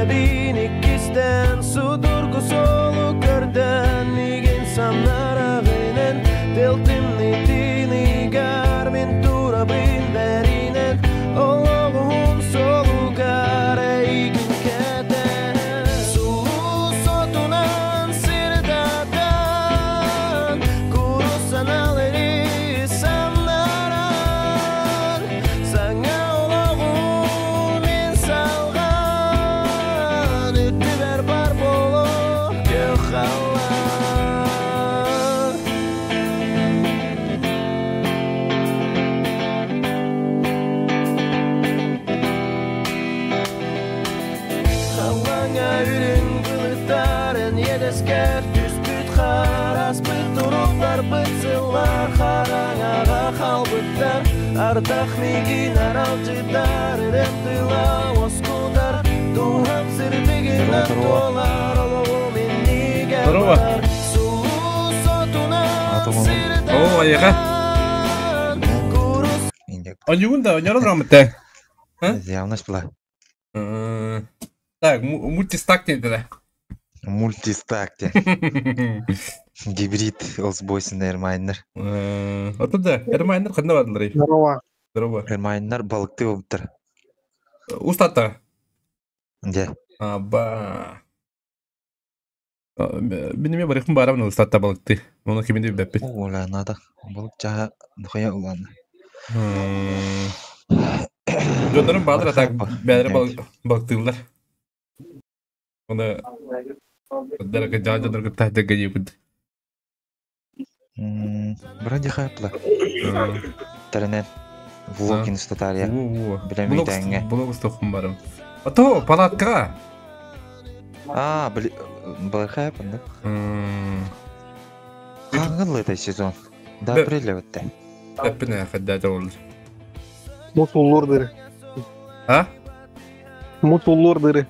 Сүрэбин иккистэн судургу суолу көрдөн Мигин самнараҕынан Тыл тымнытыныгар мин турабын бэринэн Олоҕум суолугар эйигин кэтэн Сулус отунан сырдатан Курус санаалары самнаран Саҥа олоҕу мин салҕаан Үрдүбэр бар буолуо күөх халлаан. Халлааҥҥа үрүҥ былыттарын иэдэскэр түспүт хараспыт туруктарбыт сыллар хараҥаҕа хаалбыттар ардах миигин аралдьытар ырыам тыла уоскутар дууһам сырдыгынан туолар олоҕум иннигэр Здорово. барар сулус отунан О, айыга. сырдатан курус Онньугун да, онньорон рамыта. А? Явность была. Так, мультистак тогда. Мультистакте. Гибрид Олсбойсен Эрмайнер. Ото да, Эрмайнер ханна бардылар. Здорово. Здорово. Эрмайнер балыкты болуптар. Устата. Де. Аба. Минеме барыхым барамын устатта балыкты. Оны киминде билбэппит. Оля надо. Балык жаha нухая улан. Дьоннорум баалар атак бээлere балыктыыллар. Оны дәрәкә жаа дьоннорго таһдырга диэбит. Вроде хайпла. Таренен. Влог инстатария. Во-во. Билемейдәңе. Блог стохум барым. А то палатка. А, бли... Балык да? Хангыл это сезон. До Б- апреля вот те. Эппине хадда ол. Мусуллур дыры. А? Мусуллур дыры.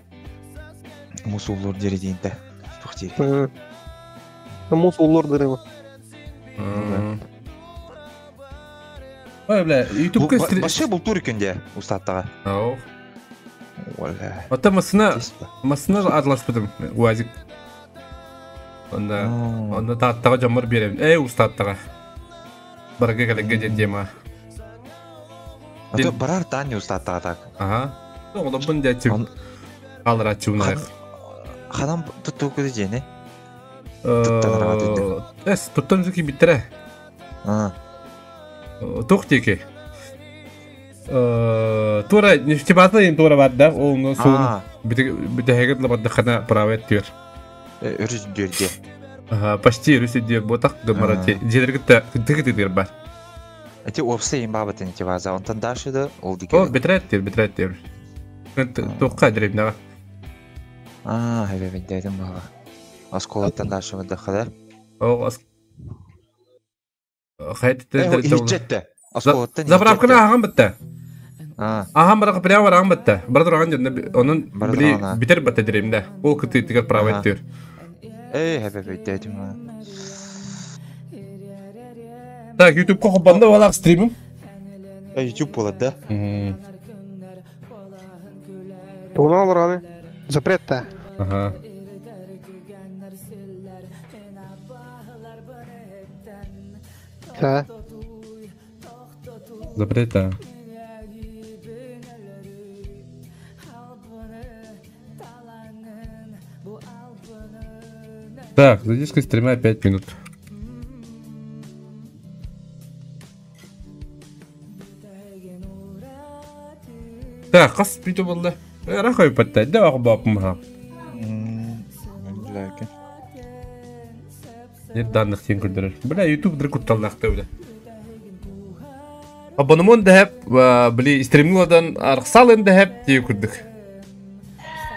Мусуллур деридинте. Тухтири. Мусуллур дыры. Ой, бля, ютубка Башы бұл тур күнде устаттаға. Ау. Оля. Ата масына Тиспа. масына араласпытым уазик. Онда онда тааттаға жамыр берем. Эй, устаттаға. Барга келеге ден тема. А то барар тани устаттаға так. Ага. Олобун дячим. Он- Алра чуна. Ханам тутту күді жені. Туттан Эс, туттан зүки биттере. А, Тух теки. Тура нефтебаза им тура бар да, ол ну суун а, битеһегет лабадда хана право тюр. өрүс дүрде. Ага, почти рүсі дер ботақ гымарати. Жедергітті тігіті бар. Эти опсы им бабы тен база. Онтан дальше да ол О, дике. бетрет тер, бетрет тер. Тоққа деревняға. А, хебе дедим баба. Осколаттан дальше выдохада. О, ас. Хайт Хиджетте. Осколаттан. Заправканы ағам бітті. А, Ағам барақ прямо барағам бітті. Бар тұрған жерінде оның Бар били тұрған, а. битер бітті деревнде. Ол кыты тігер право Ага. тер. эй, хебе дедим. Так, ютубқа қоппанда олақ стримім. YouTube болады да? Туна раны. Запрет-то. Ага. Да. Запрета. Так, задержка стрима 5 минут. Так, қас бүйтіп болды. Рахай патта, да бапым ха. Ләке. Не данных сен күлдірер. Бля, YouTube дыр күтталнақты бля. Абонемент дәһәп, били стримладан арқсал дәһәп дие күрдік.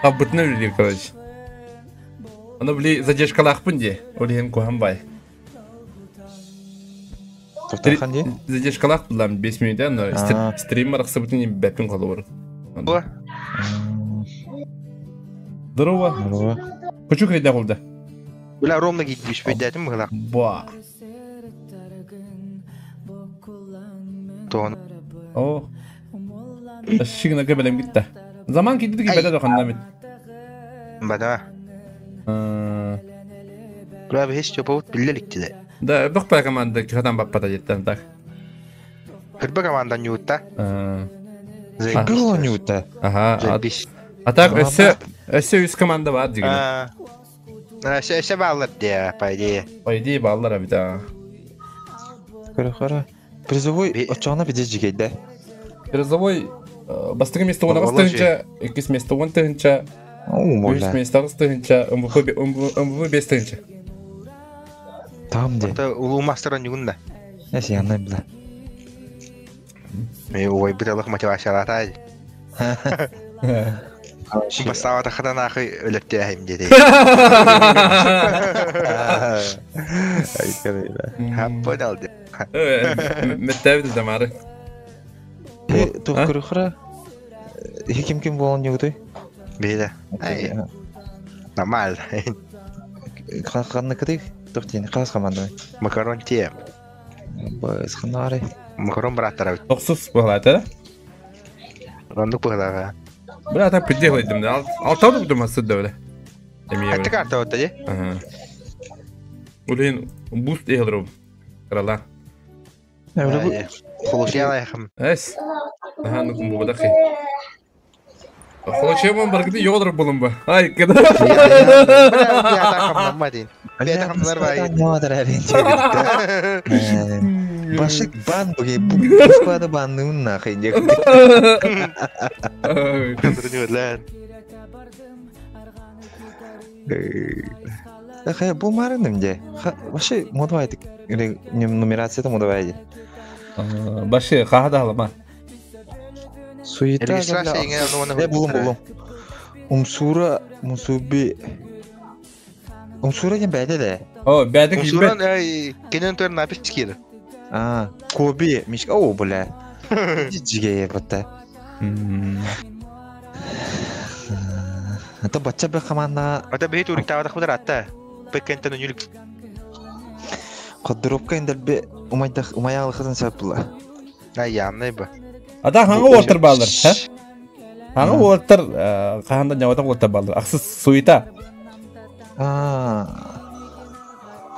Абытны билир, короче. Аны били задержкалақпын де, олеген кухамбай. Тоқтахан де? Задержкалақ булам 5 минут, но А. стрим арқсы бүтін бәпін қолы бар. Була. Здорово. Здорово. Хочу кайда қолда. Бля, ровно гидиш, дедим гыла. Ба. Тон. О. Шигна кебелем гитте. Заман китти ки беде доханна бит. Бада. Бля, бэһис Степабыт биллэ иликтилэ. Да, бөх баа команда кихатан баппата диттен так. Кырба команда ньуутта. Заебись. ньуутта. Ага. Заебись. А так өссө өссө үс команда бар дигин. Өссө өссө бааллар дии, по идее. По идее бааллар эбит аа. Көрө көрө. Призовой очоҕуна биде жигейде. Призовой бастыҥы место 18 тыһынча, иккис место 10 тыһынча, үһүс место 8 тыһынча, МВП МВП 5 тыһынча. Там де. Это улуу мастер ньугун да. Эси яннай била. Мен ой бир алых мотивациялатай. Бастаабата хатанаахы өлөттөөһүм диэти. Понял. Меттээбит дамары. Тух көрүхра. Ким ким болон югутой? Бейде. Нормально. Ханныкытый? Тухтин, хас команда. Макарон тем. Быз ханары. Макарон браттар. Тохсус буолаата. Рондук буолаға. Бля, так пределайдым да. Алтауды будем отсюда, бля. Это карта вот тоди. Ага. Улин буст игру. Крала. Холошья Эс. Ага, ну кум бу дахи. Холошья ман баргыды йодр булым ба. Ай, кеда. Башык бан буге бу баннын нахуй. Хая бу марыным де. Башы модвайды. Или нумерацията модвайды. Башы хахада алама. Суета. Э булум булум. Умсура мусуби. Умсура ден бәде де. О, бәде Умсуран кенен төр напис кири. А, Коби, Мишка, о, бля. Жиге батта. Это батча бе команда. Это бе турик тавата худар атта. Пекентен нүлүк. Коддуропка индер бе умайдах умаялы хызын сапла. Ай, ямнай ба. Ата хаңы уолтер баллар, ха? Хаңы уолтер хаханда нявата уолтер баллар. Ахсыз суета. А.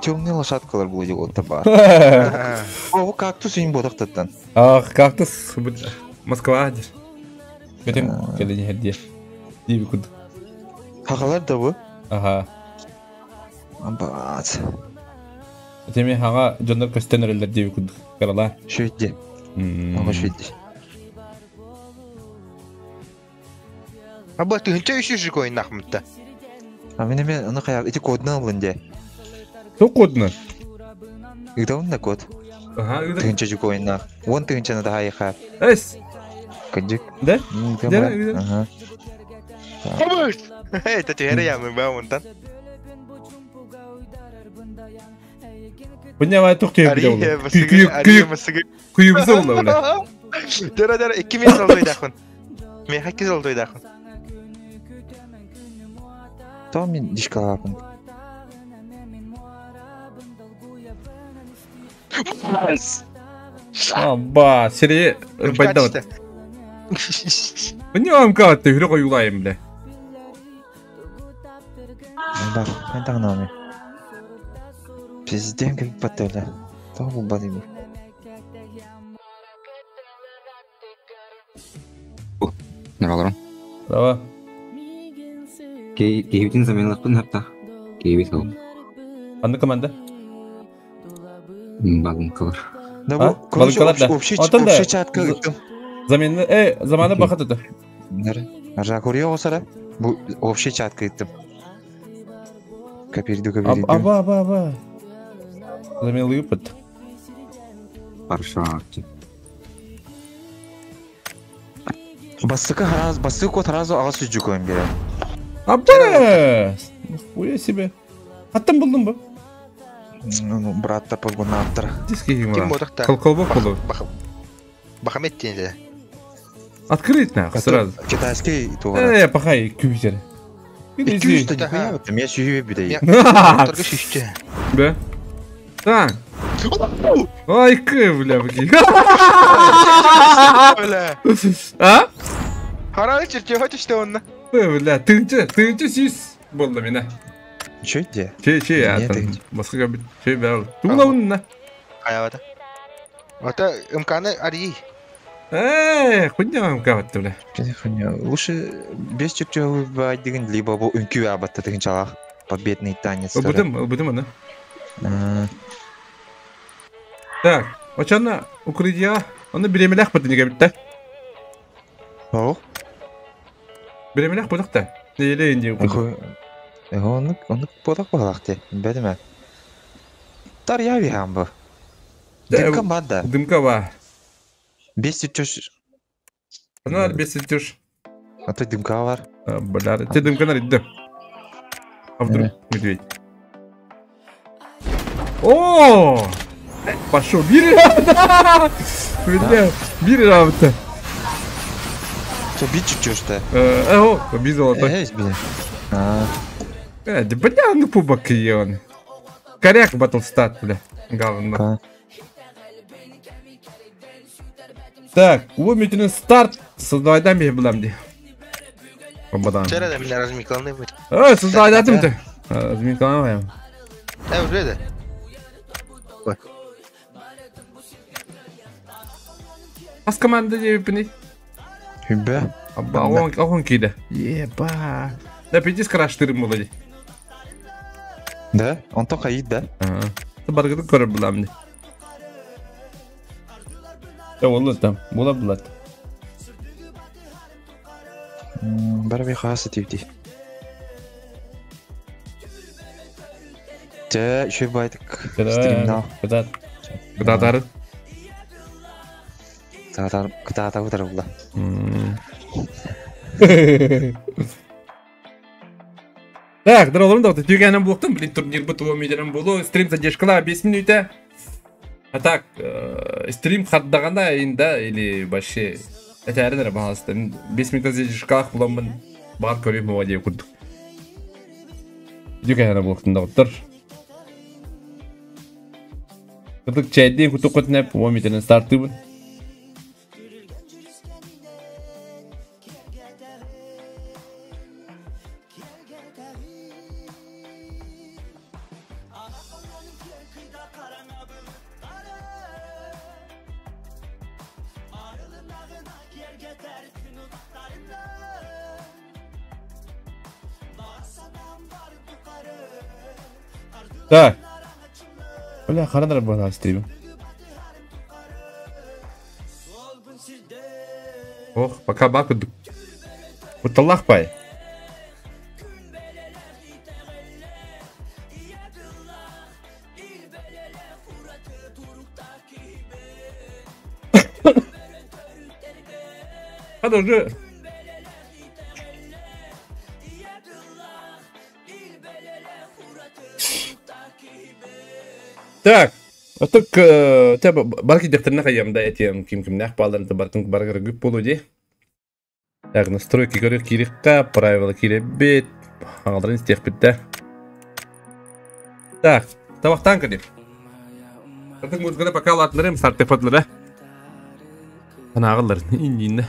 Темный лошадкалар бұл уолтер бар. О, кактус им бодақтаттан. Ах, кактус Москва дир. Бетен келе херде. Диби куд. Хақалар да бу? Ага. Абат. Теме хага жондар көстен диби куд. Карала. Шөйде. Ага шөйде. Аба тыгынча үшүшү койын нахмытта. А мен эме аны кая ити кодны алын де. То кодны? Игдавын да код. Ага, Тыгынча жу койын нах. Он тыгынчаны да хайха. Эс. Кыджык. Да? Да, Ага. Это теперь я мы баунтан. Буня тухты биле ол. Күй күй күй болду бля. Дара дара 2 мен жолдой дахын. Мен хакки жолдой дахын. Там мен дишкалапын. Аба, сире байдат. Буня ам катты хүрө коюлайым бля. Да, хайдагнами. Пизден как батыля. Того бадым. Нұраларым. Давай. Кейбитин заменалаппын хапта. Кейбит ол. Аны команда? Балынкалар. Да бу, короче, общий общий чатка. Замены, заманы бакыт это. Аржа көрüyor olsa Bu общий чатка иттим. Капериду капериду. Аба, аба, аба. Замены ыпыт. Хорошо. Басыка хараз, басык сразу ага сүзжү көйм берем. Аба! Нихуя себе. Аттан булдум бу. Ну, браттар подгонаттар. Диски ким Колбок болду. Бахамет тенде. Открыть нахуй сразу. Китайский тугара. Пахай, кюзер. Кюз да нихуя, вот я сүйе бидей. Да? Так. Ай, кы, бля, бля. А? Харалы чертеж хочешь что он? Бля, тынча, тынча сис. Болды мені. Че де? Че, че, Не, атын. ты- Басқа бит. Че бәл. Туглауынна. Хаябата. Ата МКны ари. Э, хуйня МК бітті, бля. Хуйня. Лучше без чертежа байдыгын, либо бу үнкү абатта деген чалах. Победный танец. Ылбытым, ылбытым аны. А, Так, очана укрытия. Оны биремелях бітті неге бітті. О, Биремелях болдық та. Нейле инде Эхо, оны оны бодақ балақ те. Бәдіме. Тар я вихам бу. Дымка бада. Дымка ба. Без чертеж. Ана без чертеж. А то дымка бар. Бля, те дымка наридді. А вдруг медведь? О! Пошел, бир! Бля, бир работа. Что, бит чертеж-то? О, би золотой. Эй, бля. А, Да бля, ну пубак он. Коряк батлстат, бля. Говно. Так, умительный старт. Создавай мне бламди. Бабадан. Вчера да меня размикланы быть. Ой, создавай ты. Размикланы. Да, уже да. Ас команда не Хүбә. Аба, он киде. Еба. Да пиздец краш тырым молоди. Да? Он только ид, да? Ага. Баргыды көріп буламды. Да ол там, була булат. Бара би хасы тивди. Жа, еще байдык. Стримнал. Кыда. Кыда тары. Татар, кыта утар була. Так, здорово, да, түйгәнем булыктым, блин, турнир бу туы медерем булу, стрим задержкала 5 минута. А так, стрим хаттаганда инда или вообще әтәренер бағалысты. 5 минута задержкалах буламын, бар көрем моға деп күрдік. Түйгәнем булыктым да оттыр. Кырдык чайден күтіп көтінәп, 10 минуттан стартыбын. Так. Бля, харандар была стрим. Ох, пока баку. Вот Аллах пай. Hadi уже. Так, оток те барки дехтерне каям да этем ким ким нах балдан те бартын баргар гүп болу ди. Так, настройки көрө кирикка, правила киребет, аңаларын истех битте. Так, табактан кирип. Атын музыканы пока латларым старт фатлары. Ана агылар иннинне.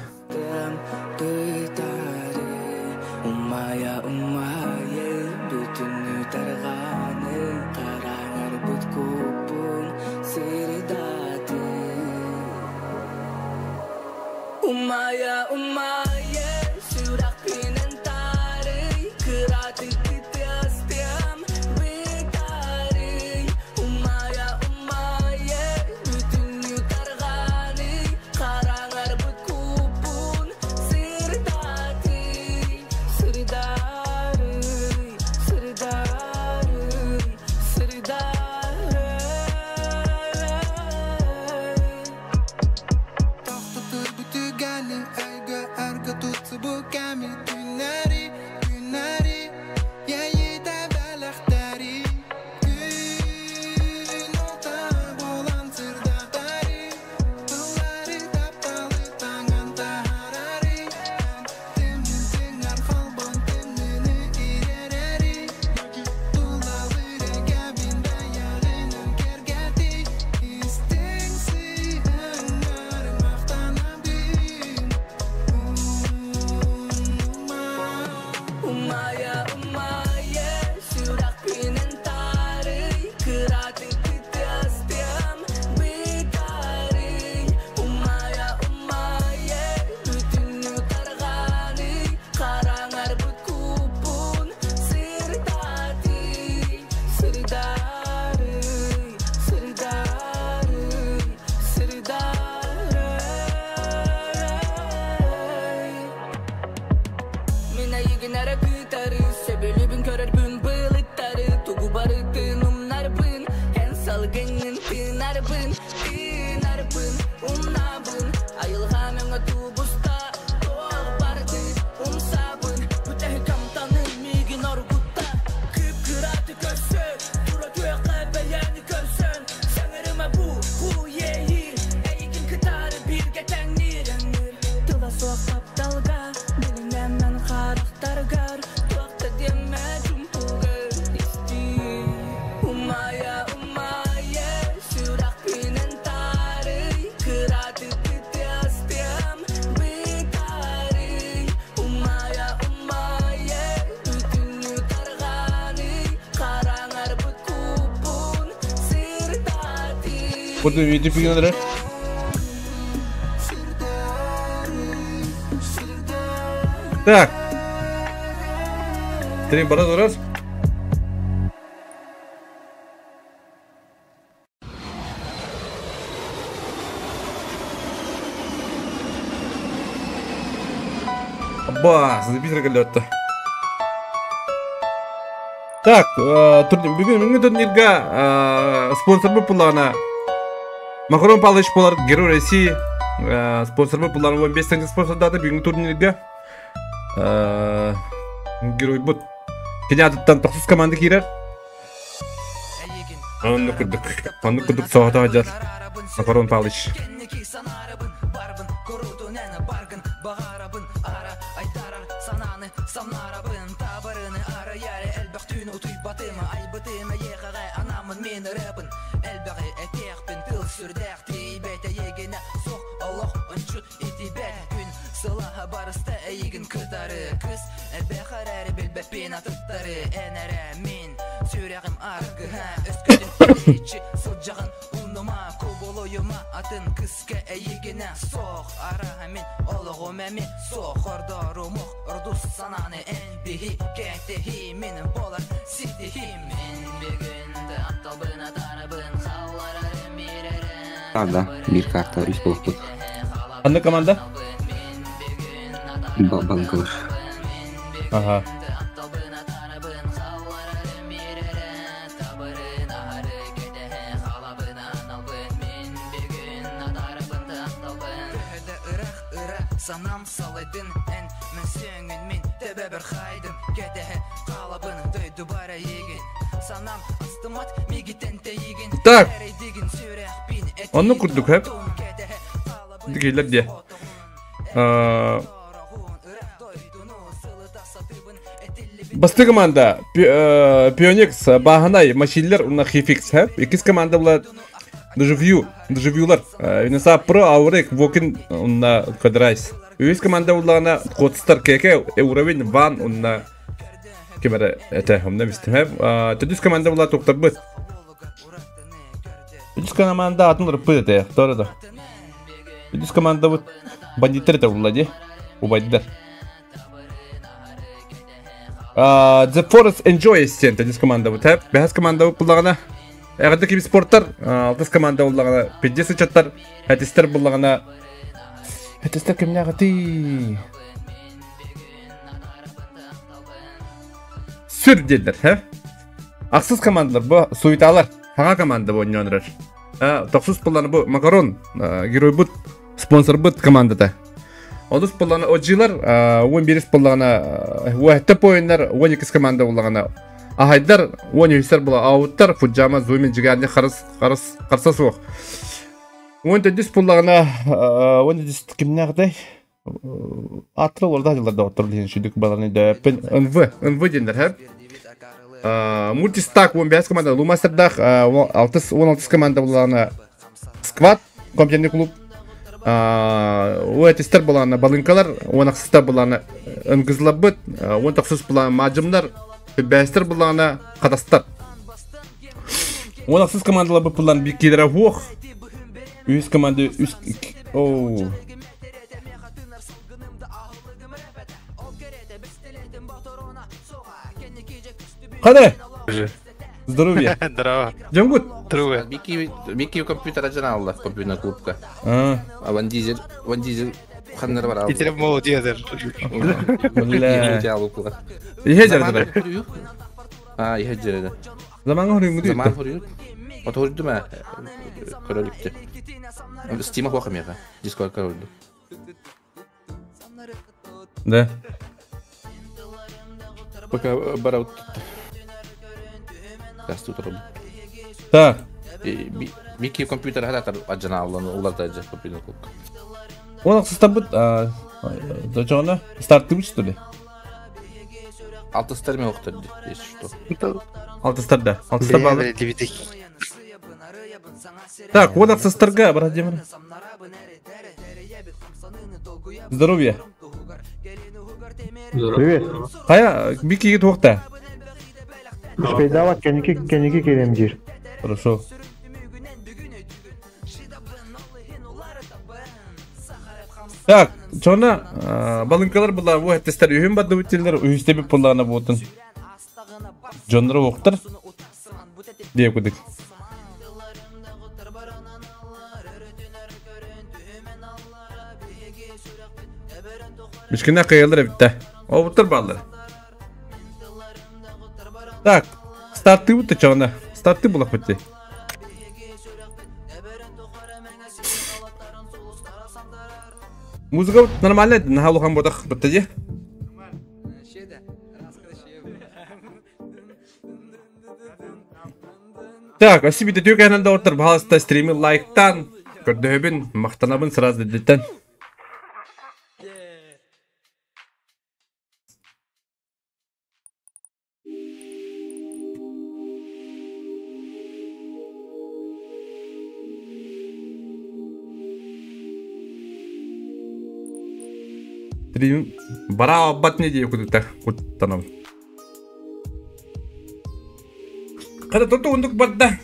Burada YouTube günleri. Так. Стрим бара турар. Ба, битер келетті. Так, бүгін бүгінгі турнирга спонсор бұллағына Макарон Павлович болар, Герой России, спонсор бұллағына 15 теңге спонсордады бүгінгі турнирга. Герой бұт. Кенятыттан 9 команда кирер. Оны күрдік. Оны күрдік соғыта ажар. Макарон Павлович. Да, bir карта үс болуп. Қандай команда? Банкалар. Ага. Так. Оны күрдік хеп. Дигейлер де. Басты команда Пионекс, Бағанай, Машиллер, уна Хификс хеп. Икис команда була Дежавю, Дежавюлар. Винеса Про, Аурек, Вокин, уна Квадрайс. Үс команда булана Котстар, Кеке, Уровень, Ван, уна Кемере, это, умна бистим хеп. Төдүс команда була Токтарбыт. Үс команда атын рыппы дете, doğru да. Үс команда бу бандиттер де була де. Убайддар. The Forest Enjoy сен төдүс команда бу тәп. Бәхәс команда бу буллагана. Әгәдә киби спорттар, алтыс команда буллагана, педдес чаттар, хәтистер буллагана. Хәтистер кемнә гати? Сүр дилдер, хә? Аксыз командалар бу суйталар. Хаңа команда бу ойнонрар. Токсуз булланы бу Макарон, герой бут, спонсор бут командада. Онус булланы ожилар, 11 булланы уәтеп ойыннар, 12 команда булланы. Ахайдар 13 була ауттар, Фуджама, Зумин, Жигарни, Харас, Харас, Харса суох. 14 булланы 14 кимнәрдә? Атры орда жылларда отыр дигән шүдүк баланы дөпен НВ, НВ дендер, хә? Мультистак 15 команда, Лумастердах 16 команда буланы Сквад, компьютерный клуб. Уэтистер буланы Балынкалар, 16 буланы Нгызлабыт, 19 буланы Мажымнар, 5 буланы Кадастар. 16 командалар буланы Бикидра Вох. 3 команда 3 оу. Қане? Здоровье. Здорово. Джамгут. Здорово. Микки компьютер ажан алла, компьютерная клубка. А Ван Дизель, Ван Дизель ханнар бар. Итер молодец. Бля. Ихе жерде. А, ихе жерде. Заманга хөрүң Заман хөрүң. Отуһурдум ээ, көрө иликти. Стима хуох эмиэхэ, Discord көрүлдүм. Да. Пока барабыт Газ турабын. Так. Микки компьютер хатар аджанааллан уларда ажа компьютер кулка. Он аксыстабыт, дочоҕуна стартыбыт что ли? Алтыстар мен охтор если что. Алтыстар да. Алтыстар баалы. Так, вот аксыстарга, Владимир. Здоровья. Привет. Хайа, Микки туохта? Успейдават кэнники кэнники кэлэм диир. Хорошо. Так, чона балынкалар була бу хеттестер үһүн бардыбыт диллер үһүстэбит буллаҕына буотун. Дьонноро уохтар диэ кудук. Мишкина кыйалар эбитте. Обуттар бааллар. Так, стартыбыт да чона. Старты булах битти. Музыка нормально, наһаа улахан буотах бытта дии. Так, спасибо түк әнәлді оттар, пожалуйста, стримы лайктан, көрдөһөбүн, мактанабын сразу дедиттен. Стрим бара бат не дии кудуктар куттанабын. Kada тоту ундук барда.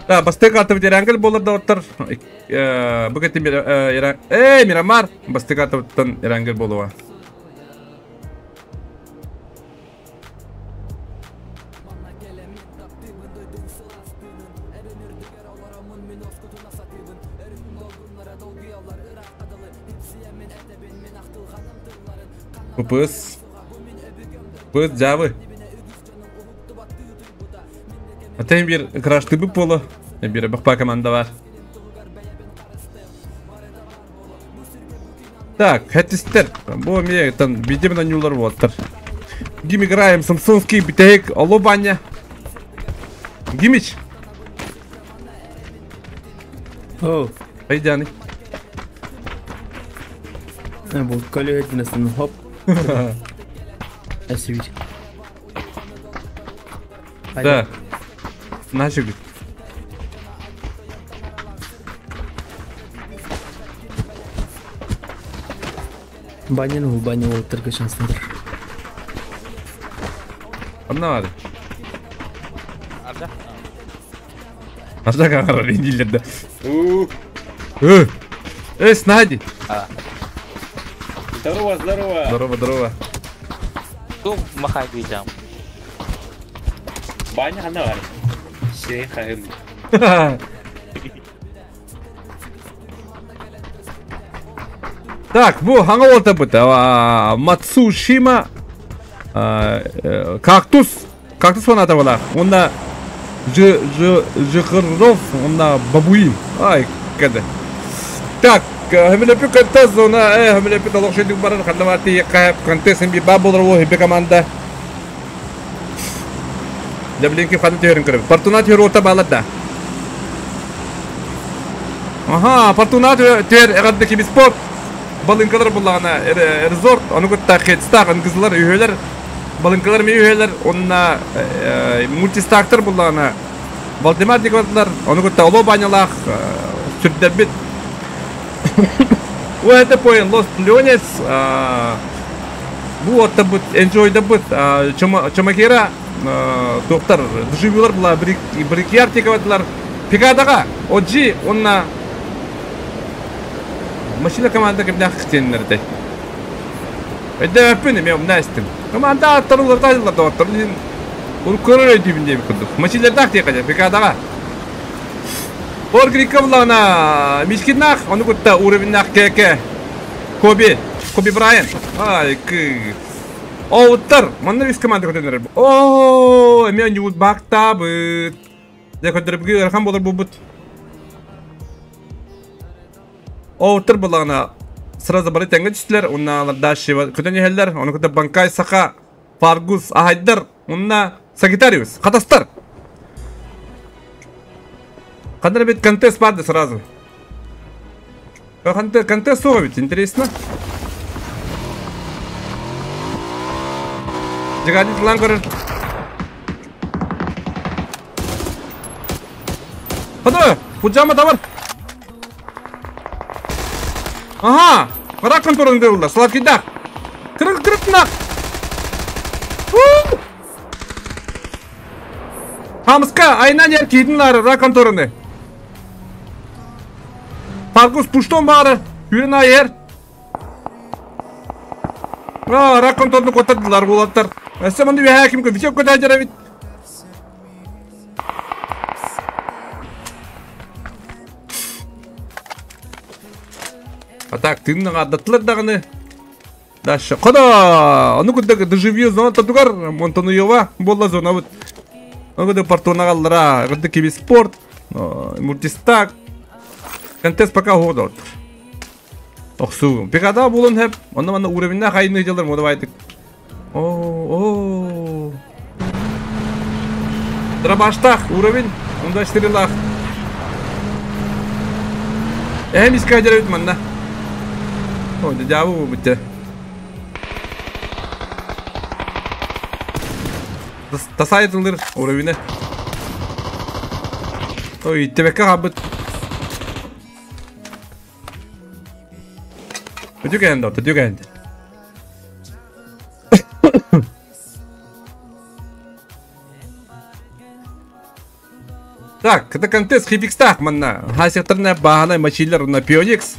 Да, бастык атып Ирангел болар да оттар. Бүгін Мирамар бастык атыптан Ирангел болуа. Пыс. Пыс жабы. Атайын bir крашты бы поло. Bir бақпа команда бар. Так, хәттистер. Бу ме там видим на нюлар воттар. Гим играем Самсонский битек алло баня. Гимич. О. Айдяны. Бу коллега хоп. Спасибо. Да. Нафиг. Баня, ну, баня, вот только шанс надо. Одна надо. Арда камера индилерде. Эй, Снади. Здорово, здорово. Здорово, здорово. Ту махай видям. Баня хана бар. Шей хайым. Так, бу хаңа болта бут. Мацушима кактус. Кактус фаната была. Онда Ж Ж Жхыров, онда бабуин. Ай, кәді. Так, Хемелепи контест зона, Хемелепи талок шедик барар, хандамати кайып контест хем би болар о хебе команда. Дәблинки ханы терин көріп. Фортуна тер орта балады. Ага, Фортуна тер эгадды киби спорт. Балынкалар буллагана резорт, аны кутта хедстаг, ангызлар үйелер, балынкалар ми үйелер, онна мультистактор буллагана. Валдемар дикватлар, аны кутта оло банялах, сүрдәбит. О, это поен Лос Леонес, бу отта бут, enjoy да бут, чомакера, доктор, деживилар була, брикьяр тикватлар, Пикадага, оджи, онна машина команда кемдә хтеннәрдә. Эдә өпүн мен умнастым. Команда аттарылар тайлар да аттар. Ул көрөр дибин дип кылдык. Машиналар да тикәдә, Пикадага. Оргрикка буллаҕына Мишкиннаах, ону кытта уровеннаах КК. Коби, Коби Брайан. Ай, кы. Оуттар, манна үс команда көтөнөр. Оо, эмиэ ньуут бактаабыт. Дьэ көрдөрбүгү ыарахан буолар буолбут. Оуттар буллаҕына сразу бары тэҥҥэ түстүлэр, уонна дальше көтөн иһэллэр, ону кытта Банкай Саха, Фаргус, Ахайдар, уонна Сагитариус, Хатастар. Ханна эбит контест барды сразу. Контест суох эбит, интересно. Дьигади тылан көрөр. Ходу, пуджама табар. Ага, рак конторын дырылда, сладкийдах. Кырык кырык Хамска, айна нер кийтин лары, рак конторыны. Паркус пуштон бары, хүрін айыр. Рак конторыны котардылар, олаттар. Әсі мұнды бе хаким кө, бітек көтә жара бит. А так, тынның адаттылар дағыны. Дальше. Хода! Ону кудда доживью зона татугар, Монтануева, болла зона вот. Ону кудда портона галлара, кудда киби спорт, мультистак. Контест пока хода. Охсу. Пикада булын хеп, онна мана уровеньна хайны делар модавайтык. О, о. Дробаштах уровень, онда 4 лах. Эм искать манна. О, дядя бутте. Тасайтылыр уровень. Ой, тебекке хабыт. Өтүгэнде, өтүгэнде. Так, это контест хипикстах манна. Хасекторная багана мачиллер на Пионикс.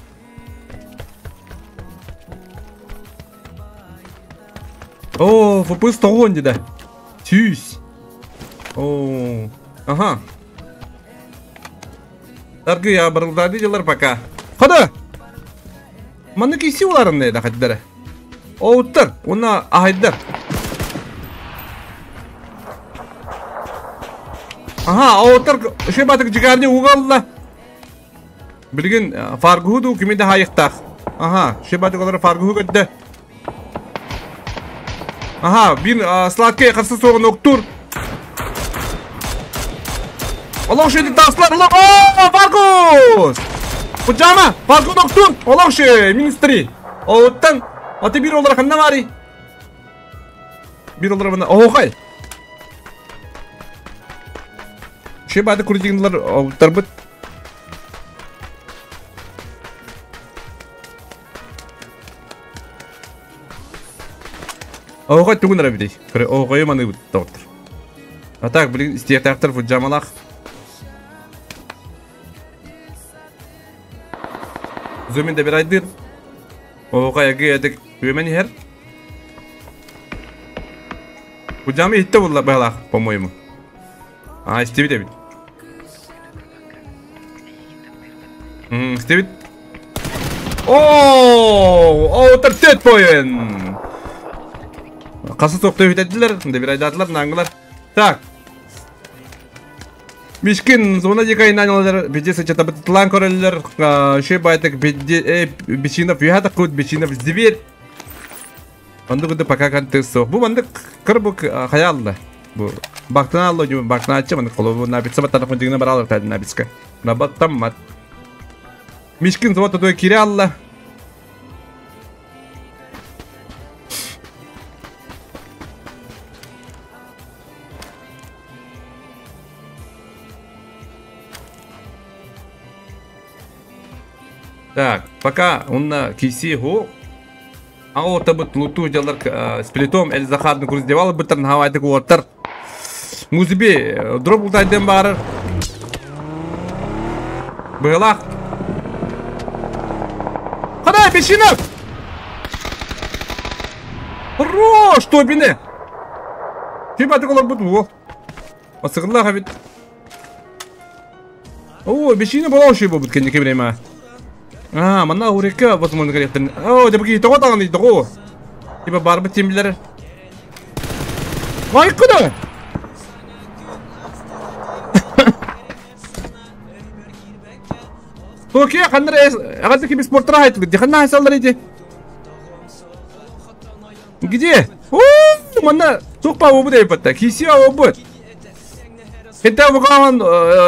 О, ФПС тогонди да. Тюсь. О, ага. Таргы я барылдады делар пока. Хода! Манны киси уларын не да хаддара. Оуттар, уна ахайдар. Ага, оуттар шебатык жигарни угалла. Билген фаргуду кимиде хайыктак. Ага, шебатык олар фаргу көддө. Ага, бин сладкий карсы соғын октур. Олох шеди таслар, олох, о, Фаргус! Пуджама, Фаргус октур, олох ше, министри. Оттан, аты бир олар ханна мари. Бир олар бана, охай. Ше бады курдигинлар, тарбыт. Охай тугун рабидей. Охай маны доктор. А так, блин, стертактор фуджамалах. Зумин де бирайдыр. Охай агы үемен хер. Фуджамы итте булла балах, по-моему. А, стивит эбит. Стивит. О, о, тертет поен. Касы тоқты өтәділер, де бір айдадылар, наңғылар. Так. Мишкин, зона дикай нанялар, беде сычата бытлан көрелер, шей байтык, беде, бичинов, юхата кут, бичинов, зверь. Онды күді пока контест соқ. Бу манды кырбук хаялды. Бу бактына алды, бактына атчы, манды қолы набитса баттана күндігіне бар алыр тәді набитска. Набаттам мат. Мишкин зона той кире алды. Так, пока он на киси го, а вот табут луту делар с плитом эль захадны курс девал бытар на хавай такой оттар. Музби дроп ултайдем бар. Было. Ходай, печенок! Хорош, что бине? Типа такого буту. Асыгылла хавит. О, бешина была ошибка будет, конечно, время. А, манна урека, возможно, корректно. О, да беги, того там, того. Типа барбы темлер. Ай, куда? Окей, ханнер, агаты киби спорт райт, где ханна хасаллар иди. Где? О, манна, тупа обуд эйпатта, кисия обуд. Хинта буган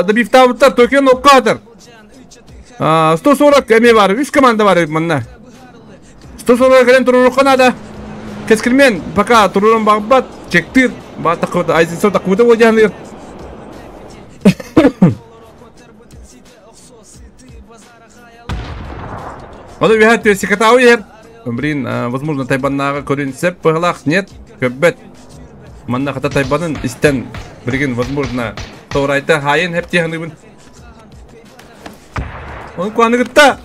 добивтабыттар, токен оккатыр. 140 эме бар, 3 команда бар манна. 140 кэлэн туруруққа надо. Кескирмен, пока турурун багбат, чектир, батаққыта, айзинсо таққыта болжаныр. Ода вихат секатау ер. Блин, возможно, тайбаннағы көрінсеп пығылақ, нет, көббет. Манна қата тайбанын истен, бірген, возможно, тоурайта хайын хеп техныбын. Оны куаныгытта.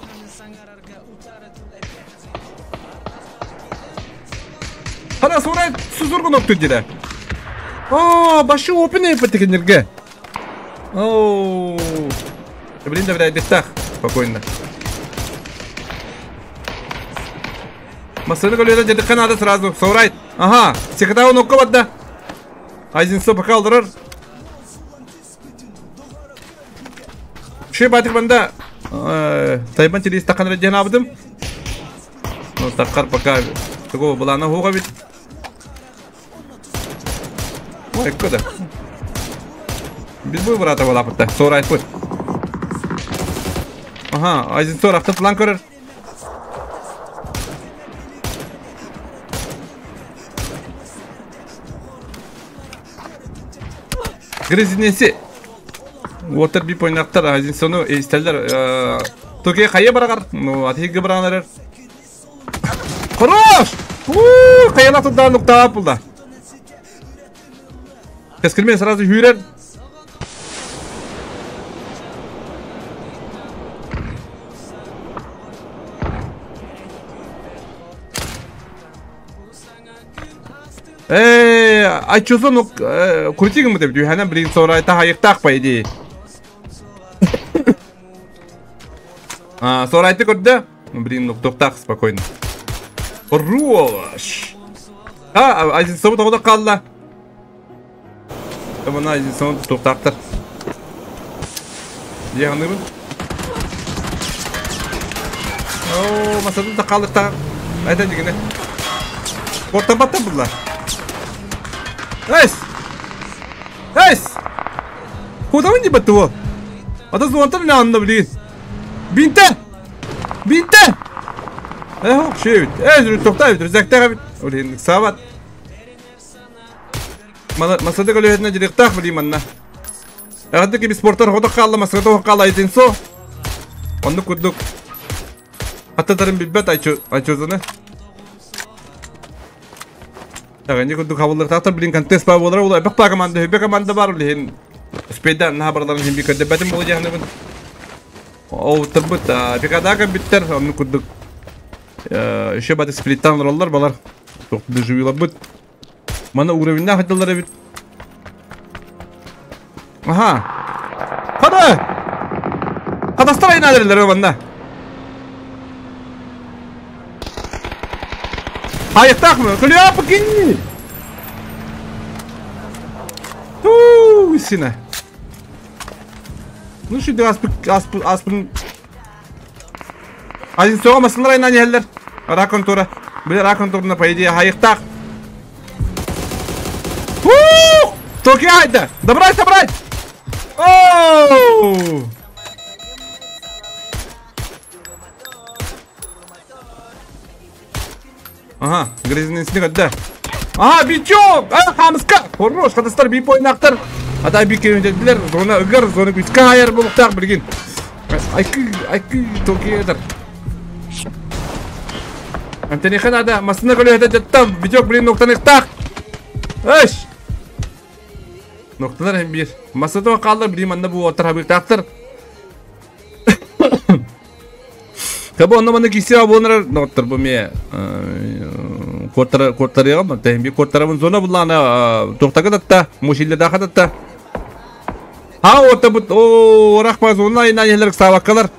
Хана сорай сузургун окту деді. О, башы опен епі текенерге. О, блин, да бля, спокойно. Масыны көледі деді қанады сразу, сорайт. Ага, секретарь он оккабатда. Айзинсо пока алдырар. Шей батыр банда тайбан телес таққан реден абдым. Ну, таққар пока такого была на хуга ведь. Ой, куда? Без боя брата была пытта. Сорайт путь. Ага, Айзинсо рафта план көрер. Гризинesi. Water bir oynaktar Айзинсону истелер. Токе кайы барагар. Ну, атиге баранар. Хорош! Ууу, кайына туда нукта пулда. Кескирмен сразу хүрер. Эй, айчузун крутигім деп дүйханан білген сорайта хайықтақ по идее. Сорайты көрді. Блин, ну тоқтақ спокойно. Хорош! А, один собы тоғыда қалды. Мына один собы тоқтақтыр. Яғны бұл. О, масады да қалдық та. Айта дегені. Ортабатта бұлар. Эс! Эс! Куда не батуо? А то звонтар не анна, блин. Бинте! Бинте! Эхо, шевит. Эс, тоқтай, рюкзактағы бит. Блин, сабат. Масады көлөһүнө директах, блин, манна. Агды ки спорттар хода калла, масады калла айтинсо. Онды курдук. Аттарын билбет айчу, айчузуны. Так, не курдук хабылдык тактар, блин, контест ба болар, ол бак команда, бек команда бар, блин. Успейда на барларын хим бик дөбәтим болы жагны бун. О, табыт, бекадага биттер, онды курдук. Еще баты сплиттан роллар балар. Тоқты живила бут. Мана уровеньна хотеллар бит. Ага. Хада! Кадастар айнадерлер манда. Аяқтақ Күлі покинь! Туу, сина. Ну что, аспын. Один соға масылар айнан елдер. Ракон тура. Біле ракон турына, по идее, аяқтақ. Ууу! Токи айда! Добрать, добрать! Оу! Ага, грязный снег, да. Ага, бичок! А, хамска! Хорош, катастар би ойнақтар. Ата би кемеділер, зона ыгыр, зона күскі айыр болуқтақ білген. Айкы, айкы, токи эдер. Антони ханада, масына көлі өті жаттам, бичок, блин, ноқтан ықтақ. Эш! Ноқталар hem bir. Masada қалдыр, блин, манда bu отыр хабыр тақтыр. Кабы онна маны кисе абонар, ноқтыр bu ме. Кортар кортар ягам, тәһим би корттарабын зона буллана тоқтага датта, мушилле даха датта. Ха ота бут о рахма зона ина елер савакалар.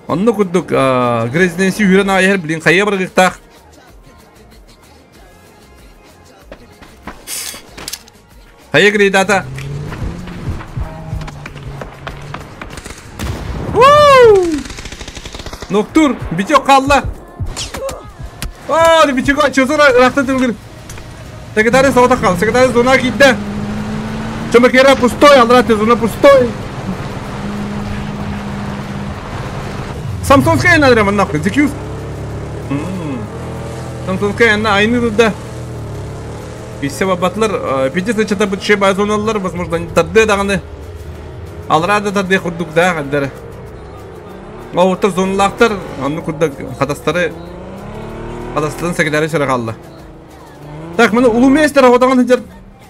Онну курдук грезиненси хүрен айыр билин хайа баргыктах. Хайа грейдата. Ноктур, битек қалла. О, битек чозор рахта түлгір. Секретарь соғыта қал, секретарь зона кидді. Чомакера пустой, алраты зона пустой. Самсонская надо нахуй, зекюз. Самсонская на айны да. Все батлар, 50 чата бут шеба зоналар, возможно, они тады даганы. Алрада тады хурдук да, гаддар. Оттар зоналактар, аны курда хатастары хатастарын секретарь шара. Так, мына улуу мейстер одаган жер.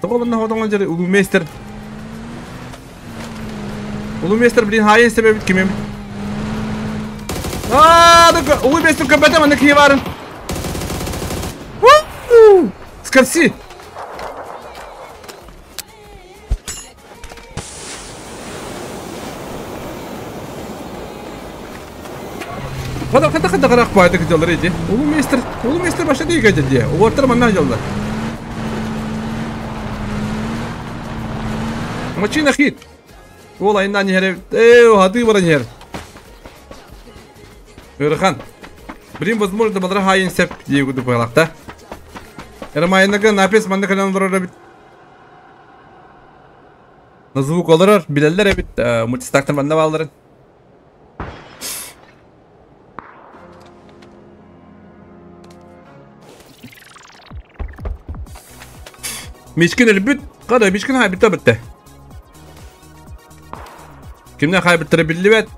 Того мына одаган жер улуу мейстер. Улуу мейстер блин хайын себеби кимем. Аа, да улуу мейстер көбөтө мына кие барын. Скорси. Хада хада хада карак байдык жалар эди. Улуу мейстер баша дейге жеди. Оттар манна жалдар. Мачина хит. Ол айынан хере. Э, хады баран хер. Өрхан. Блин, возможно, бадра хайын сеп дейгү байлакта. Эремайнага напис манна канал барар бит. На звук олар билелер бит мультистактан манна балдарын. Мишкин элбит, када мишкин хайбитта битте. Кимне хайбиттер билбет.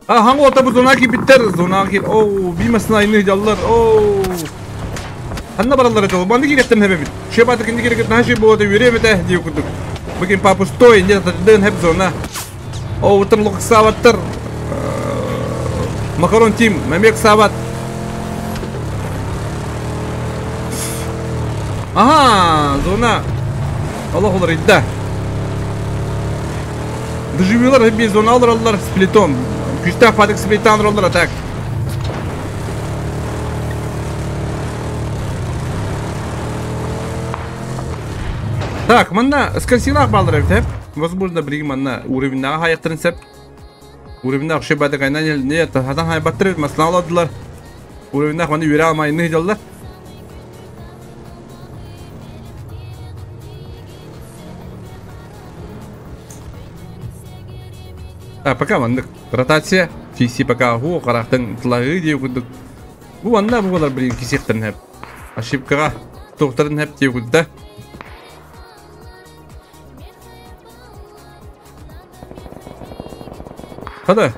А ханго ота бу зона биттер, зона ки. Оу, бимасына айны жаллар. Оу. Ханна баралар жол. Банды киреттен хебе бит. Шебаты кинди керек наши болот үйребете дип кудук. Бүгін папустой, не тадын хеп зона. Оу, утыр лук сабаттыр. Макарон тим, мемек сабат. Ага, зона. Аллах олар идда. Доживилар хеп зона алар алар сплитом. Күстә фадык сплитан алар так. Так, манна скорсилах балдыр бит, возможно, бирги манна уровеньнага хаяктырын сеп. Уровеньнага шебады кайнан не хадан хай баттыр масла аладылар. Уровеньнага маны юре алмай не жаллар. Так, пока мандык ротация, TC пока ху карактын тлагы деп күдүк. Бу анна бу болар бир кисектерин хеп. Ошибкага токтарын хеп деп күдүк да. Хада.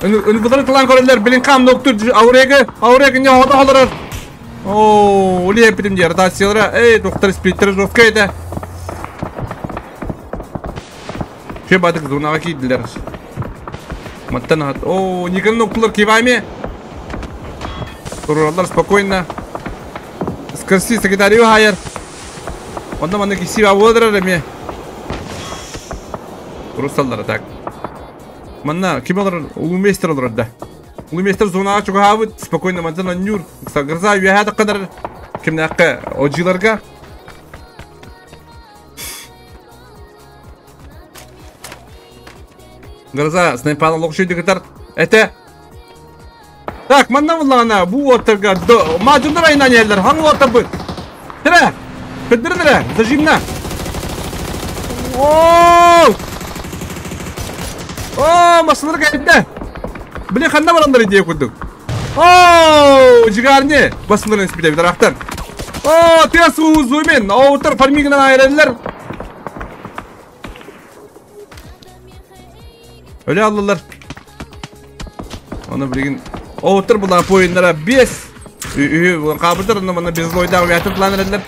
Ün бұлар тылан көрелер, билин кам доктор ауреге, ауреге не хода холорор. О, ули хепитим дер, ротациялара. Эй, доктор сплиттер жестко это. Че бадык зонага кийдилер. Маттан хат. О, никон ноктулар кивами. Туралар спокойно. Скорси секретарю хайер. Онда маны киси аводрар эме. Русалдар так. Манна ким алар улуу мейстер алар да. Улуу мейстер зонага чугабыт спокойно маттан нюр. Гырза үйәдә кадар кимнәккә ожиларга. Гроза снайпана локшуйды кытар. Это. Так, манна буллана бу оттарга мажундар айнан еллер. Хаңы оттар бу. Тире. Көддүрдүрө, зажимна. О! О, машиналар кайтты. Блин, ханна барандар идея курдук. О, жигарне. Басыларын спите бит. О, тес узумен. Оттар фармигынан айрылар. Öyle aldılar. Onu bilgin. Otur bulan oyunlara 5. Ühü, kabırdır onu bana biz oyda ve plan ediler.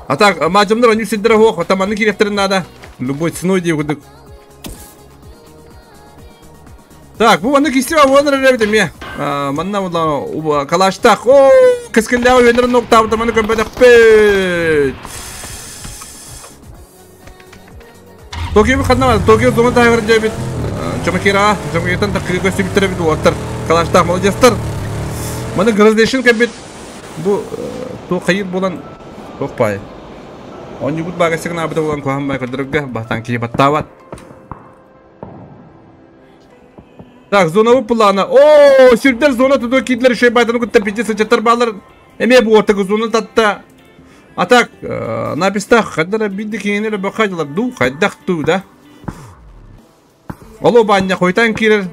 А так, мажымдар они сиддер хох, атаманы керектерин надо. Любой ценой деп кудук. Так, бу манна кисти бар буолан эрэр эбит эмиэ. Манна була калаштаах. Оо, кэскиллээх үөннэрин нуктаабыта маны көрбөтөхпүт. Токио ханна бар? Токио зона таһыгар дьэбит. Чомакира, Чомакиртан таккыга көстүбүттэр эбит уоттар. Калаштаах молодецтар. Маны граздешин кэлбит. Бу туох хайыр буолан туох баай. Оонньуубут баагасыгын аабыта буолан куһаҕан баай көрдөрөргө баһтаан киһи баттаабат. Так, зонабыт плана. О, сүрдэр зона тутуу киирдилэр үшэй байтаны кытта пити сычаттар баалар. Эмиэ бу ортакы зона татта. А так, напистах, хаддара бидди кинилер бакайдылар ду, хайдах ту да. Оло баня хойтан киирер.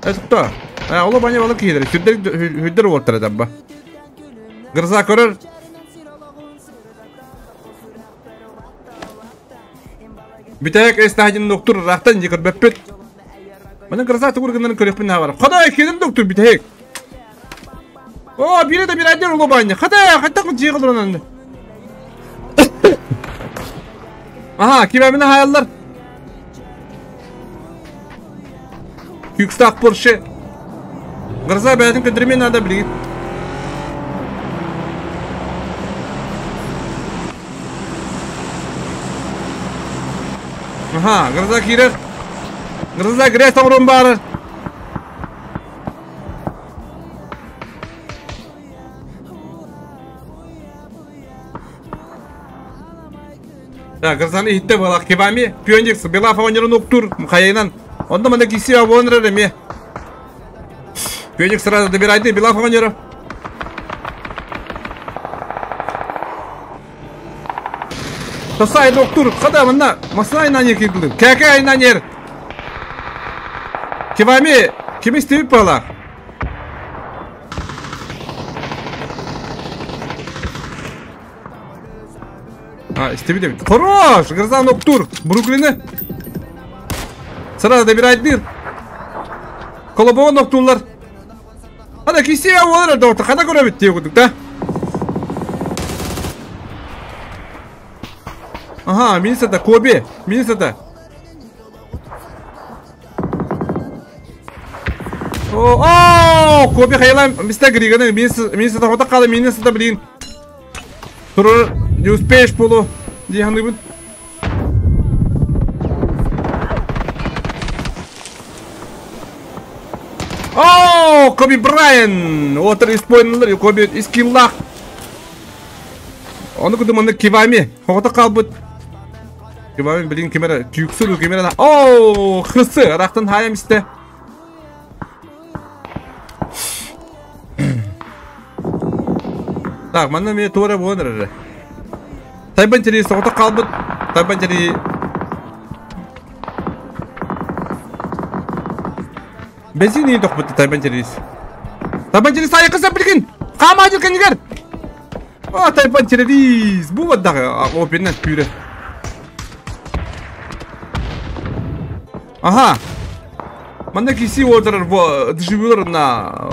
Этукта. Оло баня бала киирер. Сүрдэр хүддэр уоттара дамба. Гроза көрөр. Бүтэһик эстаһадин доктор ыраахтан дьэ көрбөппүт. Маны гроза тугур гынарын көрүөхпүн наһаа барар. Ходай киирин доктор бүтэһик. О, бире да бирайдер улу баня. Хата, хата дьиэ олорон. Аха, кибэмини хаяллар. Күүкстаах Порше. Гроза бэйэтин көдүрүмүөн наада билигин. Аха, Гроза киирэр. Гроза грязь оҥорон баарар. Так, Грозаны иһиттэ буолах Кибами, Пионикс, Белаф оҕонньорун уктуур хайынан. Онно манна киси буолан эрэр эмиэ. Пионикс сразу добирайды Белаф оҕонньору. Тасай доктор, хада манна масына айнан кирдилер. Кәкә айнан ер. Кибами, ким истебип бала? А, истеби деп. Хорош! Гроза Ноктур! Бруклины! Сразу добирает дыр. Колобоҕу ноктууллар. Хана кисиэ буолар доҕор, хана көрөбүт дии курдук да. Ага, Миннесота, Коби, Миннесота. О, о, Коби хайалаан мистер Григаны, Миннесота хота хаала Миннесота блин. Турар не успеешь полу дии саныыбын. О, Коби Брайан! Отыр испойнылар, Коби искиллах. Ону кудум маннык Кивами. Хоҕото хаалбыт. Кивами билин кимера түйүксү кимера. О, хысы, арахтан хаайам истэ. Так, манна эмиэ туора буолан эрэрэ. Тайбан тирии соҕотох хаалбыт. Тайбан тирии Бензин иин тохпут Тайбан тириис. Тайбан тириис айыкы билгин! Хаама кэннигэр! О, Тайбан тириис! Бу баддаҕы опиннан күүрэ. Аха! Манна киси уордарар дежавюлар на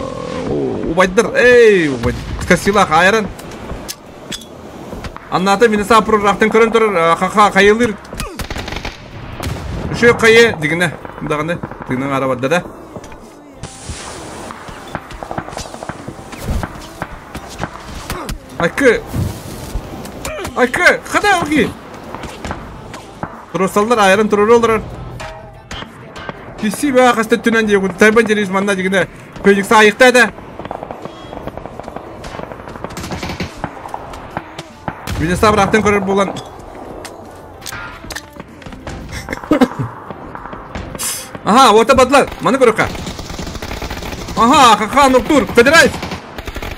убайдар. Эй, убай. Касилах айран. Анната мини сапрыр рахтан көрөн турар хаха хайылыр. Үшө хайы дигине. Даганы тыгынан ара барда да. Айкы. Айкы, хада орги. Турусаллар айран туруролар. Киси баа хаста түнэн диye тайбан жерис манна дигине көйүк саайыкта да. Видеса бырахтан көрөр буолан. Аха, уота бадлар. Маны көрөккө. Аха, хаха нуктур. Федерайс.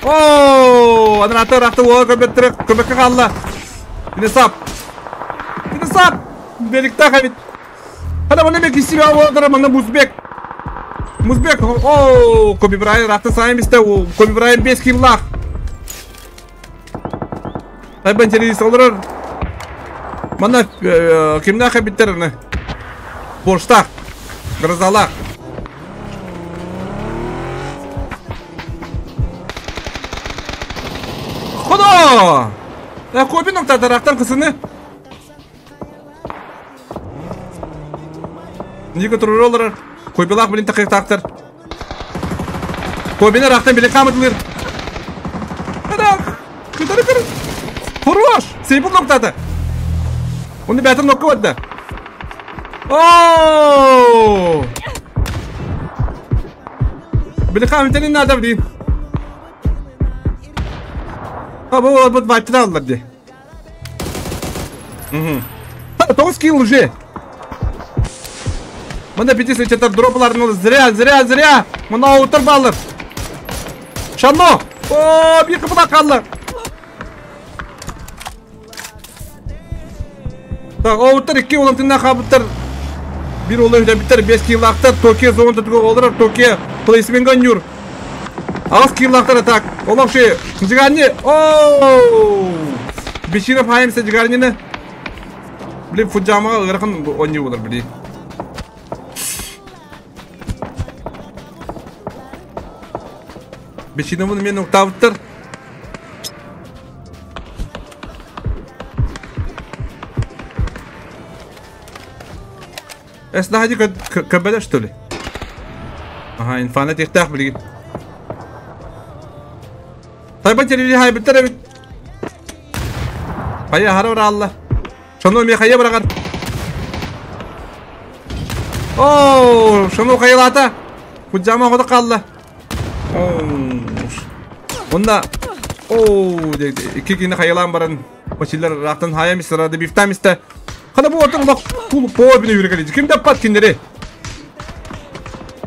О, анарата рахты уола көбөттөрө көбөккө хаалла. Видесап. Видесап. Беликта хабит. Хада маны мен киси баа уола маны Музбек. Музбек. О, Коби Брайан рахты сайын бисте. Коби Брайан 5 киллах. Тайбан телевизор олорор. Манна кимнээх эбиттэр Борштаах, Грозалаах. Хоно! Копин октатарахтан кысыны. Ника туруролар. Койбелах билин тақиқтақтар. Кобина рахтан билин қамытылыр. Арақ! Кытары кыры! Хорош! Сейбул ноктаты! Оны бәтір нокка бадда. Ооо! Билин қамытылын нада билин. А, бұл олар бұд вайттыра алылар де. 9 килл уже. Мында битес өтетер дропларын зря, зря, зря. Мына ауытыр балыр. Шано! О, bir кыпыда қалды. Так, ауытыр 2 олым тінна қабыттыр. Bir олы өйден биттер 5 килл ақтар. Токио зоны тұтығы олырыр. Токио плейсменга нюр. Ағыз килл ақтар так. Олақ шей. Жигарни. Ооо! Беширов хайымса жигарнini. Блин, фуджамаға ырқын ойны олар, блин. Бешиновын мен октавыттыр. Эс находи КБД, что ли? Ага, инфана техтах, блин. Тайба телевизия хай биттер бит. Хая хара алла. Шону ми хая барагар. О, шону хаялата. Куджама хода қалла. Онда о, iki кини хаялан баран. Başiller rахтан хая мисрады бифтамиста. Хана бу отыр лак пул по бине юргали. Ким деп пат киндери?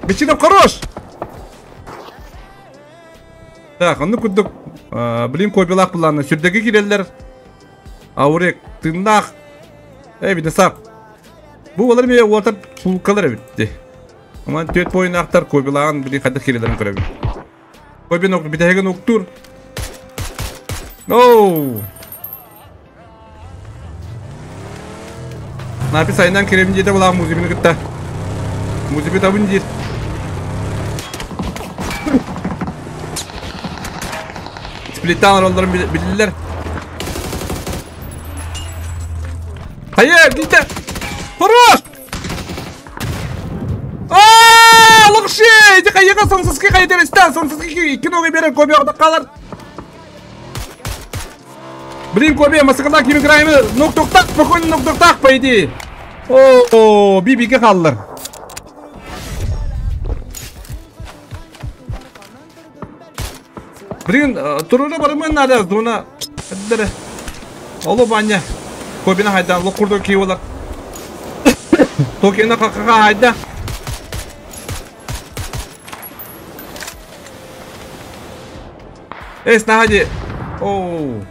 Бичинов хорош. Так, онны күддүк. Блин кобилак буланы сүрдеги киреллер. Аурек тыннах. Эй, биде сап. Бу олар ме отыр пулкалар битти. Аман төт бойын ақтар кобилаган блин кайда кирелерин көрөбүн. Кобин ок битеген октур. Оу. Напис айынан керем деді була музыбины кытта. Музыбы табын дир. Сплиттан ролларын билдилер. Hayır, gitti. Хорош! Ааа, лықшы! Иди қайыға соңсыз ки қайы дерестен, соңсыз ки киноға берер көбе оғда қалар. Блин, көбе, масықында киме кіраймы, нок тоқтақ, спокойно нок тоқтақ, по идее. О, бибиге қалдыр. Блин, турыра барымын надо, зона. Олы баня. Кобина хайда, локурдо киолар. Токена какаға хайда. Эс, находи. Оу.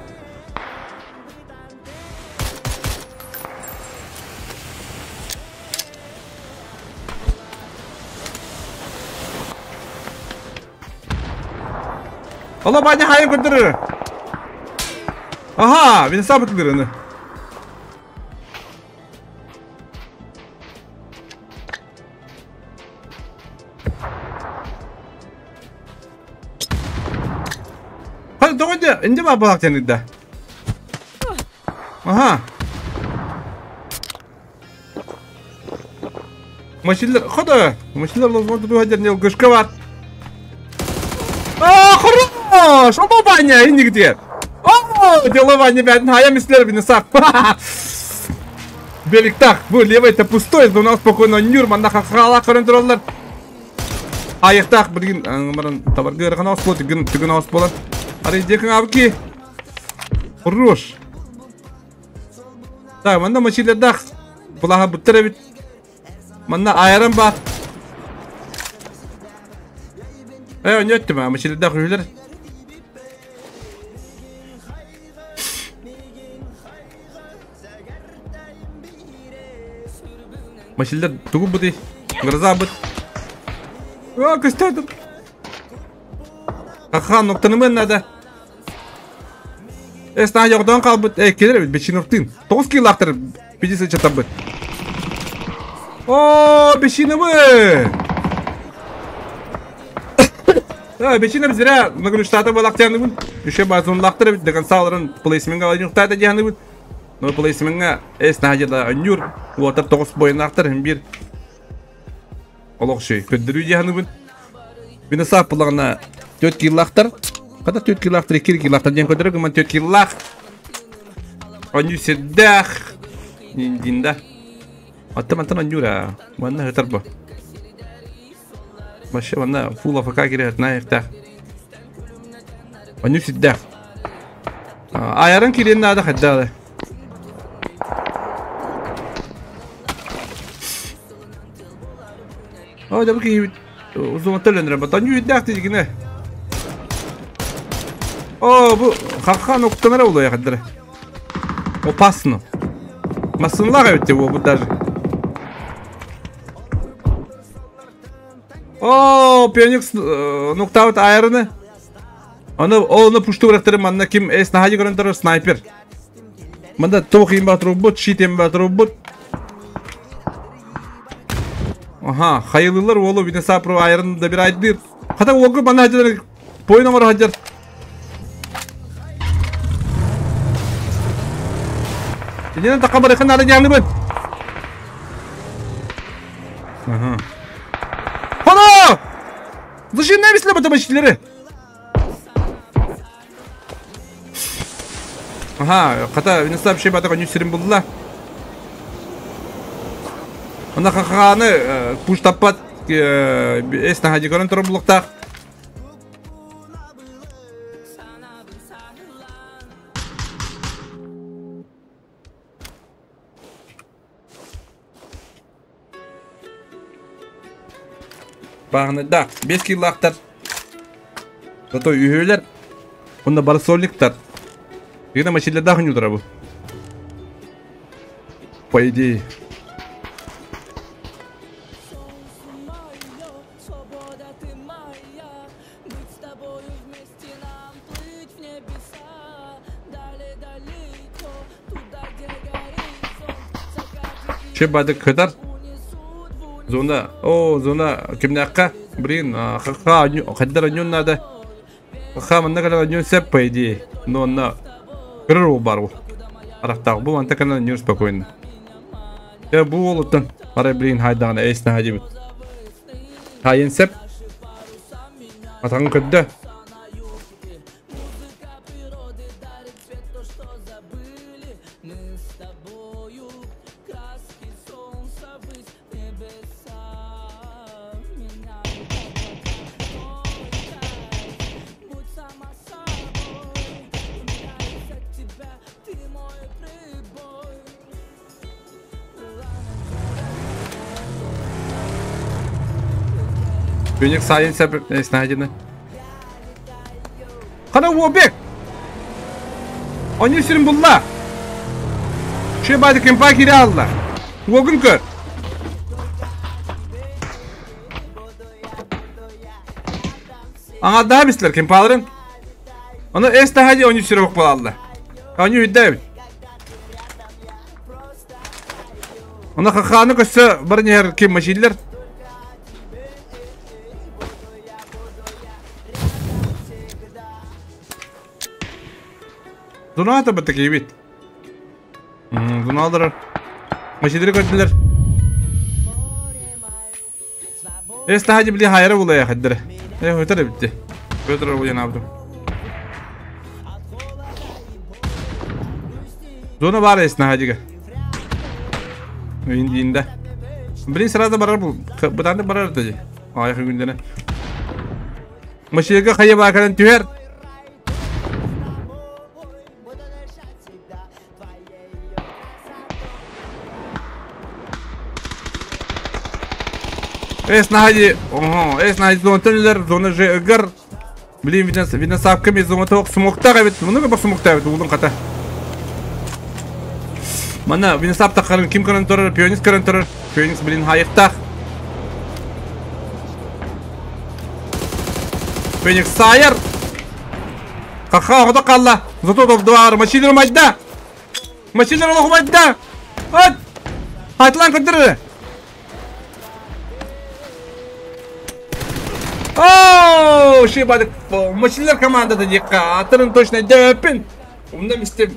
Ола баня хайын көтірір. Ага, мен сап көтірір. Тоғынды, инде ба балақ тенігді. Ага. Машинлер, хода. Машинлер лозмонды духадер не гышка бар. А, хорош! Оба баня, иннигде. О, дело баня, бәдін, хая мислер біне сақ. Беликтах, bu левый это пустой, у нас спокойно нюр, манда хахала көріндіролар. Аяқтақ, бірген, аңымырын табар гырған ауыз болады, түгін ауыз болады. Ары декін абки. Хорош. Так, манда машилердақ. Бұлаға бұттыр бит. Манда айран бар. Не өтті ма, машилердақ үйлер. Машилер тугу бұды. Гроза бұд. О, көстеді. Қақан ноктанымен надо. Эс на жоғдан қалбыт. Эй, келер бит, бешиновтын. 9 килл ақтыр. 50 чатап бит. О, бешиновы! Бешинов зря нагружтаты был актяны. Еще базон лақтыр бит, до конца алырын плейсменга алынықтады дияны бит. Но плейсменга эс на жада нюр. Уотар 9 бойын ақтыр, бир. Олох шүй. Көддөрүү диһаныбын. Бина сап булағына 4 киллахтар. Када 4 киллахтар, 2 киллахтар диэн көдөрө гыман 4 киллах. Оню седдах. Диндинда. Атта мантан онюра. Манна хытар бу. Вообще манна фул АФК кире на ехтах. Оню седдах. Аярын кирен надо хаддалы. О, да бу узун төлөнөр бат. Оню седдах дигине. О, бу хахан октанара улая хаддары. Опасно. Масынлар өтте бу даже. О, Пионикс ноктаут айрыны. Оны оны пушту бырактыры манна ким эс нахади көрөн снайпер. Мында тоқ им батыр бут, щит им батыр бут. Аха, хайылылар олу бине сапры айрын да бир айдыр. Хата олгу мана хаджар пойна мара хаджар. Динен такка бар хан ары яны бен. Аха. Хана! Зачем не бисле бата башлары? Аха, ката винстап шей бата коню сирим булла. Ана хаханы пуш таппат эс на хади көрөн туруп булуктак. Бағыны да, 5 киллақтар. Зато үйелер, онда барсольниктар. Игна машинлер да хунюдра бу. По идее. Че бады кыдар? Зона, о, зона кимнякка, блин, ха, хаддар нюн надо. Ха, манна кала нюн сеп, по идее. Но на крыру бару. Арахтаг, бу анта кала нюн спокойно. Я бу олуттан. Арай, блин, хайдана, эйс на хадибит. Хайын сеп. Атан көдді. Пионик сайын сәп снайдені. Қана уобек! Они сүрін бұлла! Ше байды кемпа кире алла! Уогын көр! Аңа да бислер кемпаларын. Оны эс тахади они сүрі оқ бола алла. Они үдді бит. Оны қақаны көсі бір нер кем машинлер. Зона бітті кейбет. Зона алдырар. Машинлері көттілер. Эс тахади били хайры бұлай қаддыры. Өтірі бітті. Өтірі бұл янабдым. Зона бар эс нахадига. Индиинде. Блин, сразу барар бұл. Бұданды барар деді. Аяқы күндені. Машинеге қайы бақырын түйер. Эс находи, ого, эс находи зона төнлер, зона же ыгыр. Блин, видно сапками зона тоқ смоктар бит. Муну бак смоктар бит, улдун ката. Мана, видно сапта карын ким карын турар, пионист карын турар. Пионист, блин, хайыктак. Феникс сайыр. Хаха, ода калла. Зато топ два машинер майда. Машинер олох майда. Ат! Айтлан көтөрдү. Ооо, шибадык. Машинер командада дикка. Атын точно дөпүн. Унда мистем.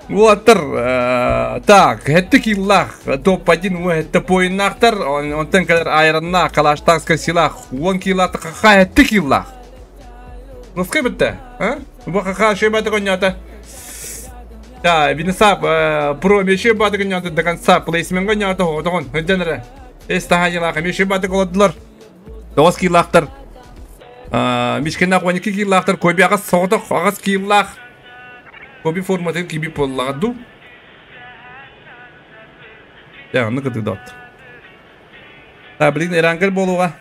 Уолаттар, так, хэтти киллах, топ-1 хэтти поиннахтар, онтон кэлэр айранна, калаштакска силах, 10 киллах, хаха хэтти киллах. Носки бітті, а? Бу хаха шей баты конята. Да, Винесап, про меши баты конята до конца, плейсмен конята, отогон, хөдденere. Эс тахайылах, меши баты коладылар. 9 киллахтар. Мишкенах 12 киллахтар, көби ағас соғдық, ағас киллах. Коби форматы киби полладу. Я, ну кыды дот. Та, блин, эрангел болуға.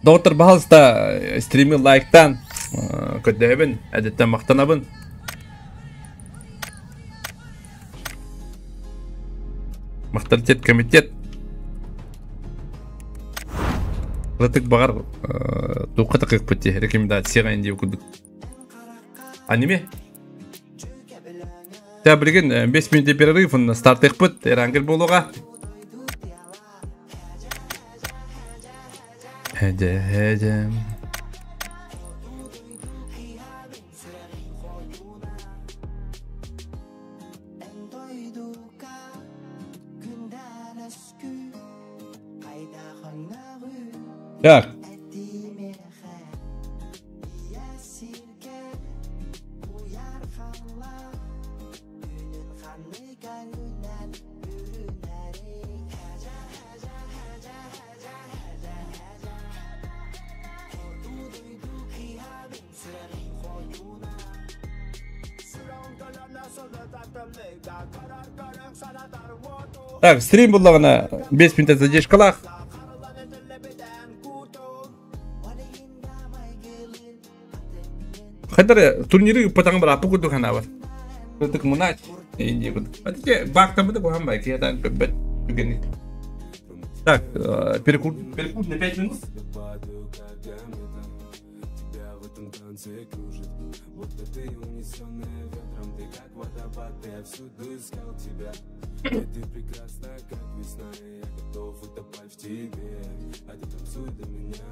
Доктор пожалуйста, стримы лайктан, көдөбүн, әдеттен мақтанабын. Мақтаритет комитет. Лытык бағар туққа тақық бітте, рекомендация инде күдік. Аниме? Та білген 5 минут перерыв, старт бит, эрангел болуға. Хеде, хеде. Так. Так, стрим буллаҕына 5 минут задержкалах. Хадары турниры потang бар апы куду хана бар. Тык мунач. Инди куду. Атите бакта буду кухам бай кия дан бет түгени. Так, перекур на 5 минут. Ты прекрасна, как весна, я готов утопать в тебе, а ты танцуй до меня.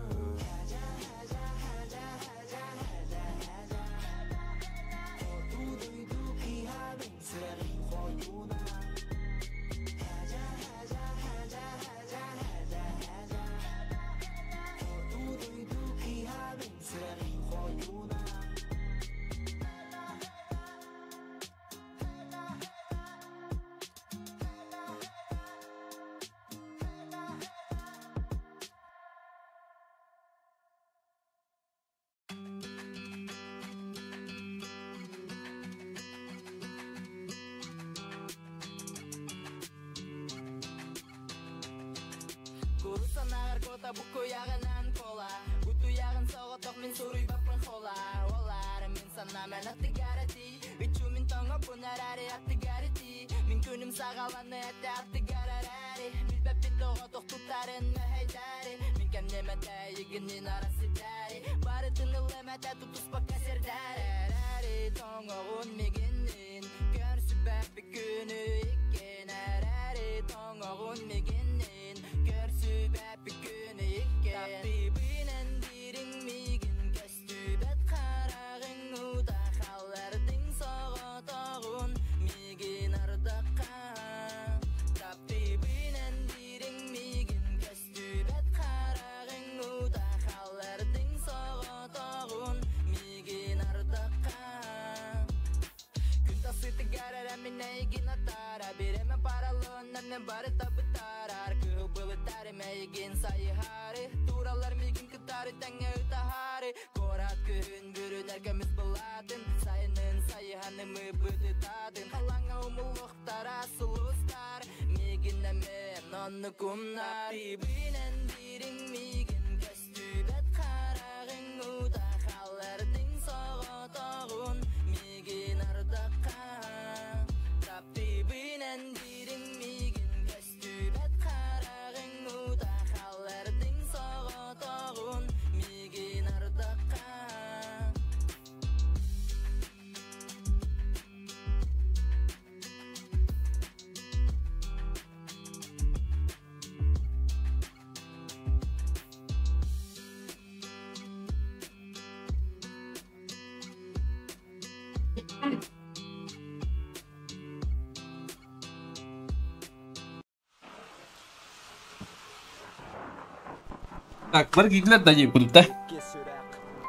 Так, бар киирдилэр да дии курдук да.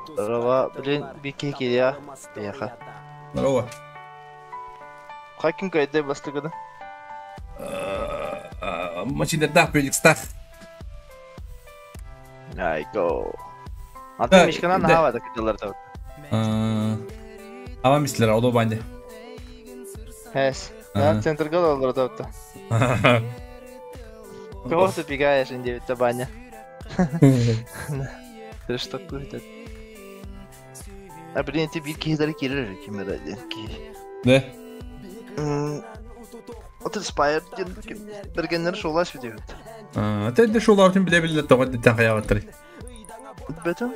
Здорово, блин, бики кирия. Поехал. Здорово. Хакин кайдай бастыгыда. Машинердаах Феликстаах. Айго. Антон Мишканан хава да кытылар да. Ава мислер, оло банде. Хес. Да, центрга олор да. Кого ты бегаешь, инде баня? Ты что такое-то? А блин, ты бир киһилери кирер кимер ки. Да. Вот Спайр бергеннер шолаш видео. А, ты де шолар биле биле тогы дитен хаябаттыр. Бетен?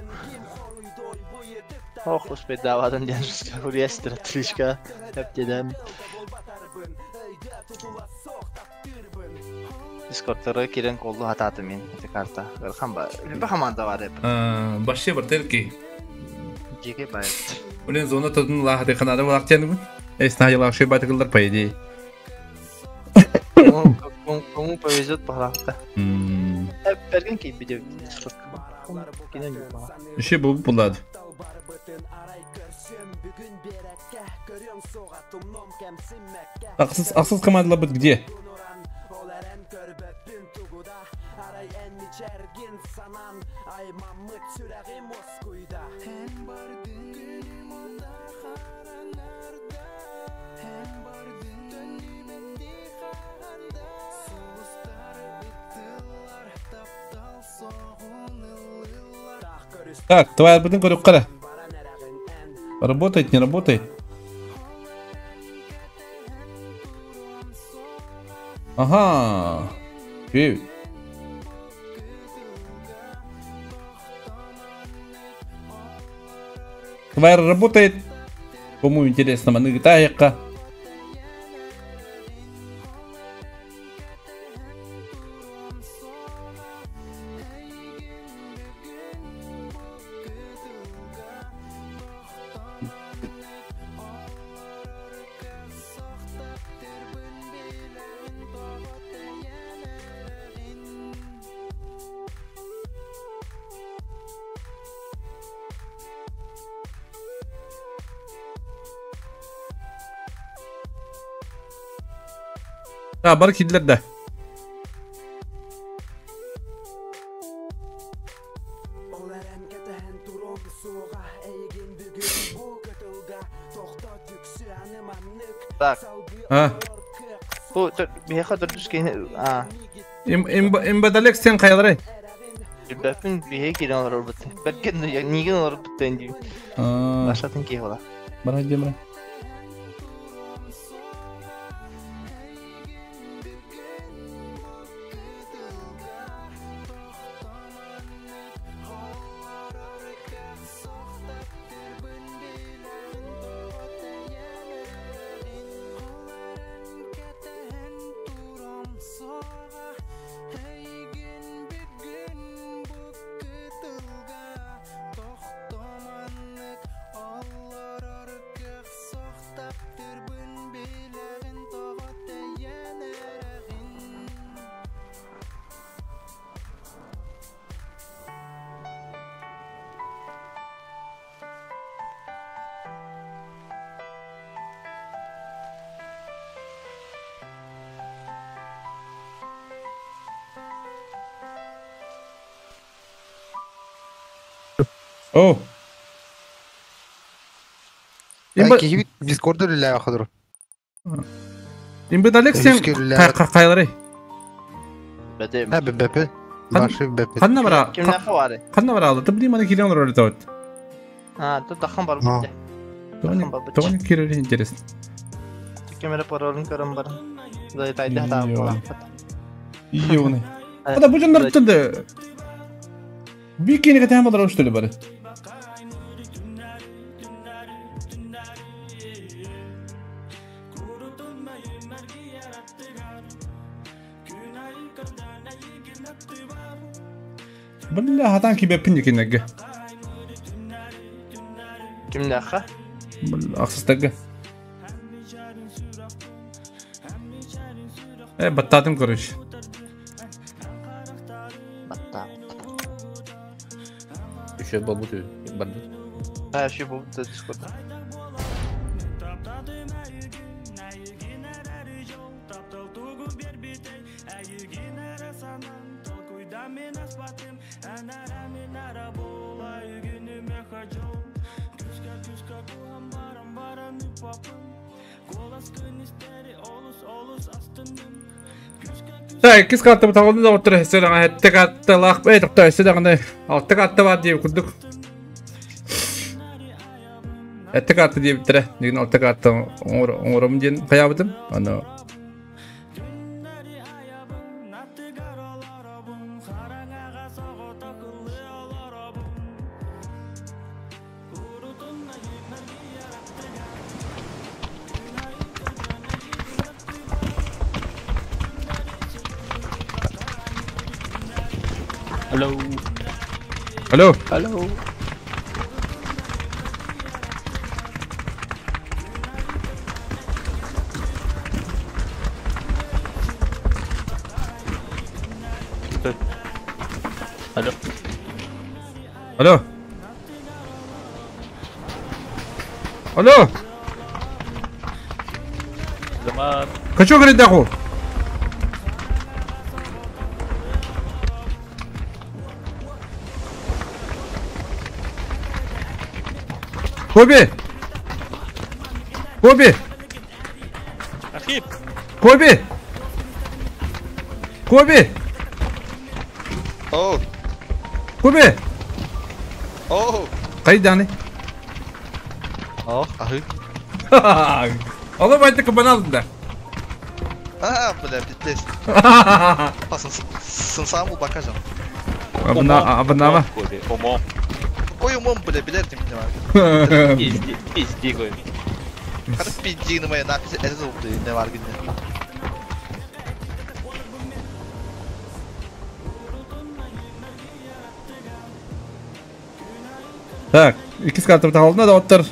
Ох, успеть давадан ден урестер отличка. Эптеден. Дискордтары кирен колду хататы мен эти карта. Ырхан ба. Бе хаманда бар эп. Башчы бар терки. Жеке бар. Блин, зона тудун лахты ханада булак тенү. Эсна ялак шей батыгылдар по идее. Кому повезет, пожалуйста. Берген кей биде Дискорд. Еще бу булады. Аксыз аксыз командалар бит где? Так, твоя бутын көрүк кара. Работает, не работает? Ага. Эй. Тварь работает. Кому интересно, маны гитайка. А, бар кидлер да. Так. А. Бу бияха дөрдүс а. Им им имбадалек сен каялары. Бәпин бие кирен олар бит. Бәлки ниген олар бит инде. Башатын ки була. Бара демре. О. Киһи Дискордда үлэлээ хадыр. Имбадалек сен каялары. Бәдем. Ха бәпе. Башы бәпе. Канна бара. Кимнәхе бар? Канна бара алды. Тыбди маны кирен роль тават. А, тут дахан бар бит. Тони кирер интересно. Камера паролын көрөм бар. Да тайда та була. Ёны. Ада бу жандар тынды. Бикини катам бар что ли бар? Бля, хатан ки бепин кинеге. Кимнәхе? Бля, аксыстагы. Баттаатым короче. Баттаабыт. Еще болбут барды. А, еще болбут дискорда. Так, кис карта бутаҕын да оттор эссе даҕа хэтте катталаах э тохто эссе даҕаны алта карта бар диэбит курдук. Этте карта диэбиттэрэ, дигин алта карта оҥором диэн хайаабытым. Аны Алло. Алло. Алло. Алло. Алло. Алло. Заман. Хочу говорить даху. Коби! Коби! Архип! Коби! Коби! Оу! Коби! Оу! Кайданы? Ох, ахы. Алып айтты кабан да. А, бля, пиздец. Сынсам бакажам. Абынама. Омо. Какой умом, бля, билет не понимаю. Пизди, пизди, говорю. Хара пизди на моей написи, это зуб, не варгин. Так, икис карта бутаҕалына да оттор.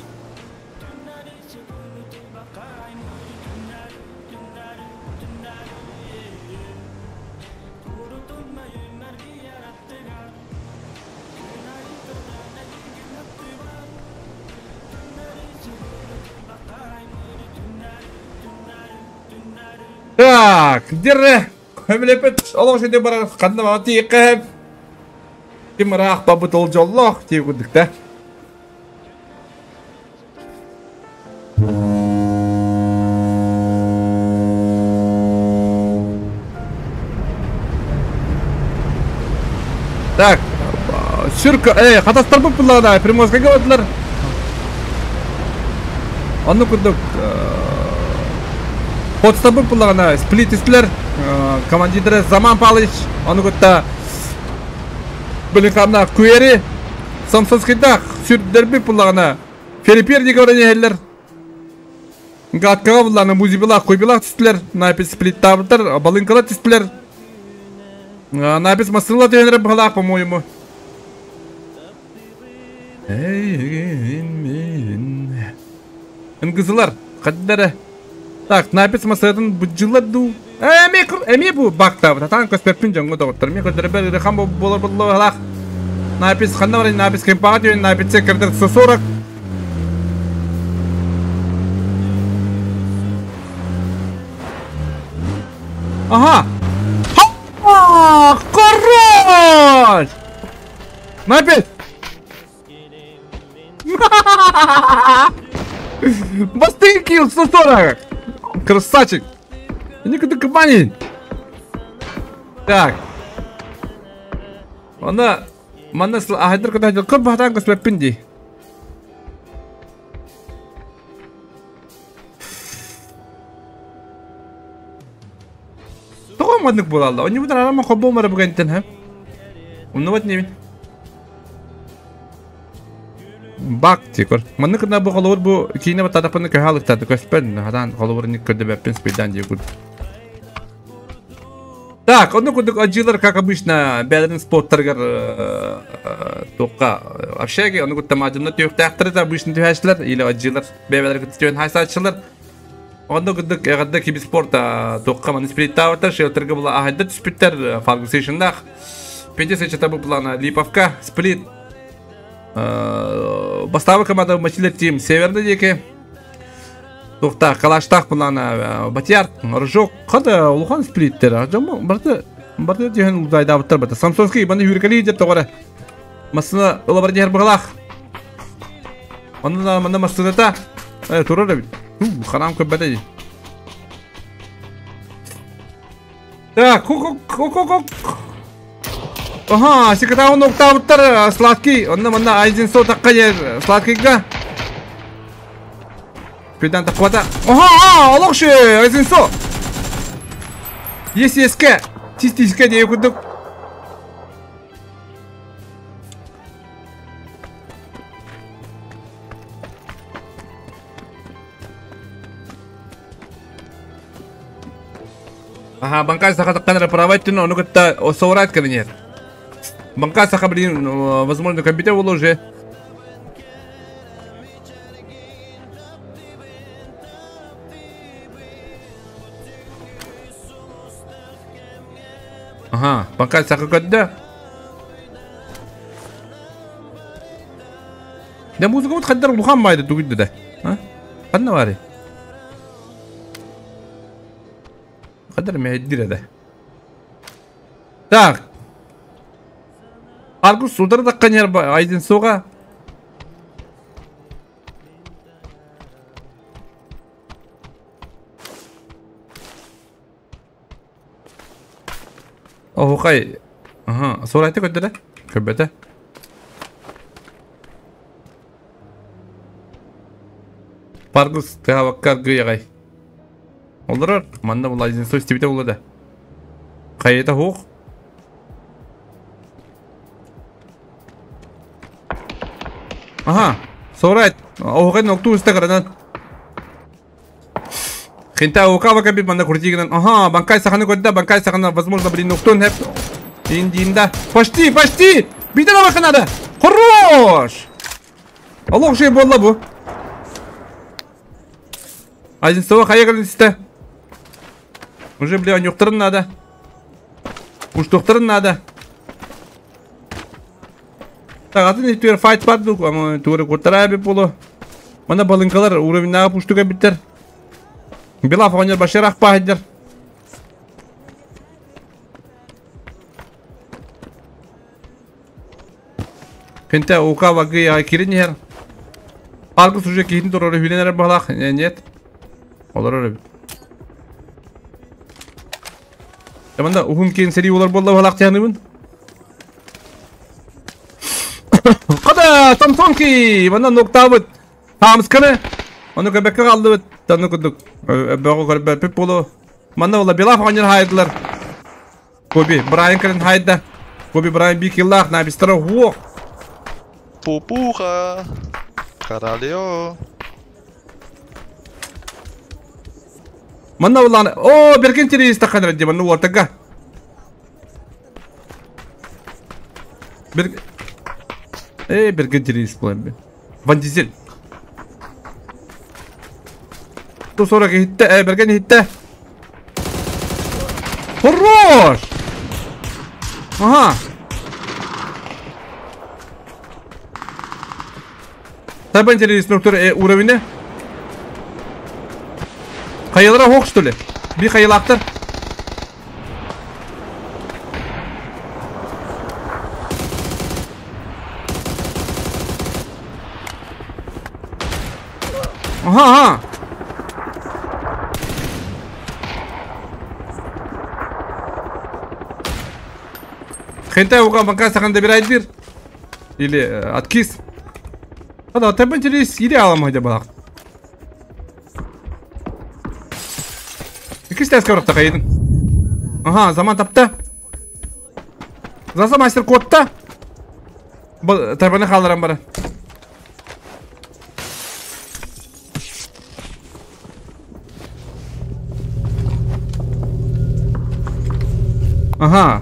Так, дирре. Хөмлепет, олох шеде бар ханна мати кэп. Ким раах бабыт ол жоллох тип кудукта. Так, сүрк, хатастар бұл бұллағына, Приморскайға бардылар. Онны курдук, Хотстар бұл бұллағына, сплитистлер, командирі Заман Палыч, оны күтті Білін Куэри, Самсонскайда сүрдер бұл бұллағына, Ферипер деген еллер. Гаткаға бұллағына музибилақ, қойбилақ түстілер, напис сплит табылтар, балынкала түстілер. Напис масыла түйенері бұғалақ, по-моему. Ынгызылар, қаддары. Так, напис масыратын бұджылар ду. Эме бұ бақта, татан көспеппін жоңғы доғыттар. Мен көдірі бәрі қан болар бұлы ғалақ. Напис қанда бар, напис кемпаға түйен, напис кірдір 140. Ага! Хорош! Напис! Бастын килл 140! Красавчик! Никуда кабанин! Так. Она... Манна ахайдыр куда хотел. Кып бахтан көспеппин ди. Тоҕо маннык буолалла. Онньубут арама хоббомара бүгэнтэн ха. Оннубат небин. Бак тикор. Маннык на бу холовур бу киинэ баттаатахпына көһө көспөн. Хадан холовур ник көрдөбөппүн спейдан дии курдук. Так, онну курдук аджилар, как обычно, бәлерин спорттаргар тоққа общаги, онну курдук тамадымна түйөктәхтер да обычно түйәшләр, или аджилар бәбәлер көтүн хайсачылар. Онно кырдык эҕэрдэ кибиспорт туохха маны сплиттаабыттар, шелтерга була аһайда түспүттэр, фаргусейшннаах. Петя сечета бу плана Липовка, сплит. Бастабы команда Мачилер Тим Северный диэки. Туохтаах, Калаштаах плана Батьяр, Рожок, хада улахан сплиттер. Жамма барты барты дьиһэн удайдаабыттар бата. Самсонский маны хүркели деп тоҕора. Массына ыла бар дьиһэр быһалаах. Онно манна массыната турар эбит. Хараам көрбөтө дии. Так, ку-ку-ку-ку-ку. Ага, секретарь октавыттар сладкий. Онно манна Айзен со такка жер сладкийга. Педан таквата. Ага, олох ше, Айзен со. Есть еске. Тис-тиске дее курдук. Аха, банкай саха таққан правайтын, оны кытта соурайт кірінер. Банкай саха, блин, возможно, компьютер был уже. Ага, банкай саха көтті. Да музыка вот хаддар улухан байды тугуйды да. А? Ханна бары? Хаддар мeheddir да. Так. Аргус судар да канер айдын суға. Охай. Ага, сурайты көтті да? Көббеті. Паргус тыһабаккар гыягай. Олорор, манна була айдын су истибите була да. Хайыта хук. Ага, сорайт. Охай нокту үстә каранан. Хинта окава кабит манна куртигинан. Ага, банкай саханы көддө, банкай саханы, возможно, блин, ноктун хеп. Индинда. Почти, почти! Бите на надо. Хорош! Аллах же болла бу. Один сова хайа исте. Уже, бля, нюхтырын надо. Уж тухтырын надо. Так, атын итер файт барды, ама туре куртара би болу. Мана балынкалар уровеньнага пуштуга биттер. Бела фонер башарах пахдер. Хинте укава гыя киринер. Аргус уже кихин турары хүненер балах. Нет. Олар öyle. Tamam uhun кен сери олар болла балах тяныбын. Када Самсонки, мана ноктабыт. Тамсканы. Оны көбекке калды. Таны күдүк. Бөгө көрбө пип болу. Мана ола бела фонер хайдылар. Коби Брайан кырын хайда. Коби Брайан би киллах на бистро хуок. Пупуха. Королео. Манна улан, о, берген терис таққан рәдде, манна ортаға. Берген терис бұлан бе. Ван Дизель. 140 хитте, берген хитте. Хорош! Ага. Табан терис нөктөр уровень. Хайылара хоқ, что ли? Би хайылақтыр. Ага, ага. Хентай оған банка саған добирает бир. Или откис. Ада, табан терис ире аламай деп балақ. Кистес көрөктө кайдын. Ага, заман тапты. Заса мастер кодта. Бу табаны халырам бара. Ага.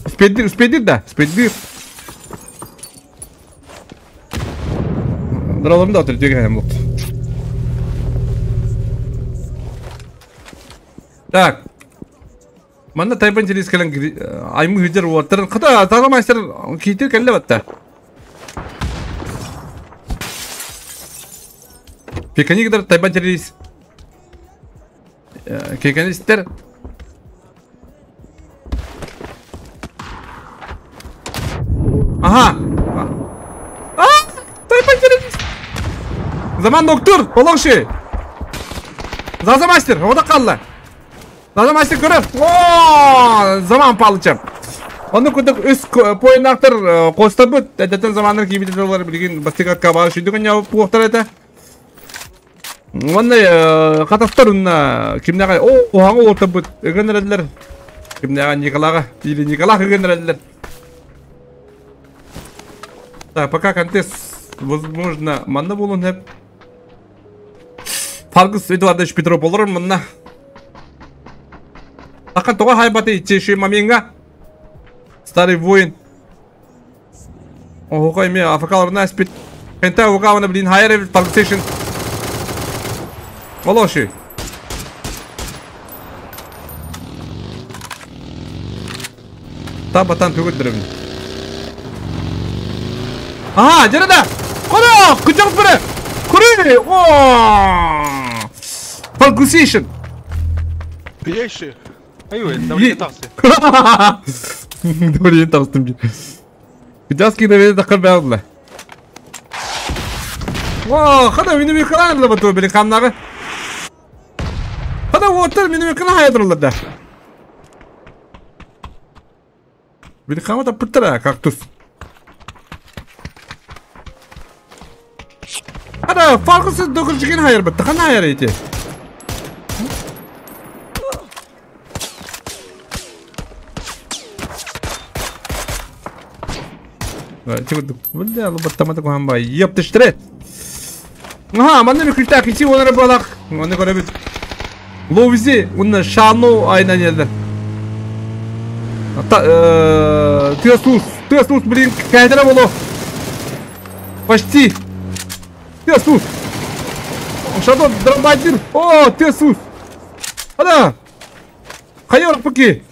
Успедир, успедир да, успедир. Дралым да отыр деген болду. Так. Манна Тайбан телес кэлэн аймы хыдьар уоттарын хата тага мастер киитир кэллэ батта. Пеканигдар Тайбан телес кеканистер. Ага. А, Тайбан телес. Заман доктор, олоңши. Заза мастер, ода қалла. Заза мастер көрөр. О, заман палычым. Оны күдік үс поинақтар қостабыт, әдеттен заманның кейбітелер білген бастығатқа бар шүйдіген яуып бұқтар әті. Ондай қатастар ұнна кімнеға, о, оғаңы ортабыт, үгенер әділер. Кімнеға Николаға, или Николах үгенер әділер. Так, пока контест, возможно, манна болуын хеп. Фаргус Эдуардович Петров болыр мына. Ақан тоға хайбаты итчеші маминга. Старый воин. Ого, име афакаларына әспет. Пента оғауына блин хайыр Фаргусейшн. Олоши. Табатан түгілдірім. Ага, жерада! Қора! Күджақ бірі! Күрі! О! Фаргусейшн! Пьеши! Ай, давай тавсы. Давай тавстым. Күджаски давай тақыр бәрді. О, қада мені мекран да бату били қамнағы. Қада отыр мені мекран хайдырлар да. Били қама да пыттыра кактус. Қада фарқысы дөгілжіген хайыр бітті. Қана хайыр ете? Ага, манна ми күлтә кичи онары балак. Оны көрәбез. Ловзи, уны шану айнан елде. Тесус, тесус, блин, кайдара боло. Почти. Тесус. Шадо дробадир. О, тесус. Ана. Хайор паки.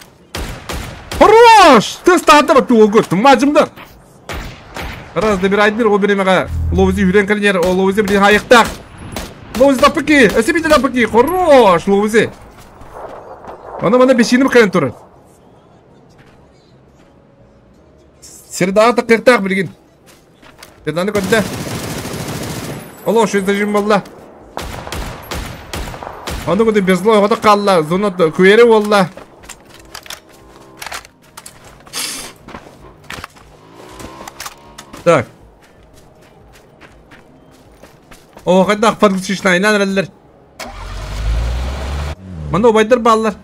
Хорош! Тес тата бату огот. Мажымда. Раз добирайдыр, о беремеға ловзи хүрен калинер, о ловзи блин хайықтақ. Ловзи тапыки, әсебейді тапыки, хорош, ловзи. Ана мана бешінім қайын тұры. Сердаға тақыртақ білген. Серданы көтті. Оло, шөзді жым болла. Аны көті безлой, ода қалла, зона көйері болла. Так. О, қайда фаргусишна айнан рәллер. Манда обайдар баллар.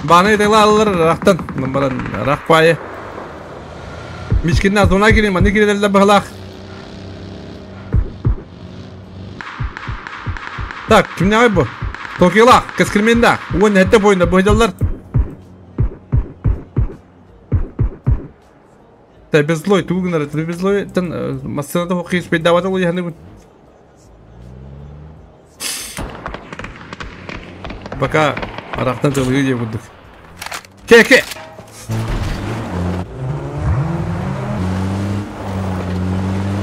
Баны дела аллар рахтан. Номаран рах пайы. Мишкинна зона кирин, маны кирелер бағлақ. Так, кімне ай бұ? Токилақ, кескірменда. Уын әтті бойында бойдалар. Безлой, тугнер, безлой, тен массанада хоккей спейдавата ол яхны бун. Пока арақтан жылы деп буддuk. Ке-ке.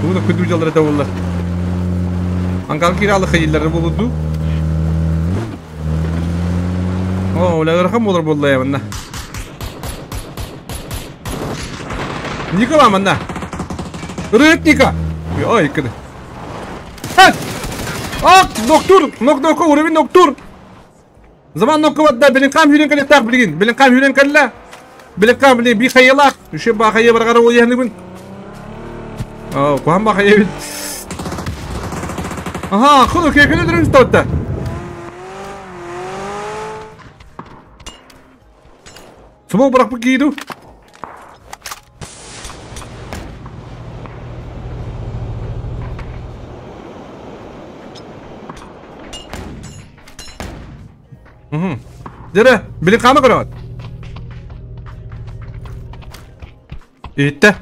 Буны күдү жалдыр да болlar. Аңгал киралы хыйлары болуду. О, улар хам болар болла я мында. Никола манна. Рытника. Ой, кыды. Ак, доктор, нок уровень доктор. Заман нокка бадда билин кам хүрен кале так билгин. Билин кам хүрен калла. Билин кам билин би хайылак. Үше ба хайы баргара ол яхны бун. О, куам ба хайы бит. Ага, худу кекене дөрүн стотта. Сумо барак бу. Дere, bilin kamı көрөт. Итте.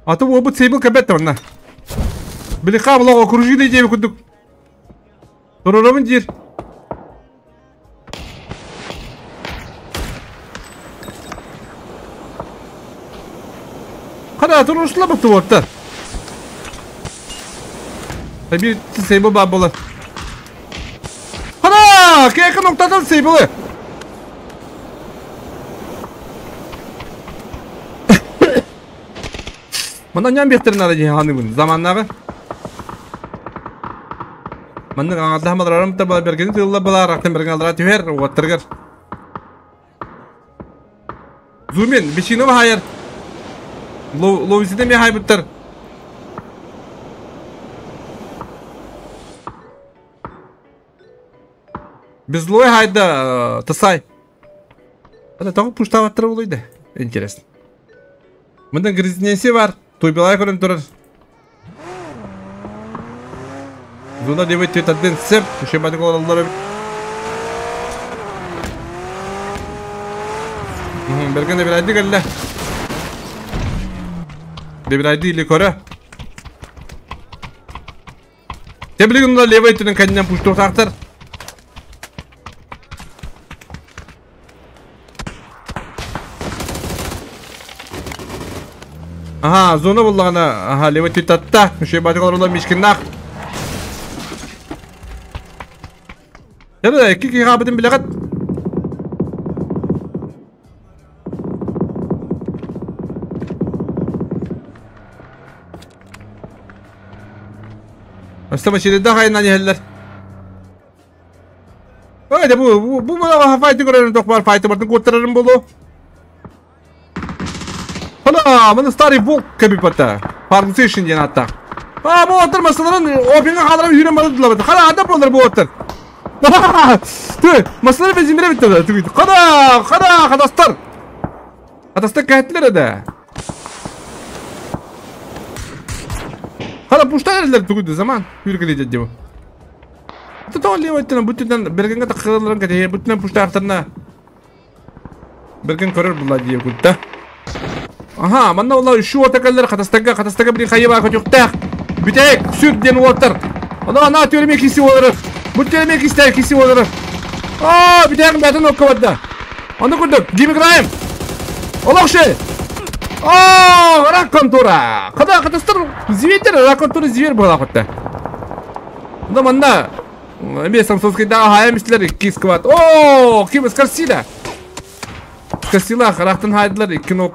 Аты обыт сейбил кәбәтті онна. Билин камы лоға окружили дейбі күдік. Туруорабын диир. Хана туруорсула баттыбыттар. Tabii сейбл бар болар. Хана! Кекі ноктадан сейблы. Мына ням бехтерин ары ханыбын заманнагы. Маннык аңарда хамаларым та бала берген тылла бала рактан берген алдыра түһэр уоттаргар. Зумен бишини хайыр. Ловисиде ме хайбыттар. Безлой хайда тасай. Это того пуштаваттыр болойды. Интересно. Мында грязнеси бар. Той белай көрін тұрыр. Зона левый тетаден сеп. Еще бадык олалар. Берген де bir aydı geldi. De bir aydı ili kore. Tebrikler левый түнін кәдінен пуштуқ тақтыр. Ага, зона буллаҕына, аха, левый түттатта, үшей бадык олар мишкиннах. Яра, икки киһи хаабытын билэҕит. Астама ширида хайнан иһэллэр. Ой, да бу бу бу файты көрөрүн тох бар файты бартын куоттарарын болу. Ана, мына старый волк кабипата. Фаргусейшн диэн аттаах. А, бу оттар масаларын опинга хааларам үүрэн барадылар. Хара, адам болар бу оттар. Түй, масалары безимире битти. Түгү. Хара, хара, хадастар. Хадастар кәһәтләр эде. Хара, пуштар эрлер түгү заман. Хүргеле деді бу. Тото левый бүтүнөн бергенге такыларын кете, бүтүнөн пуштар Берген көрөр була дие күтті. Аха, манна олар үшу отакаллар катастага, катастага бир хайба көтөктак. Бүтек, сүр ден отыр. Ана ана төрме киси олар. Бу төрме кистер киси олар. А, бүтек бәтен оккабадда. Аны күрдүк, Гимми Грайм. Олокшы. А, рак контура. Када катастар зиветтер, рак контура зивер була котта. Анда манна эме самсовскийда хаямислер кискват. О, ким скарсила. Скарсила характын хайдылар икки нок.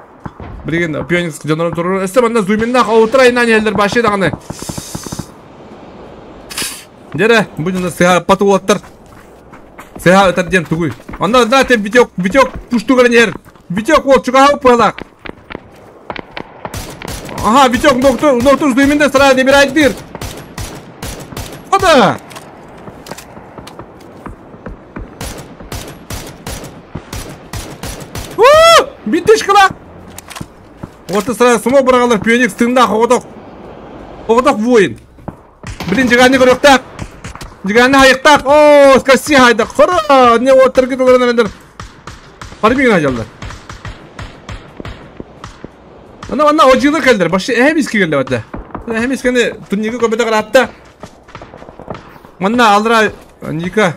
Билген пионикс жонорон турur. Эсте манна зуйминнах оутра инан елдер башы даганы. Дере, будем сыха патулаттар. Сыха өтер тугуй. Анда знаете, битек, битек пушту гранер. Битек вот чуга пала. Ага, битек доктор, доктор зуйминде сразу не бирайт дир. Куда? Битешкала. Вот сразу сумо брагалар пионикс тында хоғодок. Хоғодок воин. Блин, жигани көрөктак. Жигани хайыктак. О, скаси хайдак. Хора, не оттыр кетелер нелер. Харбигин ажалдар. Ана ана ожилы келдер. Башы эм иски келди бата. Эм искени турниге көбөтө каратта. Манна алдыра Ника.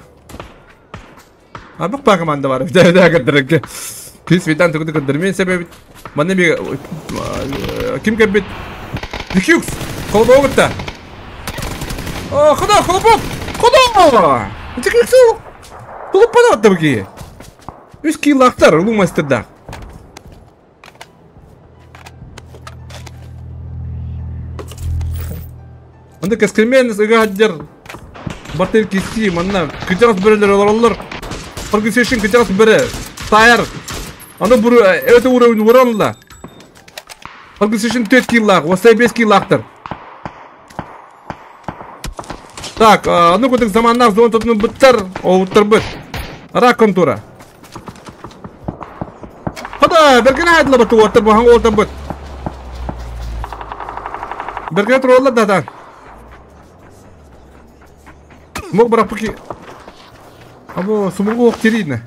Абык па команда бар. Да, кырдырык. Кис витан түгү кырдыр. Мен себеби манна би ким кебит? Дикюкс. Колбогутта. О, худа, колбок. Худа! Дикюкс. Колбок па буки. Үс килактар, улуу мастерда. Анда кескермен ыгаадер. Бартел киси, манна кыжагас бөрелер олар. Фаргусейшн кыжагас бөрө. Таяр. Аны буру өтө уровень уранла. Фаргусейшн 4 киллах, осай 5 киллахтыр. Так, аны кудык заманнар зон тотун буттар, оуттар бут. Рак контура. Хада, берген айдыла буту оттар бу ханг оттар бут. Берген туралла да. Мог брапки. Або сумугу октерина.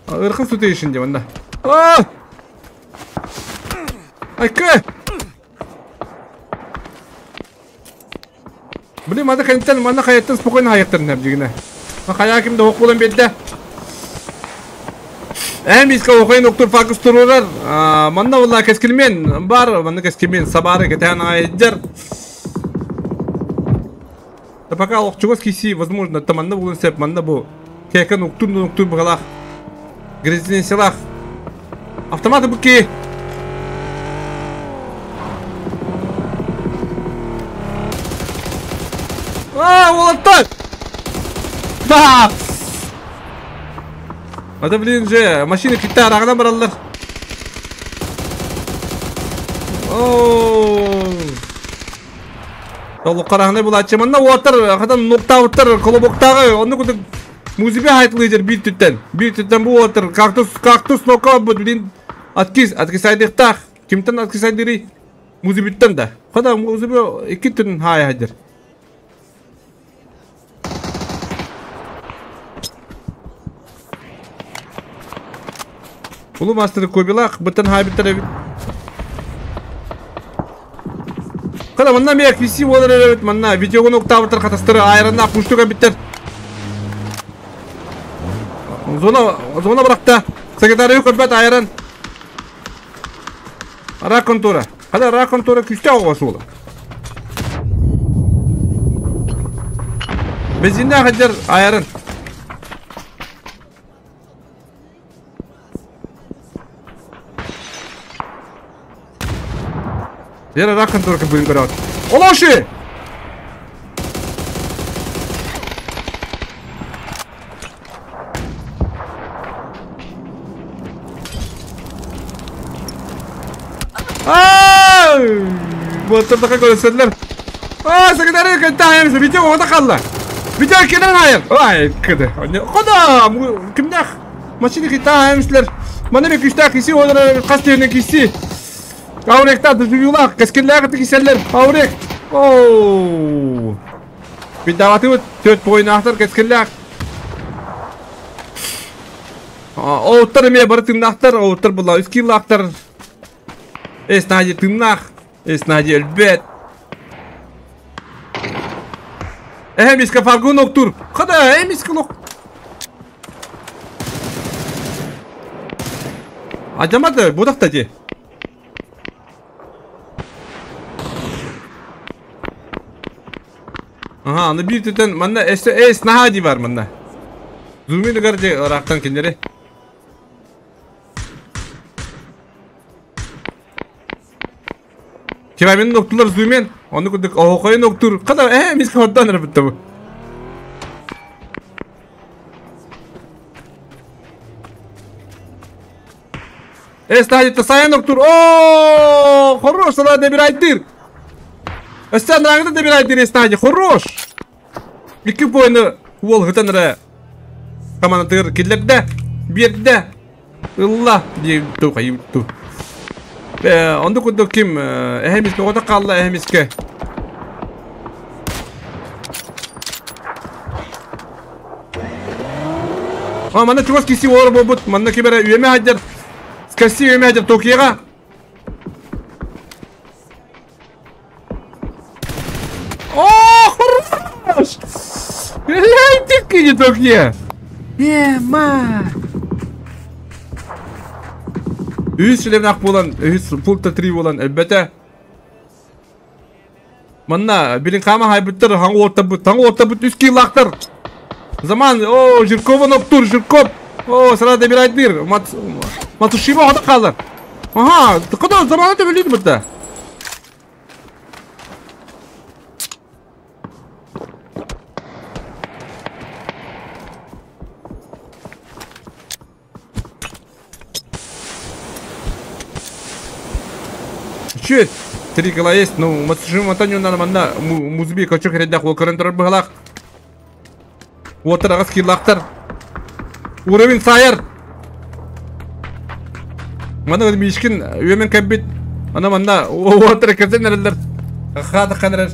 Ырхын сүтейшін деп анда. А! Айка! Блин, маны кэнтэн, маны хайаттан спокойно хайаттарын әбдігіне. Хая кимде оқулан бедді. Әм иске оқайын оқтыр факус тұрырар. Манна олла кескілмен бар, манна кескілмен сабары кетен айджар. Да пока лохчугас киси, возможно, там манна булын сеп, манна бу. Кекен оқтыр, оқтыр бұғалақ. Грязин селах. Автоматы буки. А, вот Да! Это, блин, же, машина кита, рағынан баралар. Ооо. Толық қарағынай бұл атшы. Манна отыр, қадан ноқта отыр, колобоқтағы, оны күдік музыбе айтылы жер бір түттен. Бір түттен бұл отыр. Кактус, кактус ноқа, блин, откис, откис айдықтақ. Кімтен откис айдыры? Музыбиттен да. Қада музыбе екі түн хай айдыр. Улу мастер кобилах, бытын хайбиттер эбит. Када манна мек виси болар эбит, манна видеогун октабытыр катастыры айрана пуштуга биттер. Зона, зона быракта. Секретарь көрбөт айран. Ара контура. Када ара контура күстө оғасы ола. Бензинде хаджар айран. Yere rakın durun bugün görüyor. Ola şu! Aaaa! Motorda görseler. Aa, sekreter kenta hayır, video orada kaldı. Video kenan hayır. Ay, kıdı. Koda, kimde? Maşini kita hayırmışlar. Bana bir güçte kisi olur, kastiyene kisi. Aurek da кескенләге тиксәлләр. Аурек. Оу. Бидаваты төрт бойын ахтар кескенләк. Оуттар эме бар тымнахтар, оуттар була үскиллахтар. Эс нади тымнах, эс нади элбет. Эмиска фаргун октур. Хада эмиска лок. Ажамады, будакта же. Ага, аны bir түтен манна эс эс наһади бар манна. Зумин гарже рактан киндере. Кибамен ноктулар зумен, оны күдүк оокой ноктур. Када мис хордан рабытты бу. Эс наһади тасай ноктур. О, хорош, сала дебир айдыр. Эстен раңды дебир айдыр эс наһади, хорош. İki boyunu уол хытанра командатыр киллерде берде ылла дип кайып онду кудду ким эхемиске ота калла эхемиске а мана чугас киси ор бобут манна кибере үйеме хаджар скаси үйеме хаджар Токиога о хорош. Гляньте, Токио! Ема! Үс шлемнақ болан, үс пулта 3 болан, әлбәтә. Манна, билин қама хайбыттыр, хаңы орта бұт, хаңы орта бұт, үс килақтыр. Заман, о, Жиркова ноктур, Жирков. О, сарада бір айдыр, Матушима ода қалыр. Ага, қада заман өте біледі бұтта. Чуть, три кила есть, но Матушима Антонио надо манна музби кочок редах окорентор бгалах. Отыр ағыз килақтар. Уровень сайыр. Мана мишкин өмен кәббит. Ана манна отыр кірден әрілдер. Қады қанырар.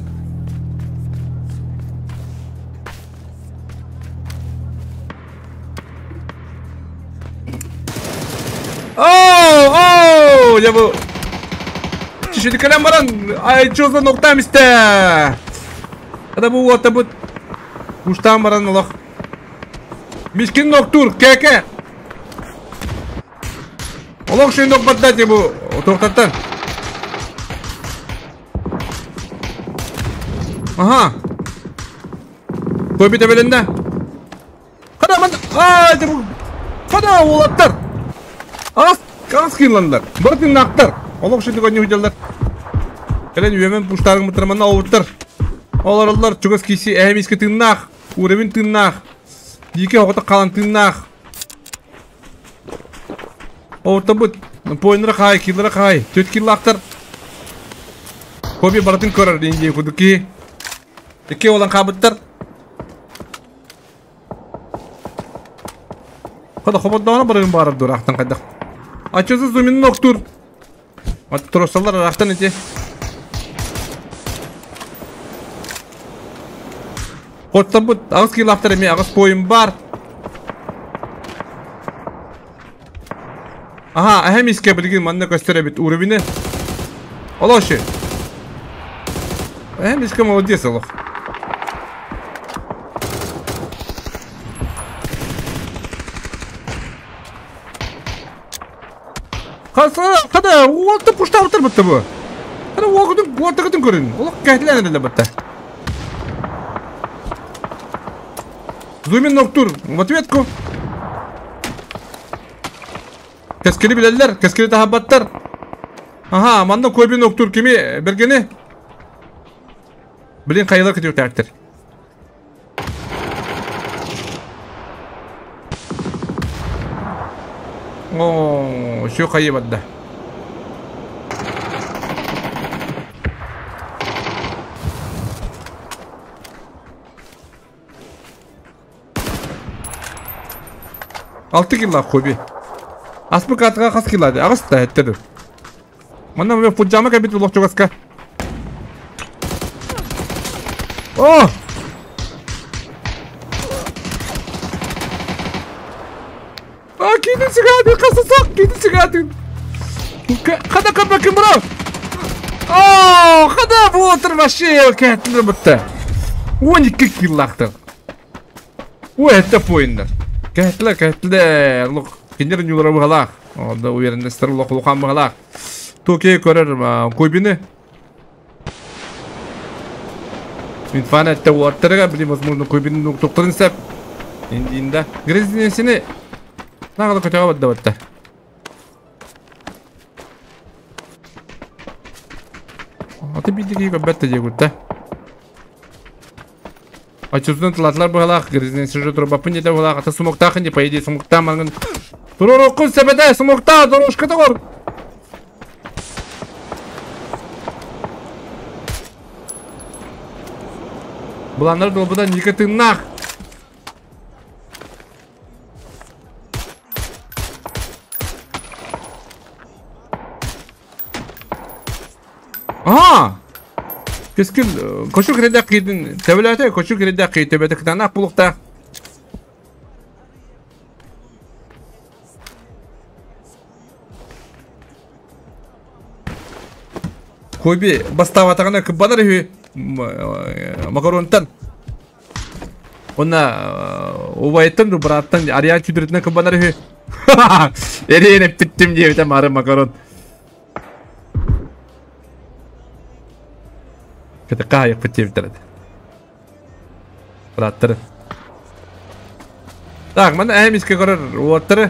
Оу, оу, я бұл Чешеді кәлем баран. Ай, чоза ноқтам істе. Ата бу уота бут. Куштаан баран олох. Мискин ноктур, кэкэ. Олох шин нок барда ти бу тоқтаттан. Аха. Көбі тебеленде. Қада ман, ай, бу. Қада олаттар. Ас, ас кыйландар. Бір тыннақтар. Олох шин көне хүделер. Кэлэн үөмэн пуштарың мытырманна оуттар. Олар чугас киси әмиске тыннах, уровень тыннах. Дике оғыта қалан тыннах. Оуттан бұт, поиннара қай, киллара қай, төт киллақтар. Коби баратын көрір дейін кудуки. Ике olan қабыттар. Қада хободдағына барығын барыр дур, ақтан қайдақ. Ачысы зумин ноқтур. Аттыросалар ақтан ете. Қоттан бұт, ағыз килақтар еме, ағыз пойым бар. Аха, әхем иске білген манна көстері бит уровені. Олашы. Әхем иске молодец олық. Қада, уолты пушта бұтыр бұтты бұ. Қада, уолты көрін. Олық кәтілән бұтты. Зумин ноктур в ответку. Кескили билелер, кескили тахабаттар. Ага, манна көбі ноктур кими бергені. Блин, қайылар кетеу тәктір. О, шо қайы бадда. Алты килла хоби. Аспы катыға қас киллады. Ағыс та әттеді. Мана мен фуджама кәбет улық чогаска. О! А, кейдін сігады, қасасақ, кейдін сігады. Қада қапа кім бұрау? О, қада бұл отыр вообще кәтілі бұтты. 12 киллақты. О, это поиндар. Кәтілі, кәтілі, лұқ, кендер нүлара бұғалақ. Онда уверенностер лұқ лұқан бұғалақ. Токе көрір көбіні. Инфан әтті уаттырыға, біле, возможно, көбіні тоқтырын сәп. Индиінде. Грезінесіні нағылы көтеға бадда батта. Аты бидігі көбәтті де күтті. Ачузун тылатлар бұғалақ, грезінесі жо тұрбапын деді бұғалақ, ата сумоқтақын де, по идее, сумоқта маңын. Тұрыр оқын сәбәді, сумоқта, дорожкада қор. Бұландар долбыдан екі тыңнақ. Ага! Кескил, көшір кіреді қидын, тәбіләті көшір кіреді қиды, төбәті қытанақ бұлықта. Көбі баставатағына күббанар үйі макаронтан. Она убайттан, браттан, ария чүдіретіне күббанар үйі. Ерейін әппіттім дейбіті мары макарон. Кete қайық бітте бітіреді. Браттары. Так, мана әміске көрір уаттары.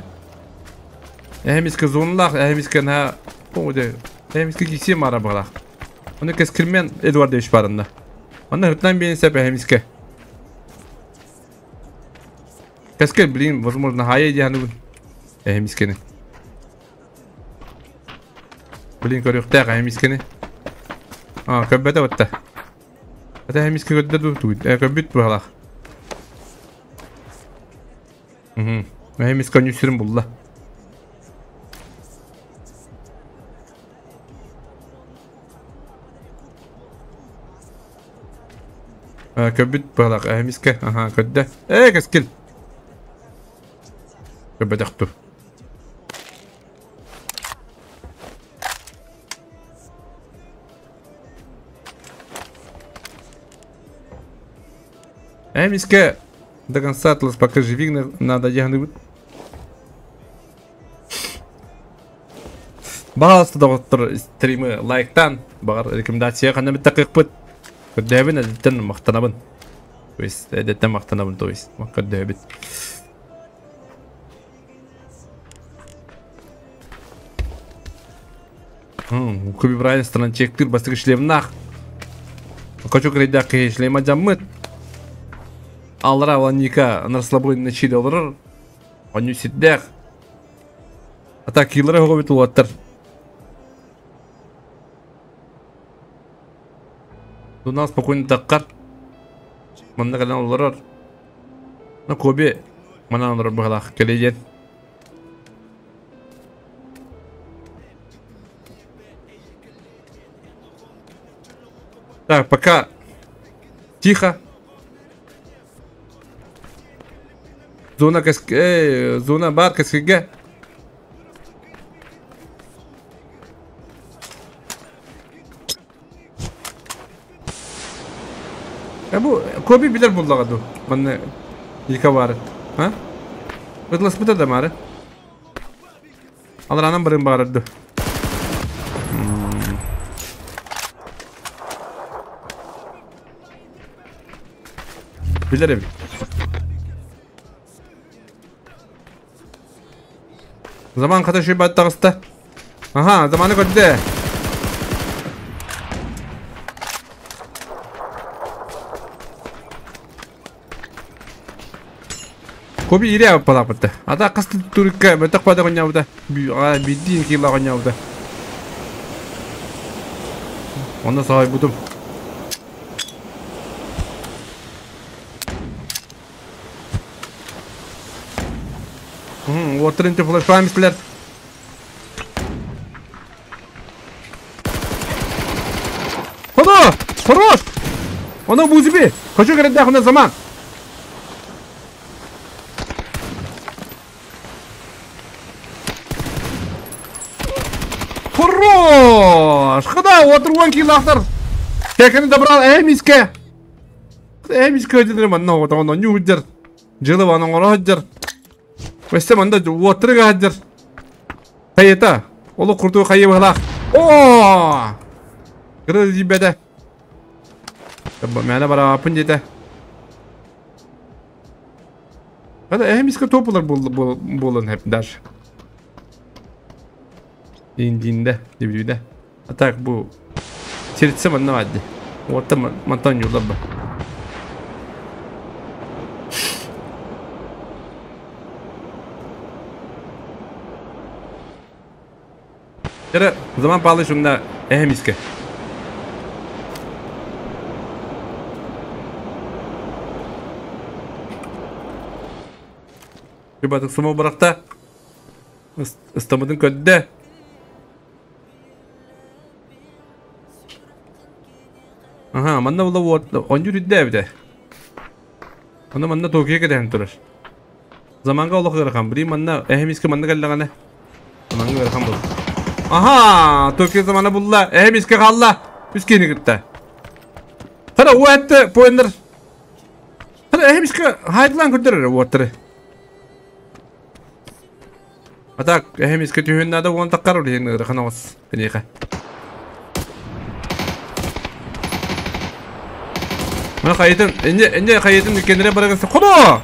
Әміске зонлақ, әміске на... Оде, әміске кисе мара бағалақ. Оны кескірмен Эдуардович барында. Оны хыртынан бейін сәп әміске. Кескір, блин, возможно, хая дияны бұн. Әміскені. Блин, көріқтәқ әміскені. А, көббәті батта. Ата әміске көдді туйд. Көббіт бұғалақ. Әміске нүсірін бұлла. Көббіт бұғалақ. Әміске. Аха, көдді. Кескіл. Көббәті ақту. Эмиске до конца атлас пока живи надо дьаһаныбыт. Баҕаласта доҕоттор стримы лайктан, баҕар рекомендация ханна бит такыахпыт. Көрдөһөбүн эдиттен махтанабын. То есть эдиттен махтанабын, то есть көрдөһөбүт. Куби Брайан странчектыр бастык шлемнах. Хочу крейдак шлема жаммыт. Алра Ванника на расслабоне на чили олорор. Оню сиддэх. А так киллеры хоговит улаттар. Дунал спокойно таккар. Манна калан олорор. На Коби манан олорор быһалаах кэлиэн. Так, пока тихо. Зона кэс зона бар кэскигэ. Бу Коби билер буллаҕа ду. Манна Ика бар. А? Ытласпыта да мары. Аларанан барын барырды. Билер эбит. Заман хата шүйбат тағыста. Аха, заманы көрді. Коби ире аппалапытты. Ата қасты турикка бөтөк пада коньябыта. Биддин кила коньябыта. Онда сағай бутум. Отырын те флешпамислер. Хода! Хорош! Она бузби! Хочу говорить, да, заман! Хорош! Хода, отыруан килахтар! Кекені добрал, эмиске! Эмиске өтедір манна отағын, не өдер? Жылы ваның ора өдер. Весте манда отырыға өдер. Қайета, олы құртуы қайы бағлақ. О! Кыры дебеде. Мәне бара апын деді. Хада эмиске топылар болын хеп даже. Индинде, дебюде. А так бу сердце манна вадди. Орта мантан юлда ба. Тері заман палы шунда эмиске. Ребята, самого барахта. Ыстамыдын көдді. Ага, манна була вот, он жүрүдді бите. Оны манна Токио кетен турар. Заманга олох ырхан, бири манна эхемиске манна келлегene. Заманга ырхан бул. Ага, Токио замана булла, эхемиске калла. Үскени китте. Хара уатты поендер. Хара эхемиске хайдлан көдөрөр уаттыры. А так, эхемиске түйүннада уон таккар улин ырхан ос. Кенеха. Мына қайытын, энде қайытын кендіре барағысы. Құда!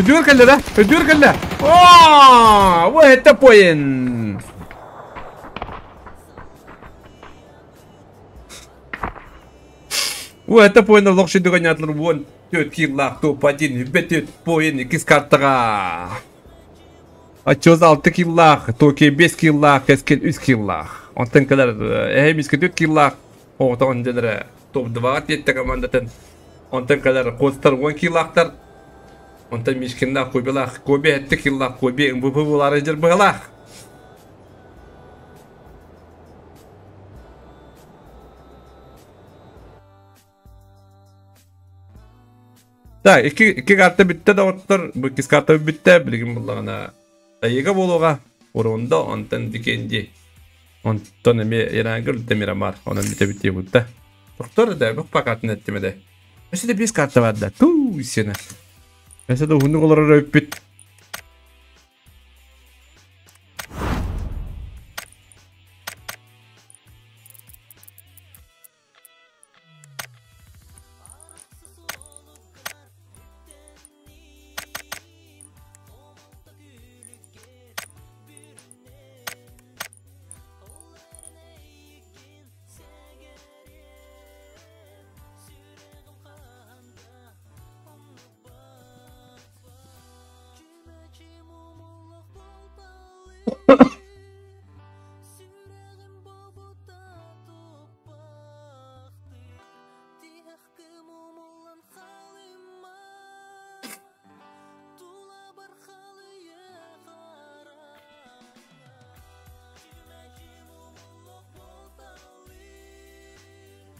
Өдір кәлі да, өдір кәлі. Ооо, вот это поин! Вот это поин, лоқшы дүген атлар, вон, төт киллақ, топ 1, бет поин, икс картаға. Ачоз 6 киллах, Токио 5 киллах, Кескен 3 киллах. Онтан калар Эхемиске 4 киллах, оғытаған делері топ-2 етті командатын. Онтан калар Қостар 10 киллахтар. Онтан Мишкинлах, Кобилах, Коби 7 киллах, Коби МВП болары жер бұғалах. Так, 2 карта бітті да оттар, бұл 2 карта бітті, білген болағына. Тайыға болуға, орында онтан дикенде. Онтон эмиэ Ирангер да Мирамар, онон бүтэбит диэбит да. Тохтор да, бу пакатын эттим да. Өссө да биэс карта бар да. Туу, сена. Өссө да уһуннук олорор өппүт.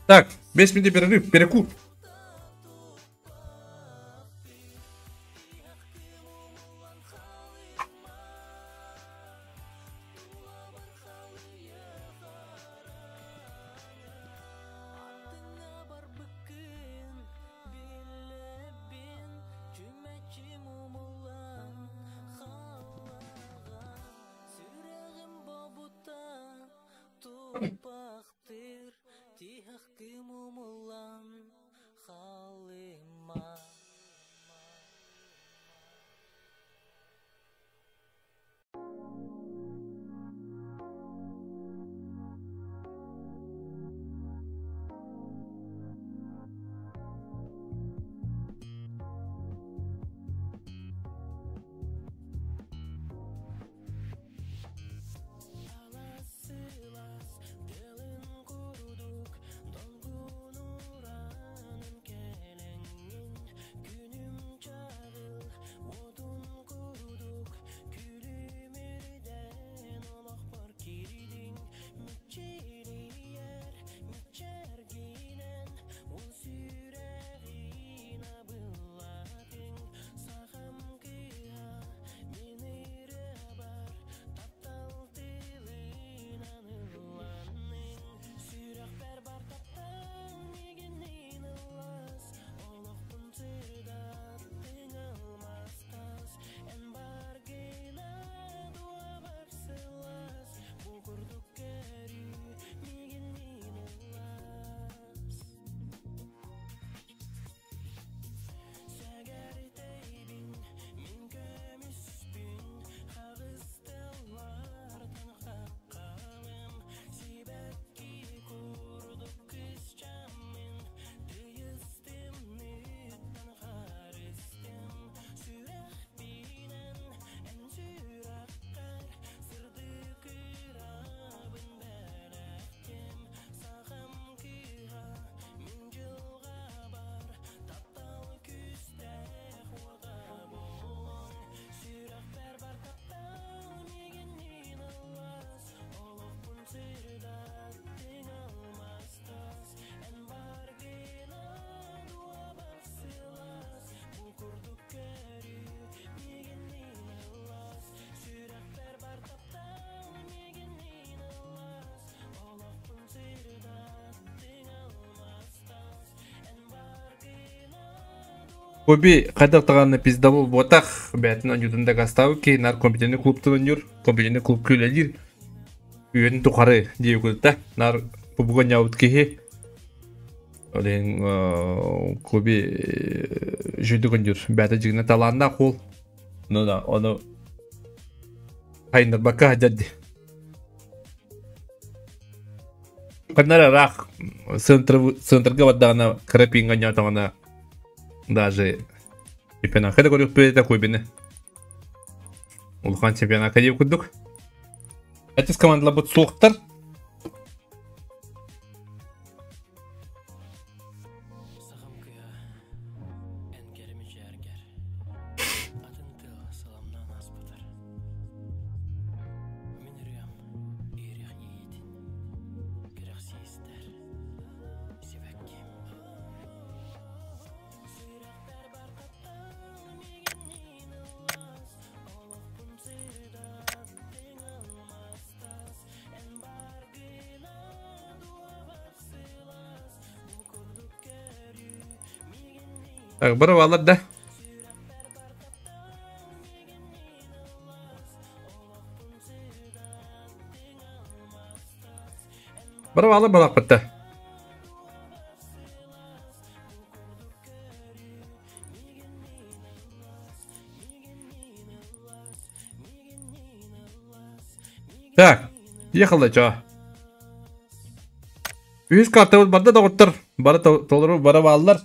Так, 5 минут перерыв, перекур. Коби хайдах даҕаны пиздабыл буотах, бэйэтин оонньуутун дакаастаабыт нар компьютерный клубтан оонньуур, компьютерный клуб үлэлиир, үйэтин тухары диэбит курдук нар бу оонньообут киһи. Ол иһин Коби үчүгдүк оонньуур, бэйэтэ дьиҥинэ талааннаах уол. Ну да, ону хайыннарбакка сылдьар дии. Ханна ыраах центрга бардаҕына кыра пиҥҥэ оонньоотоҕуна даже чемпионакка да көрүөхпүт этэ Кубины. Улахан чемпионакка диэбит курдук. Этис командаларбыт суохтар. Так, бары балар да. Бары балар балақпытта. Так, ехала чё? Үс картабыт барда доҕоттор. Бары толору бара бааллар.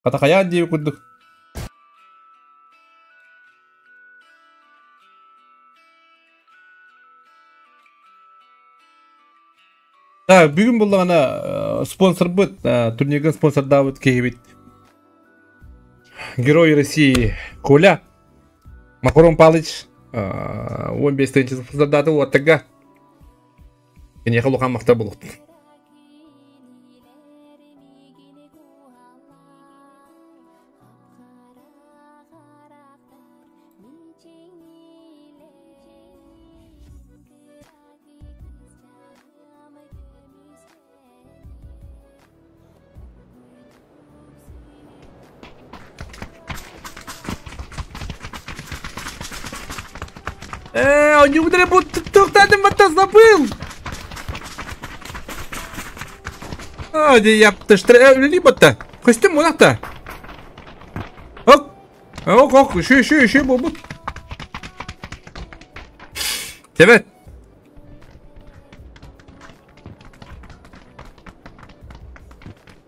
Хата хайаан дии курдук. Так, бүгүн буллаҕына спонсорбыт, турнирга спонсордаабыт киһибит. Герой России Коля Макарон Палыч 15 тысяч спонсордааты уоттарга. Киниэхэ улахан махтал буолуохтун. Он не ударил, будто забыл! А, я либо-то. Костюм мунахта. Оп! Ок, ок, еще, еще, еще, бобут. Тебе.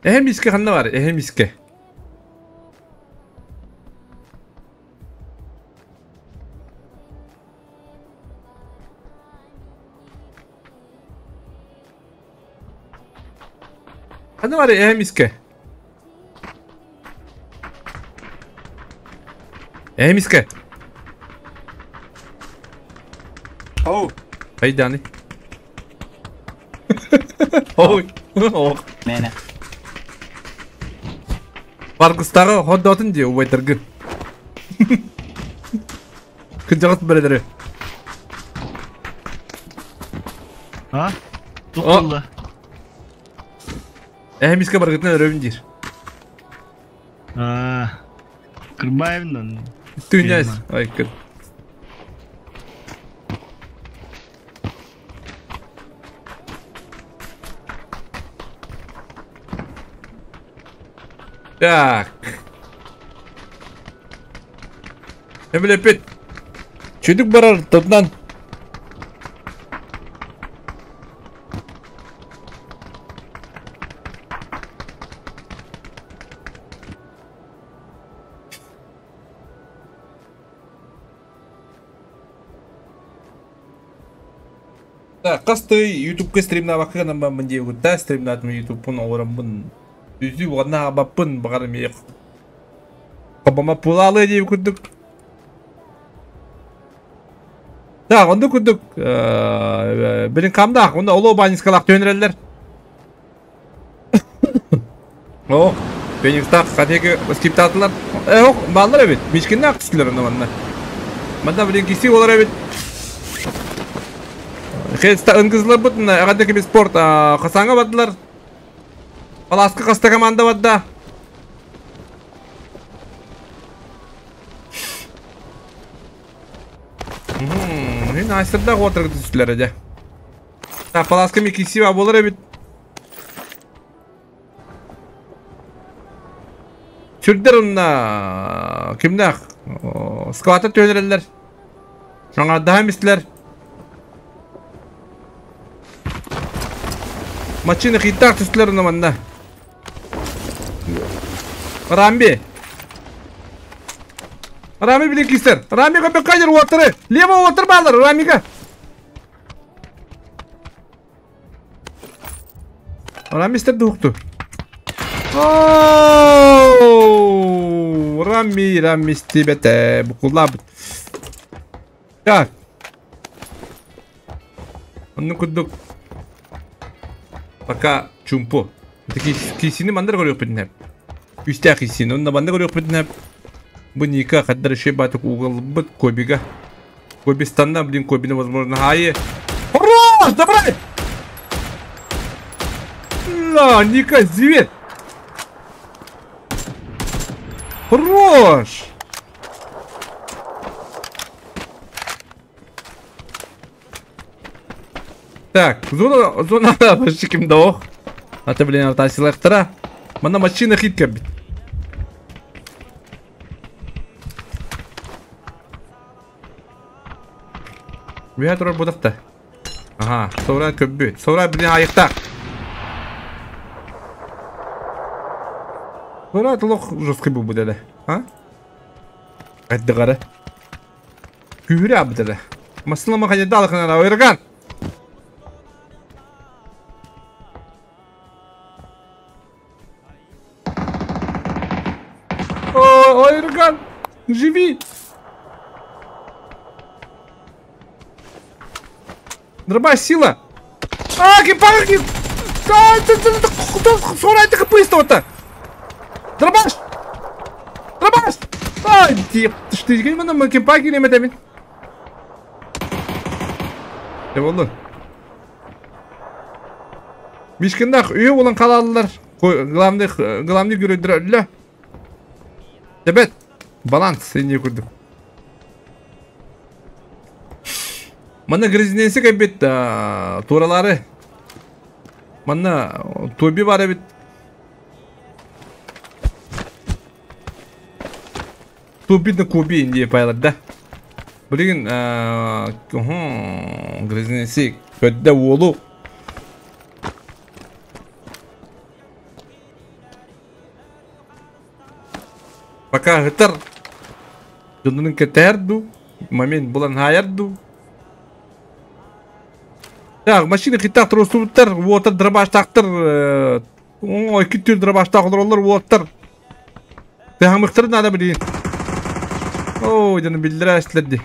Эхем иске ханна бар, эхем иске. Ханна бар, эхем иске. Эхем иске. Оу. Айданы. Ой. Ох. Мене. Баргыстағы ходдотын де убайтыргы. Күн жағыт біредірі. А? Туқылды. Эхем иске баргытын өрөбін дир. А. Кырбаевнан. Түнәс. Ай, кыр. Так. Эмилепет. Чүдүк барар тотнан. Так, касты ютубка стримна бакыган бан дие гутта стримнат ютубпун орамбын. Үзү вана баппын багар ми. Кабама пулалы дие курдук. Так, онда курдук. Билин камда, онда оло банискалак төнреллер. О, Феникстак хатеги скиптатылар. Ох, баллар бит. Мишкинне актүслөр онда манна. Манда билин киси болар бит. Хеста ыңгызлар бутна, агадык би спорт касаңа бадылар. Паласка каста команда бадда. Хин айсырда отыр түслөр эде. Та паласка ми киси ба болар бит. Сүрдер онна кимнах сквата төнреллер. Шаңа да мислер. Мачины хиттар түстілер онна манна. Рамби. Рами билин кистер. Рами көпе кайдыр отыры. Лево отыр балыр Рамига. Рами истер дуқту. Рами, Рами стибете. Букулабыт. Так. Онны кудук. Пока чумпу. Кисини мандар көрөк битнеп. Үстә кисини, онда мандар көрөк битнеп. Бу ника хаддар шей батык угол бит кобига. Кобистанда, блин, кобина возможно. Ай. Хорош, добрай! На, Ника, зверь! Хорош! Так, зона, зона почти ким да ох. Ата блин, артасилахтара. Мана машина хит кабит. Бүйә турар будақта. Ага, сора көббүт. Сора блин айықтақ. Сора толық жесткий бұл бұдады. А? Қайтты қара. Күйірі абдылы. Масылама қайда алқына ойырған. Ойырған! Живи! Дробаш сила! А, кипарки! Сорай ты быстро-то! Дробаш! Дробаш! Ай, деп, что ты мына кипаки неме демин? Не болды? Мишкиндах үйі olan қалалылар. Главный, главный көрөндүр Дебет, баланс не көрдік. Мана грязненсе кәбет туралары. Мана тоби бар бит. Тоби на куби инде пайлар да. Билген грязненсе көддә олу. Пока гытар. Жындының кетерду. Момент булан хаярду. Так, машина хитак тросуттар, уотар дробаш тактыр, ой, күттүр дробаш тактыр, уоттар. Тахамыктыр надо блин. Ой, жаны билдире эстлерди.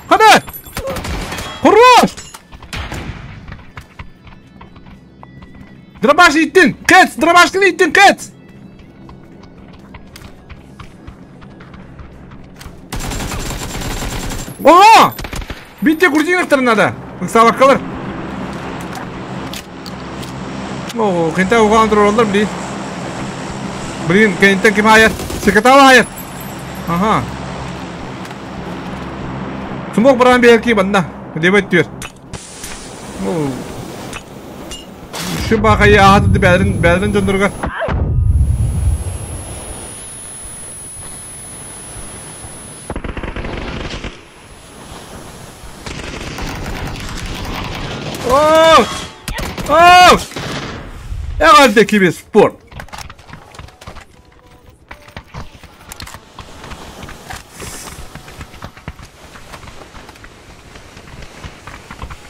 Хана! Хорош! Дробаш иттин! Кэц! Дробаш иттин, кэц! Ого! Битте курдиновтар надо. Сабаккалар. О, кента уган туралар блин. Блин, кента ким аят? Секретарь аят. Ага. Смог баран берки банда. Дебет түр. О. Şu bakayı adı бәрін бәрін жондырға. О! О! Эҕэрдэ киби спорт.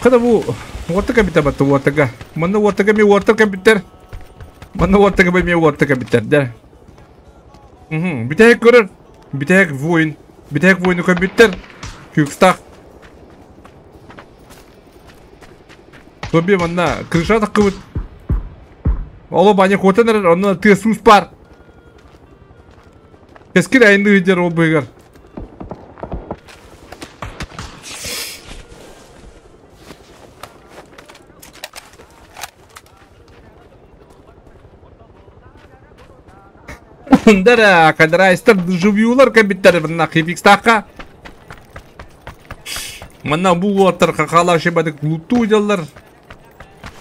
Kada bu Уорта компьютер батты уортага. Манна уортага ми уорта компьютер. Манна уортага ми уорта компьютер да. Угу. Битек көрөр. Битек воин. Битек воин компьютер. Күкстах. Тоби манна крыша такыбыт. Оло баня хотенер, онна тесус пар. Кескир айынды видер ол быгар. Дара, кадрайстер живьюлар кабиттер на хипикстака. Манна бу оттар какала шебадык луту деллар.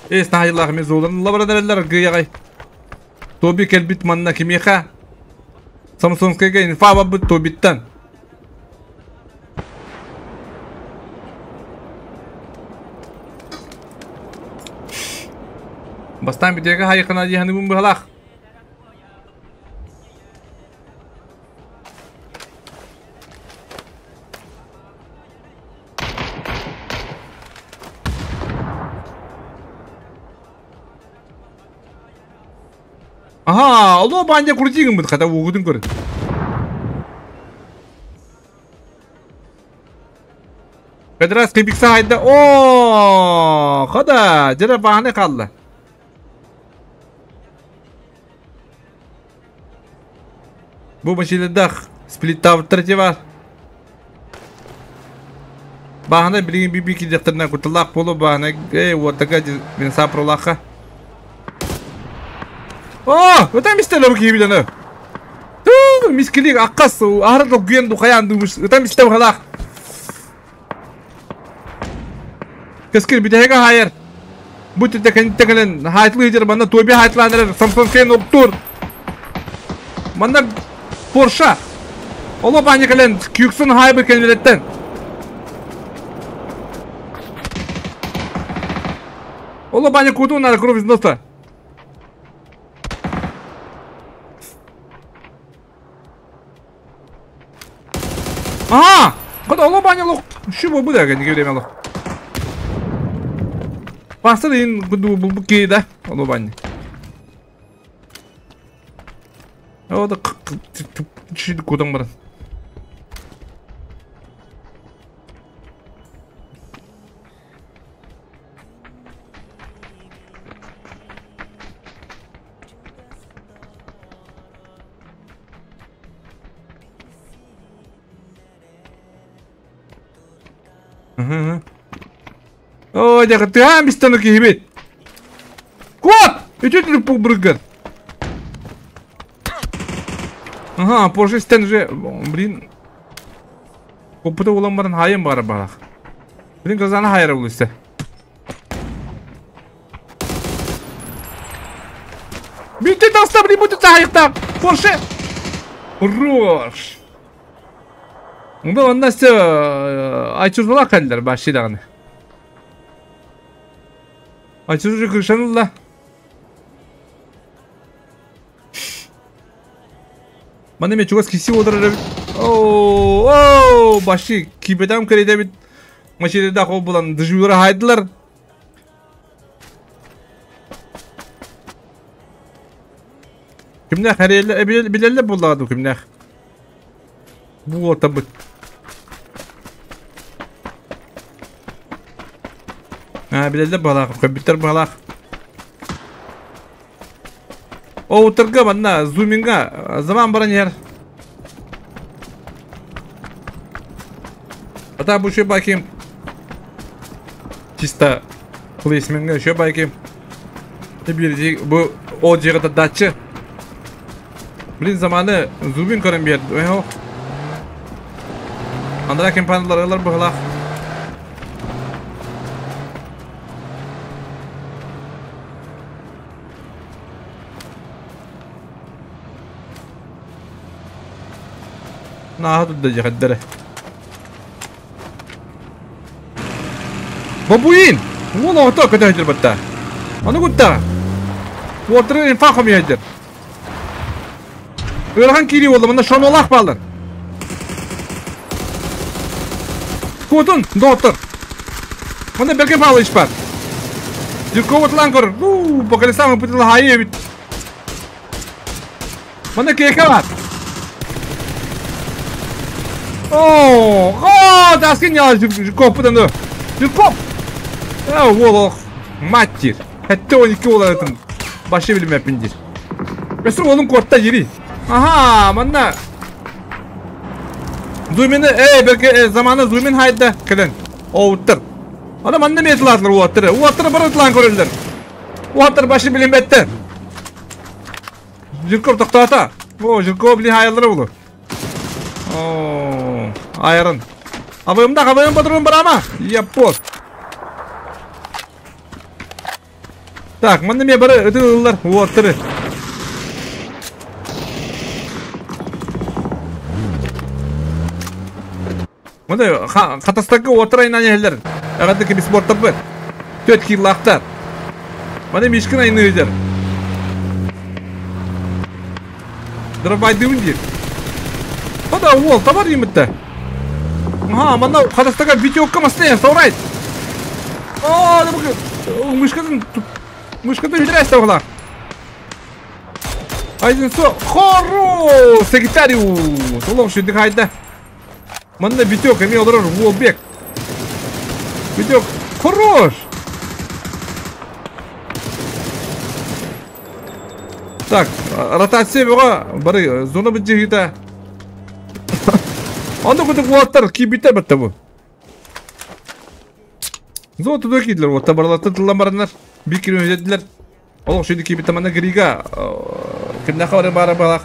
Эс нахайлах мезолан лабрадарлар гыягай. Тоби келбит манна кимеха. Самсонгскайга инфа бабы тобиттан. Бастан битеге хайкана диханы бун бахалах. Ага, алло банда крутигім бұд, қата оғыдың көрін. Кадрас қипікса айда, о, қада, жара бағаны қалды. Бұл машинадақ сплиттавыттыр те бар. Баһана билигин би-би киирдэхтэринэ кутталлаах буолуо баһана эй уотага мин сапролаахха. Оо, ытам истэлэр киһибит аны. Туу, мискилик аккас аһара долгуйан духайаан дуубус ытам истэ быһалаах. Кэскил бүтэһигэ хаайар. Бу түтэ кэнниттэн кэлэн хаайтылыы сылдьар манна Тоби хаайтылаан эрэр Самсон Кен оттуур. Манна Порша. Оло баанньа кэлэн Кюксон хаайбы кэннилэттэн. Оло баанньа кутун надо кровь из носа. Ага! Када оло баня лох. Şu bu da kendi gibi loh. Bastı deyin bu bu bu ki da оло баня. О да чү кудан баран. Оо, дьэ, тыаһаан бистэн киһибит. Куот! Үтүт бу брыгыр. Ага, Порше истэн же, блин. Коппута улан баран хайын бара барах. Блин, казаны хайра бұл исте. Битте таста, блин, будет хайықта. Порше. Хорош. Онда онда все айчурдала каллар баши даганы. Айчуржу кыршанылла. Мана ме чугас киси отырар. О, о, баши кибедам кереде бит. Машине да хол булан дежура хайдылар. Кимнех харелле билелле булладу кимнех. Бу табыт. А, билелле балах, компьютер балах. О, утырга манна зуминга заман баран ер. Ата бу еще баким. Чисто плейсменге еще баким. Теперь бу о жегата датчы. Блин, заманы зумин көрөн бер. Ой, Андра компаниялар быгылах. На, тут даже хаддара. Бабуин! Вон он так это батта. Аны гутта. Уотырын инфахом ядер. Өрхан кири болду, мында шонолах балыр. Кутун, доктор. Мында берген палы иш бар. Жиркова тлан көр. У, по колесам путила хайы бит. Мында кеке бар. О, о, даскин я Жирков путанды. Жирков. Э, волох, маттир. Хәтте 12 олатын. Башы билмәппин дир. Өсір оның кортта жери. Аха, манна. Зумини, эй, берке заманы зумин хайда кэлэн. Оуттар. Ана манна метлатлар уаттыр. Уаттыр бар атлан көрөлдөр. Уаттыр башы билинбетти. Жирков токтоото. О, Жирков билин хайалары булу. О, айрын. Абымда абым патрон барама. Япос. Так, манна ме бары өтүлөр уаттыр. Мында катастагы отыр айынан елдер. Ағады ки спорт тапы. Төт килактар. Мында мишкин айны өйдер. Дробайды үндер. Хада ол табар емітті. Ага, мында катастагы видеокка масты саурайт. О, мышкадан мышкадан өйдер оғла. Айдын со хоро секретариус. Олох шүдік хайда. Манна Витек, имел дорожу, Волбек. Витек, хорош! Так, ротация бөға, бары, зона бітжігіті. Анда күтік уаттар, кибіте бітті бұ. Золото да киирдилэр, уотта барылаттан тыллан бараннар, биир киирэн үөдэтилэр. Олох шүйді киирбит манна Грига кимнэхэ бары баара балах.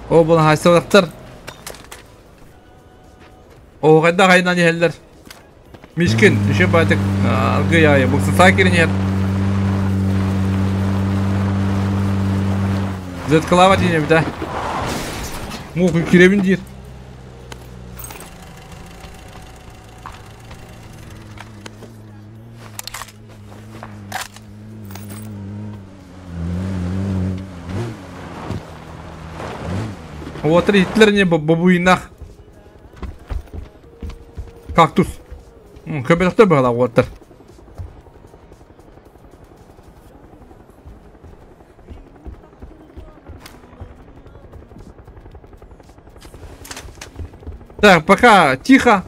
О, була хайсалактар. О, хайда хайынан иһэллэр. Мишкин, еще байтык аргы яйы, буксаса киринер. Зеткалава дейін да. Мух киребин дейір. Отыр итлер не бабуинах. Кактус. Көбелектер бағала отыр. Так, пока тихо.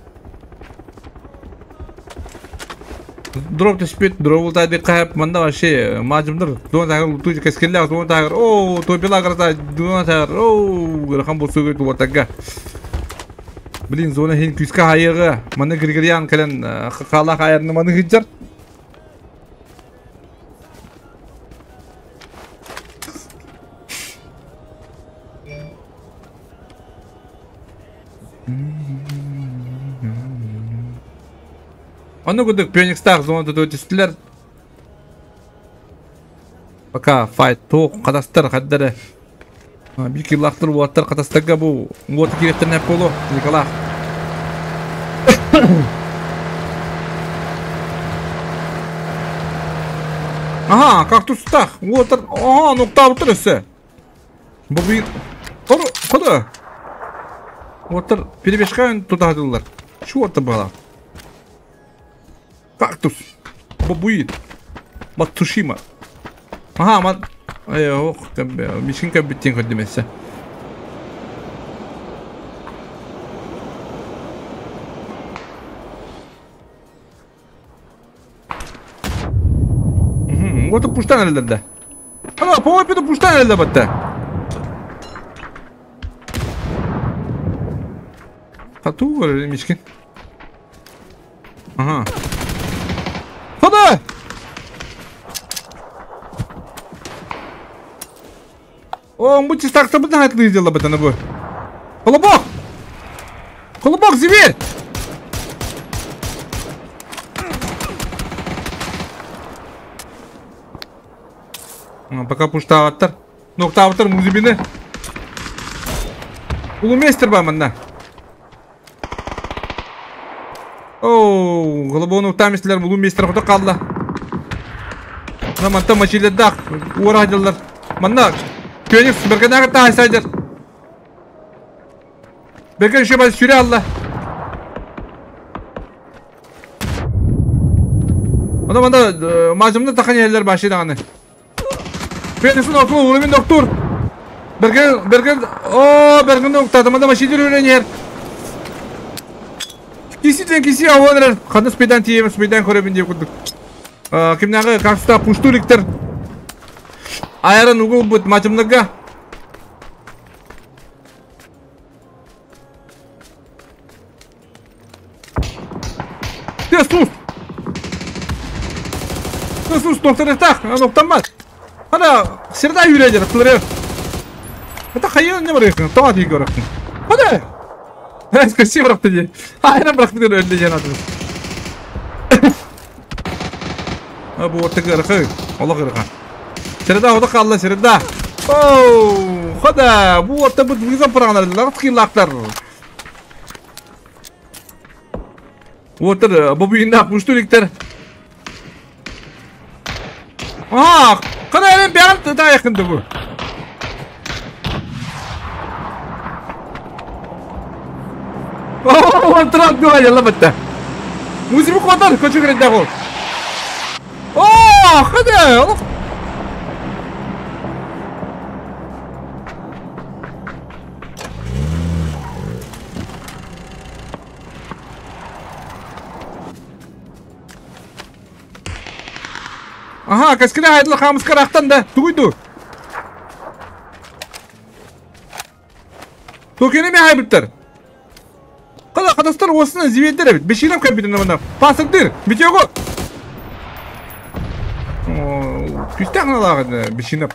Дроп түспүт, дробул тайды кайып, манда вообще мажымдыр. Дуан тагыр, туй кескеллер, дуан тагыр. О, той бела карата, дуан тагыр. О, гырхан бу сугы туатага. Блин, зона хин күскә хайыгы. Маны Григорьян кэлэн хала хайырны маны хыджар. Оны күдік Пеникстар зона төтестілер. Пока файт тоқ қатастар қаддары. Бики лақтыр уаттар қатастарға бұл уаты керектер нәп болу. Никола. Ага, кактустах. Уотар. Ага, нокта бұтыр өсі. Бұл bir... Қоды. Уаттар перебешкайын тұтадылар. Шу уатты бағала. Кактус. Бабуин. Матушима. Ага, мат... Ай, ох, мишин кәбіттен көдемесі. Вот пуштан әлдерді. Ана, по-моему, пуштан әлді бітті. Тату көрі, мишкин. Ага. Хода! О, мы чисто так бы на сделала бы это бу. Колобок! Колобок, зверь! Пока пуштаваттар. Ноктаваттар музыбины. Улумейстер ба манна. Оу, голубону тамислер улумейстер хута қалла. Наманта мачиледах, урадилар. Манна, Феникс берген та сайдер. Берген шебал сүре алла. Ана манда мажымда тақан елдер башы дағаны. Феникс'in okul ulumin doktor. Bergen bergen o bergen doktor манда машина үйренер. Кисиден киси аваныр. Қаны спедан тиеміз, спедан көребін деп күдік. Кимнағы какста пуштуликтер. Айран угол будет мачымныга. Ты сус! Ты сус, доктор так, ноктамат. Ана, серда үйренер, тылыры. Это хайын не барыхын, тоға түйгі барыхын. Хада! Әскесі бырақты де. Айран бырақты де өлді жанады. Бу ортығы ырқы, олық ырқы. Середа ода қалды, середа. Оу, хода, бу орта бу визам парағанар, лағыт қилақтар. Отыр, бу бүйінде пуштуликтер. Ага, қана әлем бәрін да якынды бу. Оу, антырат дуа, ялла бітті. Музыка қотар, көчі кереді қол. О, хода, олық. Ага, кәскіне айдылы қамыс қарақтан да, туйду. Токионы мен хайбыттар. Қада қатастар осыны зибендер эбит. Беширем компьютеріне мына. Пасырдыр. Битего. Күстәк аналағы бешинеп.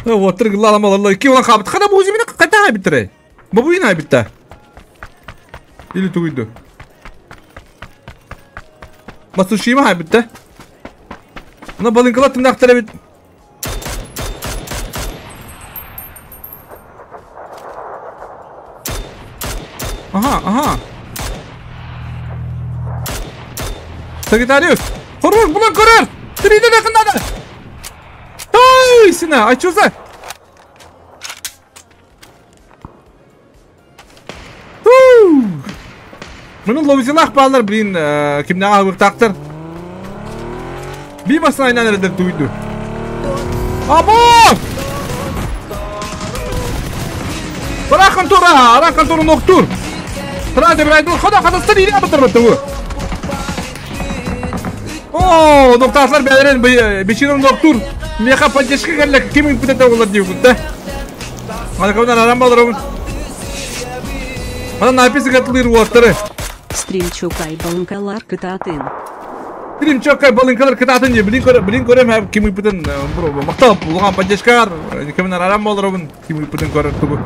Отыр гылалам алалар. Ки olan қабыт. Қада бұл өзімен қайта хайбыттыр. Бабуин хайбытта. Или тугуйду. Масушима хайбытта. Мына балынкала тымнақтар эбит. Ага, ага. Сагитариус! Хоррор, булан көрөр! Триден якындады! Ай, сина, а чё за? Мының ловзилах балар, блин, кимнәгә алып тактыр. Бимасын айнан эрдер туйду. Або! Барахан тура, арахан тура ноктур. Тра деп айтыл, хода хадастар или абытыр бітті. О, ноктаслар бәлерен беширин ноктур. Меха поддержка келлек кимин бүтәтә олар дип күтә. Ана кабдан арам балар. Ана написи катылыр уаттары. Стримчукай балынкалар кытатын. Стримчукай балынкалар кытатын дип блин көрө, блин көрөм һәм кимин бүтән мактап булган поддержка кимин арам балар кимин бүтән көрөр тугу.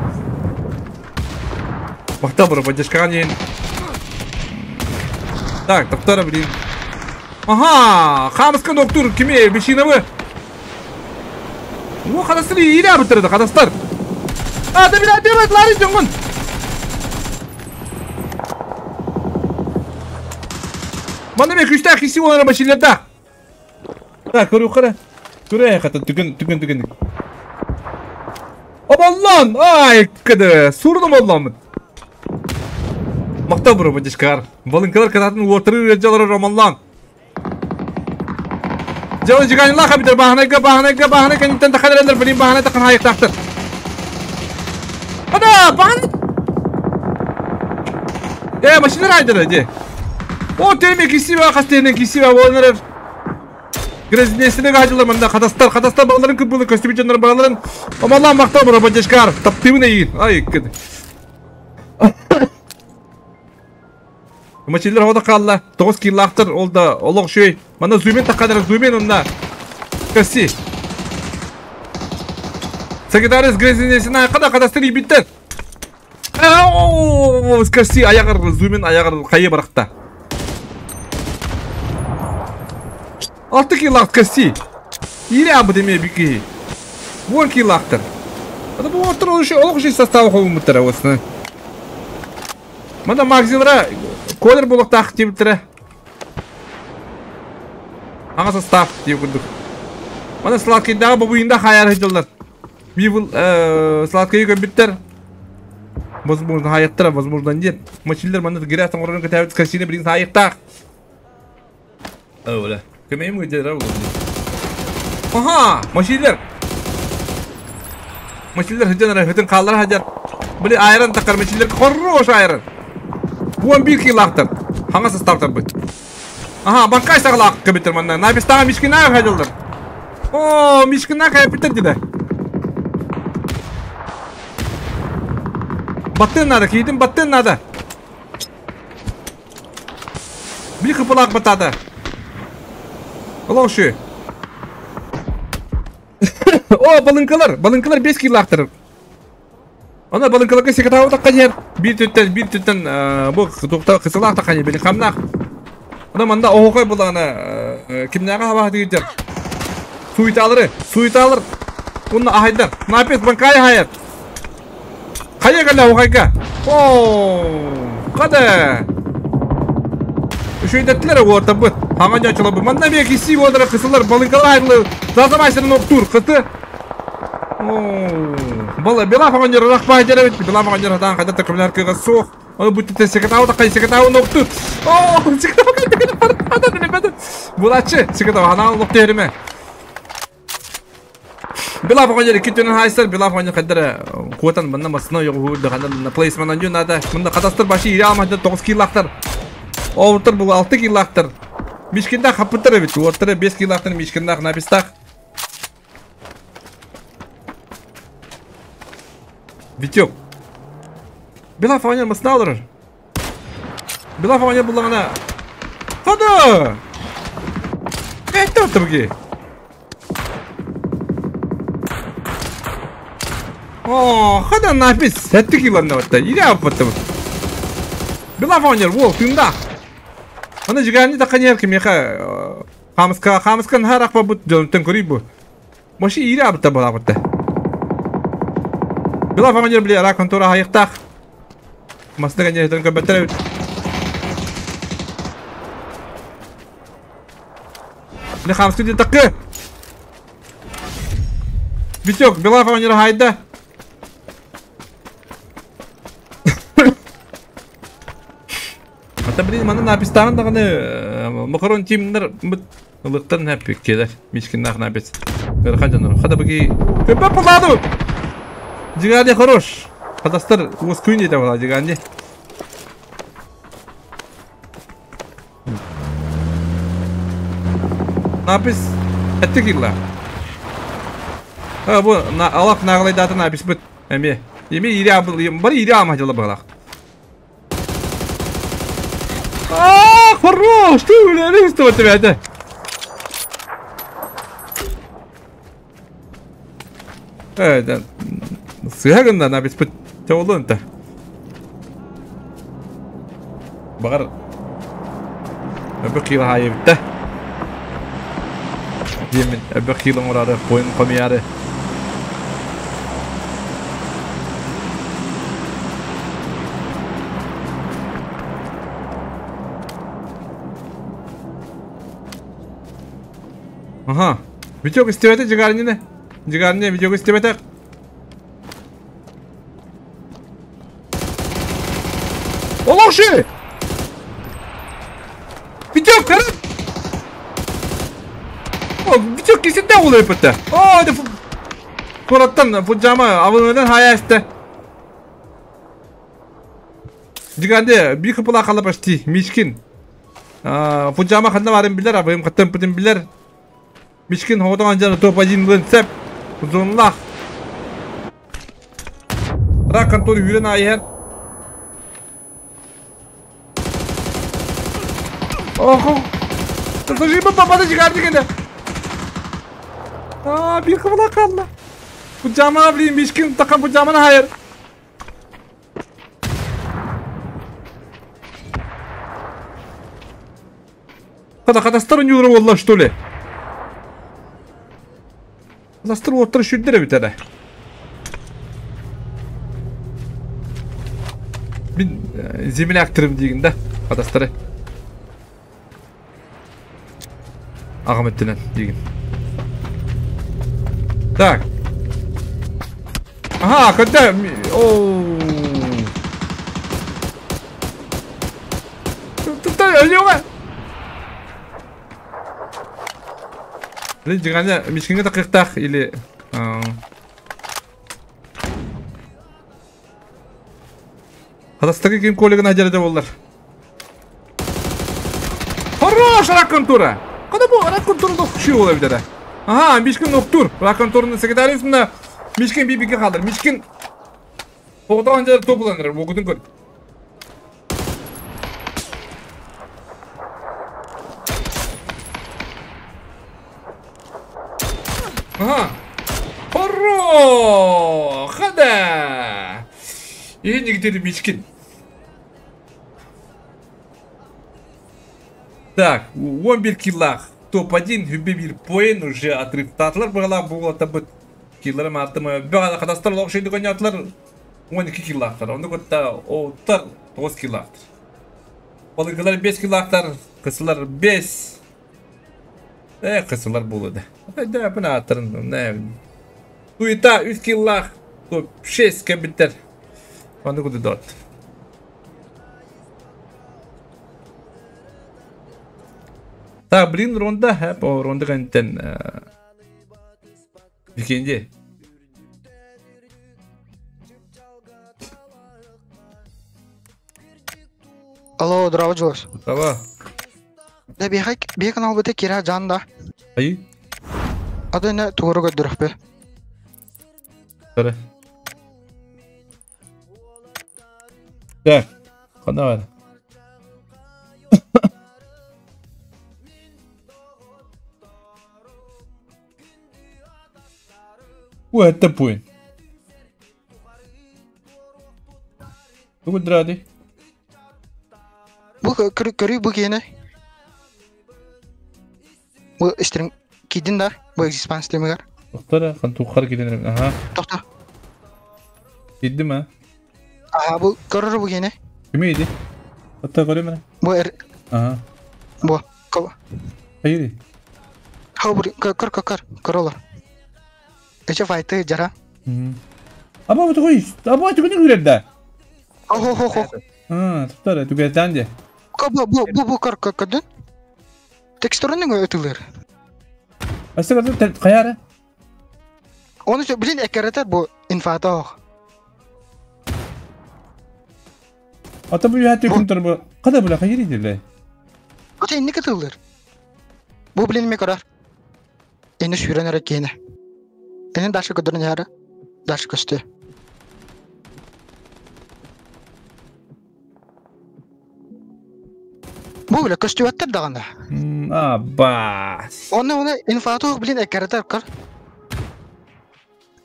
Мактап бро поддержка не. Так, доктора, блин. Ага, хамска доктор киме бешинабы. О, хадастар ире бітірді, хадастар. А, да бля, девать лари жоңгун. Мана мен күчтә хиси олар машиналарда. Так, көрү кара. Көрә хата түген түген түген. Обаллан, ай, кыды, сурдum Аллам. Мактап бро поддержкар. Балынкалар кататын отырыр жалар романлан. Жалы жигани лаха битер баханайга баханайга баханайга нитен тахалерлер блин баханай тахан хайык тахтыр. Ада бахан. Э машиналар айдыр де. О терме киси ба кастенен киси ба онлар. Грезинесine гажылар мында кадастар кадастар балаларын көп булы костюм жандар балаларын. Амалан мактап бро поддержкар. Таптымын ейин. Ай кыды. Машиналар хода қалла. 9 килактыр ол да олог шөй. Мана зумен такканыр зумен онда. Каси. Сагитарис грезинесine када кадастар ибиттер. Ау, скаси аягыр зумен аягыр кайы баракта. 6 килакт каси. Ире абы деме бики. 10 килактыр. Ада бу отыр олог шөй составы холмуттар осыны. Мана магзилра колер болук так деп Аңа состав деп күрдік. Мана сладкийдағы бабуинда хаяр хыдылар. Бивыл сладкий көмбиттер. Возможно, хаяттар, возможно, нет. Мачиллер мана грязно орын көтәбит касины блин хайықтақ. Ола. Кемем где рау. Ага, мачиллер. Мачиллер хыдын хыдын қаллар хаҗар. Блин айран такар мачиллер хорош айран. Буан бир килактыр. Хаңа состав табыт. Ага, банкай саглак кебитер манна. Напистага мишкина хаҗалдар. О, мишкина кайбитер диде. Баттын надо, кидим баттын надо. Би кыпылак батады. Алау шу. О, балынкалар, балынкалар 5 килактыр. Ана балынкаларга секретарь таккан бир түттен бу тукта кысылак таккан били камнак. Ана манда оокой булана кимнәгә хаба дигән. Суит алыр, суит алыр. Уны ахайдар. Напис банкай хаят. Кая гала оокайга. О, када. Үшөйдәтләр орта бу. Хаңа жачыла бу. Манда бе киси бодра кысылар балынкалар айрлы. Зазамайсының октур кыты. О, бала бела фаган жер рахба жер бит. Бела фаган жер таң кайда такымлар кыга сох. Аны бу секретарь та кай секретарь октур. О, секретарь кай бар. Ада не беде. Булачы секретарь хана локты хериме. Бела фаган жер китүнен хайсар, бела фаган жер кадыр куатан банда масына йогу даганда на плейсман анжу нада. Мында кадастр башы ире алмады 9 килактыр. Овтыр бу 6 килактыр. Мишкинда хапытыр бит. Оттыр 5 килактыр мишкинда напистак. Витек. Бела фаня масналар. Бела фаня буллаҕына. Хада! Это табги. О, хада напис. Сәтті киланна батта. Ире аппатты. Бела фаня, вол, тында. Аны жигарни да канер кимеха. Хамска, хамска нхарак ба бут жонтен көрүй бу. Маши ире аппатта бала батта. Бела фаня били ара контора хайықтақ. Масна канер тен көбәттер. Не хамска ди такы. Витек, Бела фаня хайда. Ата блин, маны напистан даганы макарон тимнер ылыктан хәп келер. Мишкин нах напис. Берхан жаныр. Хада буги. Көпө пуладу. Жигаде хорош. Хадастар уз күн ете бала жиганде. Напис әтті килла. А бу алак наглай даты напис бит. Эме. Эме ире абыл, бар ире ама жылы балак. А, хорош! Ты бля, что тебя это? Да. Сыгында напис бит. Тәулын-та. Багар. Өбө кыйла хайы битте. Демен өбө кыйла мурары, бойын комияры. Ага. Витек истебете жигарнины. Жигарни витек истебете. Олохши! Витек, карат! О, Витек кесетте олай бітті. О, де Кораттан фуджама авылынан хаясты. Жиганде bir кыпыла кала почти Мишкин. Фуджама ханда барын билер, абым каттан путин билер. Мишкин хоғдан жаны топ-1 лын сәп. Зонлах. Рак контор үйрен айыр. Охо. Слушай, папа да жигарды кенде. А, bir кыпыла калды. Фуджама блин, Мишкин такан фуджаманы хайыр. Када кадастар юры болла что ли? Кадастар оттыр шүддере битере. Мин земля актырым деген да кадастары. Ағым өттінен деген. Так. Ага, когда... Оу. Блин, жиганя мишкинге такыктах или... Кадастагы ким коллегин ажарда болдар. Хорош, рак контура! Када бу рак контура күші бола битеде. Ага, Мишкин октур. Рак контурны секретарь Мишкин бибиге калдыр. Мишкин Оғдан жер топланыр, окудун көр. Ага. Хоро! Хада! И нигде Мишкин. Так, 11 киллах. Топ-1, хүбе bir поин уже отрыв татлар бағала буғалата бұт. Килларым артымы. Бағала кадастар лоқшайды көне атлар 12 киллахтар. Оны көтті оттар 9 киллахтар. Балыңғылар 5 киллахтар, қысылар 5. Қысылар болады. Да, бұны аттарын. Туита 3 киллах, топ-6 кәбіттер. Оны көтті дот. Так, блин, ронда, хәп, о, ронда кәнттен Викенде. Алло, здраво, Джулас. Здраво. Да, бехай, бехай канал бете кира жан да. Ай? Ады не тугры көдүрөх бе. Сары. Так, хана бар. Бу это пуин. Тугу дради? Бу көрүү бу киэнэ. Бу стрим кидин да, бу экзиспан стримигар. Тохтор, хан тухар кидин. Аха. Тохто. Киддим а. Аха, бу көрөр бу киэнэ. Кими иди? Отта көрөм. Бу Аха. Бу. Кол. Hayır. Хау бу көр көр көр көр олар. Эче файты жара. Аба бу тугуй. Аба тугуй үрәдә. Хо хо хо. А, туктар, түгәтән де. Ко бу бу бу бу көр көр көрдүн. Текстурын өтүлөр. Аса көрдүн каяра? Оны блин экеретер бу инфата ох. Ата бу яты күн бу. Када була кайыр иде. Ата инне кытылыр. Бу блин ме көрөр. Эне сүйрен эрэ киэнэ. Эне дальше көрдөрүн яра. Дальше көстө. Бу биле көстүбэттер даганы. А, бас. Оны оны инфата ох блин экеретер көр.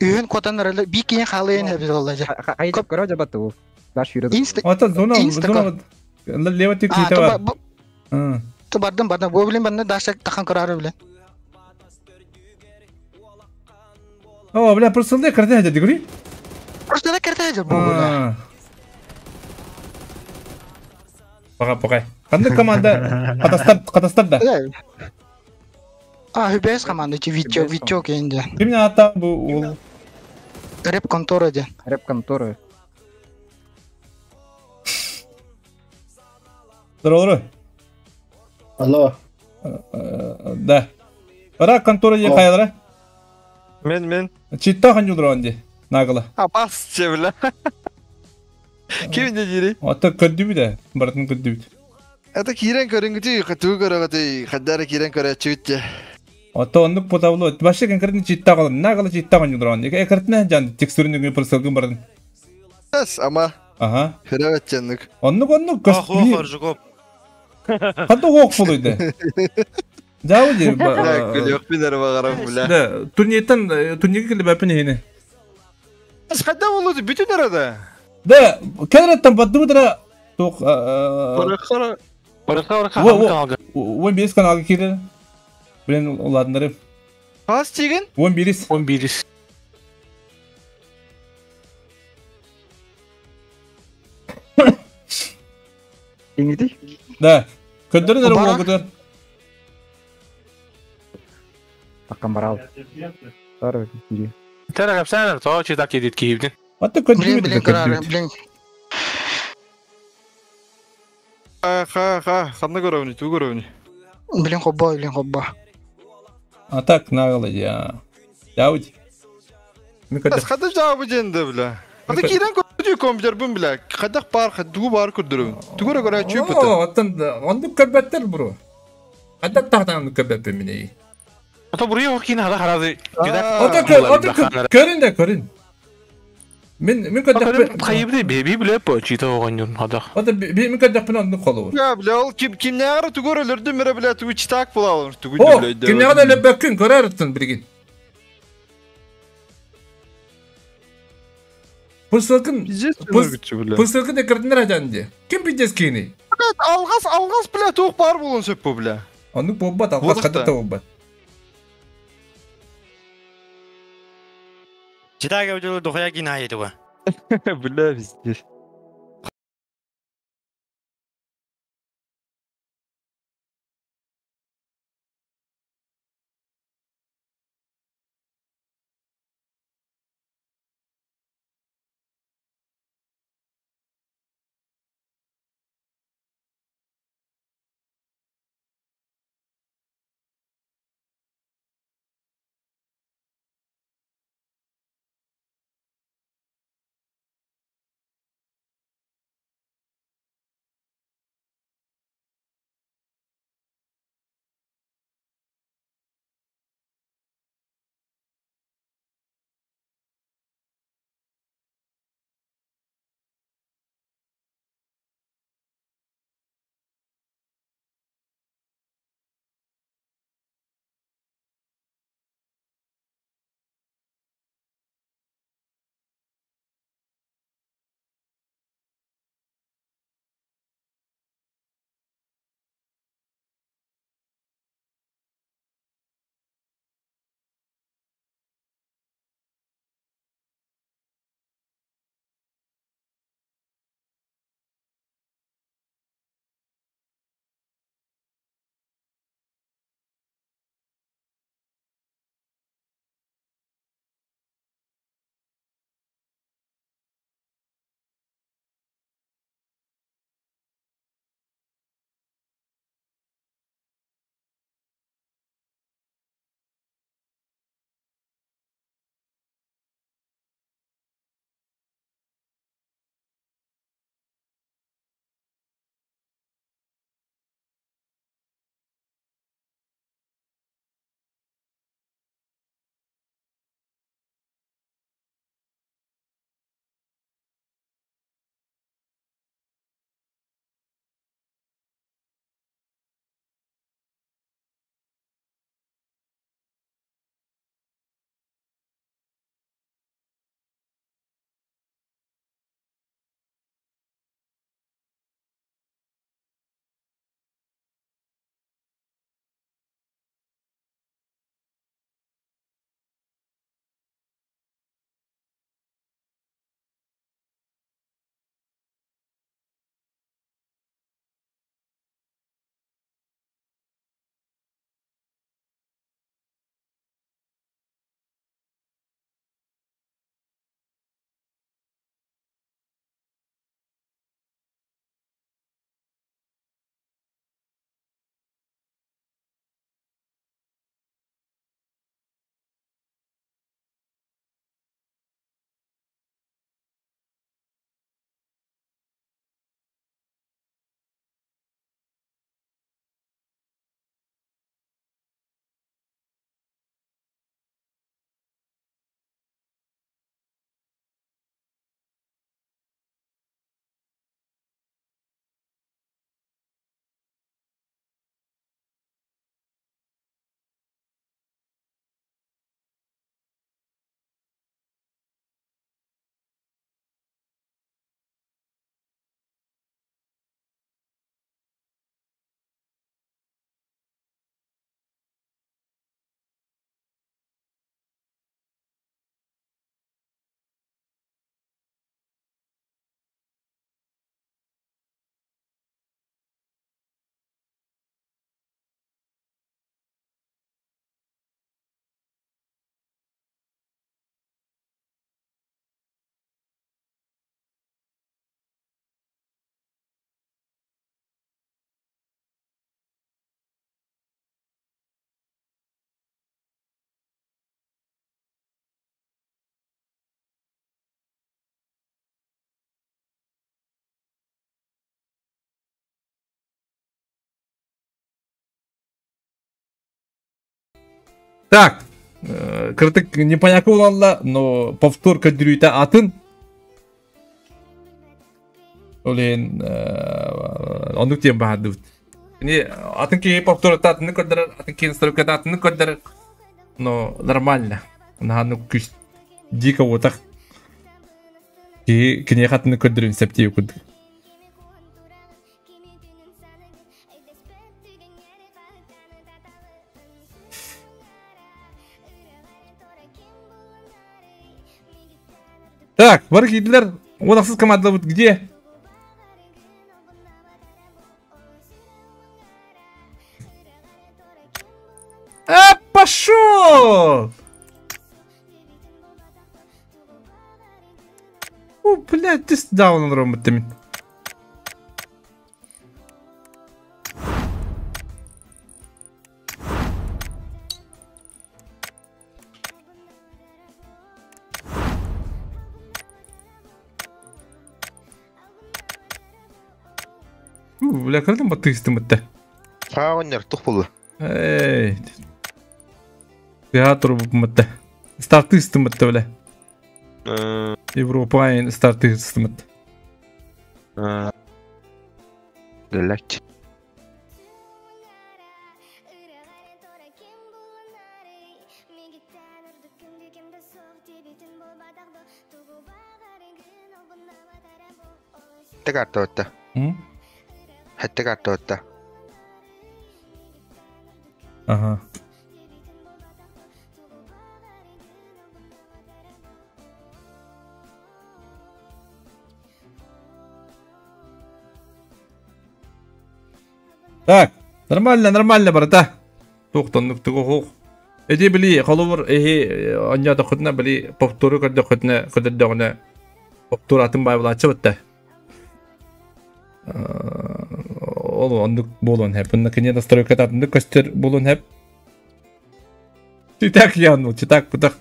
Үйін котан эрэле би киен халыйын хэбиз олла жа. Хайда көрө жабаты бу. Даш yürüdü. Инста Ата зона зона лево тик А, бар. То бардым бардым. Бу блин банны дальше тахан көрөр билен. О, бля, просто не картина деді гүри? Просто не картина бу бля. Пока, пока. Қандай команда? Қатастар, қатастар да. А, хүбәс команда чи видео, видео кейинде. Кимнен ата бу ол? Реп контора де. Реп контора. Здорово. Алло. Да. Ара контора е каялара? Мен мен. Читта хан жулдур анди. Нагыла. А бас чебила. Ким не дири? Ата көрдүбү да, бартын көрдүбү. Это кирен көрүнгүтү, кытуу көрөгөтү, хаддара кирен көрөчүбүт. Ата ондук потавло. Башы конкретно читта калым. Нагыла читта хан жулдур анди. Экертне жан текстурын просылгын бардын. Эс ама. Ага. Хөрөчөнүк. Оннук оннук Ох, ох, жугоп. Канту ок болуйду. Жауди. Күлөк бинер багарам бля. Да, турниртен турнирге келип бапын хене. Эс кайда болду бүтүн арада? Да, кенреттен бадды ток Баракара. Баракара Он бес каналга кире. Блин, уладнары. Аз тиген? 11. 11. Иңиди? Да. Көдөрүн эрэ болгутар. Таккан барал. Тары кири. Тара капсанар, то читак кедит кийибдин. Ата Блин, блин, көрөр, блин. Ха ха, ханна көрөбүнү, туу көрөбүнү. Блин, хобба, блин, хобба. А так нагыла я. Жауди. Эс кайда жабы женде бля. Ата кирен көрдү компьютер бун бля. Кайда бар, тугу бар көрдүрөм. Тугу көрөчү бут. О, аттан ондук көрбөттер бро. Ата тахтан көрбөппүн мине. Ата бурия окин хада харазы. Ата ата көрүн да көрүн. Мен мен көдөк Хайыбды беби биле по чита огонюн хада. Ата би мен көдөк ондук колу. Я бля, ол ким кимнягара тугу өлөрдү мере бля, тугу читак була тугу О, бля. кимнягара өлөбөккүн көрөрүттүн биргин. Пусылкын Пусылкын да кырдындар ажанды. Ким бидес кийини? Алгас, алгас бля, тук бар болун сөп бу бля. Ондук болбат, алгас ката болбат. Читага өдөлө дохуя кинайы туга. Бля, везде. Так, кыртык непонятно буолалла, но повтор көрдөрүүтэ атын. Ол иһин оннук диэн баһардыбыт. Кини атын киһи повтората атыны көрдөрөр, атын киһи настройката атыны көрдөрөр. Но нормально. Наһаа күс дико уотах. Киһи киниэхэ атыны көрдөрүн септии курдук. Так, бары киирдилэр. Уонахсыз командабыт где? А, пошел! О, блядь, ты даун ромбытым. Бля, кырдым баттыыстым бытта. Хаоннер тух булла. Эй. Театр бытта. Стартыстым бытта, бля. Европа стартыстым бытта. Геләк. Хәтте карта отта. Хәтте карта отта. Ага. Так, нормально, нормально, брата. Тух, тух, Эти били, холовор, эхи, анья дохотна, били, повтору кырдохотна, кырдохотна, повтор атын байбылачы бітті. Ол ондук болон хеп. Онна кене настройка татынды көстер болон хеп. Читак яну, читак путах.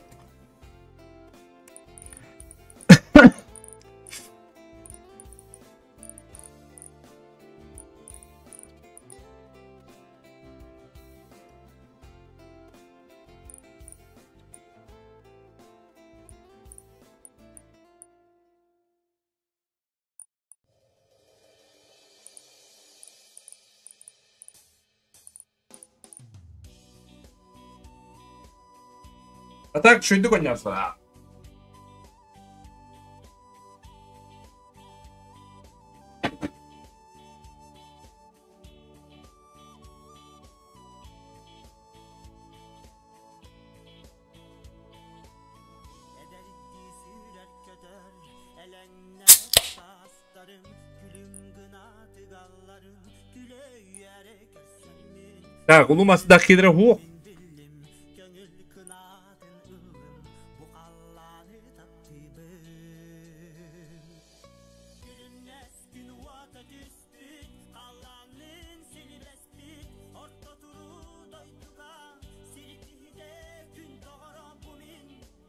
А так, что иду коняться? Так, улумас да хидра ху.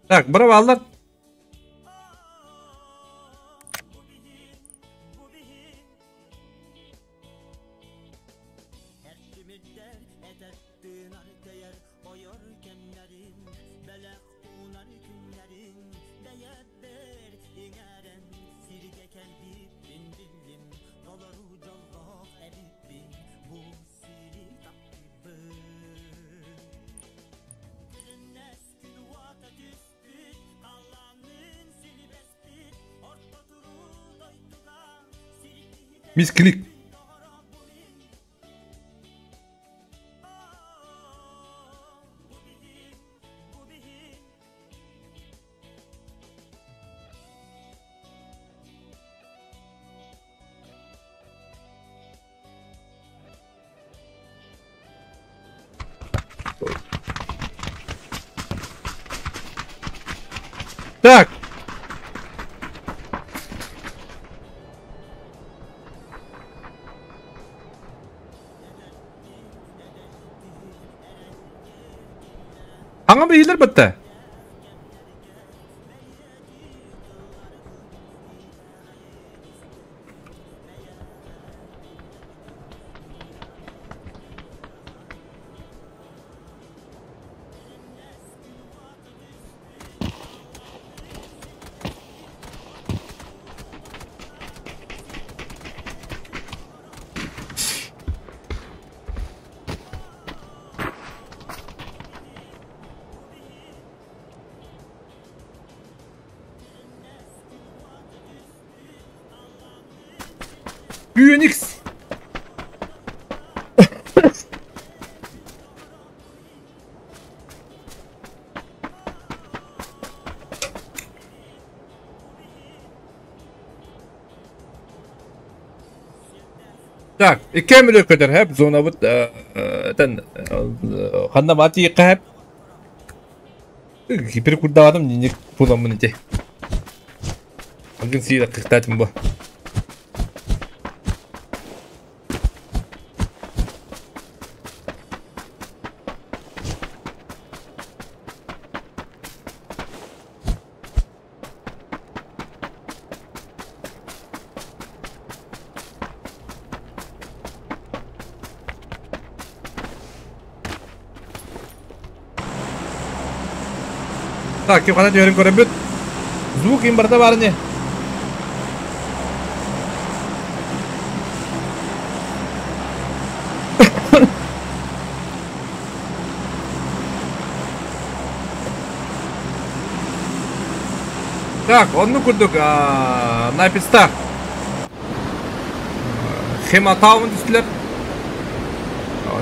Так, браво, аллар. Мисклик. Так. Аңа бейілер бітті. Phoenix. Так, иккэмиле көтөр хэп зонабыт тен ханна бати хэп гиперкурдаватым не буламын ити. Ангын сиира кыктатым бу. Так, ким хана түһэрин көрөбүт. Звук им барда бар не? Так, онну курдук Найписта. Хематаун түстүлэр.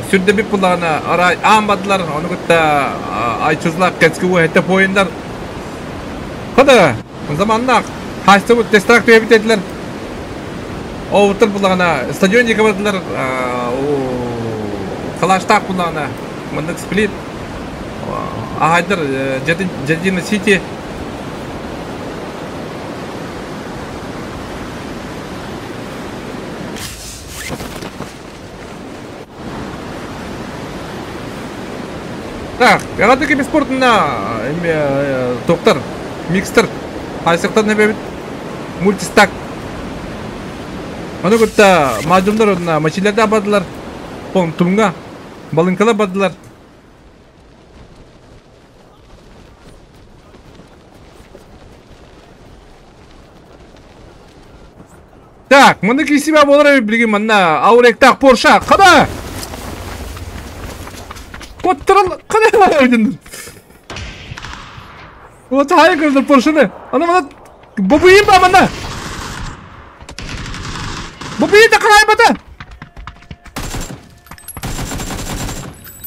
Сүрдэ бит буллаҕына арай аан бардылар, ону кытта айчузлар кэски уһэтте поиндар. Хада, заманнах хаастыбыт тестрак түһэбит этилэр. Оуттар буллаҕына стадион диэки бардылар, калаштаах буллаҕына маннык сплит. Ахайдар Джадина Сити. Так, яғады кеме спортына тоқтар, микстер, айсықтар небебит, мультистак. Оны күтті мажумдар одна, мачилерді абадылар, пон тумга, балынкала бадылар. Так, мында кисиме болар билген манна ауректак Порша, када? Коттырал, када öldün? Вот хай көрдү Поршаны. Ана мына бобуйым ба мында. Бобуйым да карай бата.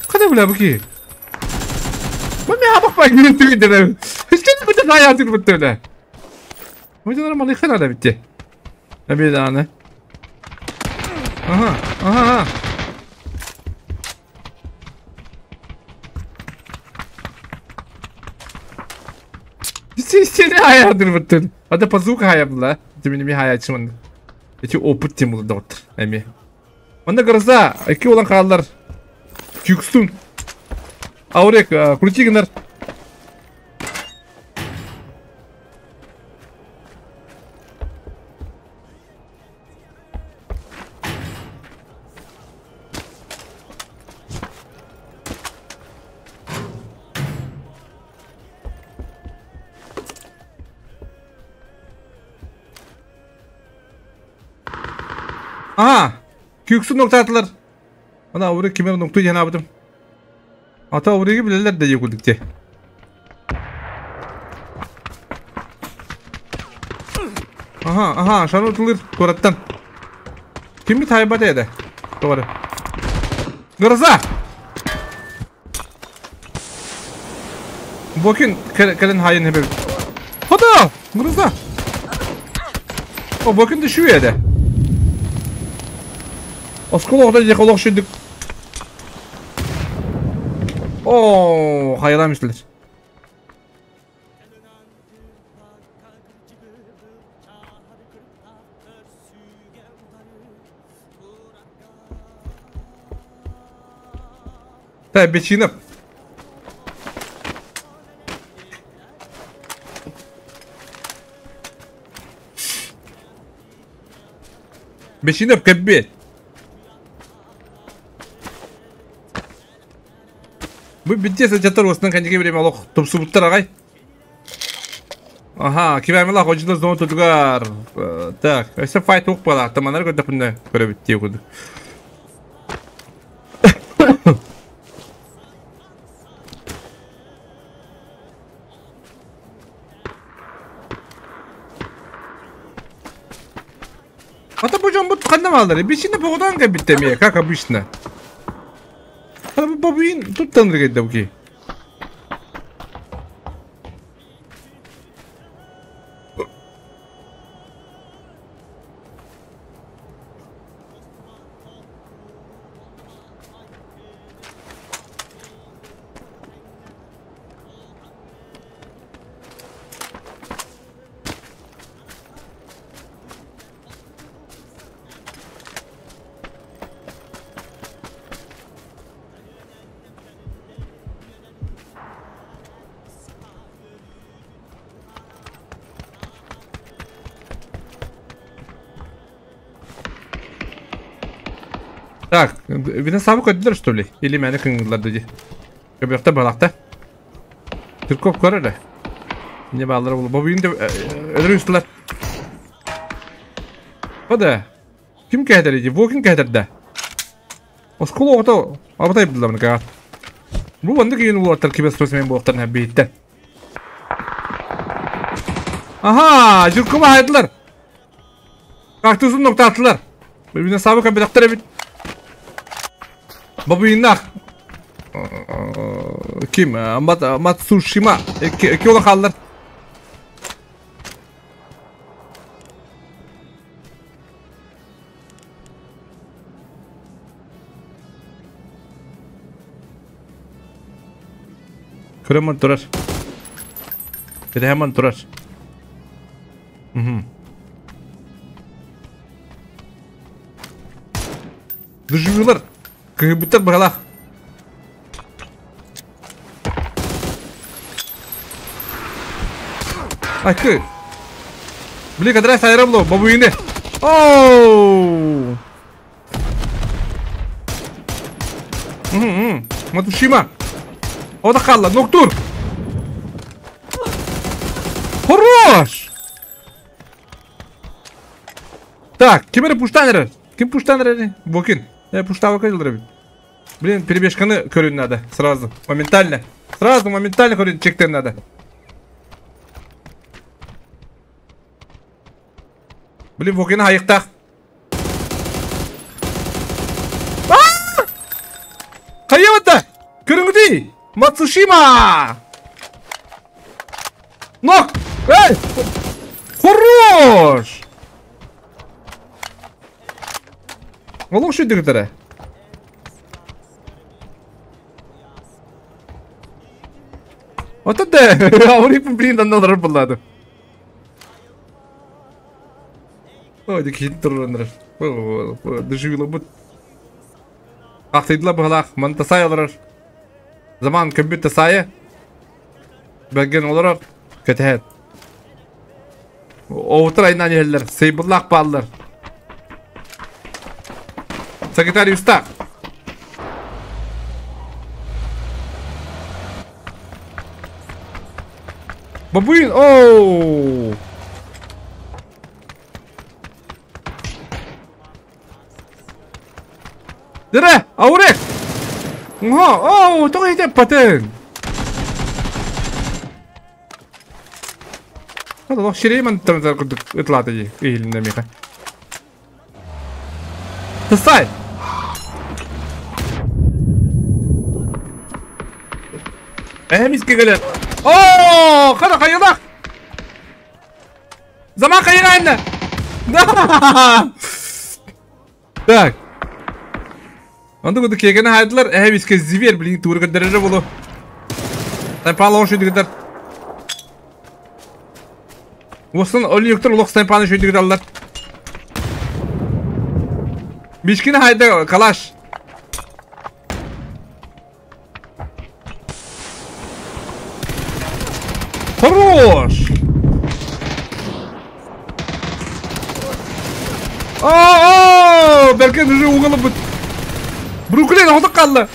Када бля буки? Мына хабак ба гүн түгүндө. Хичкен бу да хаятыр бутты. Бу нормально хана битти. Эбиданы. Ага, ага, ага. Сeni hayatını bıttın. Hadi pazuka hayatla. Demini bir hayatımın. Eti oput timul dot. Emi. Onda gırza iki olan kallar. Küksün. Aurek крути гынар. Aha! Küksün nokta attılar. Ana oraya kime nokta yeni yaptım. Ata oraya gibiler de yıkıldık diye. Aha aha şanu atılır korattan. Kim bir taybat ede? Doğru. Gırza! Bugün kelen hain hep. Hada! Gırza! O bugün düşüyor ede. Осколок да жеколок шүндүк. О, хайламышлар. Так, бечинап. Бечинап кәббет. Bu bittiyse çatar olsun kendi время алох тупсубуттар агай. Ага, кибәмилах очылар зона тутугар. Так, өсө файт ук бала, таманар көтөпүндө көрө битти куду. Ата бу дьоммут ханна бааллар? Бисинэ боҕотоон кэлбит эмиэ, как обычно. Ата бу бабуин туттан кэлдэ бу киһи. Так, видно сабы көдүлөр что ли? Или мени кыңгылар диди. Көбөктө балакта. Түркөп көрөр. Не баллар бул. Бобуйун деп өлөрү үстүлөр. Ода. Ким кэһэтэр иди? Бу ким кэһэтэр да? Оскуола оҕото абатай булла мына каат. Бу маннык иин уолаттар киберспортсмен буолуохтарын биһиттэн. Аха, Жиркова хайдылар. Кактусын ноктаатылар. Бибине сабы кабилактар эбит. Бабуиннах. Ким? Матсушима. Эки ола хааллар. Көрөмөн турар. Кэтэһэмэн турар. Мгм. Дыжыылар. Кыһыйбыттар быһалаах. Айкы. Били кадра сайра було, бабуины. Оу! Матушима. О да хаалла, ноктур. Хорош! Так, ким эрэ пуштаан эрэр? Ким пуштаан эрэр? Бокин. Я пуштаба кэлдэр эбит. Блин, перебежканы көрүн надо. Сразу. Моментально. Сразу моментально көрүн чектен надо. Блин, Бокины хайыктаах. Хайабыта! Көрүҥүтүй! Мацушима! Нок! Эй! Хорош! Олох шүйдігітірі. Вот это! Ауриппин блин, анналар буллады. Ой, дик турраннар. Деживила бут. Ахтыйдыла быһалаах, мантасай олорор. Заман көмбүт тасайы. Бэргэн олорор, кэтэһэр. Оҕутар айнаан иһэллэр, сыйбыллаах бааллар. Сагитариустаах. Бабуин, оу! Дырэ, аурек! Оһо, оу, тоҕо итэппэтиҥ? Олох сирэй мантан курдук ытылаата дии, иһилиннэ миэхэ. Тастай! Эһэм искэ кэлэр. Оо, хара хайылах! Заман хайыраанна! Так. Онда куду кегені хайдылар, эһэм искэ зверь, блин, тууру көрдөрөрө болу. Тайпаалы ош үйдүгүтэр. Уосын олюктор улох тайпааны шүйдүгүт аллар. Мишкини хайда калаш. Хорош! Оо, бэркэ уже угалыбыт. Бруклин оҕотох хаалла.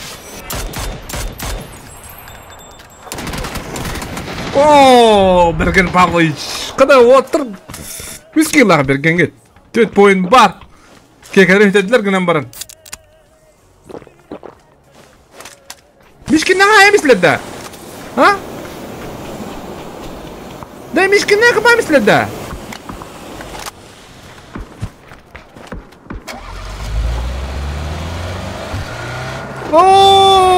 Оо, Берген Павлович. Када оттыр. Үс киллаах Бергенге. Төрт поинт бар. Кекери үтедилер гынан баран. Мишкин наһаа эмислердэ. А? Да Мишкин наһаа эмислердэ.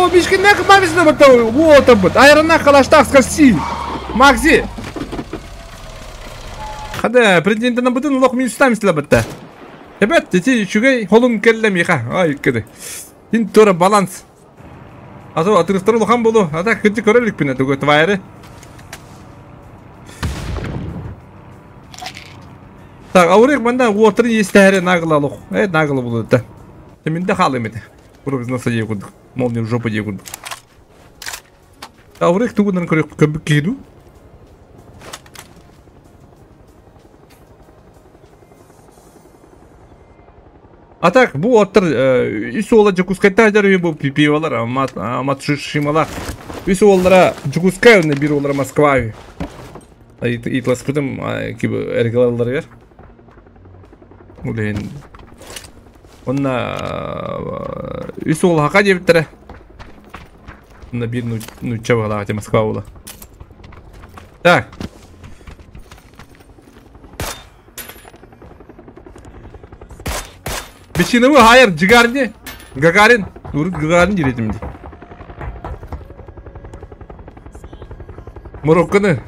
О, бишкиннәк мамисына бата вот бут. Айрана халаштах скарси. Макси. Хада президентына бутын лох минустам сила бата. Ребят, эти чугай холун келлем иха. Ай, кеде. Ин тора баланс. А то отрывтар лохан болу. А так кыты көрелік пине тугой твайры. Так, аурек манда уотрын естәре нагыла лох. Нагыла булды да. Теминде халым еді. Куры біз наса жей курдuk. Молния в жопу жей курдuk. Аурек тугунан көрек көбүк киду. А так, бу оттар үс ола жакускайта жар бу пивалар, амат шишимала. Үс олара жакускай, не бир олара Москва. Итлас кутым киб эргалалар бер. Улен. Онна үс ола хака жебиттере. Онна бир нуча бала, Москва ола. Так. Бечинымы хайыр, Джигарни, Гагарин, Урут Гагарин деретімді. Марокконы.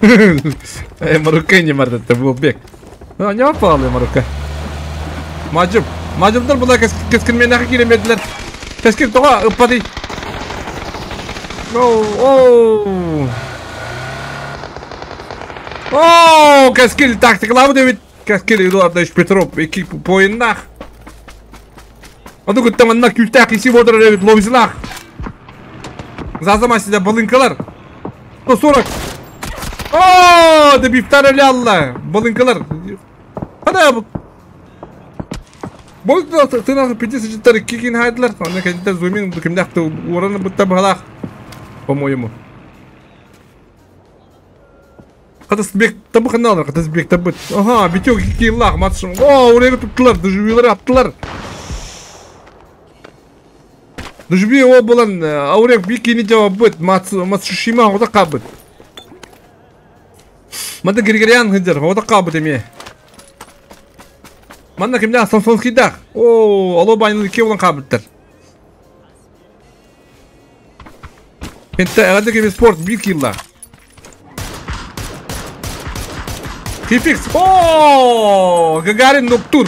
Марокко не мардатты, бұл бек. Не попал Марокко. Мажып, мажымдар бұла кескінмен ақы керемеділер. Кескін тоға ұппады. Оу, оу, кескін тактикалабы деп. Кескін Эдуардович Петров, экип поиннах. Аду күттен анна күлтәк исеп отырыр эбит лобзилах. Зазама сиде балынкалар. 140. О, да бифтар эле алла. Балынкалар. Ана бу. Бу тына 54 кикин хайдлар. Аны кәдә зумин кимдәк ураны бутта балах. По-моему. Катасбек табы каналар, Катасбек табы. Ага, битек киллах матшым. О, урегы туттылар, дужвилар аттылар. Дужби о булан аурек бикини жавап бит, матшишима ода кабыт. Манда Григорян хыджар, ода кабыт эме. Манда кимдә Самсонский дах. О, ало байны ке булан кабыттыр. Пентә әгәдә кебе спорт бир килла. Хификс. О, Гагарин ноктур.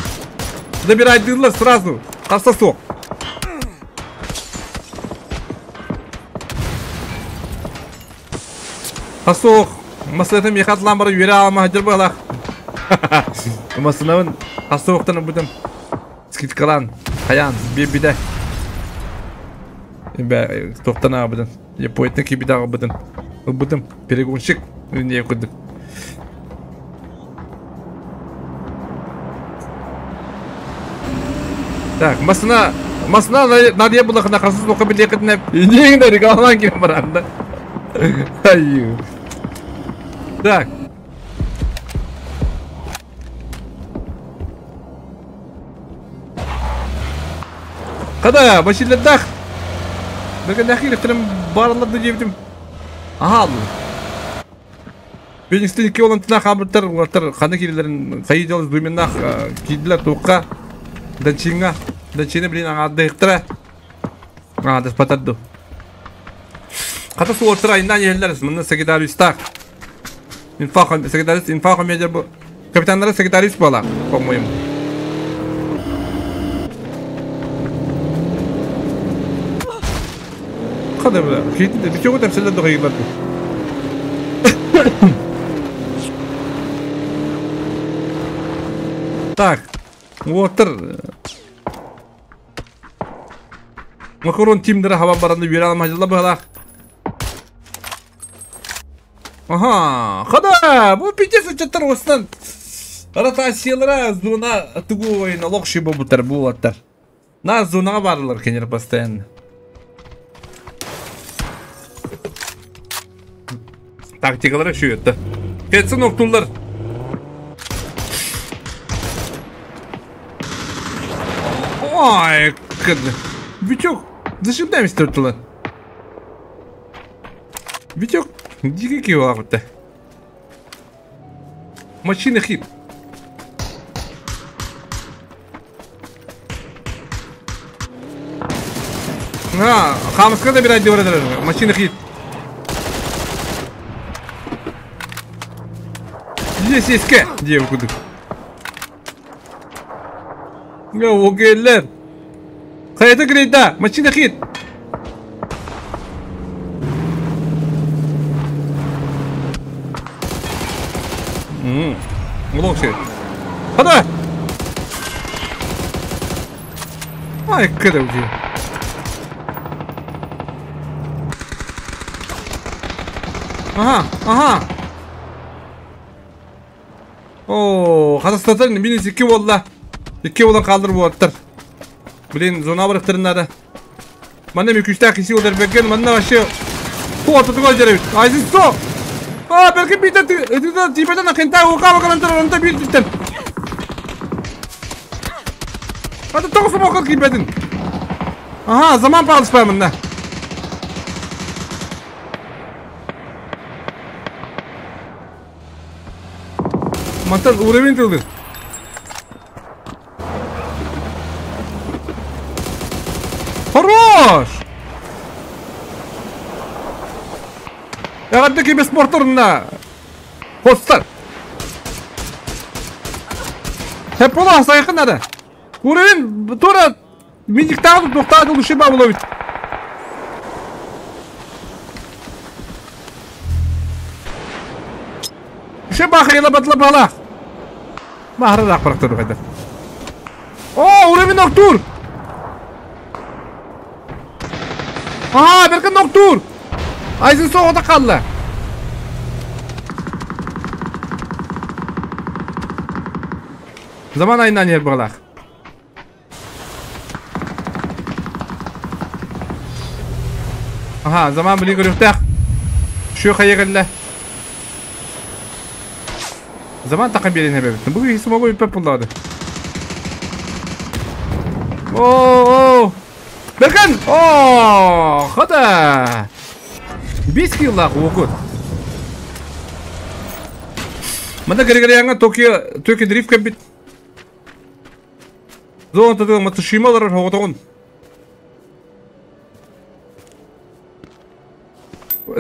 Забирай дылла сразу. Қарсасок. Асох, маслетым ехатлан бары юре алма хажыр балах. Масынавын асохтан бұдым. Скидкалан, хаян, бебиде. Бә, тоқтана бұдым. Япойтны кибидағы бұдым. Бұдым, перегонщик, не күдік. Так, масына, масына надия бұлақына қасыз оқы біле қытына. Неңді регалан келіп баранда. Ай. Так. Қада, башилердах. Бірген әхиліктерім барыларды жебдім. Аха, алды. Бенікстен екі olan тына қабырттар, олар қаны келелерін қайы жалыз дуйменнақ кейділер тоққа. Данчинга. Данчина білін аңады иқтыра. Аңады спатадды. Қата суортыр айынан елдер, мында секретариустақ. Инфа, секретариус, инфа медиа бу. Капитанлары секретариус бала, по-моему. Қада бля, хитті, бітеу өтіп сілдер дұға егілерді. Так, отыр. Макарон тимдері хабар баранды бере алмай жылы бұғалақ. Ага, хада, бу пиздец өтеттер осынан. Ротациялара зона тугу ойына локши бобуттар булаттар. На зонаға барылар кенер постоянно. Тактикалары şu өтті. Кетсін оқтулар. Ой, кыды. Витек, зачем дәміз төрттілер? Витек, дикий кио ағытты. Машина хит. Хамыска да бір айды барадыр. Машина хит. Здесь есть ке, девку. Окейлер. Хайта грейда, машина хит. Улокси. Хада! Ай, кыдауди. Ага, ага. О, Қазақстан минус 2 болды. 2 болан қалдырып оттыр. Блин, зона барықтырынады. Мана мен күшті қиси олар берген, мана вообще қуатыды ғой жеребит. Айзын со! А, бәлкім бейті типетен қинта оқа бақалантыр, онда бейт биттен. Hadi тоғысы боқыр кейбедін. Ага, zaman palışpa mında. Мантан уровень тылды. Хорош! Ягатты кебе спорторына. Хостар. Хеп бола сайқын ады. Уровень тура миниктагы токтады ушиба болобит. Ушиба хайла батла бала. Махры рак барактыр кайда. О, уровень ноктур. Ага, беркен ноктур. Айзын соғыда қалды. Zaman ayından yer bağlaq. Aha, zaman bili görüktək. Şu xayırlı. Zaman taqım berine berdi. Bu hisi mogu bir pulladı. Oo, Berkan! Oo, хада. 5 килла окут. Мында Григорьянга Токио, Токио дрифт кәбит. Зона тады Матушималар хоғытығын.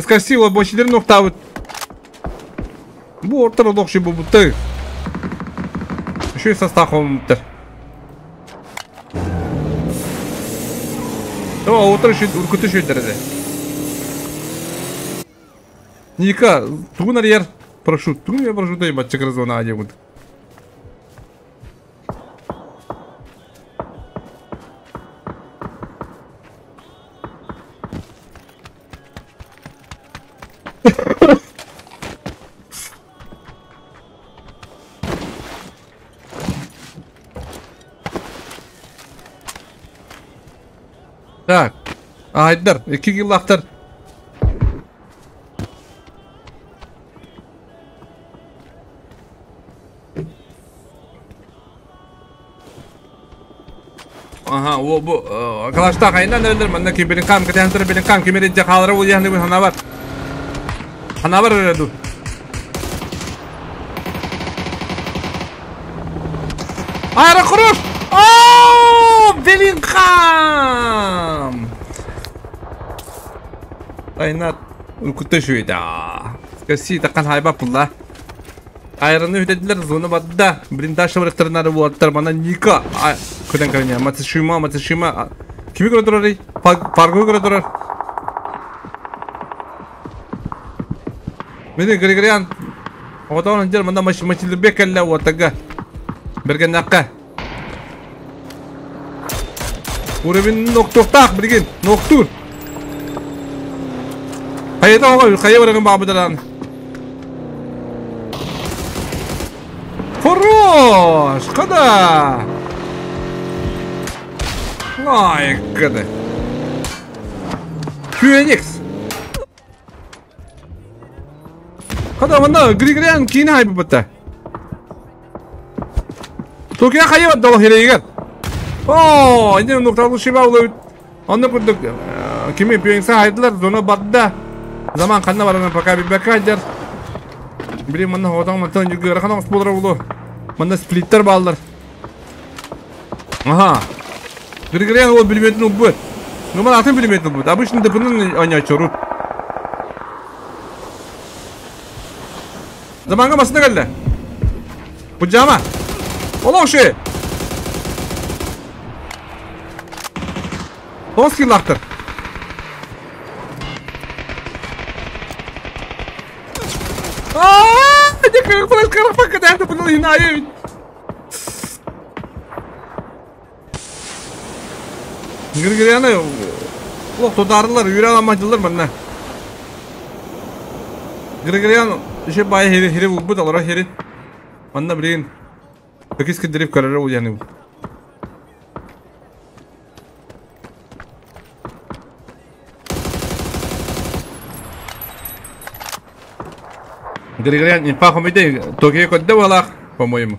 Скорсила бочидер ноқтабыт. Бу ортар олоқшы бу бұтты. Еще состав бұттыр. О, отыр еще үркүтү шөйдерде. Ника, тугун арьер парашют. Тугун я парашют ай батчы зона аде буд. Так. Айдар, 2 килактар. Ага, о бу калашта кайнан нерелер мында ки билин кам кетен билин кам кимерин жакалары бу яны хана бар. Хана бар эреду. Айра куруш! О, билин кам! Айнат үркүтө шүйдө. Скаси такан хайба пулла. Айраны үтедлер зона бадда. Блиндаж барыктырнары болаттар мана Ника. Көдөн көрүнө. Матышима, Матышима. Кими көрө турар? Паргы көрө турар. Мени Григорян. Отон жер мында машилбек эле отага. Берген акка. Уровень ноктоктак билген, ноктур. Кайда ого, кая барган бабыдан. Хорош! Када! Ай, када. Феникс. Када мында Григорян кийин хайбы бутта. Токия кая бат дала херегер. О, инде нокталуу шиба улуйт. Анда курдук кими Феникса хайдылар зона бадда. Zaman канна барана пока бибекайдер. Били мында отаң мында жүгөр канан болор улу. Мында сплиттер балдар. Ага. Григорян ол билбетин уббут. Ну, атын пулемет ылбыт. Обычно ДП-нын оонньооччу урут. Заманга масына кэллэ. Пуджама. Олох ши. Тоғыз киллахтыр. Григоряны олох тутаарылар, үүрэ аламматылар манна. Григорян еще бай хири хири булбут алара хири. Манна билигин Өкис кидирип көрөрө уяны. Григорян не пахомите, Токио көддө балах, по-моему.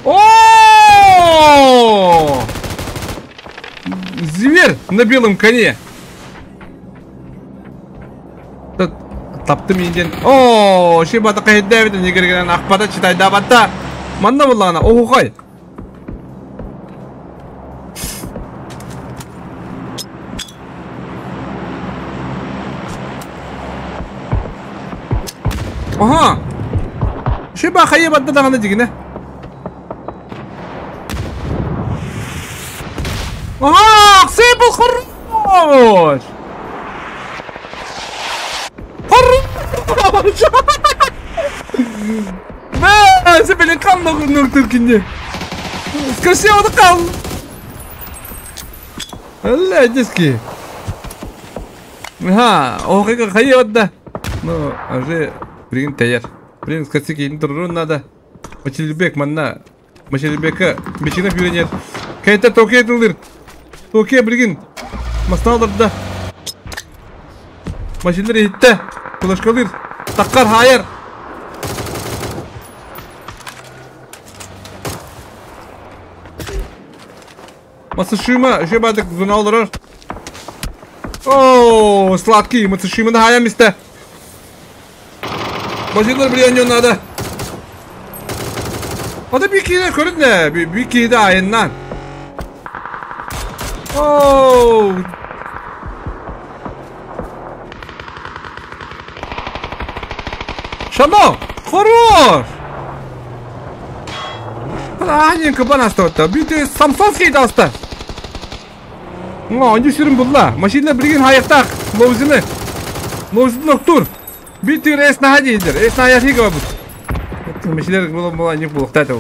О! Зверь на белом коне. Таптым инден. О, шибата кайдавит не григорян ахпата читай дабата. Манна буллана, охухай. Ага. Шиба хайы батта даганы дигине. Ага, сыпал хорош. Хорош. Бә, сепеле кал ногтыр кине. Скажи, он кал. Алла, диски. Ха, охыга хайы батта. Ну, уже Блин, таяр. Блин, скажи, кейин турурун надо. Мачилбек манна. Мачилбека бечина пюренер. Кайта токе тылдыр. Токе билгин. Масналдырда. Мачилдер итте. Кулашкалыр. Таккар хайыр. Мацушима, жебадык зуналдырыр. О, сладкий, Мацушима да хаям исте. Мачилдер билген надо. Ада bir kere көрін bir kere de ayından. Оу! Шано! Хорош! Аненька банаста Бүйті Самсонский даста. Ма, онди сүрін бұлла. Машина білген аяқтақ. Лоузыны. Лоузыны ноктур. Бүйті рес находи идер. Рес находи бұд. Машиналар было было не было кстати.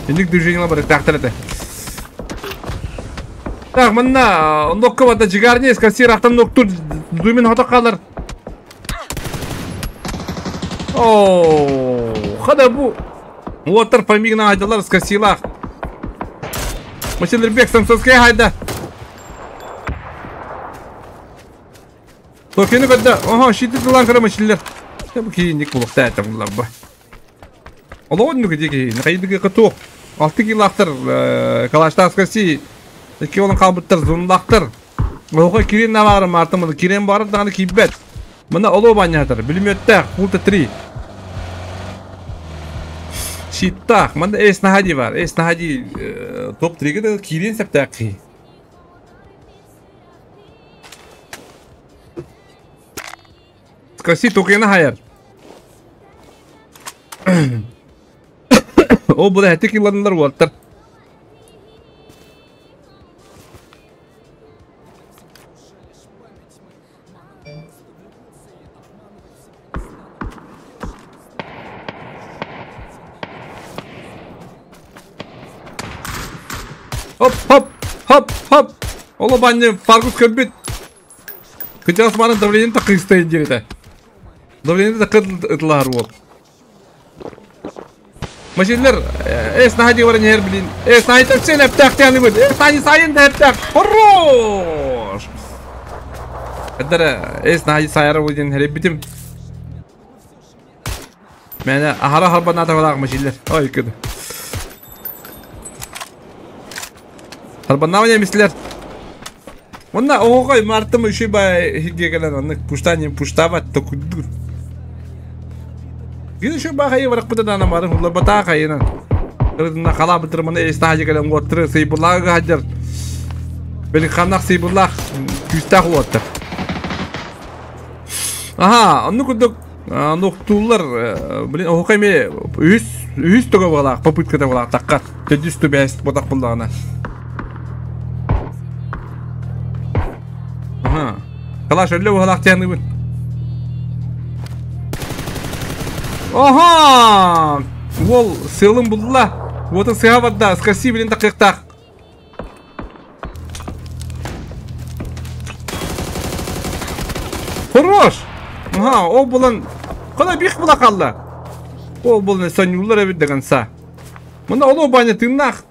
Иник движение бар тактар это. Так, манна нокка бата жигарне скаси рахтан ноктур дуймен хата калар. О, хада бу. Уотар фамигна айдалар скасилах. Машиналар бек самсонская хайда. Токени кадда. Ага, шити тылан кара машиналар. Бу кейинник булыкта это булар ба. Олоон нүгэ диги, хайдыгы кытук. 6 килактыр, калаштаскасы, 2 олон калбыттар, зунлактыр. Ого кирен навары мартымы, кирен барып дагы кийбет. Мына олоо банятыр, билмөттө, култа 3. Щиттах, мында эс нахади бар, эс нахади топ 3-ге да кирен септак. Скаси токена хаяр. О, bu da hättik yıllarınlar var. Hop hop hop hop. Ola banne Fargus körbüt. Kıcas bana давление так истейн дерете. Давление так ытлар вот. Машиналар эс находи варен хер блин. Эс находи так сен эптак тяны бит. Эс находи сайын да эптак. Хорош. Эдер эс находи сайра будин хер битим. Мен ахара харба ната валак машиналар. Ой кыды. Харбанна мислер. Онна оогой мартым үши бай хигге келен онны пуштанин пуштабат токудур. Кини şu бахайы баракпыта дана марын хулларбата хайынан. Кырдына хала бытырманы эстаһа кэлэн уоттыры сыйбылааҕы хаджар. Били ханнах сыйбылаах күүстээх уоттар. Аха, онну курдук нуктууллар, блин, оһука эми үһүс үһүс туга буолаах, попытката буолаах такка. Төдүс түбэс ботах буллаҕына. Аха. Калаш өллө буолаах тияныбын. Оха! Уол сыалын булла. Уотун сыһа барда. Скорси билин такыктаах. Хорош! Аха, ол булан Кана бих була қалла. Ол булан сонюлар эбит до конца. Мына оло баня тыннах.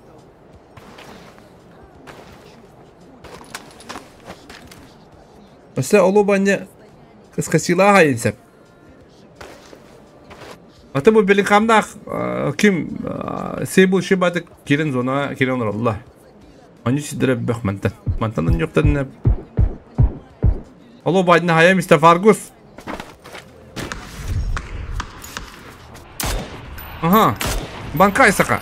Өсө оло баня кыскасила хайынсеп. Ата бу беликамнах ким сейбул шибаты кирен зона кирен олла. Они сидре бэх мантан. Мантан юктан Оло бадна хая мистер Фаргус. Ага. Банкай сака.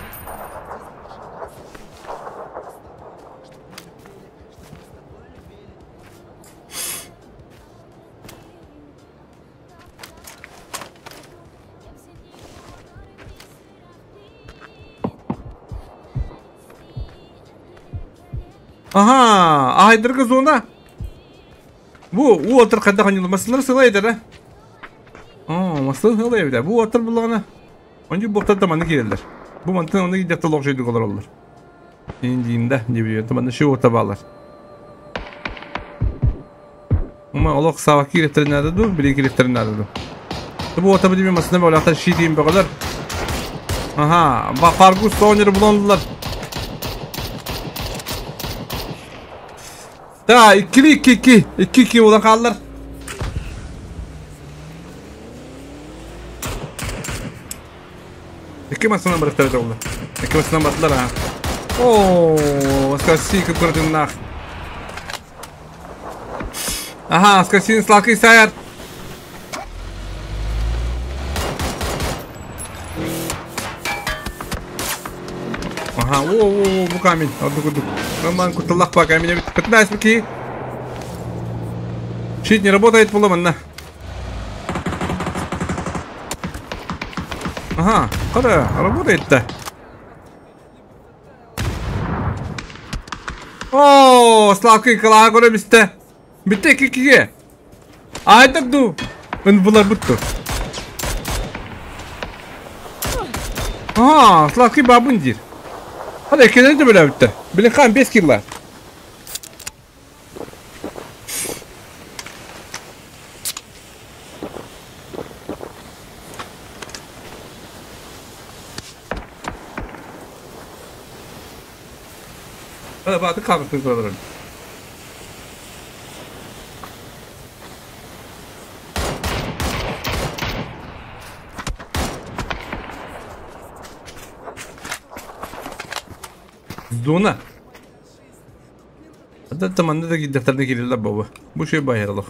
Ага, айдыргы зона. Бу у отыр кайда ханылы масылар сылай да. А, масылар сылай да. Бу отыр булганы. Онжу боктар таманы кирелер. Бу мантын оны гидеп толок жойду колор олар. Индиинде дебиyor. Таманы шу орта балар. Ума олох савак кирептерин ададу, били кирептерин ададу. Бу орта билми масына болактар ши дейин бөгөлөр. Ага, ба Фаргус сонер булондулар. Да, 2-2 2 2-2 olan kaldılar. İki masından bıraktılar oldu. İki masından battılar ha. Oo, Askasi kıpkırdınlar. Aha, Askasi'nin slakı sayar. Aha, oo, bu Kamil. Ordu kurduk. Роман куталлах пока меня 15 руки. Щит не работает, поломан. Ага, када работает-то. О, Славка кала көрөмүстэ. Битте кикиге. Айдак ду. Мен булар бутту. Ага, Славка бабын дир. Hadi ekranı da böyle bitti. Bilin kan 5 killa. Hadi batı kalmışsın sanırım. Зона. Hatta tamanda da defterine girirler baba. Bu şey bayarlık.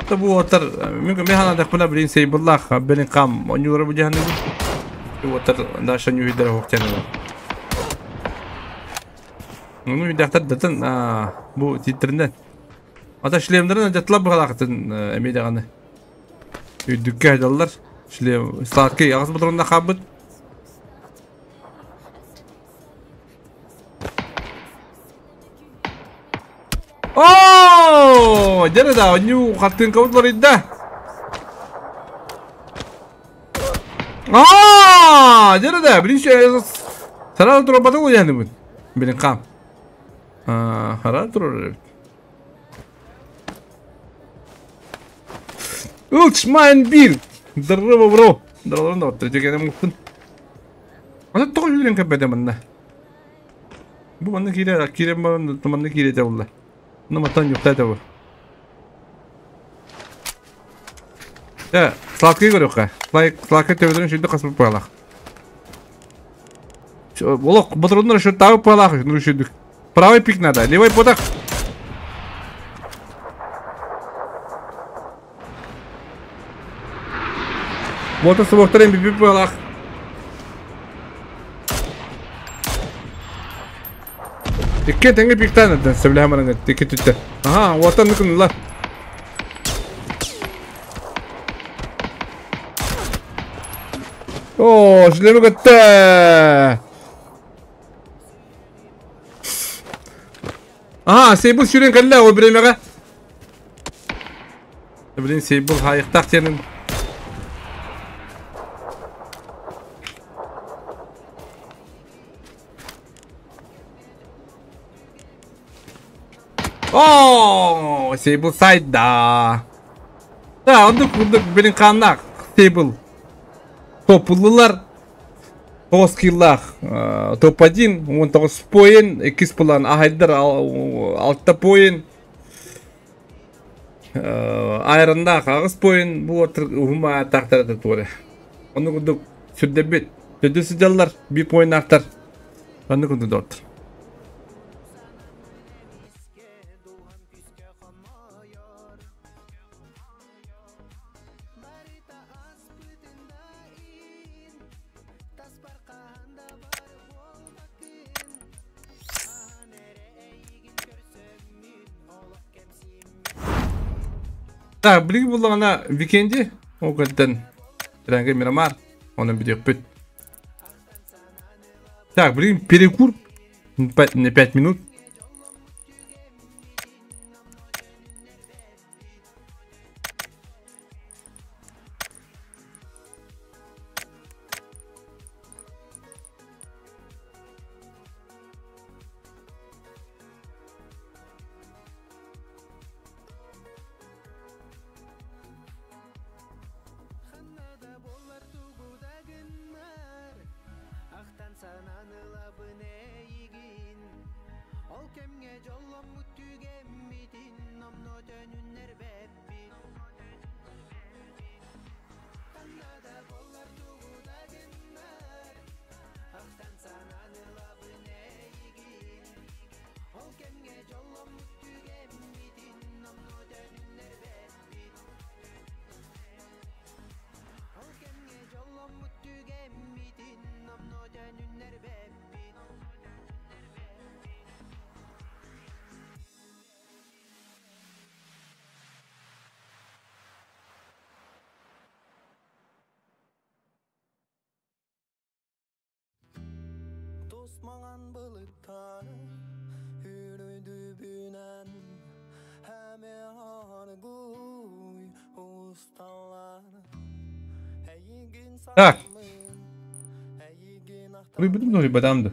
Tabi bu otar mümkün bir hana dakpına birin seyibullah benim kam onyulara bu cehennem. Bu otar daşan yuhidere hoktene. Onu bir defter deten bu titrinden. Hatta şilemlerin jatla bu halakatın emide kanı. Dükkah dallar. Şile saatki ağız buturunda kabut. Oh, jadi dah new katin kau dah. Ah, jadi dah beli şey saral turun batu ya nih bun. Beli kam. Ah, saral turun. Ultman bir. Здорово, бро. Здорово, да, вот третий муфтын. А это тоже юрен капеде манна. Бу манна кире, кире манна, манна кире те Ну матан юкта те бу. Я, сладкий көрөккө. Сладкий төбөдөн шүндө касып палах. Олох, батрондар шү табып палах, ну шүндүк. Правый пик надо, левый потак. Уота суохтар MVP буолах. Икки тэҥэ пиктан эдэн сөбүлэһэн баран икки түттэ. Аха, уоттан ныкынылар. Оо, шлемі көттө. Аха, Сейбул сүүрэн кэллэ ол бириэмэҕэ. Блин, Сейбул хайыктаах диэнин. Оо, Сейбул сайда. Да, оннук курдук билин хааннаах Сейбул. Топ ыллылар. 9 киллах топ-1, 19 поин, 2 план ахайдар 6 поин. Айранда 8 поин бу уһума тахтар туора. Оннук курдук сүрдэбит. Төдү сыдьаллар, 1 поин артар. Оннук курдук доттор. Так, билиги буллаҕына викенди ол кэлтэн Рэнгэ Мирамар онон бүтүөхпүт. Так, билигин перекур на 5 минут. Маңан былыттар үрүйдүбүнэн Хәме аргуй усталар Так. Будем нори бадамды.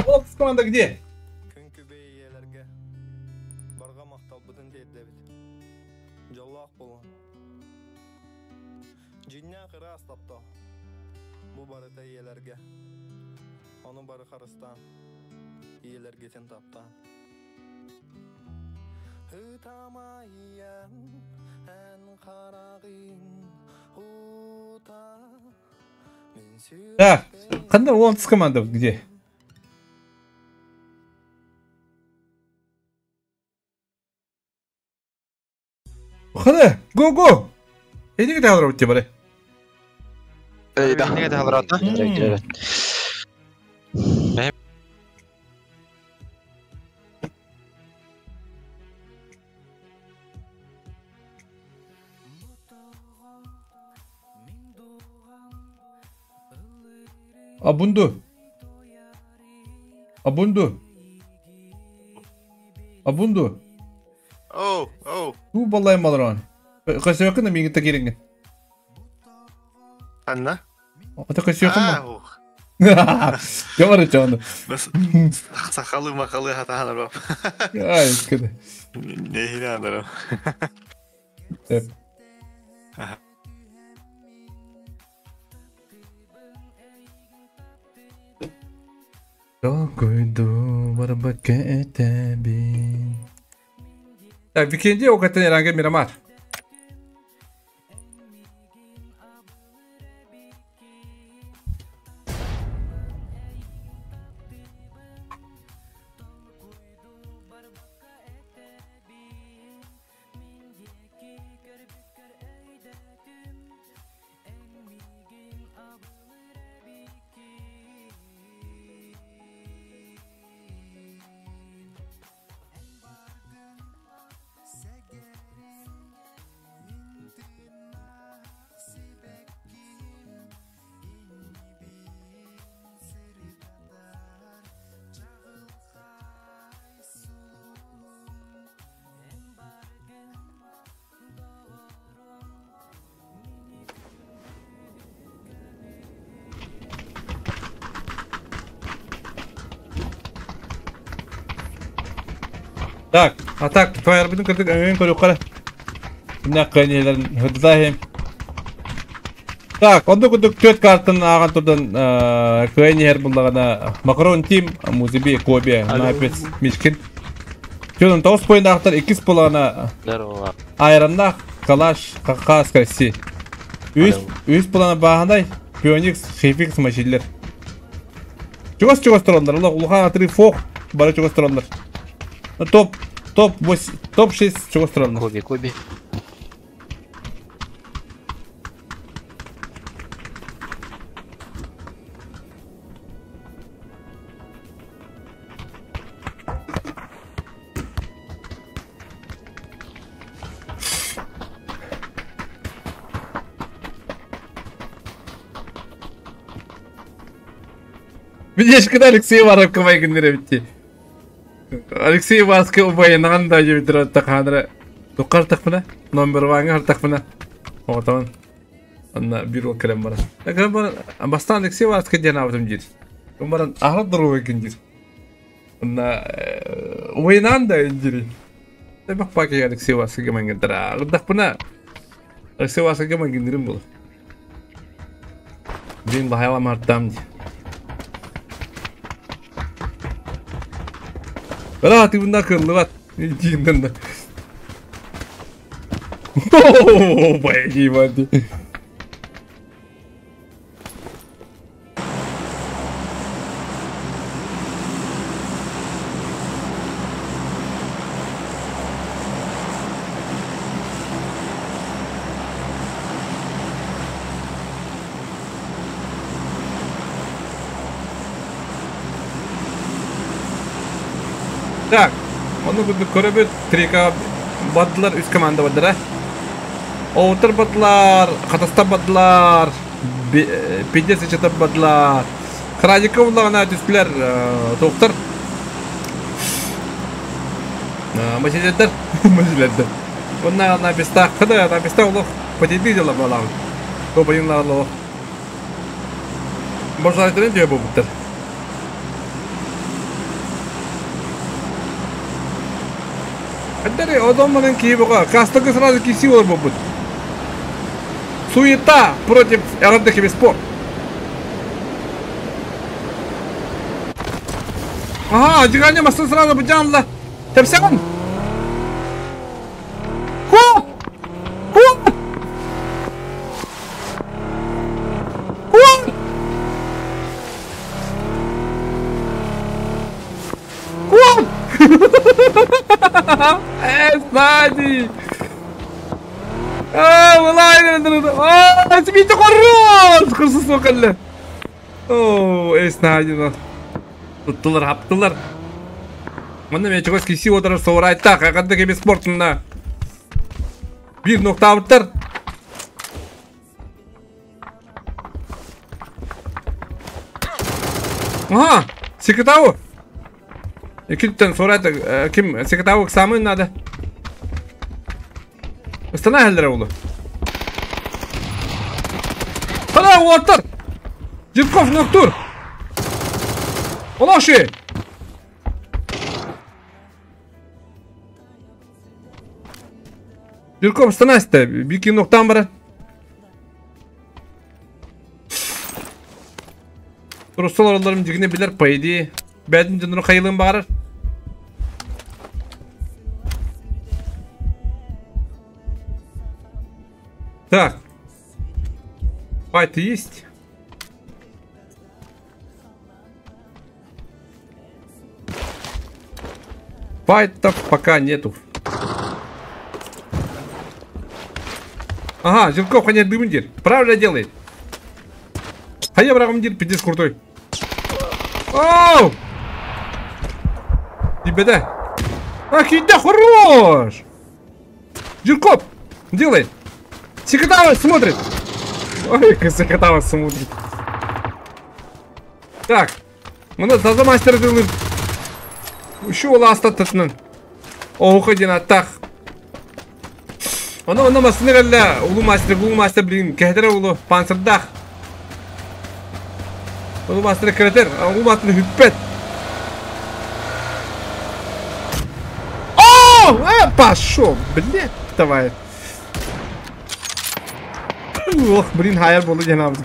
Ол команда где? Барҕа махталбытын тиэрдэбит. Дьоллоох буолун. Дьиҥнээх ыраас таптал. Бу барыта ийэлэргэ. Ону бары харыстаан, ийэлэргитин таптаан. Ытамайан эн хараҕын ута Так, ханна он с команда где? Хана, го го! Эдиги тахалар бутти бары. Эдиги тахалар Абунду. Абунду. Абунду. Оу, оу. Туу балай малран. Көсөкүн миңи тагириңин. Анна? Ата көсөкүн. Жамар чону. Бас сахалы махалы хатаханар бап. Ай, кеде. Не хинандар. Теп. Докуйду барбакка этебин. Так, викенди окатын эранге Мирамар. Так, а так, твоя арбитын кырдык өңөн көрүк кара. Мына көнелерин хыдзахим. Так, онда кудук төрт картын аган турдан көнер буллагана Макарон Тим, Музиби, Коби, Напец, Мишкин. Чөнөн тоғыз поинт ақтар 2 буллагана Здорово. Айраннах, Калаш, Какас, Краси. Үс булана багандай Пионикс, Хейфикс машиллер. Чугас-чугас турандар, Аллах улухан атры фох, бары чугас турандар. Топ, топ 8, топ 6 чугас турандар. Коби, Коби. Видишь, когда Алексей Варов битти. Алексей Варский убайынан да жебитир таханра. Тукар тахмына, номер ванга тахмына. Отон. Анна бир керем бара. Керем бара, бастан Алексей Варский ден абдым дир. Умаран ахрат дуру кендир. Анна убайынан да индири. Тебак паки Алексей Варский гемангендра. Гдахпына. Алексей Варский гемангендирим бул. Дин бахайла мартам ди. Бра, ты нахрен, леват, иди на. О, пойди, мать. Так, ону курдук көрөбүт, трика бардылар, үс команда бардыра. Оҕуттар бардылар, хатастар бардылар, пиздец ыччаттар бардылар. Храдика буллаҕына түстүлэр тоқтар. Масилердер, масилердер. Онна на пестах, хада на пестах олох потейди дела балам. Тобайынлар олох. Божайтырын диye буттар. Хаддари одомманын кии буга кастыгы сразу киси олар бобут. Суета против РД Киберспорт. Ага, дигане масын сразу бужанла. Тепсен. Хо! Хо! Хо! Хо! Эснади! А, والله А, سميتو قروس خرصص وقله. Оо, эснади. Туттулар, хаптылар. Манна мен чогос киси отырар соорайттак, кандай кеби спортунна. Бир ноктабыттар. Ага, секретару. Екиттен соорайт ким секретару самый надо. Ыстана хәлләре улы. Хана уаттар. Жирков ноктур. Олаши. Жирков станасты. Бики ноктан бара. Русталар оларым дигне билер по идее. Бәдин жыныры кайылын багарар. Так. Файт есть. Файтов пока нету. Ага, Жирков ханет дымдир. Правильно делает. А я брагомдир, пиздец крутой. Оу! Ребята. Ах, иди хорош! Жирков делает. Секретарь смотрит. Ой, как секретарь смотрит. Так. Мы на мастер делаем. Еще ласта татнан. О, уходи на тах. Оно, оно мастер улу мастер, блин, кехтер улу, панцердах. Улу мастер кретер, улу мастер хюппет. О, пошел, блядь, давай. Ох, блин, hayal болду жанабыз.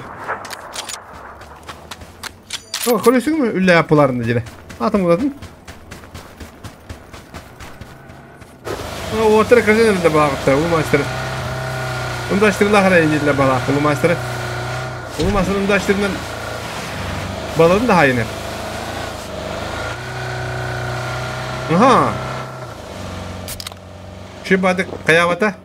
О, көрөсүңбү үллэ апыларында жере. Атым уладым. О, отыр кажын да багытта, улу мастер. Ундаштырла харай жерле балак, улу мастер. Улу мастер ундаштырнан баладын да хайны. Аха. Шибадык каябата.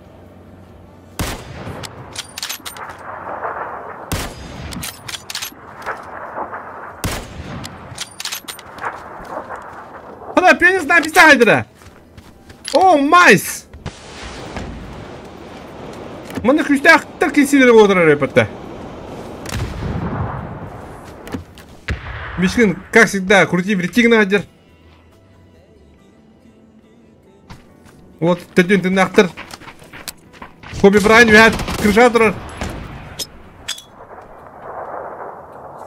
Хана пенис на писайдера. О, майс! Маны күстәқтір кесілер отырар өпетті. Мишкин, как всегда, крути вертигна одер. Вот, төден тынақтыр. Коби Брайан вят крыша тұрар.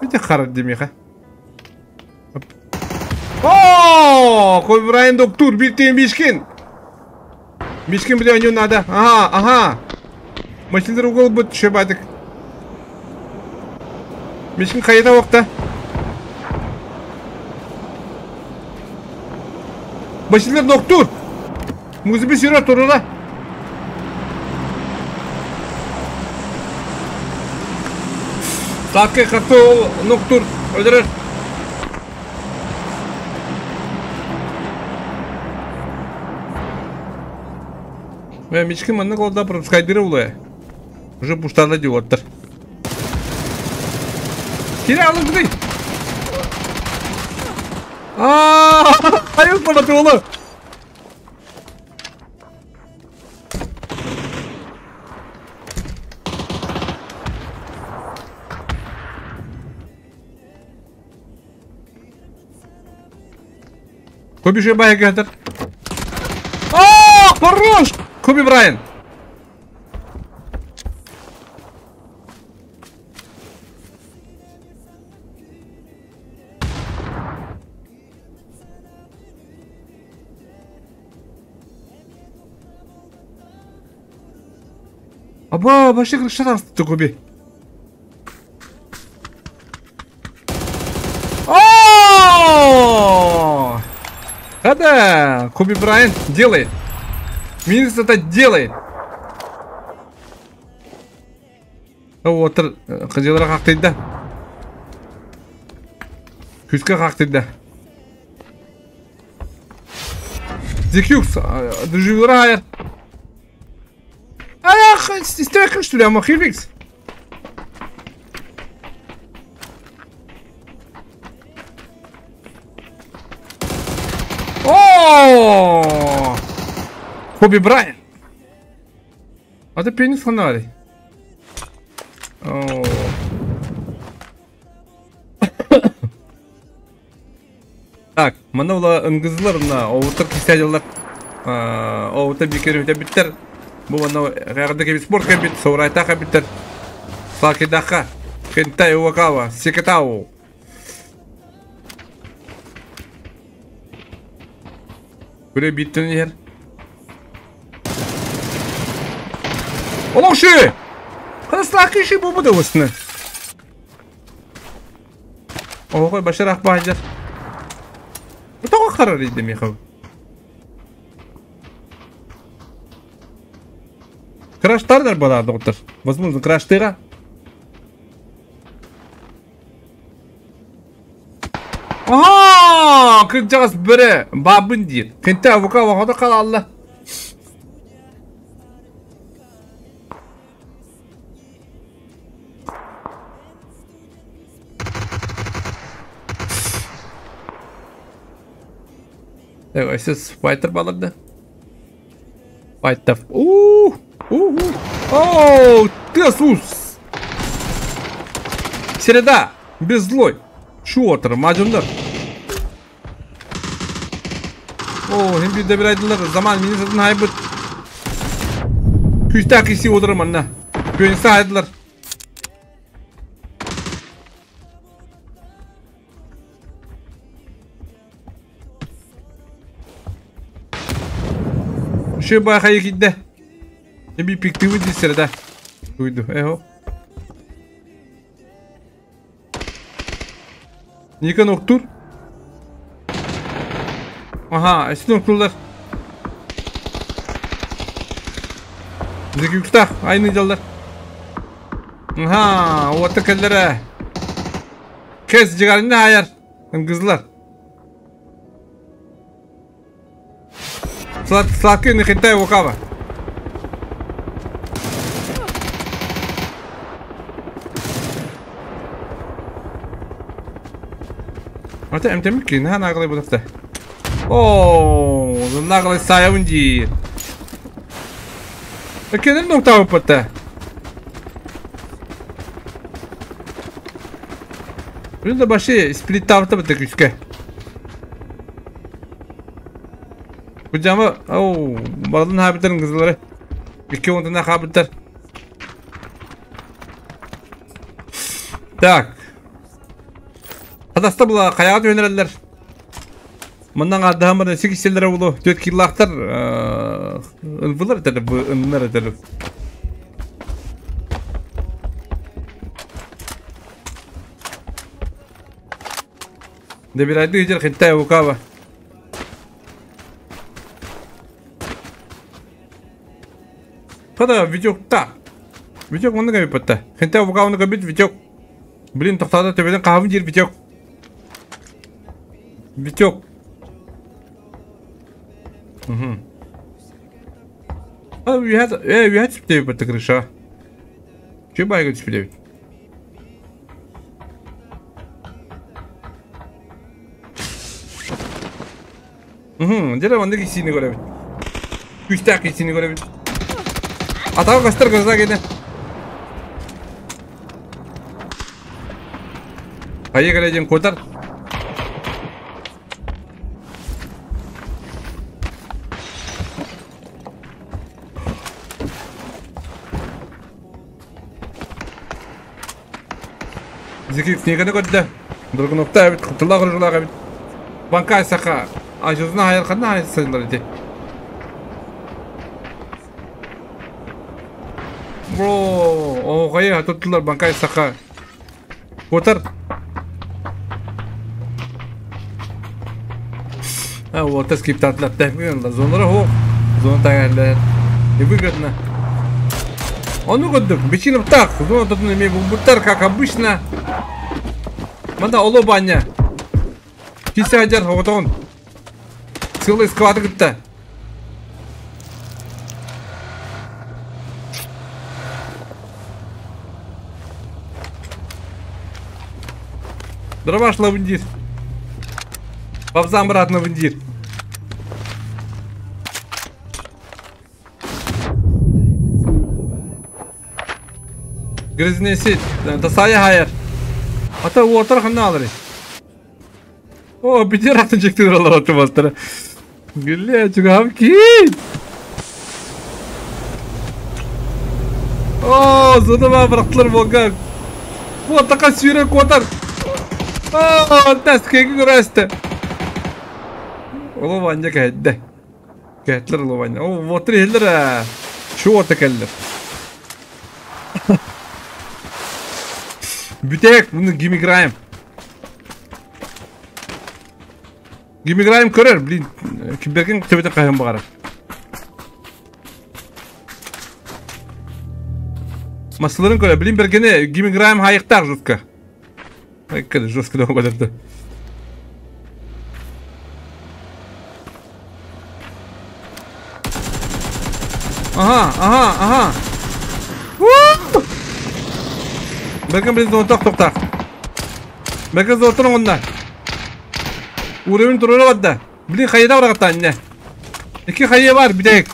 Өте қара демеха. О, Коби Брайан доктор, биртен Мишкин. Мишкин, бля, не надо. Ага, ага. Машиндар угол будет шебадык. Мишкин хайда вакта. Машиндар доктор. Музыка сюра турула. Сакы хату ноктур. Öldürür. Мишкин манны колда пропускайдыры улы. Уже пуштарда диоттыр. Кире алып гыды. Айыл понатуолу. Коби же байгатыр. О, хорош! Коби Брайан. Аба, башы крышадан Коби. О! Да-да, Коби Брайант делает. Минус это делает. Отыр, кыжылара қақтайды. Күске қақтайды. Зекюкс, дуживера айыр. Ах, истебек кыштыр ama Хиликс. О! Коби Брайан. А ты пенис фонари. О. Так, мана ыңгызлар на оутыр кисәҗыллар. Оутыр бикер үтә биттер. Бу мана гәрдә кебит спорт кебит, саурайта кебиттер. Сакидаха, Кентай Уакава, Секетау. Күрә биттен ер. Олошы! Кыслак иши бу бу да. Ого, башарах баҗар. Тоға қарар иде Михаил. Краштардар бала доктор. Возможно, краштыга. Ага, кырджагас бире бабын дейт. Кенте авука вахада кала Алла. Так, сейчас файтер балырды. Файтер. Оу, ты сус. Середа, беззлой. Шуотер, мажундар. О, hem bir de bir aydılar. Zaman mini satın haybıt. Küsta kisi odurum anna. Gönüse aydılar. Şu bayakayı gitti. Bir pikti bu sırada. Uydu. Eho. Nikon oktur. Aha, eski okturlar. Bizdeki yüksek, aynı yollar. Aha, o tekellere. Kes cigarını hayır. Kızlar. Сладкий не вокава. Ата эмтемики, на наглый будафта. О, наглый саявынди. Кенен ноктау патта. Bunu da başı split tavta бата күскә. Кujama, оу, балын хабиттерин кызлары. Iki онтына хабиттер. Так. Хадаста була каяга төнөрөллөр. Мындан адамыр 8 селлер болу 4 киллактар, ылбылар этер, бу ыннар этер. Де бир айды жер хиттай укава. Тада видеокта. Видеок онны кабит батта. Хиттай укава онны кабит видеок. Блин, тоқтады төбеден қабын жер видеок. Витек. Угу. А, виhat түптеп батта крыша. Че байга түптеп? Дьэ маннык исиини көрөбүт. Күүстээх исиини көрөбүт. Атаҕа көстөр гроза кэнэ. Хайа кэлэ диэн куотар. Зики книганы көрдө. Драгуновта эбит, кутталаах оружулаах эбит. Банка саха ажызына хайар ханна хайсылар ити. Бро, о хайа туттулар банка саха. Куотар. А, вот скриптатлар тэхмин зоналара хо. Зона тагарлар. И выгодно. Ону көрдүк. Бичин так. Зона тут эме булбуттар, как обычно. Манда оло баня. Кисе ажар хоготон. Целый склад кытта. Дробаш лавандир. Бабзам брат лавандир. Грязный сеть. Тасая хайыр. Ата уотар ханна алыр. О, битер атын чектир алар аты бастыра. Гүлле, чугам ки. О, зонама бырақтылар болған. Отақа сүйрек отар. О, тәс кеги көрәсті. Олы ванья кәдді. Кәтлер олы ванья. О, отыр елдер. Şu ота кәлдер. Бүтек, бұны гимиграем. Гимиграем көрер, блин. Кимберген төбете қайын бағара. Масыларын көрер, блин, бергене гимиграем хайықтақ жестко. Айккада жестко да көтерді. Ага, ага, ага. Берген блин зонтақ тоқтақ. Берген зонтың онда. Уровень турары бадда. Блин, хайда барағатта анне. Екі хайы бар, бітек.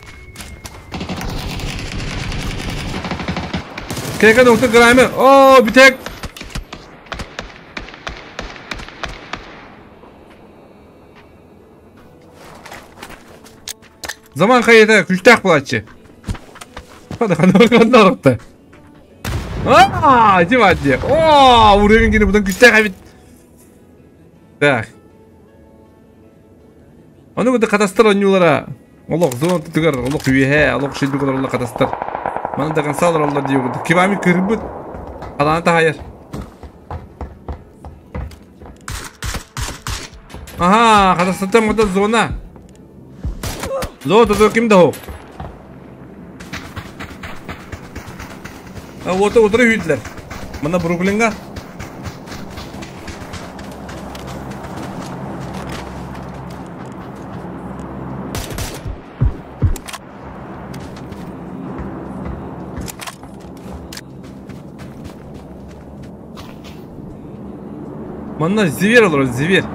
Кекен оқты грамы. О, бітек. Zaman хайыда күлтақ бұлатшы. Хада хада хада арықта. Ааа, дем адде. О, уровень кені бұдан күлтақ әбет. Так. Оны көді қатастыр ойнулара. Олық зона түтігір, олық үйе, олық шейді олық қатастыр. Маны даған салыр олар дейі көді. Кебами кірбіт. Қаланы та хайыр. Ага, қатастыртам көді зона. Зона түтігір кімді хоқ? Оты отыры үйділер. Мына Бруклинға. Манна зевер олар, зевер.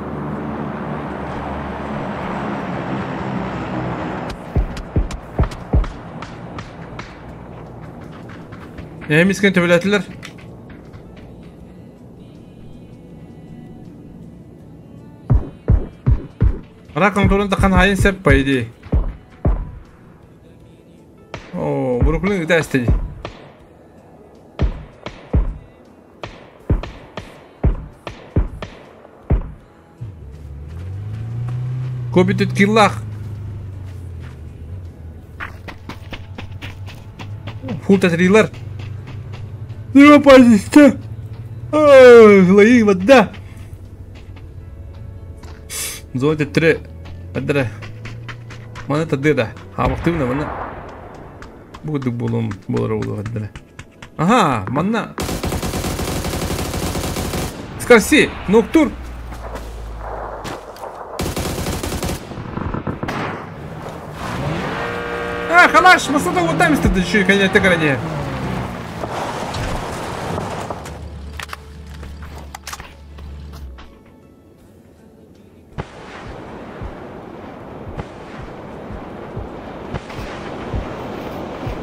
Эмискен төбелетілер. Раком турында қан хайын сәп, по идее. О, Бруклин где істеді? Көбітет киллах. Фул тәтірилер. Ну, пожалуйста. Ой, вода. Зона 3. Адра. Мана тады да. Хабактыбна мана. Буду болом болар болу адра. Ага, манна. Скорси, ноктур. А, халаш, масада вот там стоит еще и конец игры.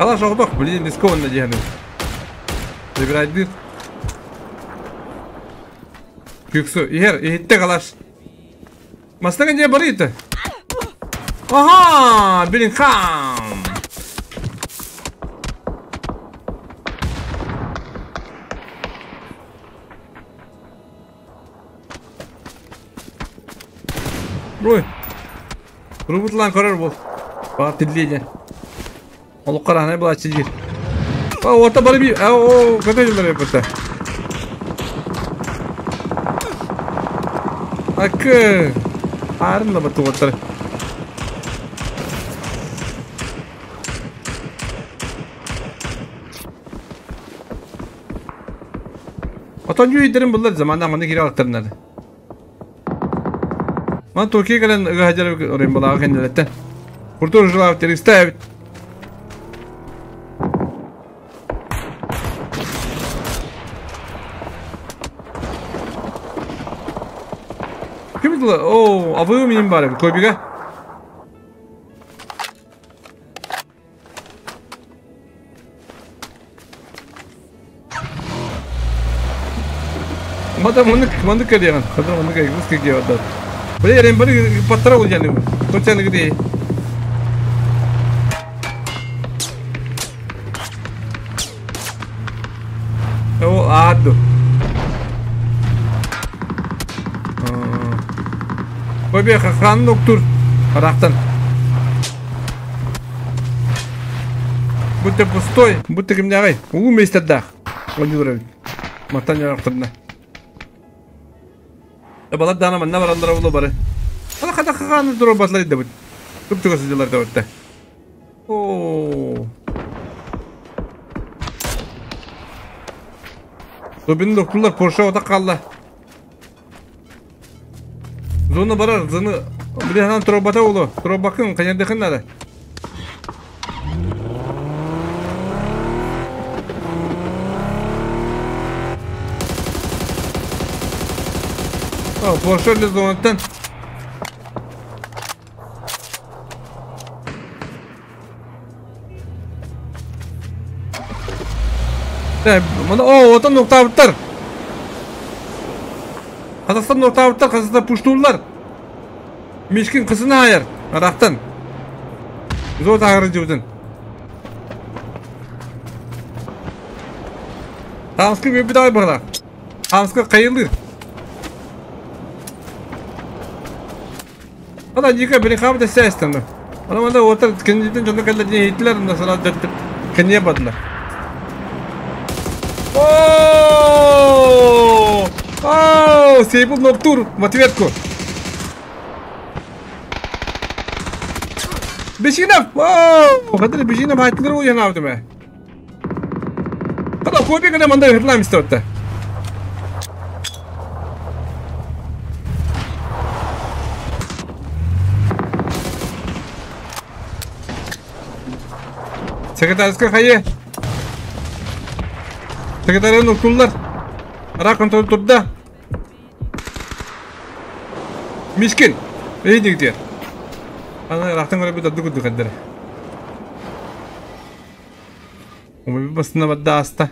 Калаш оҕотох, блин, рискованно диэхэ. Забирайдыр. Күксу, иһэр, иһитте калаш. Мастаган дьэ барыйта. Ага, блин, хам. Ой. Рубутлан көрөр бу. Баар тиллиэ Олуккар анай булаччы диир. О, ота бары би... О, көтө жылдар эппетте. Акы. Арын да батуаттар. Отон жүйдерин булlar заманда маны кире алыктырнады. Ман Туркия кэлэн ыга хадьар орын балаға кенделеттен. Куртур жылап териста эбит. Ким дылы? О, абы минем бар Койбига. Мада маны маны кадеган. Хадра маны кай гус кеге вадат. Бля, рем бары паттара ол яны. Точно где. О, аду. Койбе хан доктор. Арахтан. Будто пустой, будто кимнягай. Улу местердах. Он Матан ярактырна. Балар дана манна бараллара улу бары. Ала хата хаганы тура батлар иде бит. Көп чугасы жылар да битте. О. Тобин докторлар Порше ота калды. Зона барар, зона биле тура бата улу. Тура бакын, канядыхын надо. О, Порше зонаттан. О, отан ноктабыттар. Қазақстан ноктабыттар, Қазақстан пуштулар. Мешкин кысына айыр, арақтан. Зо тағыры жеуден. Тамскы өбі дай бағда. Тамскы қайылыр. Ана ника бери хабы да сәстен. Ана манда отыр кенжиден жонда калла не хитлер на сара жат кене бадла. О! О, сейбл ноктур в ответку. Бешинов! О, хадыр бешинов хайтлер у яна авдыма. Када копия када манда хитлам истотта. Секретарьска хайе. Секретарь ноктулар. Ара контроль турда. Мишкин. Эй дигдер. Ана рахтан көрө бит дугу дугадыр. Омы басына бадда аста.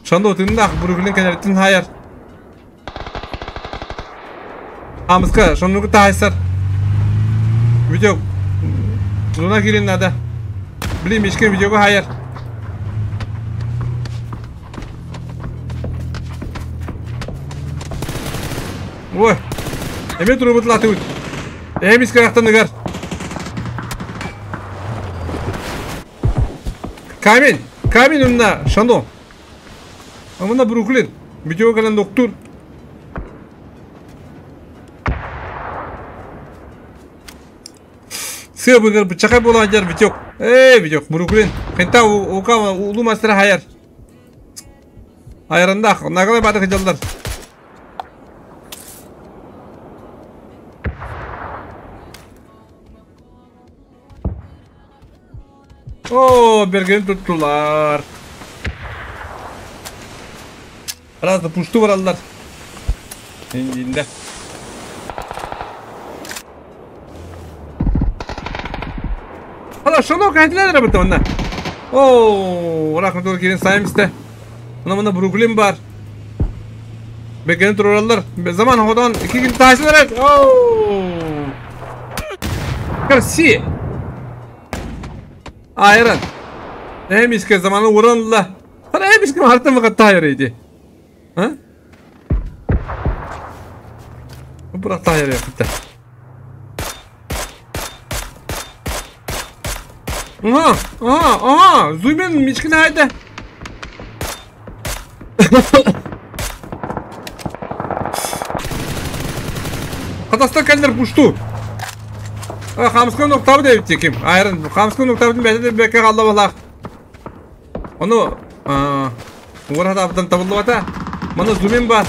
Шандо тында буруглен кенерттин хайар. Амска шонну тайсар. Видео. Зона кирин надо. Блин, мишкин видеого хайар. Ой. Эме турбутлаты үт. Эмис карактан ыгар. Камень. Камень умна. Шандо. Амына Бруклин. Видео калан доктор. Сыр быгыр бычакай болан жер видео. Эй, видео Бруклин. Хента ука улу мастер хайар. Айранда нагалай бадык жалдар. О, берген туттулар. Раз пушту баралар. Индинде. Ала, шоно кайтылар бит онна. Оо, ыраах мотор киирэн сайым истэ. Мына мына Бруклин бар. Бекени турараллар. Заман хоҕотоон икки күн таайсан эрэр. Оо! Карси! Айран. Эмиске заманы уран ылла. Хана эмиске мартан вакыт таайар иди. А? Бұрақ таайар яқытта. Ага, ага, ага, Зумен мичкин хайда. Хатастан кэллэр пушту. Хамскын октабы диэбит ким. Айрын Хамскын октабытын бэйэтэ бэккэ хаалла баһылаах. Ону уора хатаабытан табыллыбата. Маны Зумин баар.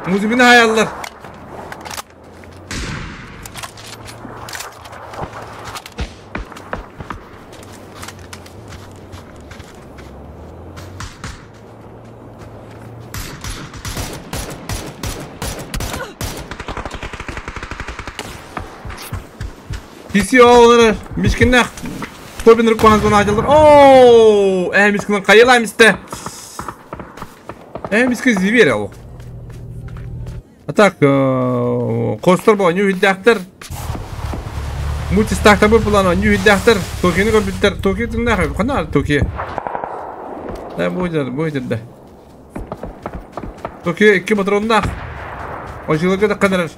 Музыбины хайаллар. TC оҕолоро мискиннээх Тобин руконан аадьаллар. Оо, ээ мискинэн хайалаам истэ. Ээ мискин зверь ол. А так, хостор бу онньуу иһирдээхтэр. Мультистаахтарбыт булан онньуу иһирдээхтэр. Токиону көрбүттэр. Токио тыыннаах ханна Токио? Да, бу иһитэр, бу иһитэр да. Токио икки патроннаах. Очуларга таххан эрэр.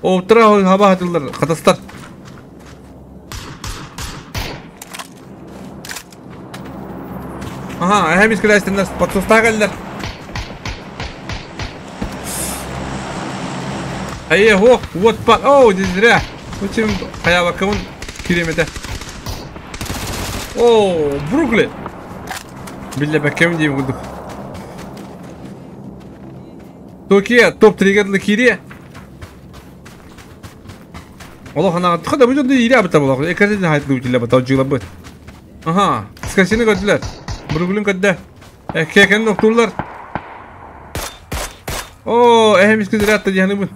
Оптара хаба хатыллар, хатастар. Аха, эһэм искэлээстэннэр, подсустаах кэллэр. Айе, хуох, вот па, о, не зря. Учим, хаябаккабын киремете. О, Бруклин. Биллэбэккэбин диэм курдук. Токио топ-3-гэ дылы киириэ. Олох анаҕа хата бу дьон иирэ абыта буолах. Экэрдин хайдыы утилла бата дьыылабыт. Аха, скасины көрдүлэр. Бруклин көрдө. Кекенин октууллар. Оо, эһэм искидер атта диһаныбын.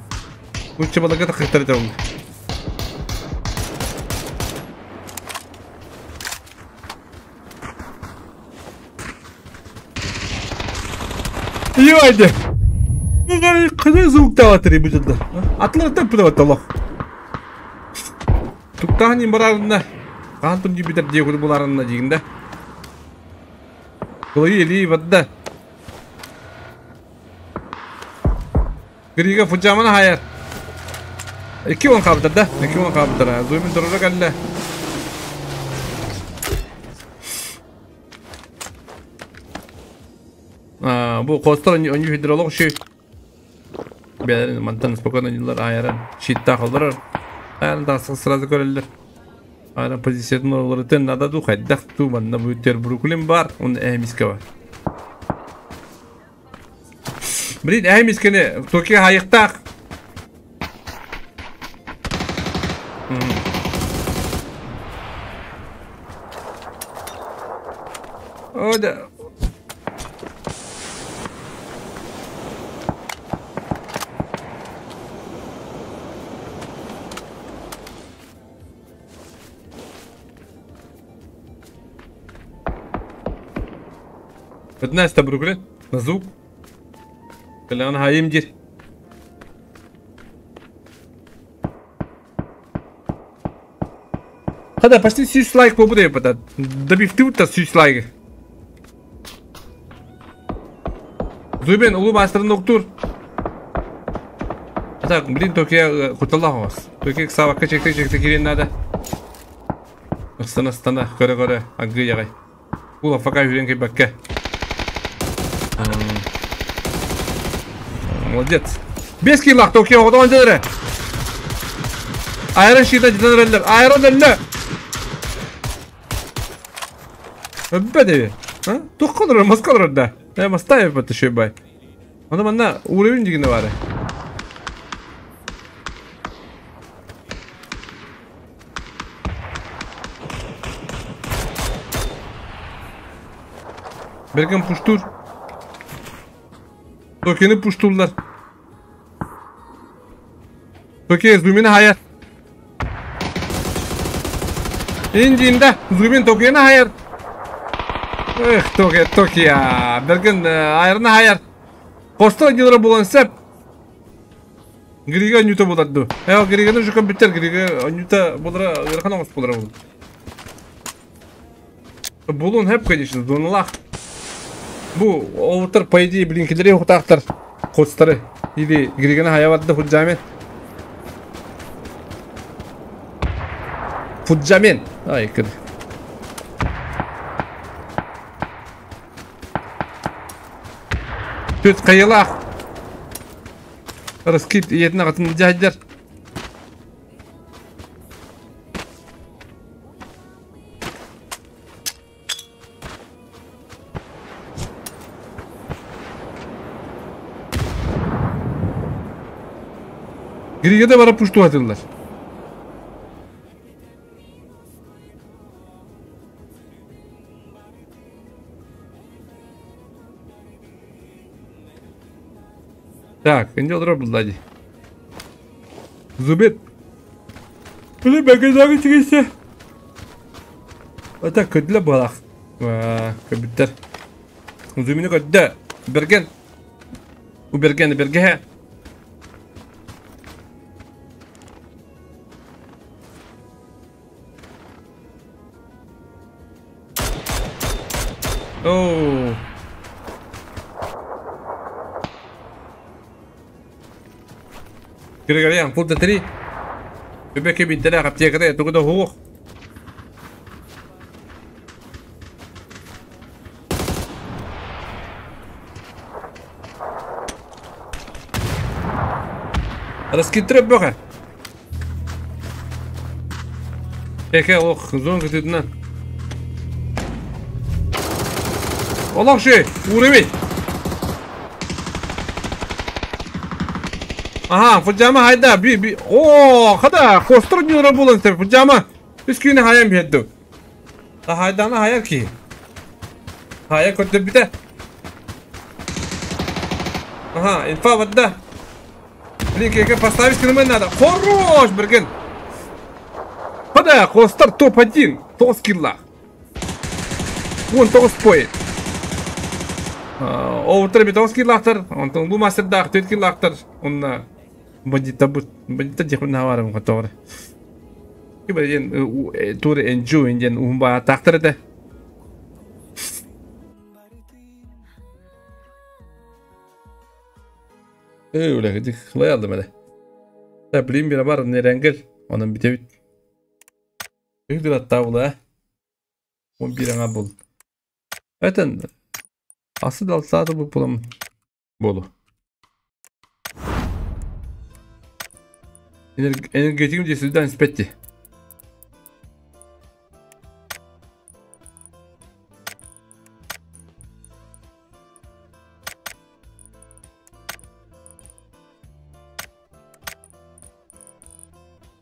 Учча балага тахыттар этэ ол. Йойде. Кыны звуктаатыр бу жылда. Атлар тэп олох. Туктаан им барарына. Хаантым дьибитер дии курдук буларына диигин да. Кылайы илии бадда. Грига фуджамана хайар. 2-10 хаабыттар да. 2-10 хаабыттар. Зуймин дорора кэллэ. Бу хостор онньу хидролог ши. Бәлерин мантан спокойно нилар айаран щиттах олорор. Айаран тахсан сразу көрөллөр. Айаран позициятын олорутын надо ду хайдах ту манна бүттер Бруклин бар, он эмиске бар. Блин, эмискени Токио хайыктаах. О, да. Пятнадцать Бруклин на звук. Калян хаим дир. Хада почти 6 лайк побуду я Добив ты вот 6 лайк. Зубен улу мастерын доктор. Так, блин, только я куталахос. Только савакка чекте-чекте кирен надо. Астана, астана, көрө-көрө, агы ягай. Ула фака жүрен кебекке. Молодец. Бес килах Токио оҕотоҕон дьэлэрэ. Айрон щита дьэтэн Айрон өллө. Өббэ деби. Тух олорор, маска олорор да. Э, маста эбит бай. Оны манна уровень дигини бары. Берген пуштур. Токени пуштулlar. Токи зумини hayat. Индиинда Зубин Токионы хайар. Эх, Токио, Токио. Берген айырны хайар. Косто дилера булан сеп. Грига нюта буларду. Э, Григаны уже компьютер, Грига нюта булара, ырахан оңос булара бул. Булун хеп, конечно, дуналах. Бу оутар, по идее, блин, килери хутактар. Костары. Или Григаны хаябатты худжамен. Фуджамен. Ай, кыр. Түт кайылах. Раскит иетіне қатын жайдар. Григеде бара пушту атылар. Так, инде олар булды. Зубит. Блин, бәгәдәге тигесе. Ата көдле балак. Көбүттер. Зумини көддө. Берген. У берген бергеһе. Оу. Григорян, пункт 3. Бебеке бинтеле аптекаре тугуда хух. Раскитреп бөҕө. Эке ох, зон көтүтүнэн. Олох шей, уровень. Ага, фуджама хайда, би би. О, хада, костор нюра булан те фуджама. Үскүнэ хаям бедду. Та хайдана хаяр ки. Хая көттө бите. Ага, инфа вадда. Блин, как поставить кырмын надо. Хорош, Берген. Хада, костор топ-1. Тоғыз килла. Вон тоғыз поинт. Оутыр бит тоғыз киллахтар. Онтон бу мастердах төрт киллахтар. Онна бандита бу бандита дихун хаварым готовы. Кибер тур энжу инден умба тактыр да. Öyle gidip kılayalım hele. Da bileyim bir var ne rengel. Onun bir de bir hatta bu da. 11 ana bul. Zaten asıl 6 saat bu bulam bolu. Energetik cesiden spetti.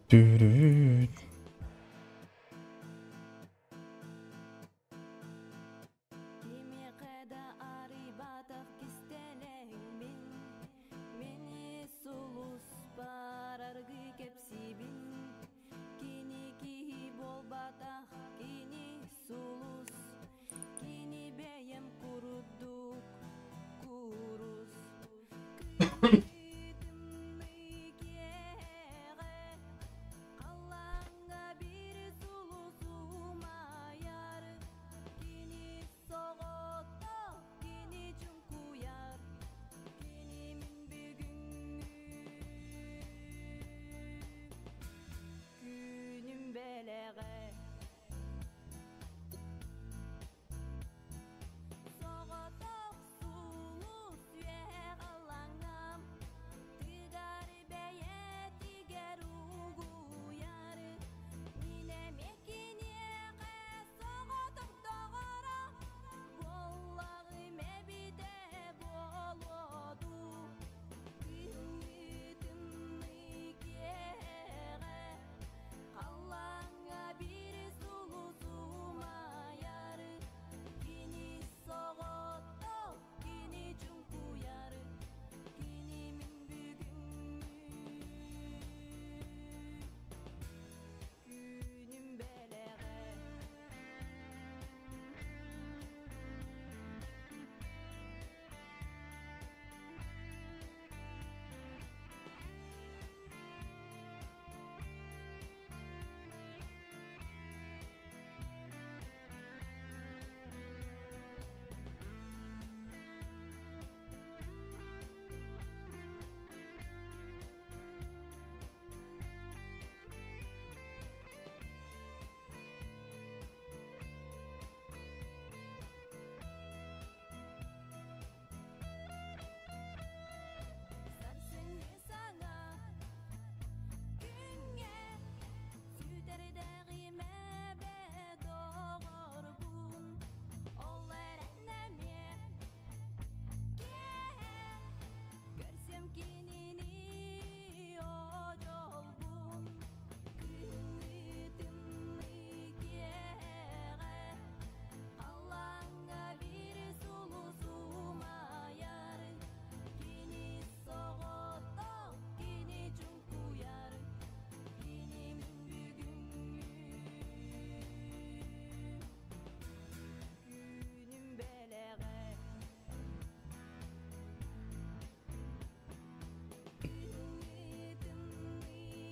Dürüt.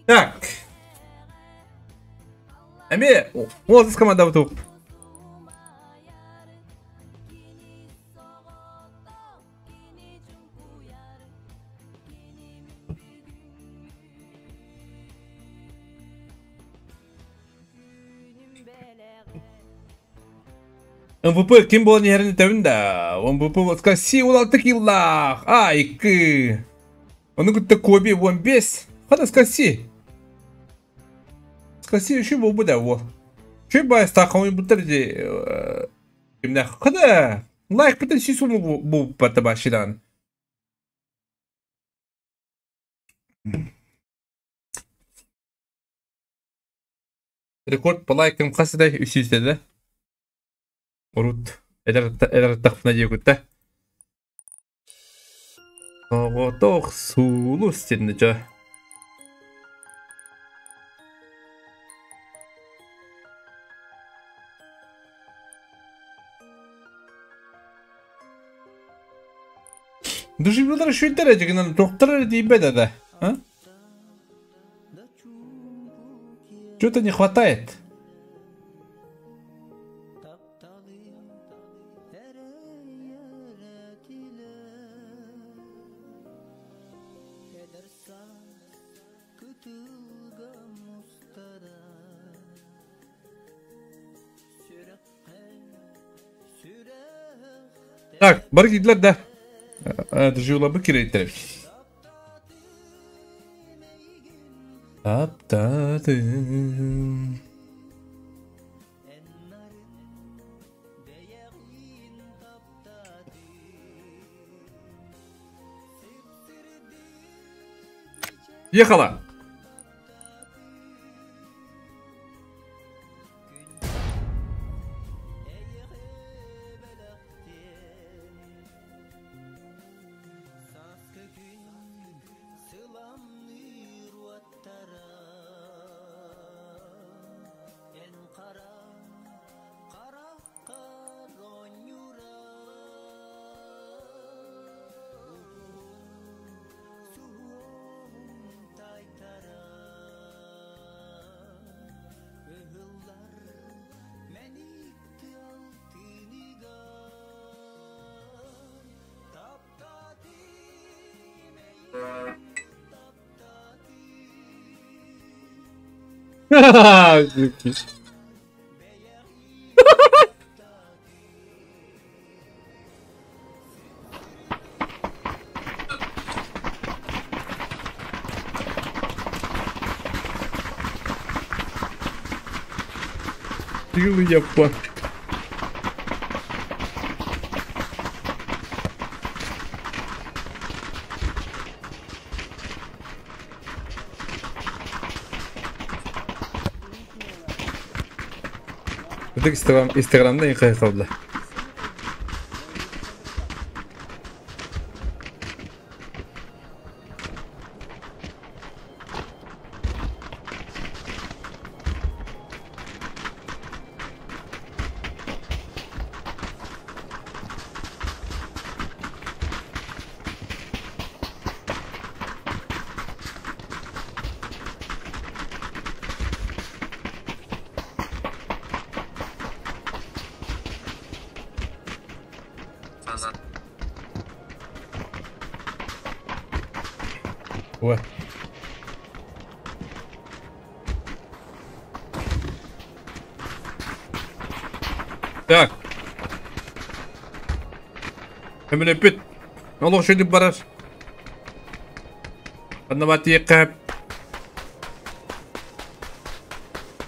Так. Эми уолус команда бутук. МВП ким буолан иһэрин этэбин да. МВП вот Си 16 киллаах. А, 2. Ону кытта Коби 15. Хата Скаси. Скаси үші болбу да ол. Үші бай стақауын бұттар де. Кимнәх. Хата. Лайк бітін сүйсу бұл бата башидан. Рекорд по лайкам қасыдай 300 да. Урут. Эдер тақпына дегутта. Тоғытоқ сулу стенді жа. Душибылар шүйтер әжігінен тоқтырар дейбеді да. А? Что-то не хватает. Так, бар кийдилер да. Дежула бы кирейттер. Таптадым. Ехала! Силы я по. Инстаграмда не kaldı. Ой. Так. Hemen öpüt. Allah şöyle barar. Anlamatiye kap.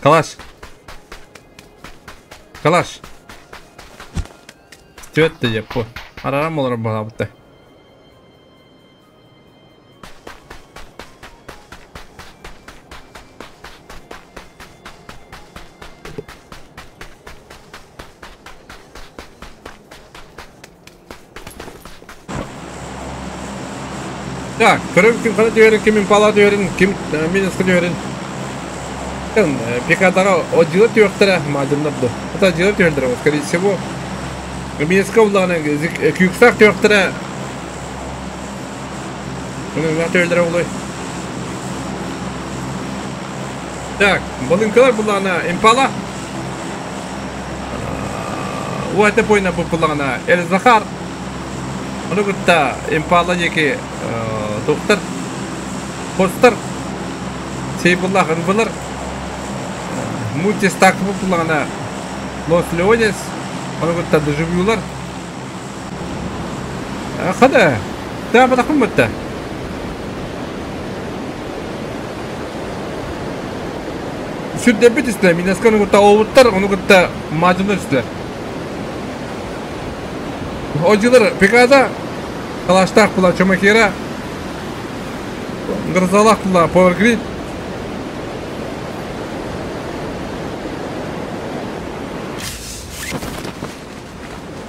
Калаш. Калаш. Түөттэ жеппу. Арарам олар бағабытты. Так, көрөм ким кана түөрін, ким импала түөрін, ким минуска түөрін. Пикадага одилы түөрттере мадымнар ду. Это одилы түөрдер, скорее всего. Минуска уланы кюксак түөрттере. Мына түөрдер олой. Так, балыҥкалар буллаҕына Импала. Уота пойна бу буллаҕына Эль Захар. Ону кытта Импала диэки тухтар, хостар, сейбуллаах ынбылар. Мультистак бу буллаҕына Лос Леонес, ону кытта Дежавюлар. Хада, таабатахпын бытта. Сүрдэбит үстэ, Минаска ону кытта ообуттар, ону кытта маадьыннар үстүлэр. Одьылар Пекада, Калаштаах була Чомакера, Грозалаах була Power Grid,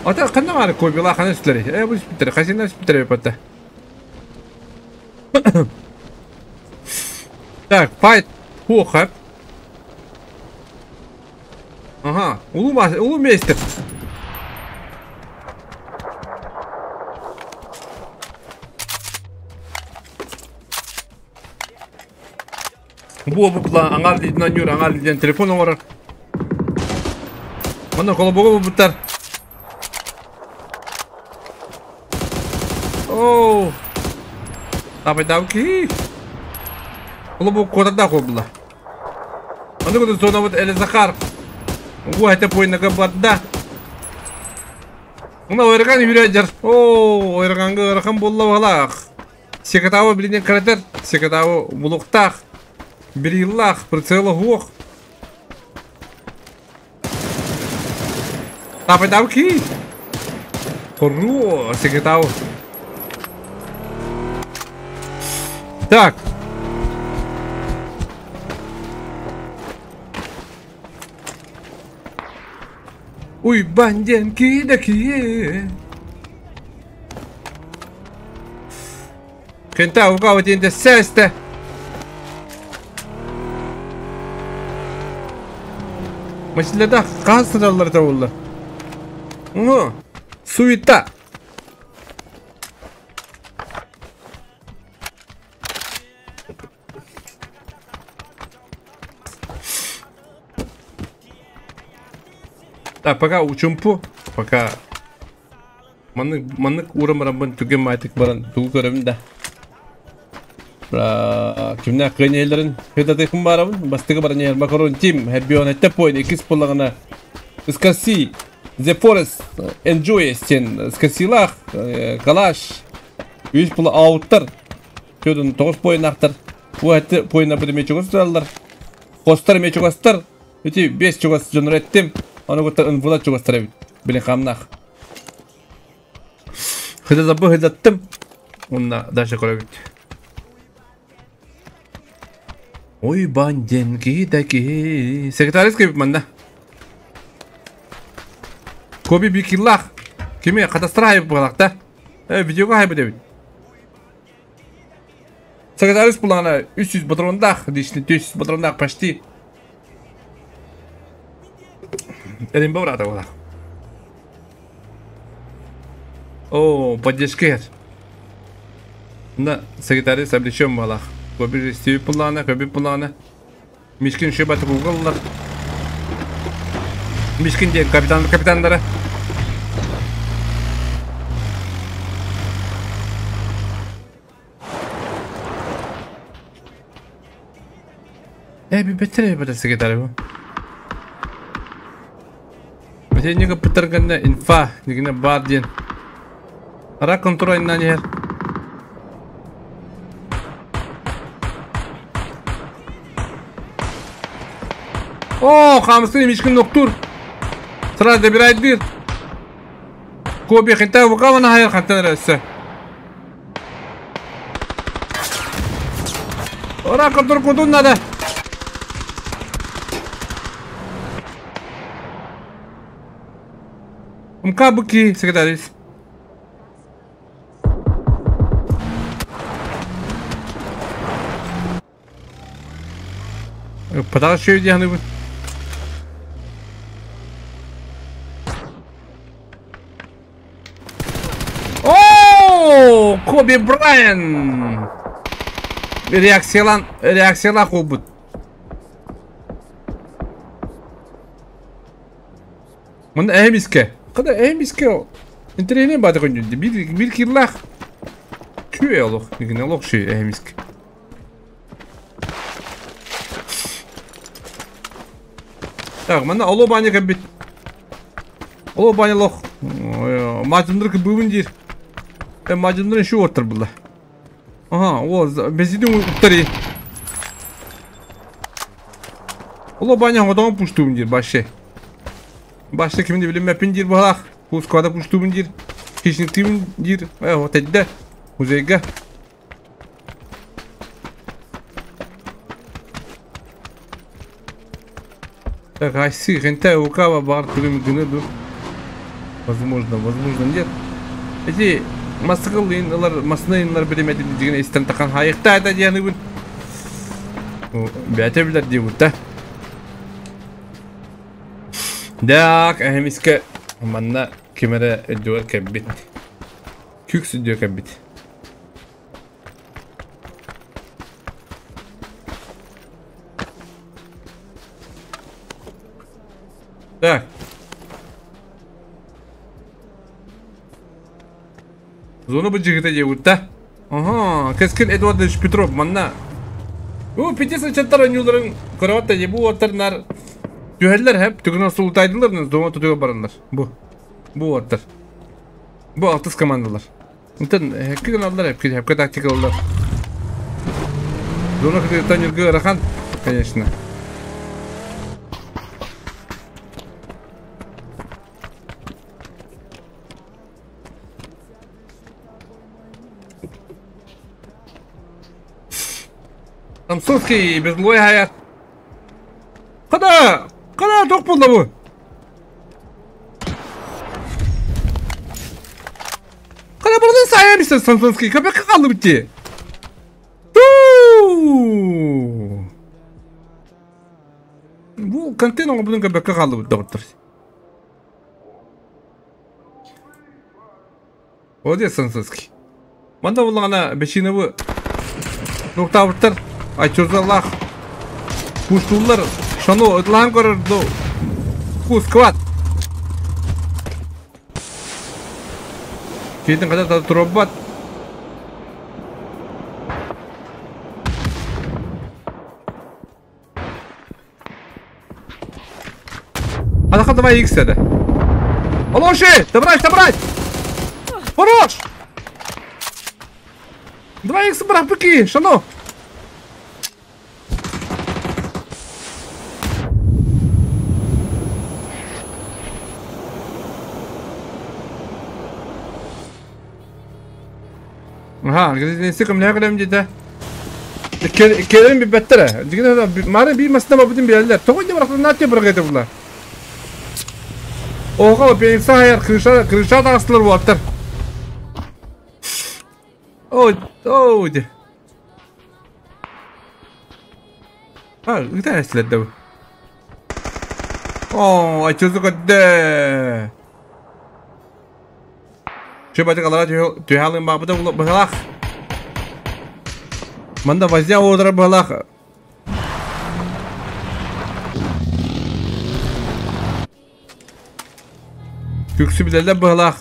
Ата ханна баар Кобила хана үстүлэр? Э бу үспүттэр, хасина үспүттэр эппэтэ. Так, файт хуха. Ага, улуу улуу мейстер. Бу обукла аңар дидин анюр, аңар дидин телефон оҥорор. Манна колобогу булбуттар. Оо. Табайдау ки. Колобок куотардаах буолла. Аны кутун зонабыт Эле Захар. Угу хэтэ пойнака барда. Мына ойраган үрәдер. Оо, ойраганга ыарахан буолла балаах. Секатауы билинен кратер, секатауы булуктаах, бириллаах, прицела хуох. Тапайдау ки. Хору, секатауы. Так. Уй, банденки такие. Кента уга диэнде сээстэ. Машиналарда хаас сыталлар табыллар. Угу. Суета. Так, пока учумпу, пока маннык маннык ууран бараммын түгэн маайтык баран тугу көрөбүн да. Кимнээх кыаньыһыларын хыдатыхын баарабын. Бастакы баран иһэр Макарон Тим, Хэббион этте point, иккис буоллаҕына Скаси, The Forest, Enjoy сен Скасилаах, Калаш, үс була ауттар. Чөдүн тоҕус поиннаахтар. Бу этте поинна бит чугас тураллар. Хостар эмиэ чугастар. Ити бес чугас дьоннор эттим. Ону кытта ынвыла чугастар эбит. Билин хамнах. Хыдатабы хыдаттым. Онна дальше көрөбүт. Ой, банденки такие. Секретарь манна. Коби бикиллах. Кими катастрофа хайып булак да. Э, видеога хайып дебит. Секретарь булана 300 патрондах, личный 400 патрондах почти. Элим брата була. О, поддержки. На секретарь с облечем балах. Коби стиви пулана, коби пулана. Мишкин шөбәті кугаллар. Мишкин ден капитан капитандары. Э, бетер бетер секретарь бу. Бетер неге пытырганда инфа, нигне бар ден. Ара контроль на нер. О, хамсын мишкин ноктур. Сразу забирает дыр. Коби хинта вукава на хайр хантан рәссе. Ара контроль кудун надо. Мкабуки, секретарь. Подальше где-нибудь. О, Коби Брайан! Реакциялан, реакциялан хобут. Мында әмиске. Када әмиске. Интернет бады көндү. Bir кирлах. Чү олох. Нигене олох ши әмиске. Так, мында оло баня кәбит. Оло баня лох. Мажындыр кыбын дир. Мажындыр шу оттыр булла. Ага, о, безидин уттары. Оло баня годон пуштум дир башы. Башы кимди билинмеппин дир баһалах. Пускада пуштум дир. Хищниктим дир. Вот эдде. Музейга. Так, айсы, хентай укава бар түгім гыны. Возможно, возможно, нет. Эти масқыл инлар, масны инлар билемеди деген истен тақан хайықта да дияны бун. Бәте билер дейбут да. Так, әмиске манна кемере өдүөр кәббит. Күкс өдүөр кәббит. Так. Зона бы жигите жегут да. Ага, Кескин Эдуардович Петров манна. Бу пятис чаттар ойнуларын көрөт да бу оттарнар түһэллэр хеп түгүнө султайдылар, зона тутуга барандар. Бу. Бу оттар. Бу алтыс командалар. Интен хекки алдар хеп хепке тактикалар. Зона кытыктан жүргө рахан, конечно. Самсонский безлой хаят. Када! Када тоқ болды бу? Када buradan saymışsın Samsonский. Köpek kaldı bitti. Bu konteyner bunun köpek kaldı bitti doktor. O diye Samsonский. Manda bulağına beşiğini bu. Nokta vurtar. Айчозалах. Пуштулар. Шану, ытлан көрір. Кускват. Кейтін қада тады тұробат. Адақа давай икс деді. Алоши! Добрать, добрать! Хорош! Давай икс бірақ біки, шану! Ага, несі кім не дейді. Келерім bir бәттірі. Мары bir масына бабытын берелер. Тоғы не барақта нате бір қайты бұлар. Оға, пенікса хайар, крыша тағыстылар бұлаттар. Ой, ой, де. А, үгіті әсіледі бұл. О, айчызы көдді. Шөбәті қалара түйалын бабыда бұғалақ. Манда вазя одыра бұғалақ. Күксі білелі бұғалақ.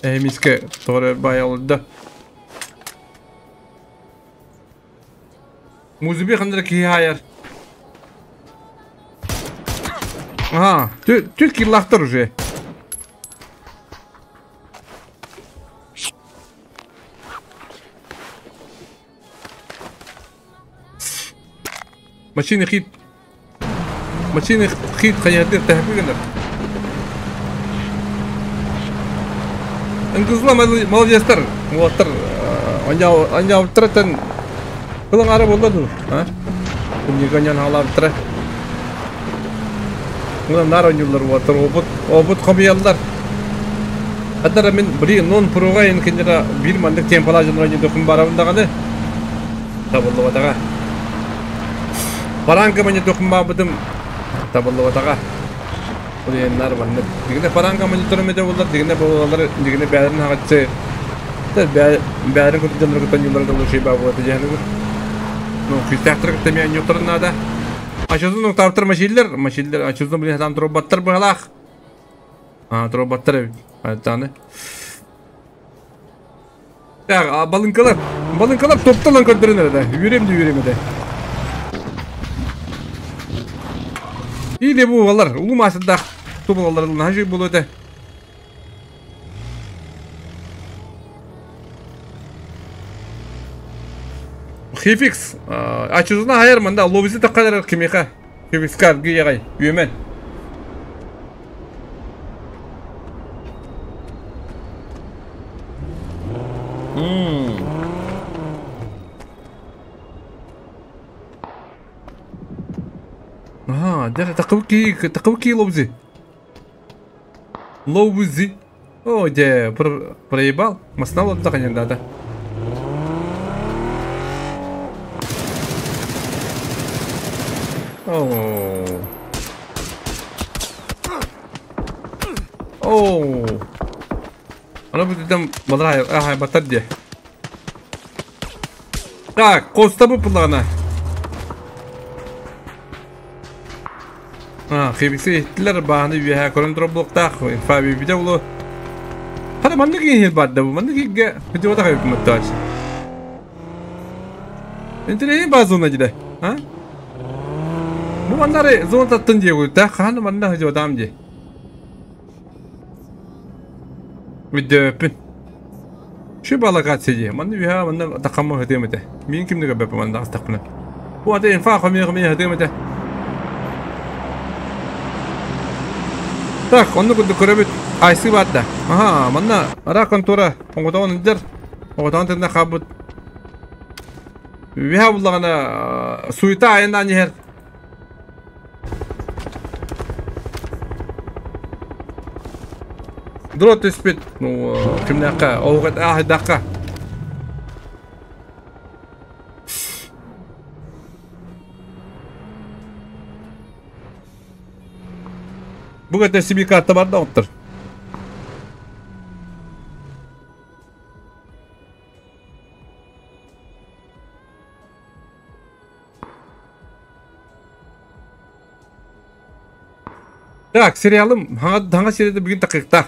Әмеске тоғыры бай олды. Музыби қандыр ки хайар. Ага, түт киллақтыр уже. Машина хит. Машина хит хаятыр тәһбигәннәр. Ыңгызла молодецтар. Молодтар. Anja автратын. Кылың ары булды. А? Кумниганян халап тра. Мына нар ойнулар ватыр опыт, опыт комиялар. Хаттара мен бри нон пруга инкенера бир мандык темпала жонор ойнду барабындаганы. Табылды ватага. Паранга мане тохма быдым табылды ватага. Улиеннар манны. Дигене паранга мане турмеде булдар, дигене болалар, дигене бәрин хагатсы. Та бәрин көтү жанры көтөн юллар да шей ба болады жаны. Ну, күстәктер көтөмә ньютор нада. Ачызын таптыр машиллер, машиллер ачызын биле там труп баттыр булах. Тура баттар эбит. Так, балынкалар. Балынкалар топталан көрдөрөн эрэ. Үөрем де үөрем эде. Или бу алар, улуу масыдах тубалар нажи болу эте. Хификс, ачузuna hayır manda лобиси таккалар кимиха. Хификскар гиягай, үемен. Ага, ده تقوكي تقوكي лобзи. Лобзи. О, де, проебал. Маснал от да, да. О. О. Ана будет там мадрай, ага, батадде. Так, коста бу плана. А, хибиси иттилер бааны үйәһә көрөн дроблоктах, фаби видео булу. Хада манны кин бадда бу, манны кинге видео да хайып матташ. Интере базуна диде, а? Бу маннары зона таттын дие гуйта, ханы манна видео дам ди. Видео пин. Şu балагат сиди, манны үйәһә манны такамы хөтемете. Мин кимдеге бәп манны астакпына. Бу ата инфа хомия хомия хөтемете. Так, онны күнді көрөбүт. Айсы бадда. Ага, манна ара контора. Оңготон индер. Оңготон тенде хабыт. Виха буллагана суета айынан нехер. Дрот түспет. Ну, кимнәккә, оғат аһдаққа. Бүгін себе карта бар да оттыр. Так, сериалым, хаңа серияда бүгін тақиқта.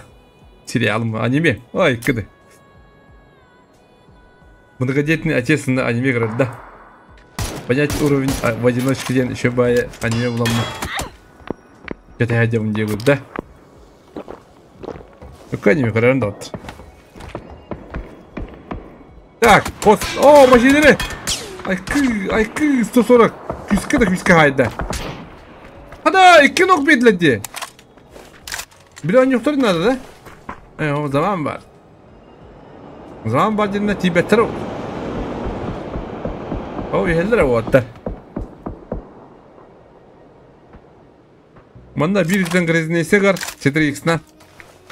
Сериалым, аниме. Ой, кыды. Многодетный отец на аниме говорит, да. Понять уровень в одиночку день еще бы аниме было. Это я делаю, делаю, да? Какой аниме говорит, Так, вот. О, машины! Айкы, 140. Күскә да күскә хайда. Хада, ике ног бедләде. Бля, не надо, да? О, заман бар. Заман бар дигәндә тибәттер. О, иһелләр ватта. Манда бир yüzden грязнесе гар 4x-на.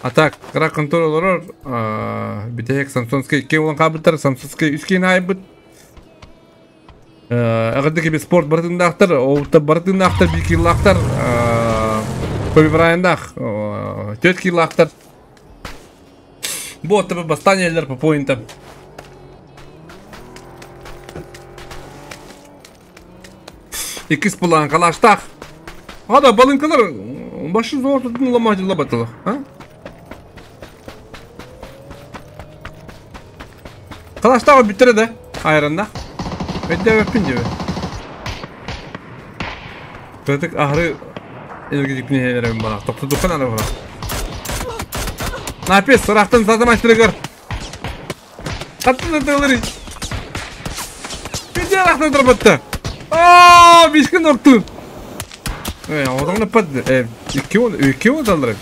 А так, кара контроллер битек Самсунский ке улан кабыттар, Самсунский үскен айбыт. Агырды кеби спорт бартындактыр, оута бартындактыр, бир киллактар, Коби Брайандах, төт киллактар. Бу оттабы бастаниялар по поинтам. Икис булан калаштах. Ада балынкалар башы зор tutun ламадила батылы, а? Калаштагы бүтүрө да, айранда. Өйдө өпүн жебе. Көтүк ахыры элге жипне берем бала. Токту аны бала. Напис, сурактан сазамаштыргыр. Катты тылыры. Беде рахтан турбатты. Аа, бишкин окту. Одоңна пад, iki он далдырып.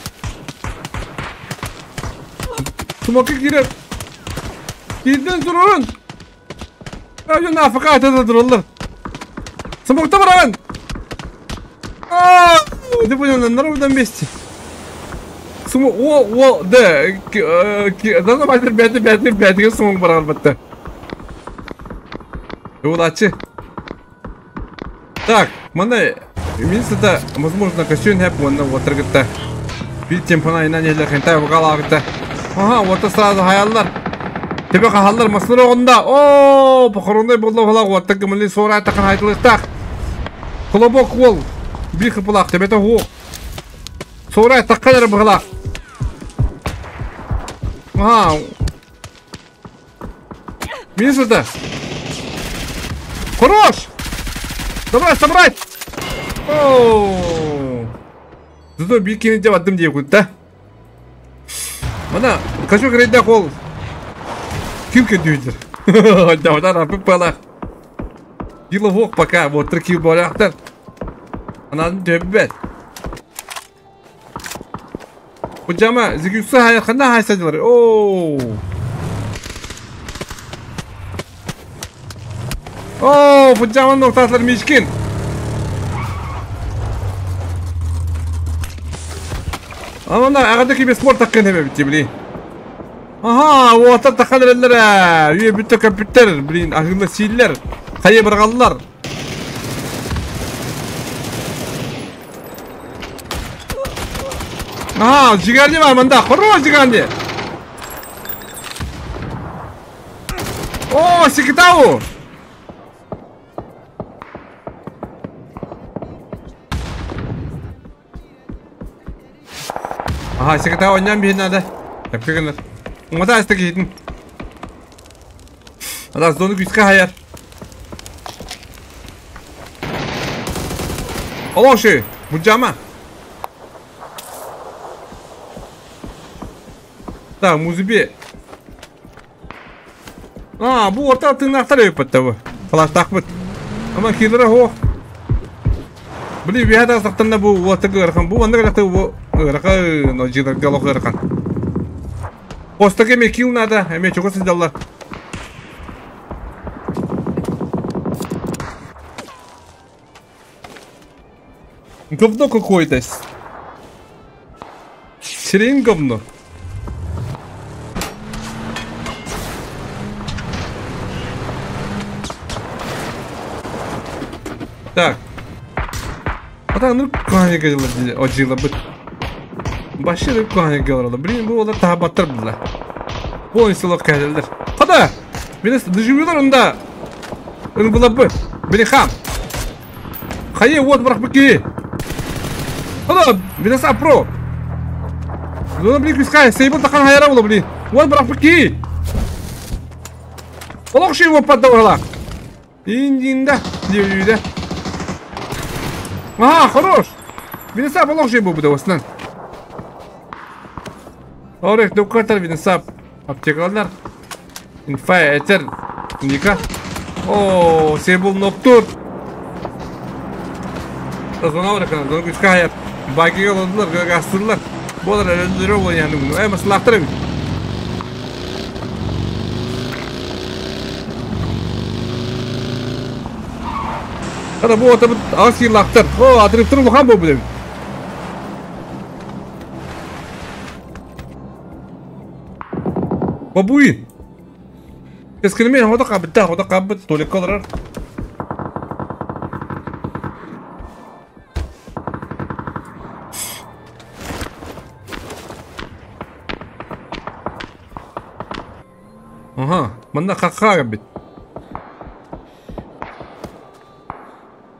Тумакы киреп. Кирден турун. Ай, нафака атада туралар. Смокта баран. Аа, ты понял, на ровном месте. Смок, о, да, да, мастер, пять, пять, пять, смок баран батта. Удачи. Так, мана Минсата, возможно, костюм хэп вон вот тргта. Бил темпона ина не хентай вгалагта. Ага, вот сразу хаяллар. Тебе хахаллар маслары онда. О, похоронный булды фалак вот так мили сора такан хайтлыктак. Хлобок вол. Бих пулак тебе то ху. Сора таккалар бглак. Ага. Минус это. Хорош! Собрать, собрать! Ооо! Зато бикини деп аттым деп күтті. Мына, качок рейде қол. Ким көдүйдір? Давай, рапып бала. Диловок пока, вот три кил боляқтар. Ананы дөббет. Hocama zigüksü hayatında haysadılar. Oo. Oo, bu noktalar mişkin. Ama da ağadaki bir spor takın hemen bitti bili. Aha, o atar takın ellere. Üye bitti kompüter, bilin aklında siller. Kayı bırağallar. Aha, jigarli var mında. Хорош jigarli. О, секретару. Ага, секретару ням бей надо. Я прыгну. Умота стакитин. Ада зону күскә хаяр. Олоши, буджама. Так, музыби. А, бу орта тыңнақтар өйіп бітті бұ. Флаштақ бұт. Ама кейлері хо. Блин, бияда сақтанна бу орта гырхан. Бу онда гырхы бу гырхы, но жидыр галох гырхан. Постаке ме кил надо, эме чого сидаллар. Говно какое-то. Сирень говно. Так. А так, ну кухня отжила бы. Башыры кухня говорила. Блин, bu olar daha battır bunlar. Полностью ловко geldiler. Hadi. Beni доживюлар onda. Bunu bu. Beni хам. Хайе вот брак быки. Hadi. Beni sa pro. Зона блин күскай. Сейбл тақан хайра була блин. Вот брак быки. Олох ши вот поддавала. Индинда. Дивюде. Ага, хорош! Винесап олох жей bu da osnan. Орек дукатар винесап аптекалар. Инфа этер ника. О, себул ноктур. Зона орек зона күскә hayat. Баги oldular, gastırlar. Bolar öldürüyor bu yani bunu. Ey maslahtır. Hadi bu otobüs az yıllaktır. O atırıp durun bakalım bu dedim. Babuin. Eskilmeyin hoda kabıtta hoda kabıt tuvalet kalır. Aha, bunda kaka bit.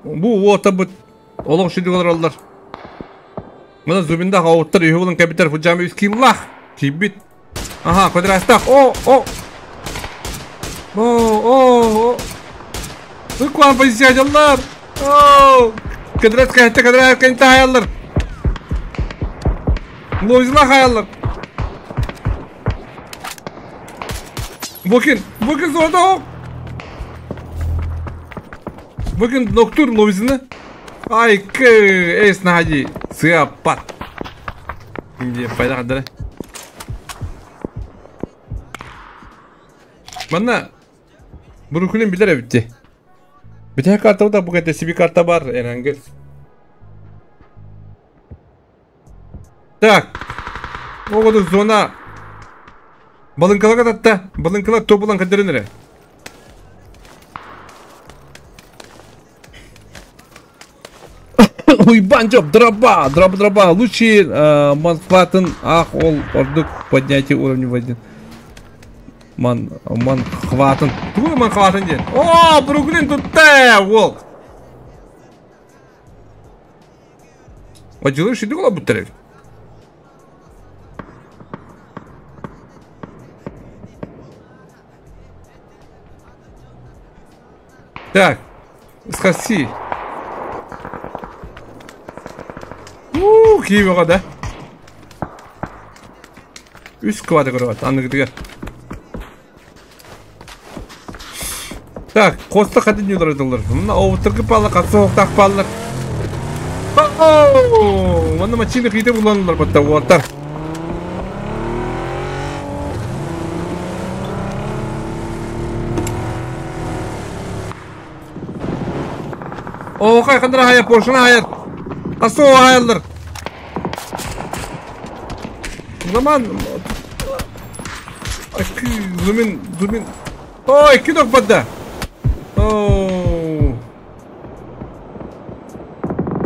Bu otabut олох шүдүгөр олар. Мына зубинда хауттар үйү капитал фуджами үскиллах. Кибит. Ага, квадрастах. О, о. О, о, о. Ыкван позиция жаллар. О! Квадрат кайта квадрат кайта хаяллар. Лозла хаяллар. Бокин, бокин зорда. Bugün doktor lobisini. Ay kı es naji sıapat. Şimdi fayda kadar. Bana Brooklyn bilir bitti. Bir tek kartta da bu kadar bir kartta var herhangi. Так. O kadar zona. Balınkalar hatta. Balınkalar topulan kadarını. Уйбан жоп, дроба, дроба, дроба. Лучший манхватын, ах, ол, ордук, поднятие уровня в один. Манхватын. Какой манхватын день? О, Бруклин тут те, волк. Отделаешь и дугла бутерев. Так, схаси. Уу, киевеҕэ да. Үс квадра көрөҕөт, аныгытыгар. Так, коста хатын ньылар ытыллар. Мына оуттаргы паалар, хатса оқтақ паалар. Манна мачины кыйта буланылар батта уолтар. Оохай хандара хайар, Поршена хайар. Хасса хайаллар. Заман Зумин, зумин. Ой, кидок бадда. Оу.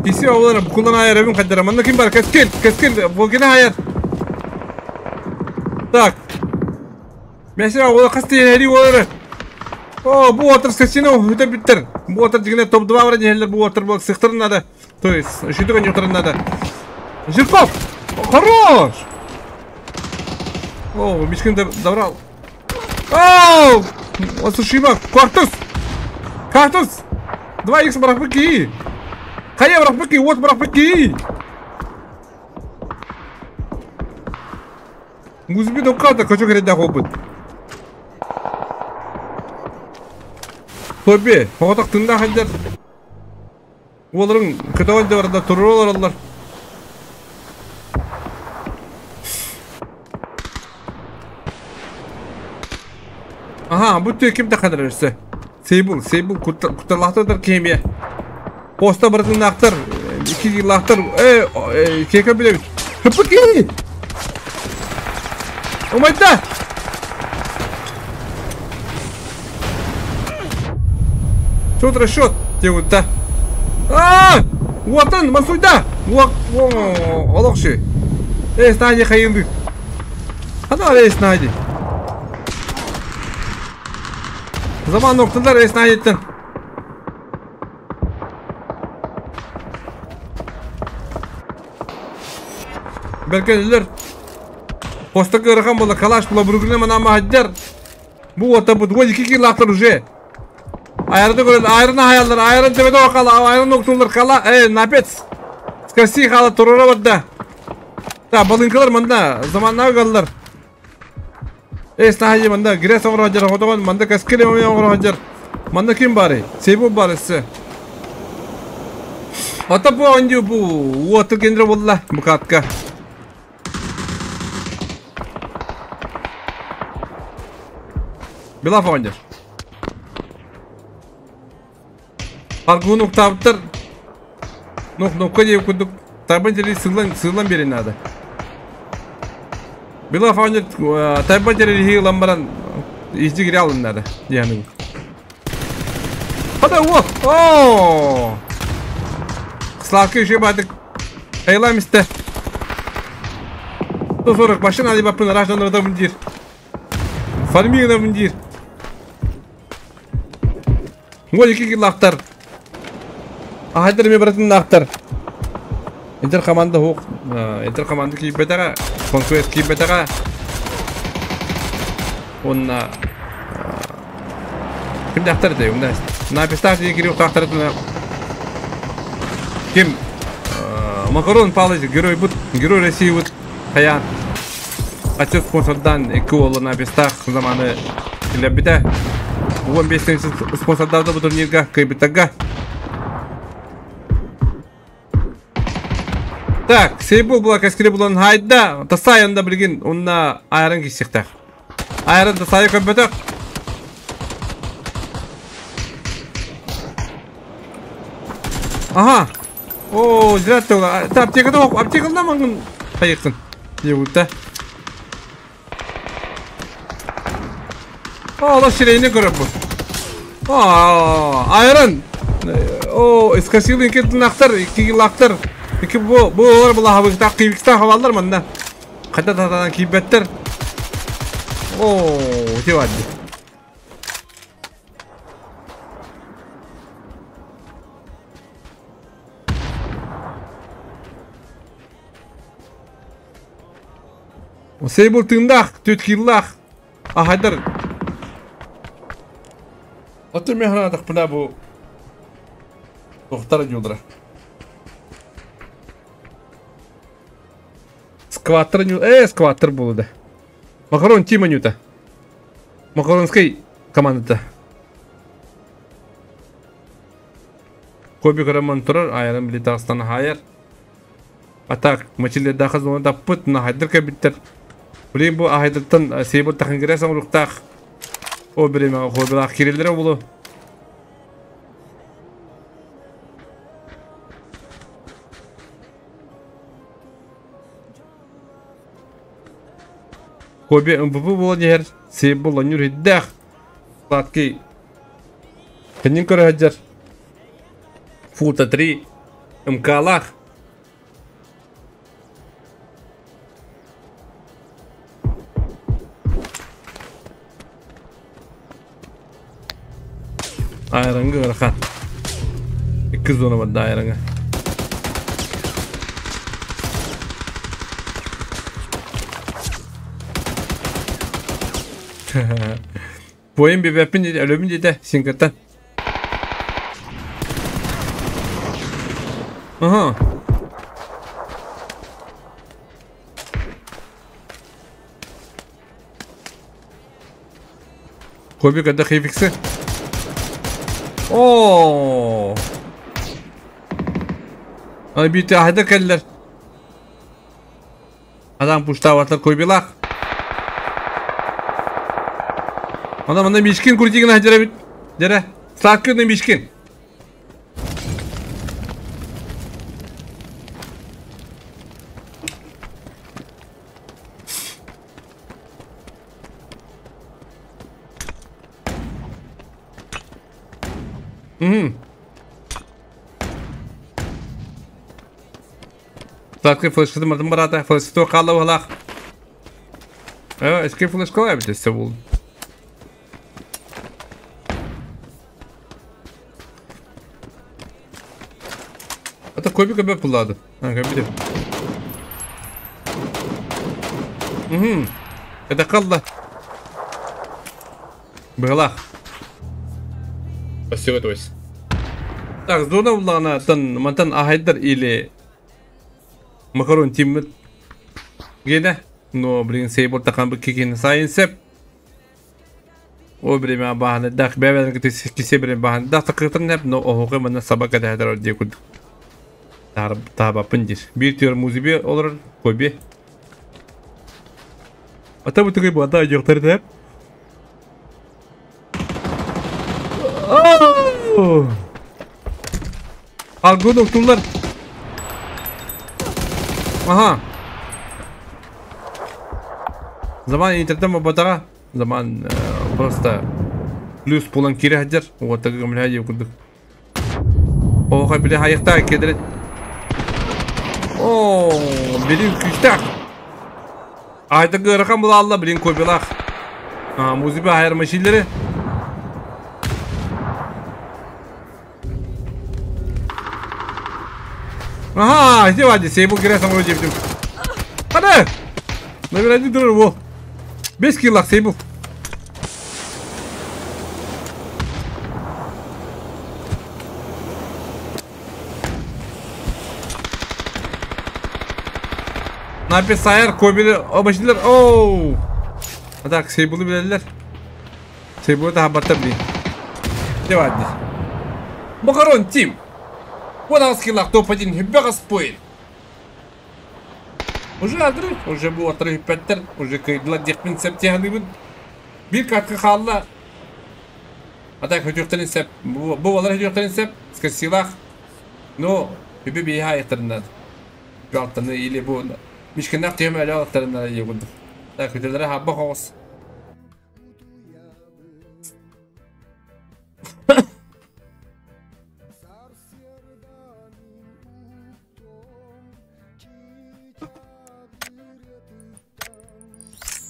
Киси оҕолор букулан айар эбин хаддара. Манна ким бар? Кэскил, кэскил, Волгина айар. Так. Мәсен оҕолор хас тиһэри олары. О, бу отыр сесини өтө бүттер. Бу отыр дигене топ 2 бар дигенлер бу отыр бу сыхтырын надо. То есть, үшүтүк өньөктөрүн надо. Жирков! Хорош! О, Мишкин добрал. Оу! Сушима! Кактус! Кактус! 2х барахпыки! Хайа барахпыки! Вот барахпыки! Музби доката кочок реда хобут. Тобе, хоғатақ тында хаджар. Оларың көтөҕөн да барда туруралар. Аха, бу түө ким да хадыр өссө. Сейбул, сейбул кутталаахтар кемия. Поста барытыннаахтар, икки киллаахтар, э, кека билебит. Хыппыт Умайда! Счет расчет, делают, А! Уотан, мансуйда! Уак, олохши. Эй, снайди хайынды. Ана, эй, снайди. Заман нокталар, эй, снайдиттен. Бәркелер. Постакы ырахан бола, калаш була, бүргүнө мана махаджар. Бу ота бу, вот iki килактар уже. Айырды көрөн, айырына хаялар, айырын тебеде окала, айырын октулар кала, э, напец. Скаси хала турора барда. Та, балынкалар манда, заманнагы галлар. Э, снахажи манда, грес оңор хаджар, хотогон, манда каскеле оңор хаджар. Манда ким бары? Сейбу барысы. Ата бу анжу бу, уотыр кендре болла, букатка. Билаф оңор. Аргун уктаптар. Нох нокка деп кудук. Тайбан жери сылан сылан берин надо. Билаф оңор тайбан жери хилан баран ижди кире алын надо. Яны. Хада вот. О! Славка еще бадык. Хайлам исте. 140 машина али бапын раждан да мундир. Фармигна мундир. Вот iki киллахтар. Ахайдар ме братын нахтар. Интер команда хук. Интер команда ки бетага. Конквест ки бетага. Онна ким дахтар де, унда. На пистах де кириу тахтар на. Ким Макарон Палыч герой бут, герой России бут. Хаян. Ачы спонсордан iki ола на пистах заманы лебите. 15 спонсордарды бу турнирга кайбитага. Так, сейбул була каскире булан хайда. Тасай онда билген онна айрын кисектер. Айрын тасай көбөтөк. Ага. О, зря Та аптекада аптекада мангын кайыксын. Ебутта. О, ширейни көрөп бу. А, айрын. О, искасилын кетин актар, iki лактар. Iki бу бу олар була хабыкта кыйбыкта хабалдар манда. Кайта татадан кийбеттер. О, тебадды. Сейбул тындах, төт киллах. Ахайдар. Оттон мен ханаатахпына бу туохтара дьулара. Скваттер ню... скваттер буолу да. Макарон Тима нюта. Макаронский командата. Коби караман турар, айран били тағыстан хайар. А так, мачилердаха зона таппыт, нахайдыр кэбиттер. Блин, бу ахайдыртан сейбыл тахын кире саңыруктаах. О биреме хобилаах кирилдере булу. Коби МПП була дихер, сейбыл онюр хиддах. Сладкий. Кенин көрө хаджар. Фута 3 МКлах. Айраңгы ырахан. Икки зона бар да айраңга. Бойын бебеппин дейді, өлөмүн дейді, сингертен. Ага. Коби когда хейфиксы. О! Ай бите ахда келлер. Адам пуштаватлар койбилах. Ана мында мишкин куртигин хажара бит. Жара. Саккын мишкин. Сладкий флешкасы мартын барата, флешкасы қалды олақ. Эски флешка бит бол. Ата көбі көбі пулады. Көбі деп. Это қалды. Бұғылақ. Спасибо, то есть. Так, зона буллаҕына тан мантан ахайдар или макарон тиммит геде, но блин сейбор тахан бу кикин сайын сеп. О время баһаны дах бәбән кисе бирен баһаны дах такыртын неп, но охуга мана сабака дәһәдәр дие куд. Тар таба пындир. Бир төр музиби олор коби. Ата бу тыгы бата жоктар деп. Алгы доктурлар. Ага. Заман интернет батара. Заман просто плюс полан кире хаджар. Вот так гамля кудык. О, били хаякта кедрет. О, били күчтак. Айта гыракам була алла блин кобилах. А, музыка хайр машинлери. Ага, где вади, сейбу кире самой дептим. Hadi! Номер один durur bu. 5 киллах сейбу. Напи сайар кобили обашилер. Оу! Так, сейбулы билелер. Сейбулы да хабарта блин. Где вади? Макарон тим. Вот скиллах топ-1 хиббега споин. Уже адры, уже bu отры хиппеттер, уже кыйдыла дехпин сеп теханыбын. Bir katkı kaldı. Hatta хөтүртен сеп, бу балар хөтүртен сеп, скасилах. Но хибби биха яктырындан. Балтаны или бу мишкеннак тема эле алыктарынан егунду. Так хөтүрләре хабба хогос.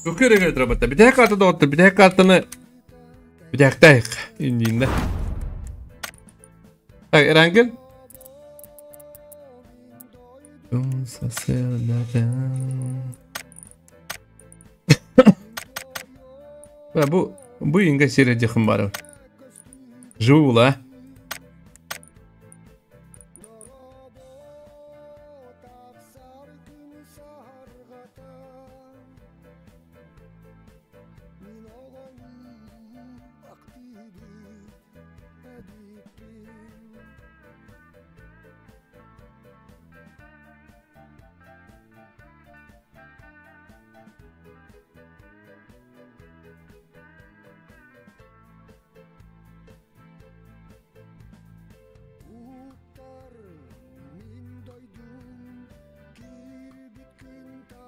Көкөрөгө турабатта. Битэ карта да отты, битэ картаны битэ индинде. Так, Эрангел. Бу инге серия дихым бар. Живы була, а?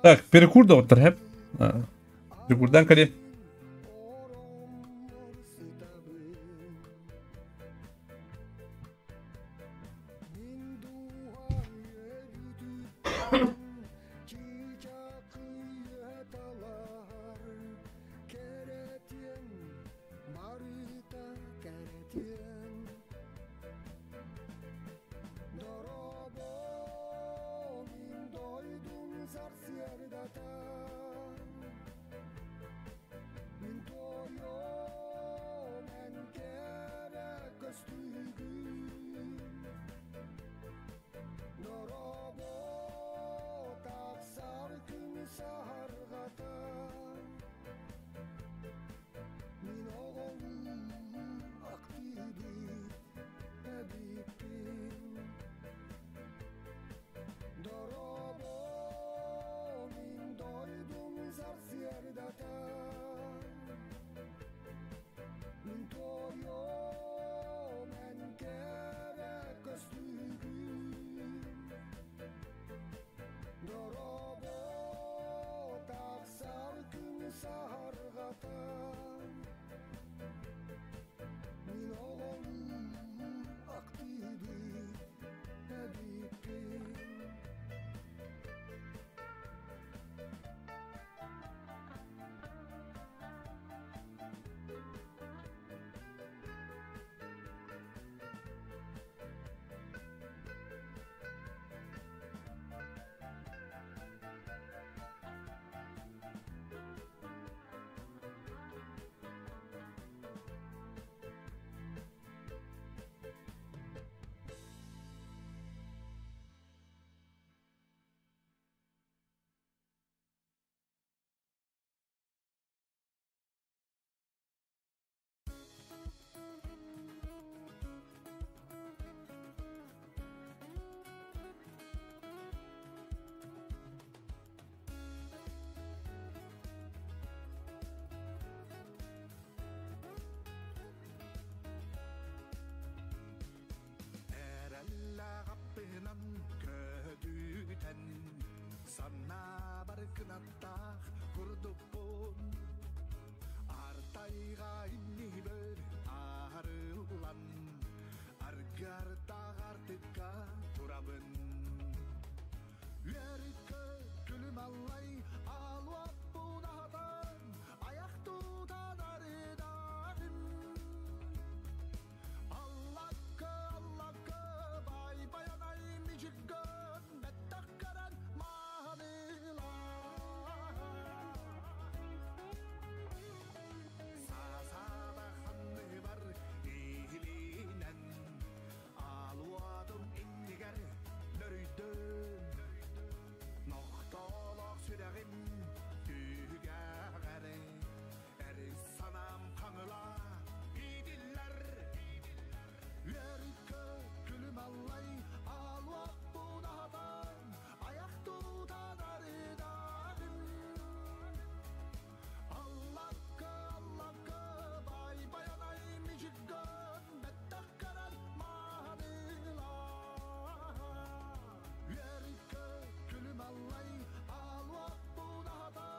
Так, перекур доктор, хеп. Перекурдан кали.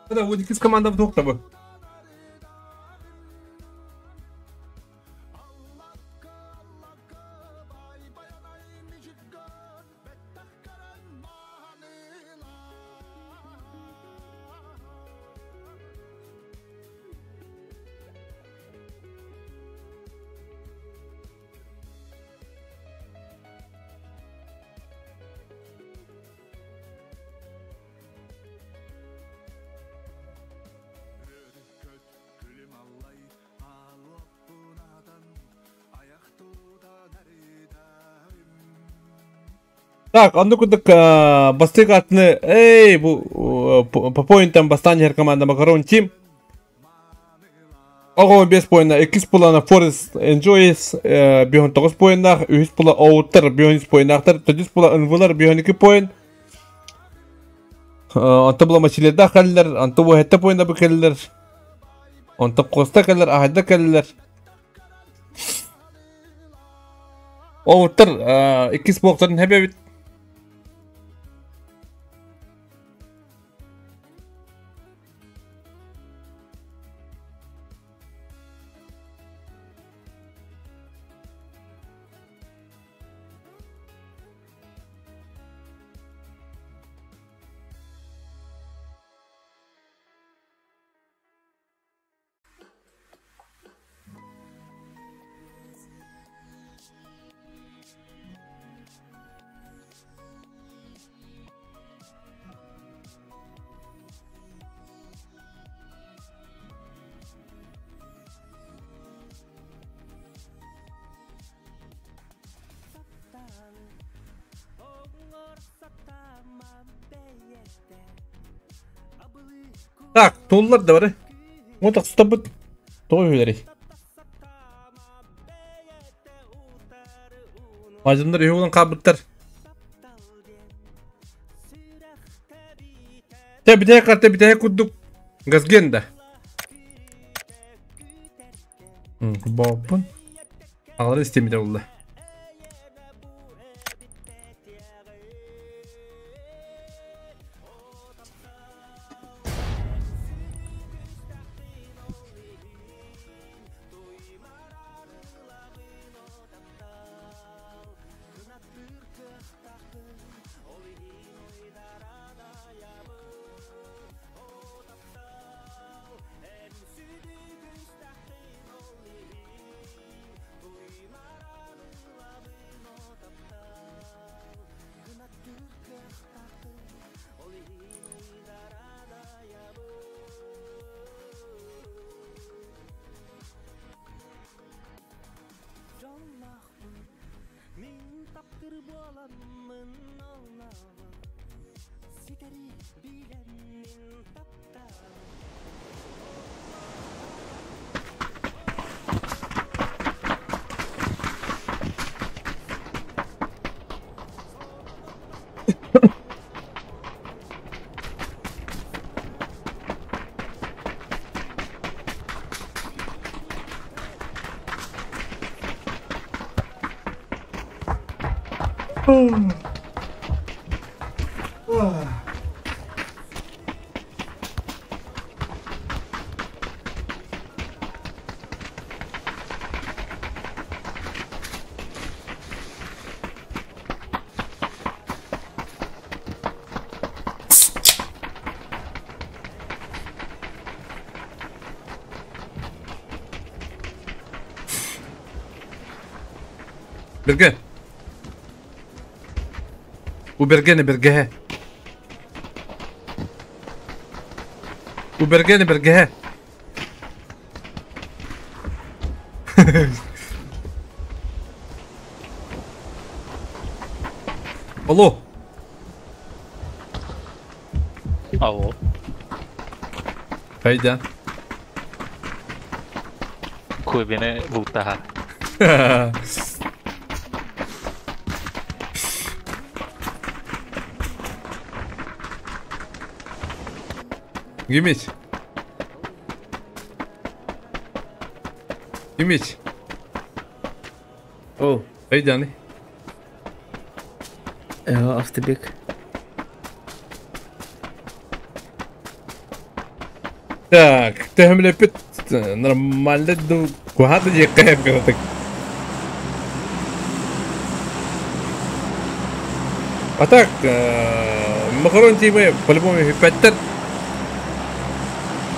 Да, вот из команда вдох тобой. Так, онно курдук бастык атыны эй бу по поинтам бастаан иһэр команда Макарон Тим Оҕо 5 поинна, иккис пулана Forest Enjoys 59 поиннаах, үһүс пула Оуттар 53 поиннаахтар, төрдүс пула НВлар 52 поин. Онто була Мачилердаах кэллэр, онто бу 7 поинна бу кэллэр. Онто Коста кэллэр, Ахайда кэллэр. Оуттар иккис буоктарын хэбэбит. Так, туллар да бары. Вот тахсытабыт. Тоҕо үһүлэрий? Мадьыннар үһү булан хаалбыттар. Тэ бүтэһик карта бүтэһик курдук Газген да. Боппун. Аҕалар истимитэ булла. Берге. Убергени бергеһэ. Убергени бергеһэ. Алло. Алло. Хайда. Куйбене бултаха. Гимич. Гимич. О. Хайданы. Автобек. Так, төһөмлөппүт нормально ду куһаата диэххэ кыратык. А так, макарон тиимэ по-любому хүппэттэр.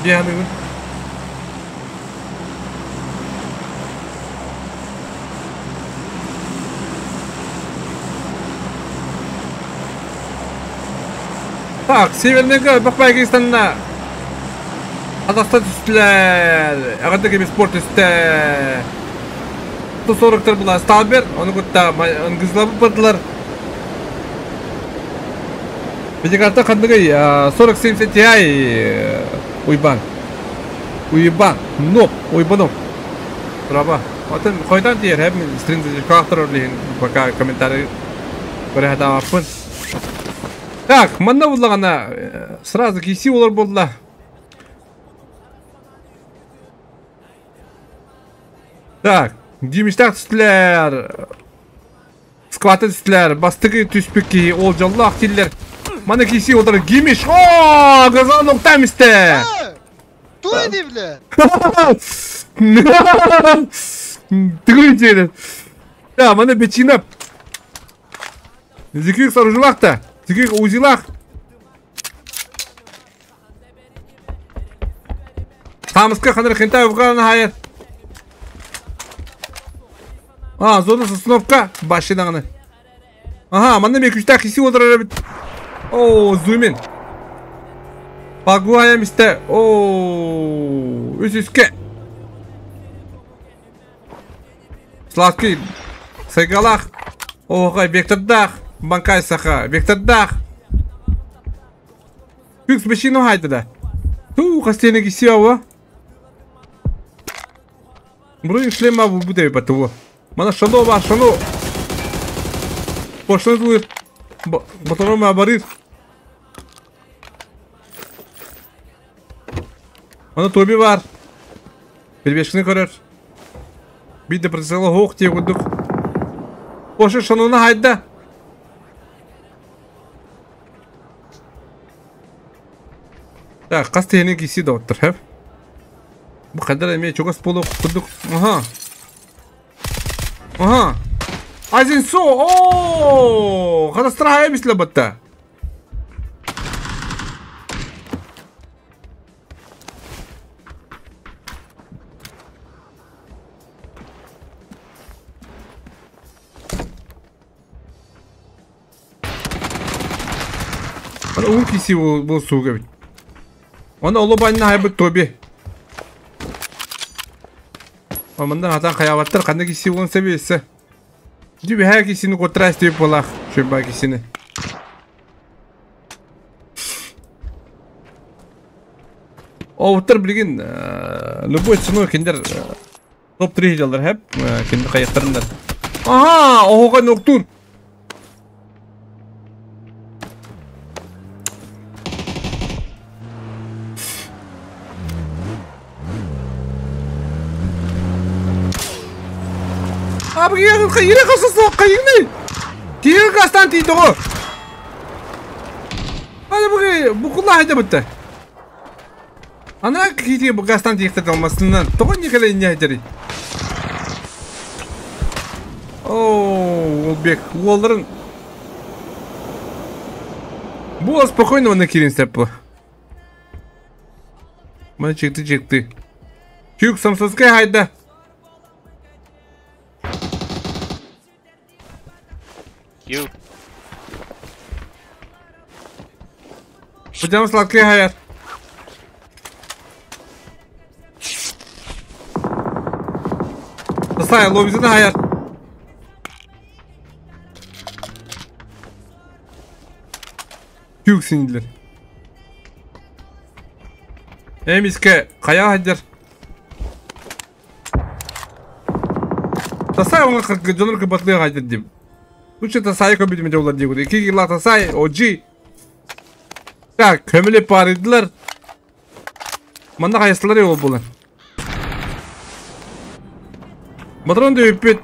Дии саныыбын. Так, Северныйга Бахбайгистанна Казахстан түстүлэр. Эҕэрдэ кэми спорт түстэ. 140 була Сталбер, ону кытта Ангызлабы бардылар. Видеокарта ханныгый 4070 Ti Уйбан. Уйбан. Ноп. Уйбанов. Браво. Отын қойдан тиер хэп мен стрим кактыр лин пока комментарий көрө Так, манна буллагана сразу киси олар болла. Так, Димиштак түстүлэр. Скваты түстүлэр, бастыгы түспүк ол жаллах тиллер. Мана киси олар гимиш. О, газан ноктам исте. Туй бля. Тыгы Да, мана бечина. Зикик саружулах-та. Зикик узилах. Хамыска ханыр хентай уган хайыр. А, зона сосновка башынағаны. Ага, манда мен күшті киси отырар бит. О, зумен. Багуая мисте. О, үс үске. Сладкий. Сайгалах. Охай, вектордах. Банкай саха. Вектордах. Күкс бешину хайды да. Ту, хастене киси ава. Бұрын шлема бу буде батуы. Мана шано бар, шано. Пошлы туыр. Батаром барыр. Мана тоби бар. Перебешкini көрөр. Бидде прицела хоқ тие күдік. Пошы шаноны хайда. Так, қас тегенен киси да оттыр, хэп. Бу қадар эме чогас болу күдік. Ага. Ага. Азин су. О, Кадастра эмисле батта. Ана ун киси бул суга бит. Ана оло банна хайбыт тоби. Мында хатан хаябаттар қандай киси болын себесі. Дүбі хә кисini котрас деп болақ. Шөбба кисini. Оуттар билген любой ценой киндер топ-3 жалдар хәп киндер каяктарындар. Ага, охога ноктур. Abi yine kasası kayını. Тиги гастан тиді ғой. Hadi bu bu кулла хайда бітті. Ана кити бу гастан тиекте алмасынан. Тоғы никеле не айтары. О, ол бек, оларын Бу спокойно на кирин степ. Мана чекти чекти. Чүк самсызка хайда. You. Пойдем сладкий хаят. Тасай, лобизина хаят. Күк синилер. Эмиске кая хаджар. Тасай оңа жонор кыбатлы хаджар деп. Лучше Тасай көбүтүмө жолдар дейт. Эки кило Тасай, OG. Так, көмүлеп барыдылар. Мында кайсылар ол булар. Матрон деп бит.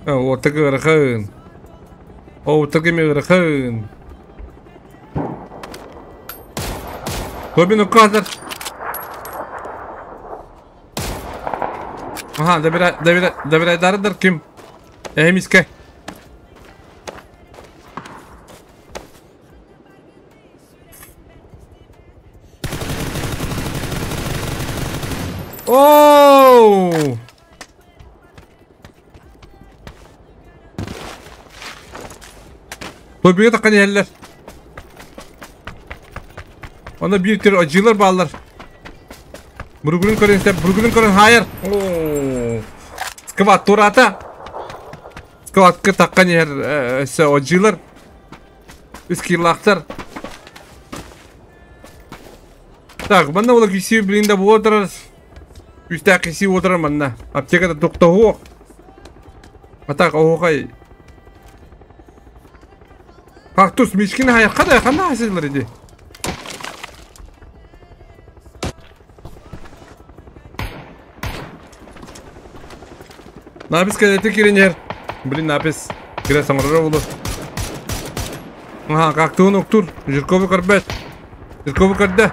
О, тыгы ырхын. О, тыгы ырхын. Тобин указар. Ага, добирай, добирай, добирай дарыдыр ким? Эмиске. Оу! Тобиге таккан эллер. Анда бир тир ажылар баллар. Бургунун көрөн степ, бургунун көрөн хайыр. Ооо. Сквад турата. Сквадка таққан ер өссө оджилар. Үс киллахтар. Так, манна ола киси блин да буотар. Үстә киси отырар манна. Аптекада тоқтауы. А так, оғай. Кактус мишкин аяққа да қандай асылар иди. Напис кәдеті киренер. Блин, напис. Кире саңыры болу. Ага, кактуын октур. Жирковы көрбет. Жирковы көрді.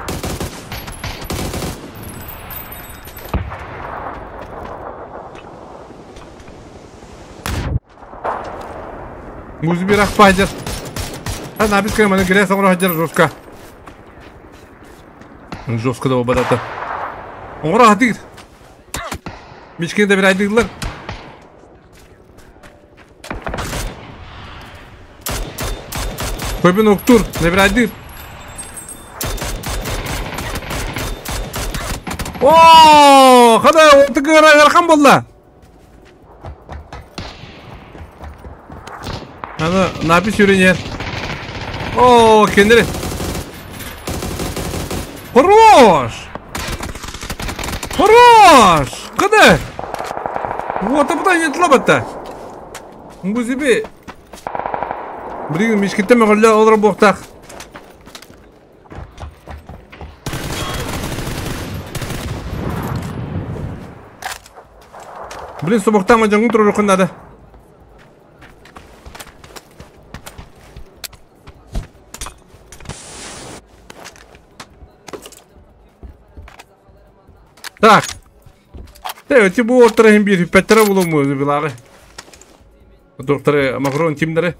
Музы бір ақпайдыр. А напис кире маны кире саңыры хадыр жестко. Жестко да обадаты. Оңыра хадыр. Мишкин де бір айдырлар. Көбін октур, не бір айдыр. О, қандай оты көрі болды. Аны напис үйренер. О, кендері. Хорош! Хорош! Қандай? Вот, а не тлабатта. Музибе. Блин, мишкетте мөғілі олар боқтақ. Блин, собоқтама жаңын тұрыр ұқындады. Так. Те, бу отырайын bir пәттері болу му билағы. Докторы Макрон тимдері.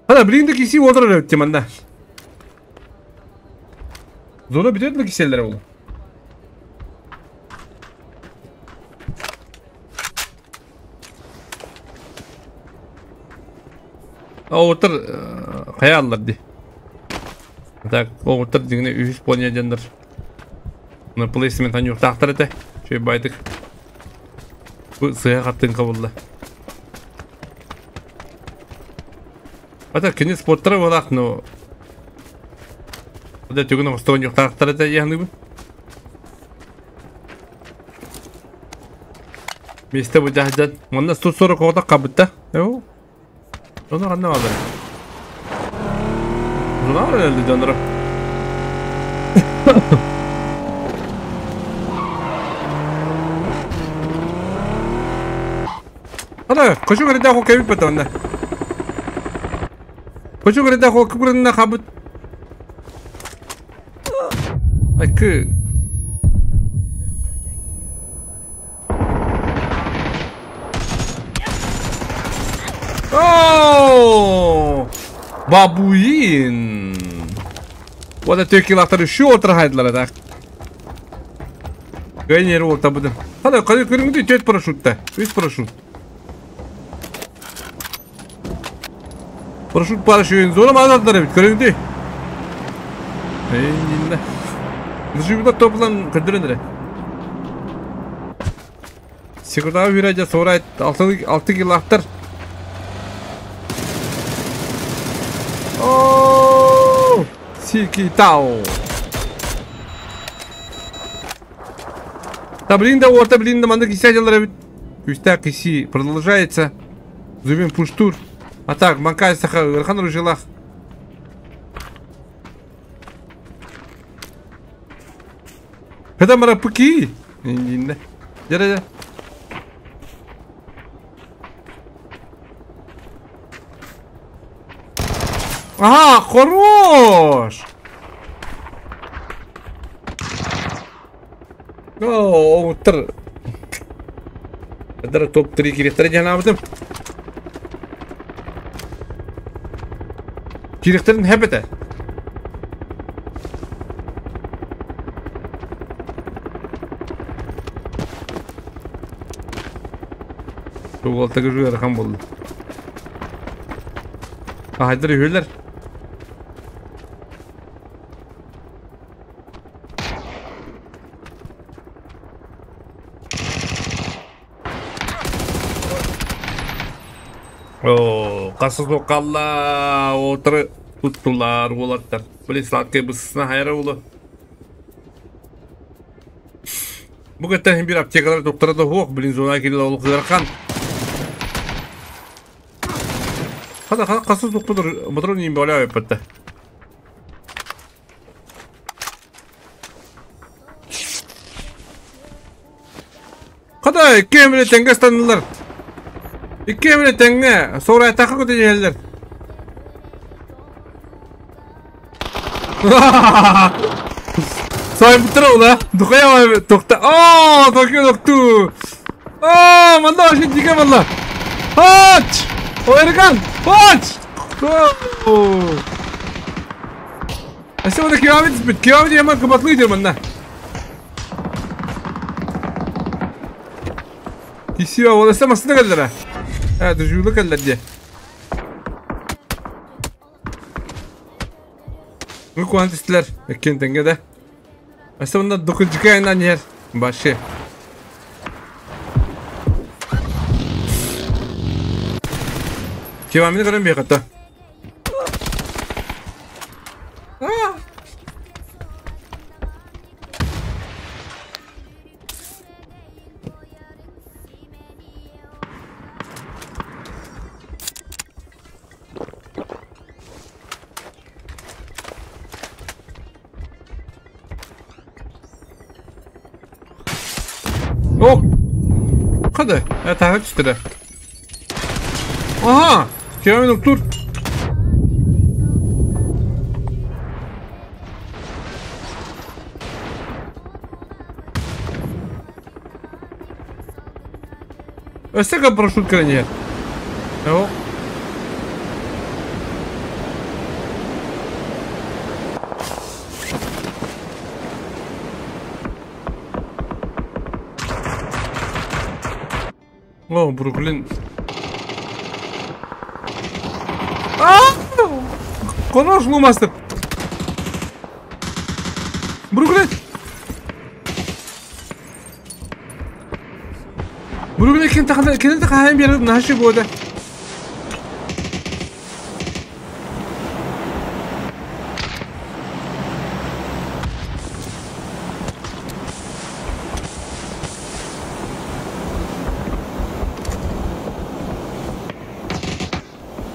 Ана, блин, да киси отырар өтті манда. Зона бітеді киселдер ол. Отыр қаялар ди. Так, отыр дегене үш поня жандар. Мына плейсмент аны тақтыр эте. Шөй байдык. Бу сыя қаттын қабылды. Ата кини спорттары болақ, но... Ада түгін оғыстығын жоқ тақтыр эте яғны бу. Месте бу жахжан. Мында 140 оғда қабытта. Эу. Зона қанда алыр? Зона алыр әлді жаныры. Ана, көші көреді ақо кәбіп бәті онда. Көші көреді ақо күпірінна қабыт. Айкы. Ооо! Бабуин! Ода төкелақтары үші отырғайдылар ада. Гайнері орта бұдым. Қандай, қандай көріңді төрт парашютта. Үш парашют. Парашют парашют зона мазадыр бит көріңді. Эй, Нжибда топлан көдөрөндөр. Секунда виража сорайт 6 килактар. О, Сики тау. Та блин да орта блин да манда кисядилар бит. Үстә киси продолжается. Зубин пуштур. А так, манкай саха ырхан ружилах. Когда мара пуки? Не. Дера. Ага, хорош! О, утр. Это топ-3 киректор жанабытым. Киректерин хепете. Туғалтағы жүйер қан болды. Ахайдыр үйелер. О, қасыз қалла отыры туттулар олаттар. Блин, сладкий бысысына хайра улы. Бу кеттен bir аптекалар доктора да хуок, блин, зона кирилл ол кырхан. Хада хада қасыз доктор моторун им боля өпөттө. Хада кемре теңге станылар. Икки теңге сора тақы көтө жерлер. Сой бутыр ула. Духая токта. О, токю докту. О, манда вообще дике манда. Ач! Ойрган! Ач! Әсе онда киямет бит. Киямет яман кыбатлы идер манда. Тисива ол эсе масына келдер. Ha, дежурlı келдер де. Bu kuantistler Ekken tenge de. Әсе онда 9 айынан ер. Башы. Кевамini көрем бейқатта. О! Қады? Тағы түстірі. Ага! Кевамин тур. Өстеге парашют кіріне. О. О, Бруклин. Хорош, Лумастер. Бруклин. Бруклин кем тахана кем тахана бер нашы бода.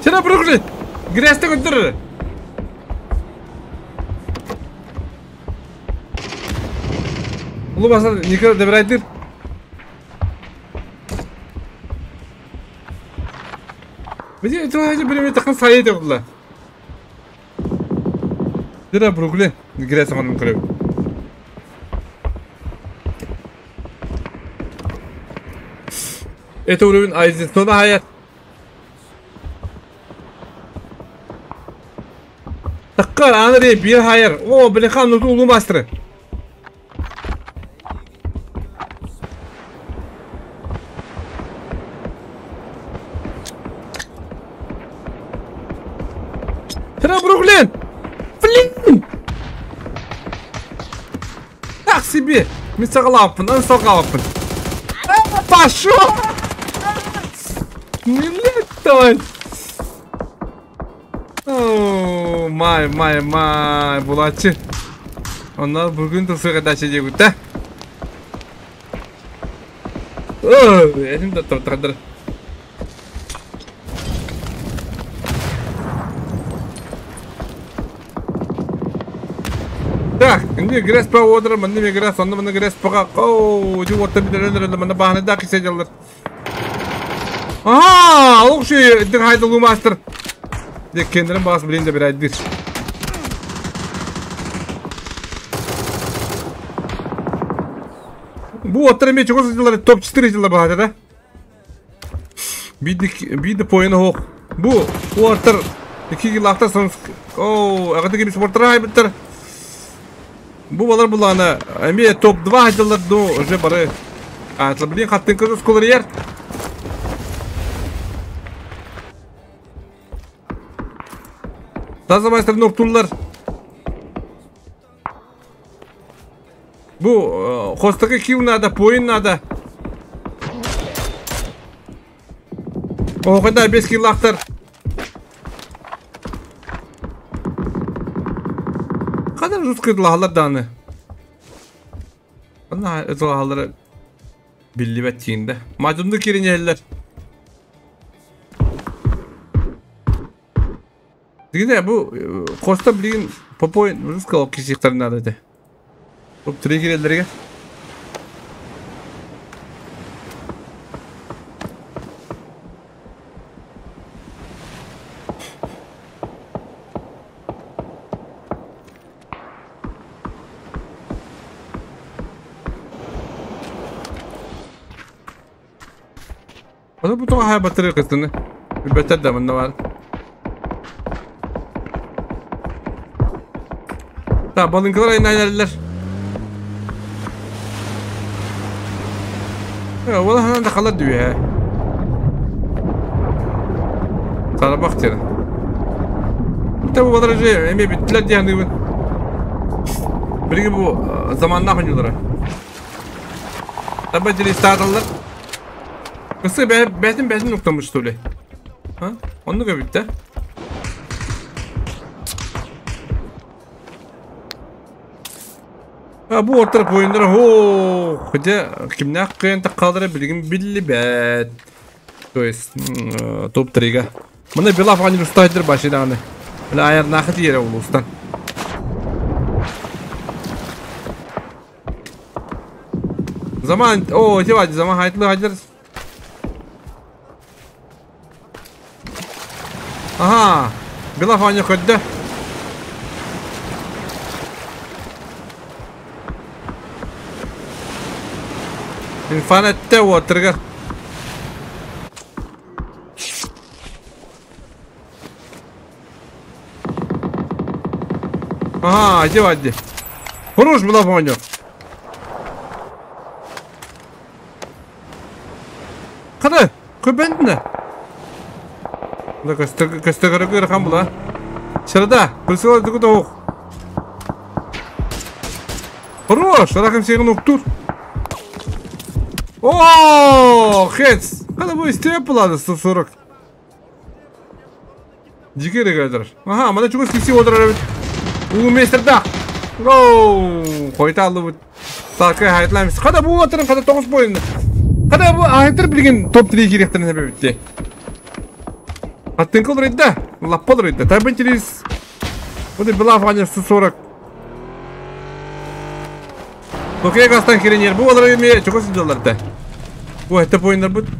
Сена Бруклин. Грязьте көтөр. Улу баса Никола Дебрайдер. Бidi это bir takım sayı da Dira Бруклин. Грязь onun көрөм. Это уровень Айзенстона hayat. Таккар Анри bir hayır. О, блин, ну улу мастер. Тра Бруклин! Блин! Так себе! Мен сағалаппын, ан сағалаппын. Пошел! Давай! О, май, май, май, булачы. Onlar bugün тысыға дача дегут, да? О, elim de tutturdu. Так, инде грязь по одра, манны грязь, онны манны грязь пока. Оу, ди отта бидер манны бахны да кисе жаллар. Ага, лучше дин хайды лумастер. Де кендерин бас билин де бир айдыр. Бу оттар эме чогос жыллар топ 4 жыллар бахады да. Биди биди поин хок. Бу оттар 2 жыл актар сон. Оу, агады кеби спорттар айбыттар. Бу балар буланы эме топ 2 жыллар до уже бары. А, блин, хаттын кызы сколор ер. Таза майстер ноктулар. Бу хостаки кил надо, поин надо. Оҕода 5 киллаахтар. Kadar rus kırdılar даҕаны. Онно ытылаһаллара биллибэт тииндэ. Мадьынды кириньэллэр. Дигине бу Коста билигин Попой русского кисиктарын надо этэ. Топ 3 киреллерге. Onu bu toğa batırır kızını. Bir beter de bunda var. Tamam balınkalar ayına ilerler. Ya valla hemen de kalar diyor ya. Sana bak diyor. Tabi bu kadar şey, emi bittiler diye hani Bilgi bu zamanla oynuyorlar. Tabi cili istatallar. Kısa betin noktamış söyle. Ha? Onu da bitti. Ha bu orta oyunlara ho hoca kimne hakkın takkallara bilgin billi bet. То есть топ 3-га. Мына Белав ани устайдыр башыданы. Мына ayar нахыт yere улустан. Zaman o cevap zaman hayatlı hayatlar. Aha, Белав ани көдді. Инфанетте отыргар. Ага, иди вади. Хорош была понял. Қара, көбендіні. Да көстігірі көрхан бұла. Шырда, күлсілер дүгі оқ. Хорош, рақым сеғін ұқтыр. О, хец. Қада бұл істеп болады 140. Дикері кәдір. Ага, мана чугас киси отырар бит. Уу местерда. Гоу! Қойта алды бұт. Саркай хайтлаймыз. Қада бұл отырын, қада 9 бойында. Қада бұл айттыр білген топ 3 керектірін әбе бітті. Аттын қылдыр еді, лаппалыр еді. Табын через... Бұды была фаня 140. Токей гастан керенер. Бұл олар еме чоқ сидаларды. Бұл әтті бойындар бұд.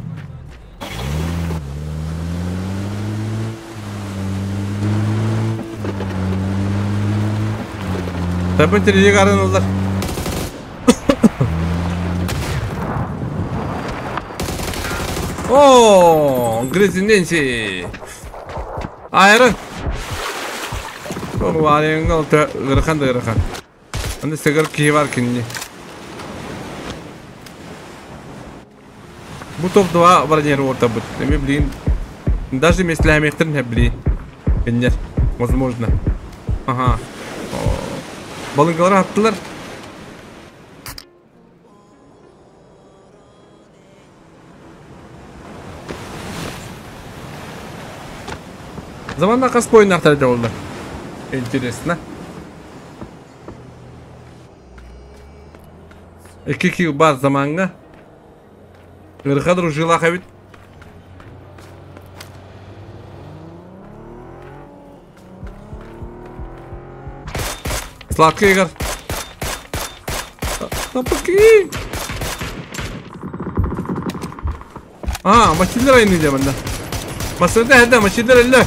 Табын терезе қарын олар. О, грызиненси. Айрын. Ол варенг ол ырхан да ырхан. Анда сыгыр ки бар кинни. Бу топ 2 варенер орта бут. Эми блин. Даже месләмехтер не блин. Киннер. Возможно. Ага. Балыңгалар аттылар. Заманда қас бойын ақтарды oldu. Интересно. 2 кил бар заманга. Ырхадыр ужила хабит. Сладкий игр. Тапки. А, maçlar aynı diyeceğim ben de. Masada hadi maçlar elle.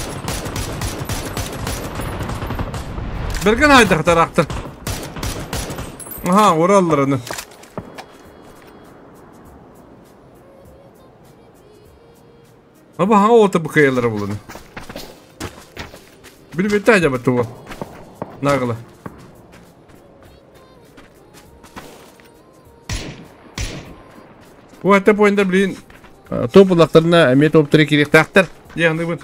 Bergen haydi taraktır. Aha, oralarını. Ama ha orta bu kayalara bulunu. Bir bitti acaba tuva. Nagla. Bu hatta boyunda bilin top ulaklarına emniyet top 3 gerek taktır. Yani bu.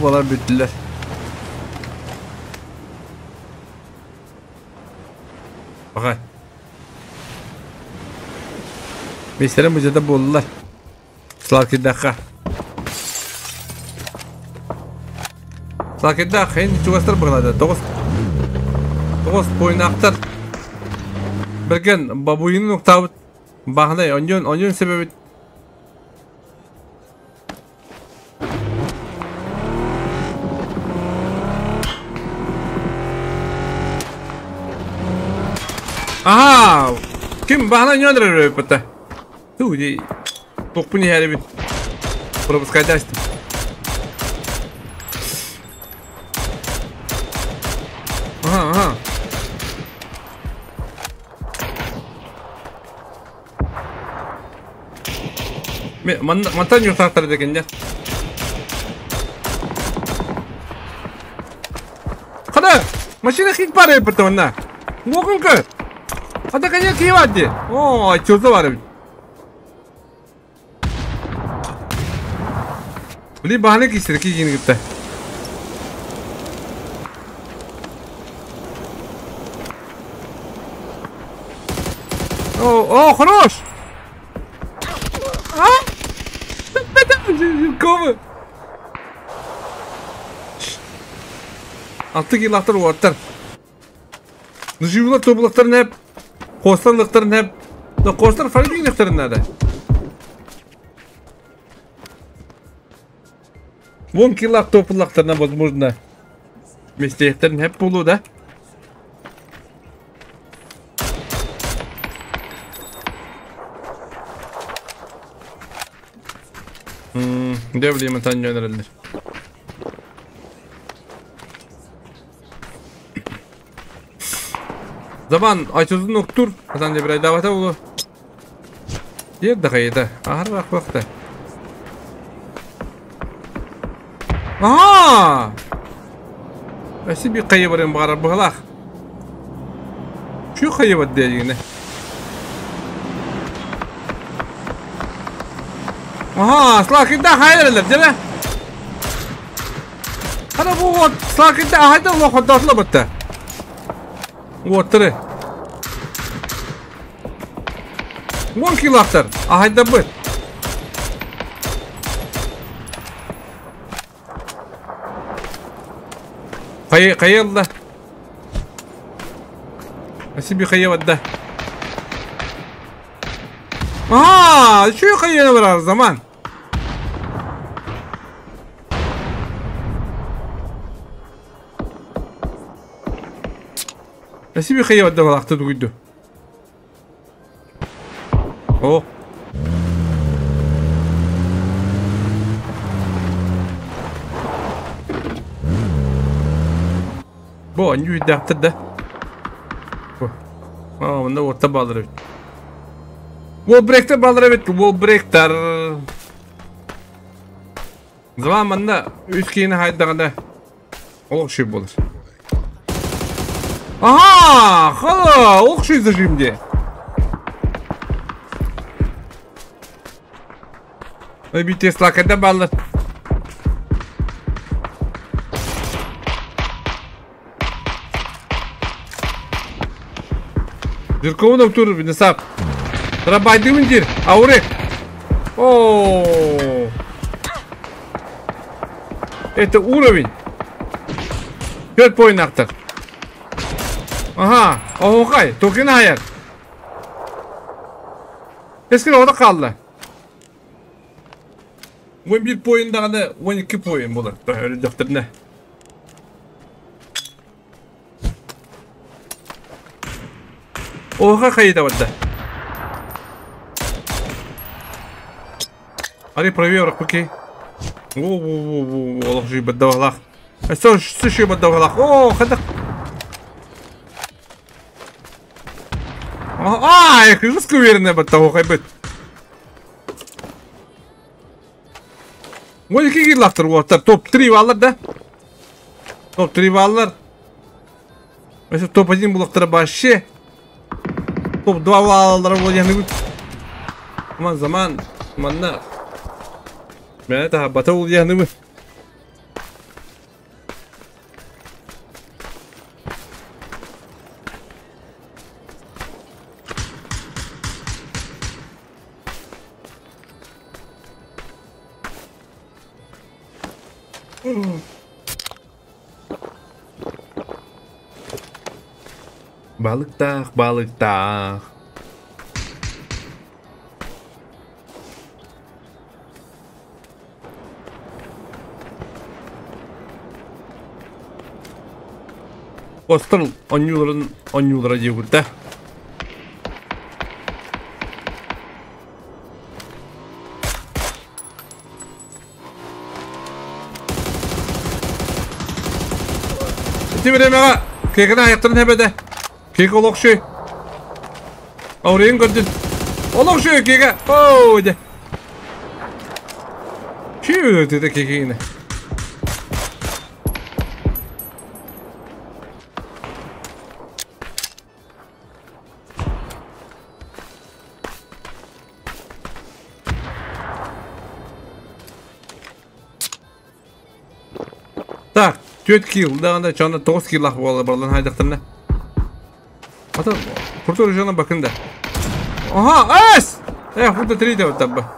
Балар бүттүлэр. Баҕай. Миэстэрэ музейда буоллулар. Славкидахха. Славкидах эн чугастар быһылады. Тоҕус тоҕус пойнаахтар. Берген бабуйунун уктаабыт бааһынай оньон оньон себебит Аха! Ким баһына ньонрөр өппөтө. Ту ди тохпун иһэрибин. Пропускайдастым. Аха, аха. Мантан юртаахтар декенде. Хада, машина хит бар эппет онна. Мокун көр. Хада кая киевадди. О, чурда бар эбит. Били баһаны кисир кигини кытта. О, о, хорош! А? Кому? Алты килактар уаттар. Нживлар тобулактар нәп. Қостарлықтар нәп. Да қостар фарбийлықтар надо. Вон килак топулактарына возможно. Местехтерин hep bulu да. Ne bileyim sen gönderildi. Zaman açıldı noktur. Hasan de bir ay davata ulu. Yer de kayıda. Ahar bak bak da. Aha! Өссө bir хайа баран баҕарар быһалаах. Şu хайа бар диэйигинэ. Аха, Слакинда хайралар, дьэ. Хана бу вот Слакинда хайда лох хотдоотла бытта. Уоттары. Вон килахтар, ахайда быт. Хайа хайалла. Асиби хайа вадда. Аа, şu хайа бар zaman. Асиби хайа вадда балакта дугуйду. О. Бу анньуу үрдээхтэр да. Бу. Аа, онно уотта баалар эбит. Уолбректер баалар эбит, уолбректер. Заман манна үс киһини хайдаҕына олох үчүгэй буолар. Аха, хала, олох үчүгэй зажим дии. BTS лакайда баалар. Зирковун октур бинесап. Рабайдымын дир, аурек. О, это уровень. Төрт пойнактар. Ага, оһукай, токин хайар. Эскер ода қалды. 11 поиндаҕына 12 поин болар. Өлдөхтөрүнэ. Оха хайда барда. Ари проверок окей. О, олох жи баддалах. Со суши баддалах. О, хада. А, я жестко уверенная баддалах хайбыт. 12 киллахтар уоттар топ-3 баллар да. Топ-3 баллар. Если топ-1 булактар вообще. Топ-2 баллар бол Аман заман манна. Мен та бата ол яны. Балыктаах, балыктаах. Остор онньууларын онньуулара диэбитэ. Ити бириэмэҕэ Кеканы айахтарын хэбэтэ. Кека олохшуй. Аурейын көрдүн. Олохшуй Кека. Оу, де. Чүү деді Кекені. Так, 4 килл, да, чонда 9 килл ах буола барлан хайдахтарына. Ата, куртур жана бакында. Ага, эс! Эх, burada 3 de табба.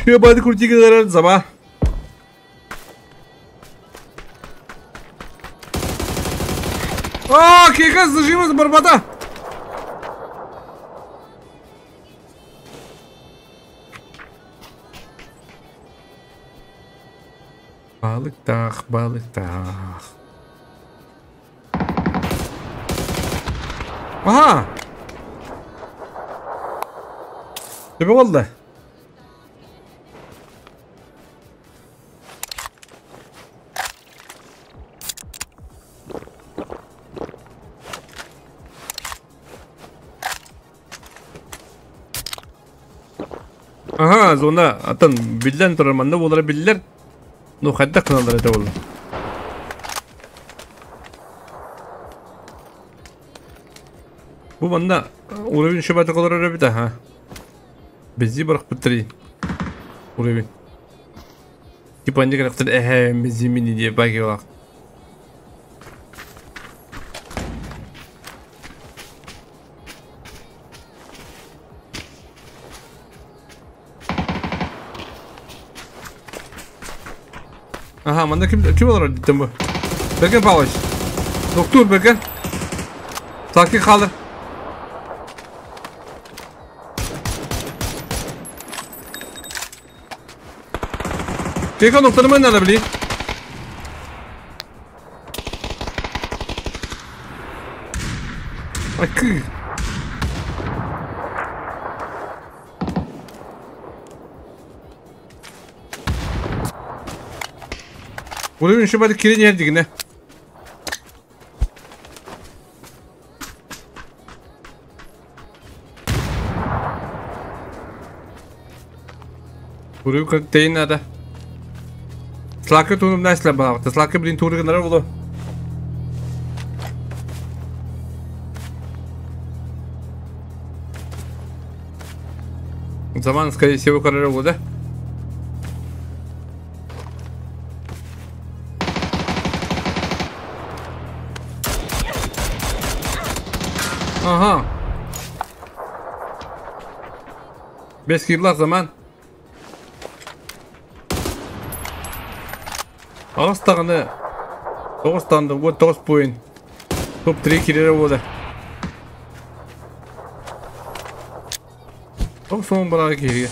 Şu badi kurtikiler zaba. А, Кека зажима барбата. Балыктаах, балыктаах. Aha! Төбө болду. Aha, зона атын биллен турар манна болара биллер. Ну хадда кыналар это болду. Бу манна уровень шөбәті колор өрөбүт аха. Бизи барак биттери. Уровень. Типа не керек эхе бизи мини деп баги бар. Aha, манна ким ким олар диттем бу? Берген Павлович. Доктор Берген. Sakin kalın. Keka noktalarımı nerede bileyim? Akı. Buraya şu bari kirin yer digine. Buraya deyин nerede? Слакы тунум нәрсілер балақты. Слакы блин турыгынары болу. Заман, скорее всего, карары болу, да? Ага. Бес кирлар заман. Ағыстағыны 9 танды, вот 9 поин. Топ-3 кирері болды. Топ соң барағы керге.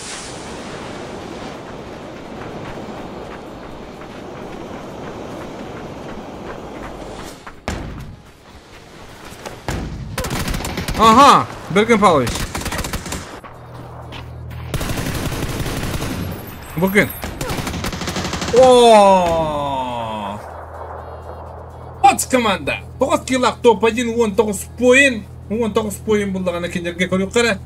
Ага, Берген Павлович. Бүгін. О! Команда. 9 киллах топ-1, 19 поин. 19 поин булдағана кендерге көріп қара.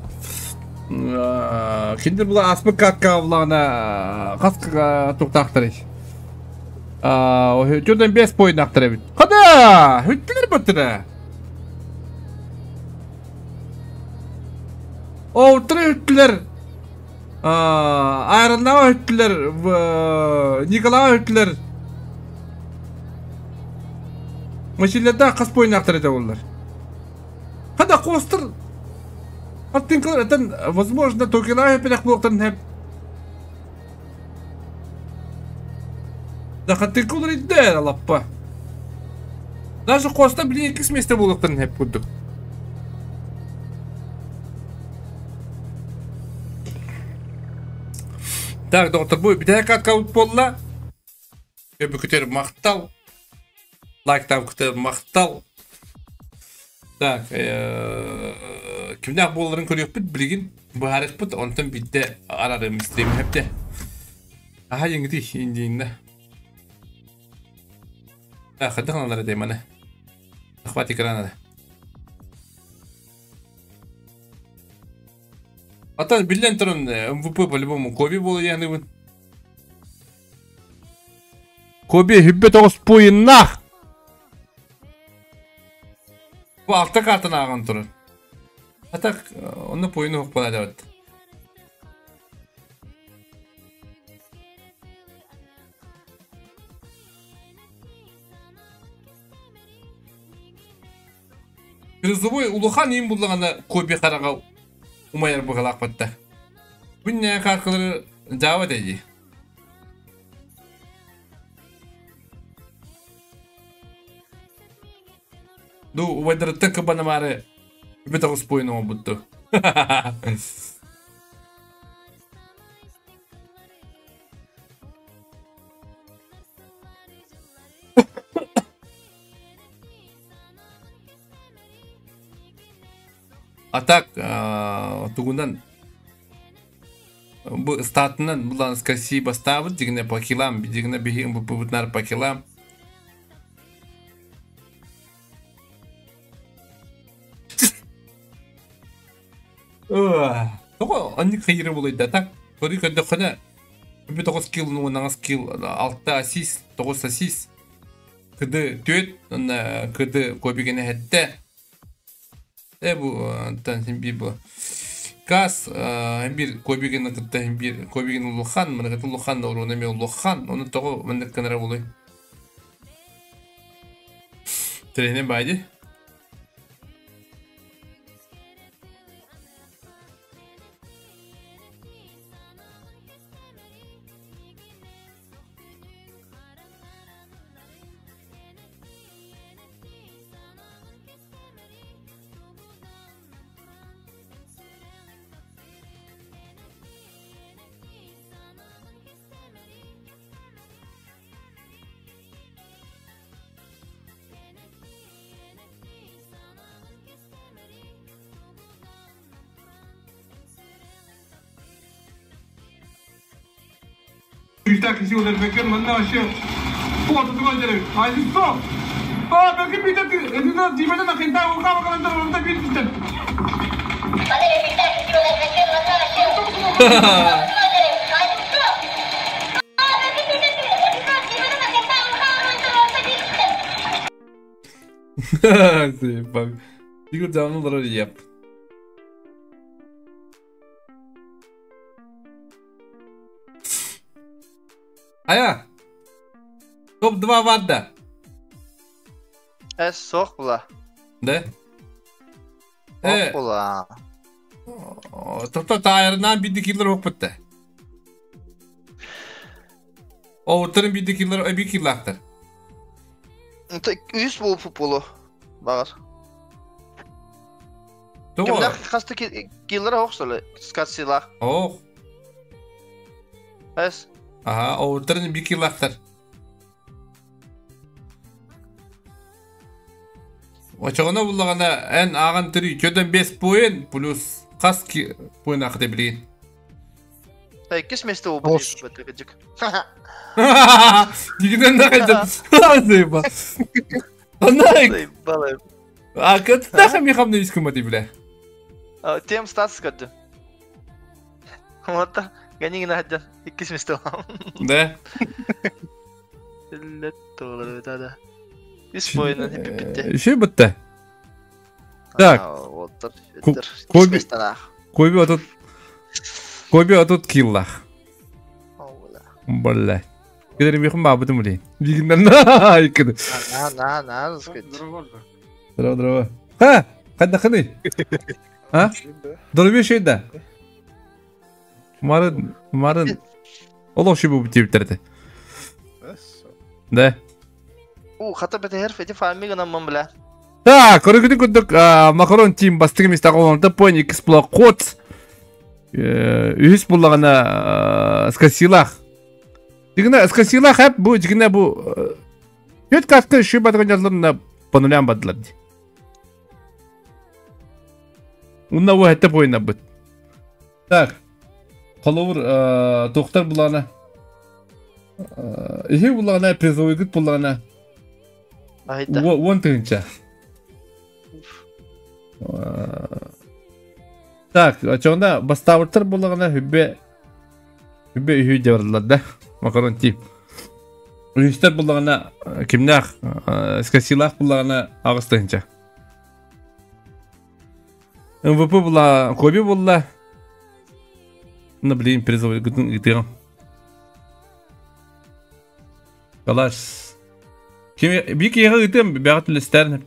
Кендер бұла аспы катка бұлағана қасқыға тоқтақтыр. Жөрден 5 поин ақтыр бит. Қада! Хүттілер бұттыры. Оутыры хүттілер. Айрыннава хүттілер. Николава хүттілер. Мачиллерда қас бойын ақтар ете олар. Хада қостыр. Аттынкалар этен, возможно, токена хепелек болуқтарын хеп. Да хаттынкалар идде, лаппа. Даже қоста блин икс месте болуқтарын хеп куддук. Так, доктор, бу битә катка болла. Көбі күтер мақтал. Лайктан күтер мақтал. Так, кимнәк боларын көрөкпүт билигин баарыкпыт, онтон бидде арарым стрим хепте. Аха еңгити индиинде. Так, хадды ханалары деймане. Захват экрана. Атан билен турун МВП по-любому Коби болу яны бун. Коби хүббе тоғыз пойыннах. Бу алта картын ағын турун. Атак оны пойыны хоқ бала деп. Призовой улухан им буллагана Коби карага умайар бугалак батта. Бүнне каркалары жава деди. Ду убайдырыттан кыбанамары үбет агыс бойын бутту. А так, тугунан бу статынан булан скаси бастабыт дигне по килам, дигне бихим бу бутнар по килам. Того анни хайры булайда так. Тори көндө хана бу тогуз килл ну наңас килл 6 ассист, 9 ассист. Кыды төт, онна кыды кобигене хетте. Бу тан хим бир бу. Кас хим бир кобигене кытта хим бир кобигене улухан, мына кыты улухан да уруна ме улухан, оны того мында кынара булай. Трене байди. Так, если удар бекен, манна вообще. Вот, тут другой деревья. А здесь что? А, бекен бит, это на дивана на хента, у кого кого там там бит бит. Игорь давно дорогой еп. Ая! Топ-2 ватта. Сох була. Да? Ох була. Топ-то тайрынан бидди киллер ок битти. Оуттарын бидди киллер эби киллактыр. Үс бул футболу. Багар. Кимдер касты киллер ок соле, скатсилах. Ох. Эс. Ага, оуттарын би киллактыр. Очоғына буллаганда эн аган түрі көдөн 5 поин плюс кас поин акыты билген. Кис месте ол бит. Дигенен да кайда. Зыба. Анай. А кыт да хами хамны искумати биле. Тем статс кады. Вот Ганигин хаджан. Иккис месте ол. Да. Летто да да. Үс поиннан хеппитте. Еще битте. Так. Коби. Коби атут. Коби атут киллах. Бля. Кедерим баабытым билин. Бигиннен айкыды. На на на сказать. Здорово, здорово. Ха, қайда А? Дорбе шейда. Марын, марын. Олох шибу биттерди. Да. У, хата бete herif eti фарми гынан бля. Так, көргүтүн күндүк Макарон Тим бастыгы места қолонта пойн X була кот. Үс буллагана скасилах. Дигна скасилах хеп бу дигна бу Өт катка ши батган жазларына по нулям бадылар. Унна бу хәтте бойна бит. Так. Холовур доктор булана. Ихи булана призовой гыт булана. Айда. Вон тынча. Так, ачонда баставыртыр буллагана хүббе хүббе үхүй деварлар да. Макарон тип. Үхүстер буллагана кимнах скасилах буллагана агыс тынча. МВП була, Коби була. Ну, блин, призовой гытын Калаш. Ким бик яга гытым бягат үлестерин.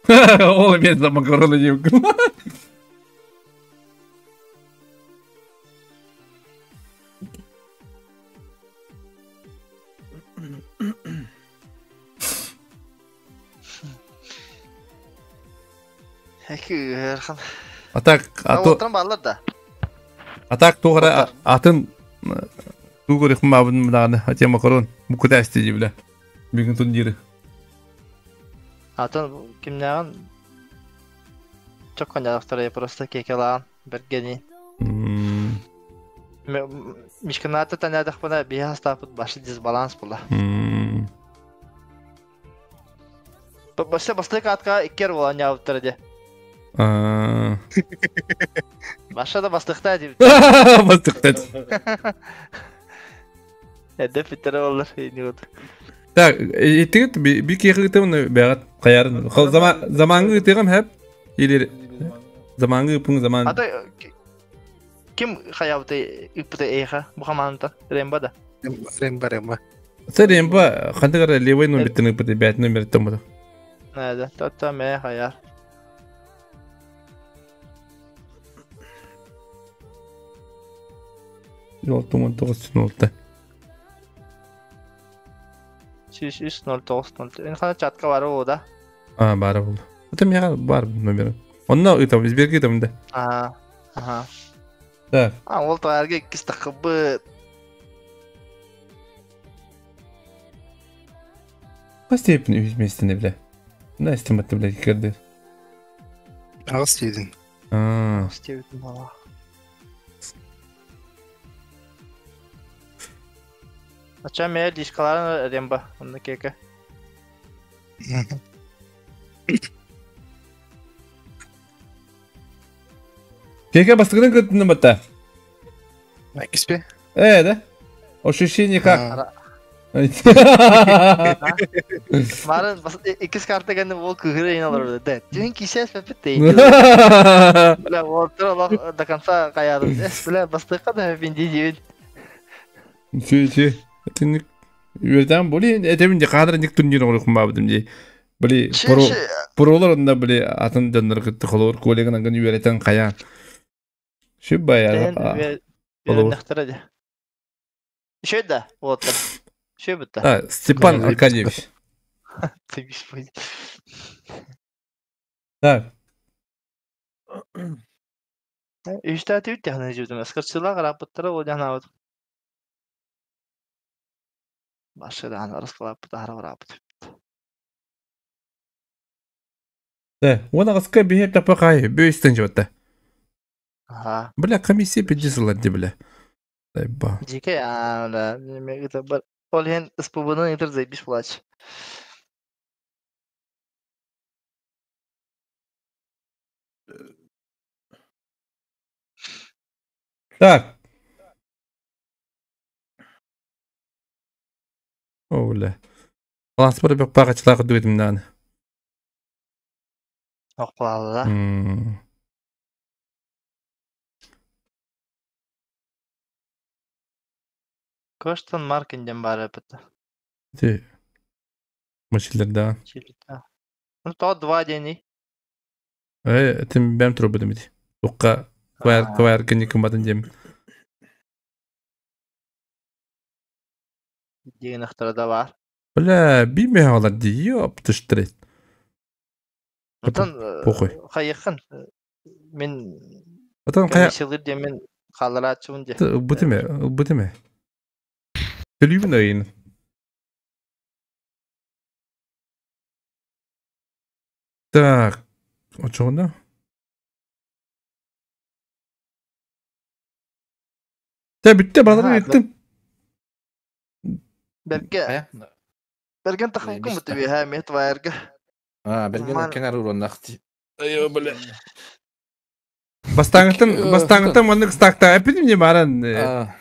Ол мен за макароны жеп. Эрхан. Атак, ато Отырын баллар да. Атак тугара атын тугары хмабын мынаны, ате макарон букуда истеди бля. Бүгүн тундиры. Атын кимнәгән Çok коньяктар просто кекелан бергени. Мишканата танядах бана бия стапыт башы дисбаланс була. Башы басты катка иккер була нявтыр де. Башы да бастыкта дип. Бастыкта. Эде фитер олар не вот. Так, итигит би кегитем бягат каярын. Заман замангы итигем хеп или замангы пун заман. Ата ким хаябты ипте эха бу хаманта ремба да. Ремба ремба. Се ремба хандыгар левый номер тын ипте бят номер тым. Да, та ме хаяр. Жол туман 9 06. 3 09 0. Эн хана чатка бар о да. А, бар бул. Это мега бар номер. Онна ытам изберги там да. Ага. Ага. Так. А, ол тарге кистакбы. По степени вместе не бля. На стематты бля кирди. Агыс дейдин. А. Степень мала. Ача ме дискаларын ремба, онны кеке. Кеке бастыгын көттүн батта. Киспе? Э, да? Ощущение как? Марын икис карта гәнде ол кыгыры иналар да. Түн кисәс пепет дейди. Бля, отыр Аллах до конца каядым. Эс, бля, бастыкка да бинди дейт. Си, си. Этинник Үөрдән боли этемин де кадр ник турнир орукум бабдым ди. Били пролар онда били атын дөннөр кытты холор коллеган анган үөрэтен кая. Шү бая. Еще да, вот. Еще бы А, Степан Аркадьевич. Так. Үстә түт яхны җүдем. Аскарчылар карап буттара ол яхна вот. Башыдан арыскалап бутара барап. Да, он агаска бихеп тапакай, бөйстен жотта. Ага. Бля, комиссия пидисылар ди бля. Ба. Жеке, а, да, неме это бар. Ол хен СПБ-ны интер заебись плач. Так. О, бля. Баланс бар бек багачлар дүдим наны. Охлалла. Көстөн Маркин диэн баар эбит. Ти Мачиллерда. Чилита. Ну то два дени. Э, тим бэм турбутум ити. Тукка квар квар кини кыматын дем. Диэн ахтара да бар. Бля, биме алар ди, ёп, тыштрет. Отон Похуй. хайыхын мен Отон кая комиссиялыр диэн мен хааларааччыбын дии. Бутиме, бутиме. Төлүүбүн ойын. Так, очоҕуна. Тэ бүттэ баларын ыттым. Берге. Берген тахынкым буту биһэ мет вайерга. А, берген кеңар уроннахти. Айо, бля. Бастаңыттан бастаңыттан маннык стакта эпидим не баран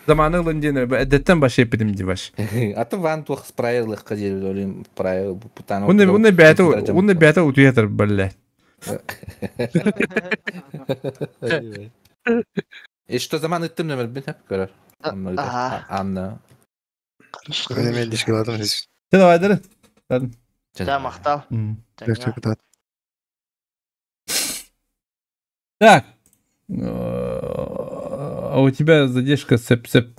заманы ылын диэн эдеттен баш эпидим ди баш. Аты ван туох справилых диэн олим правил путан. Уны уны бәтэ уны бәтэ утуятыр бля. И что заман ыттым нөмер бин хап көрөр. Анна. Ты давай дыр. Жа мактал. Так. А у тебя задержка сеп-сеп.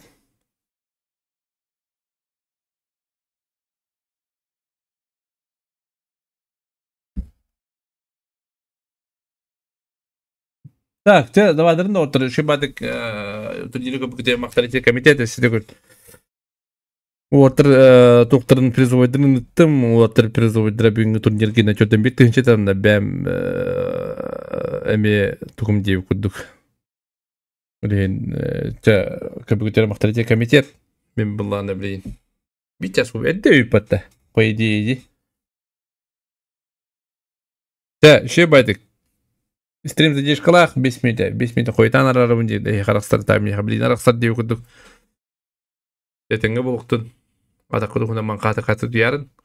Так, те, давай, дырын отыр. Шибадык, турнирге бүгде мақтарите комитет, если говорит. Отыр тухтарын призовойдырын ыттым, отыр призовойдыра бүгүнкү турнирге на чөтөн бир тыгынчы тамда бэм эме тухум дип курдук. Блин, те кабигутер мақтарите комитет. Мен булланы блин. Битя су эдде үйпатта. По идее, иди. Те, шибадык. Стрим задержкалах 5 минут, 5 минут хойтан арарабын дейді. Харақстар таймын, блин, арақстар деп курдук. Этеңге болуктун. Ата кудухуна ман каты каты дуярын.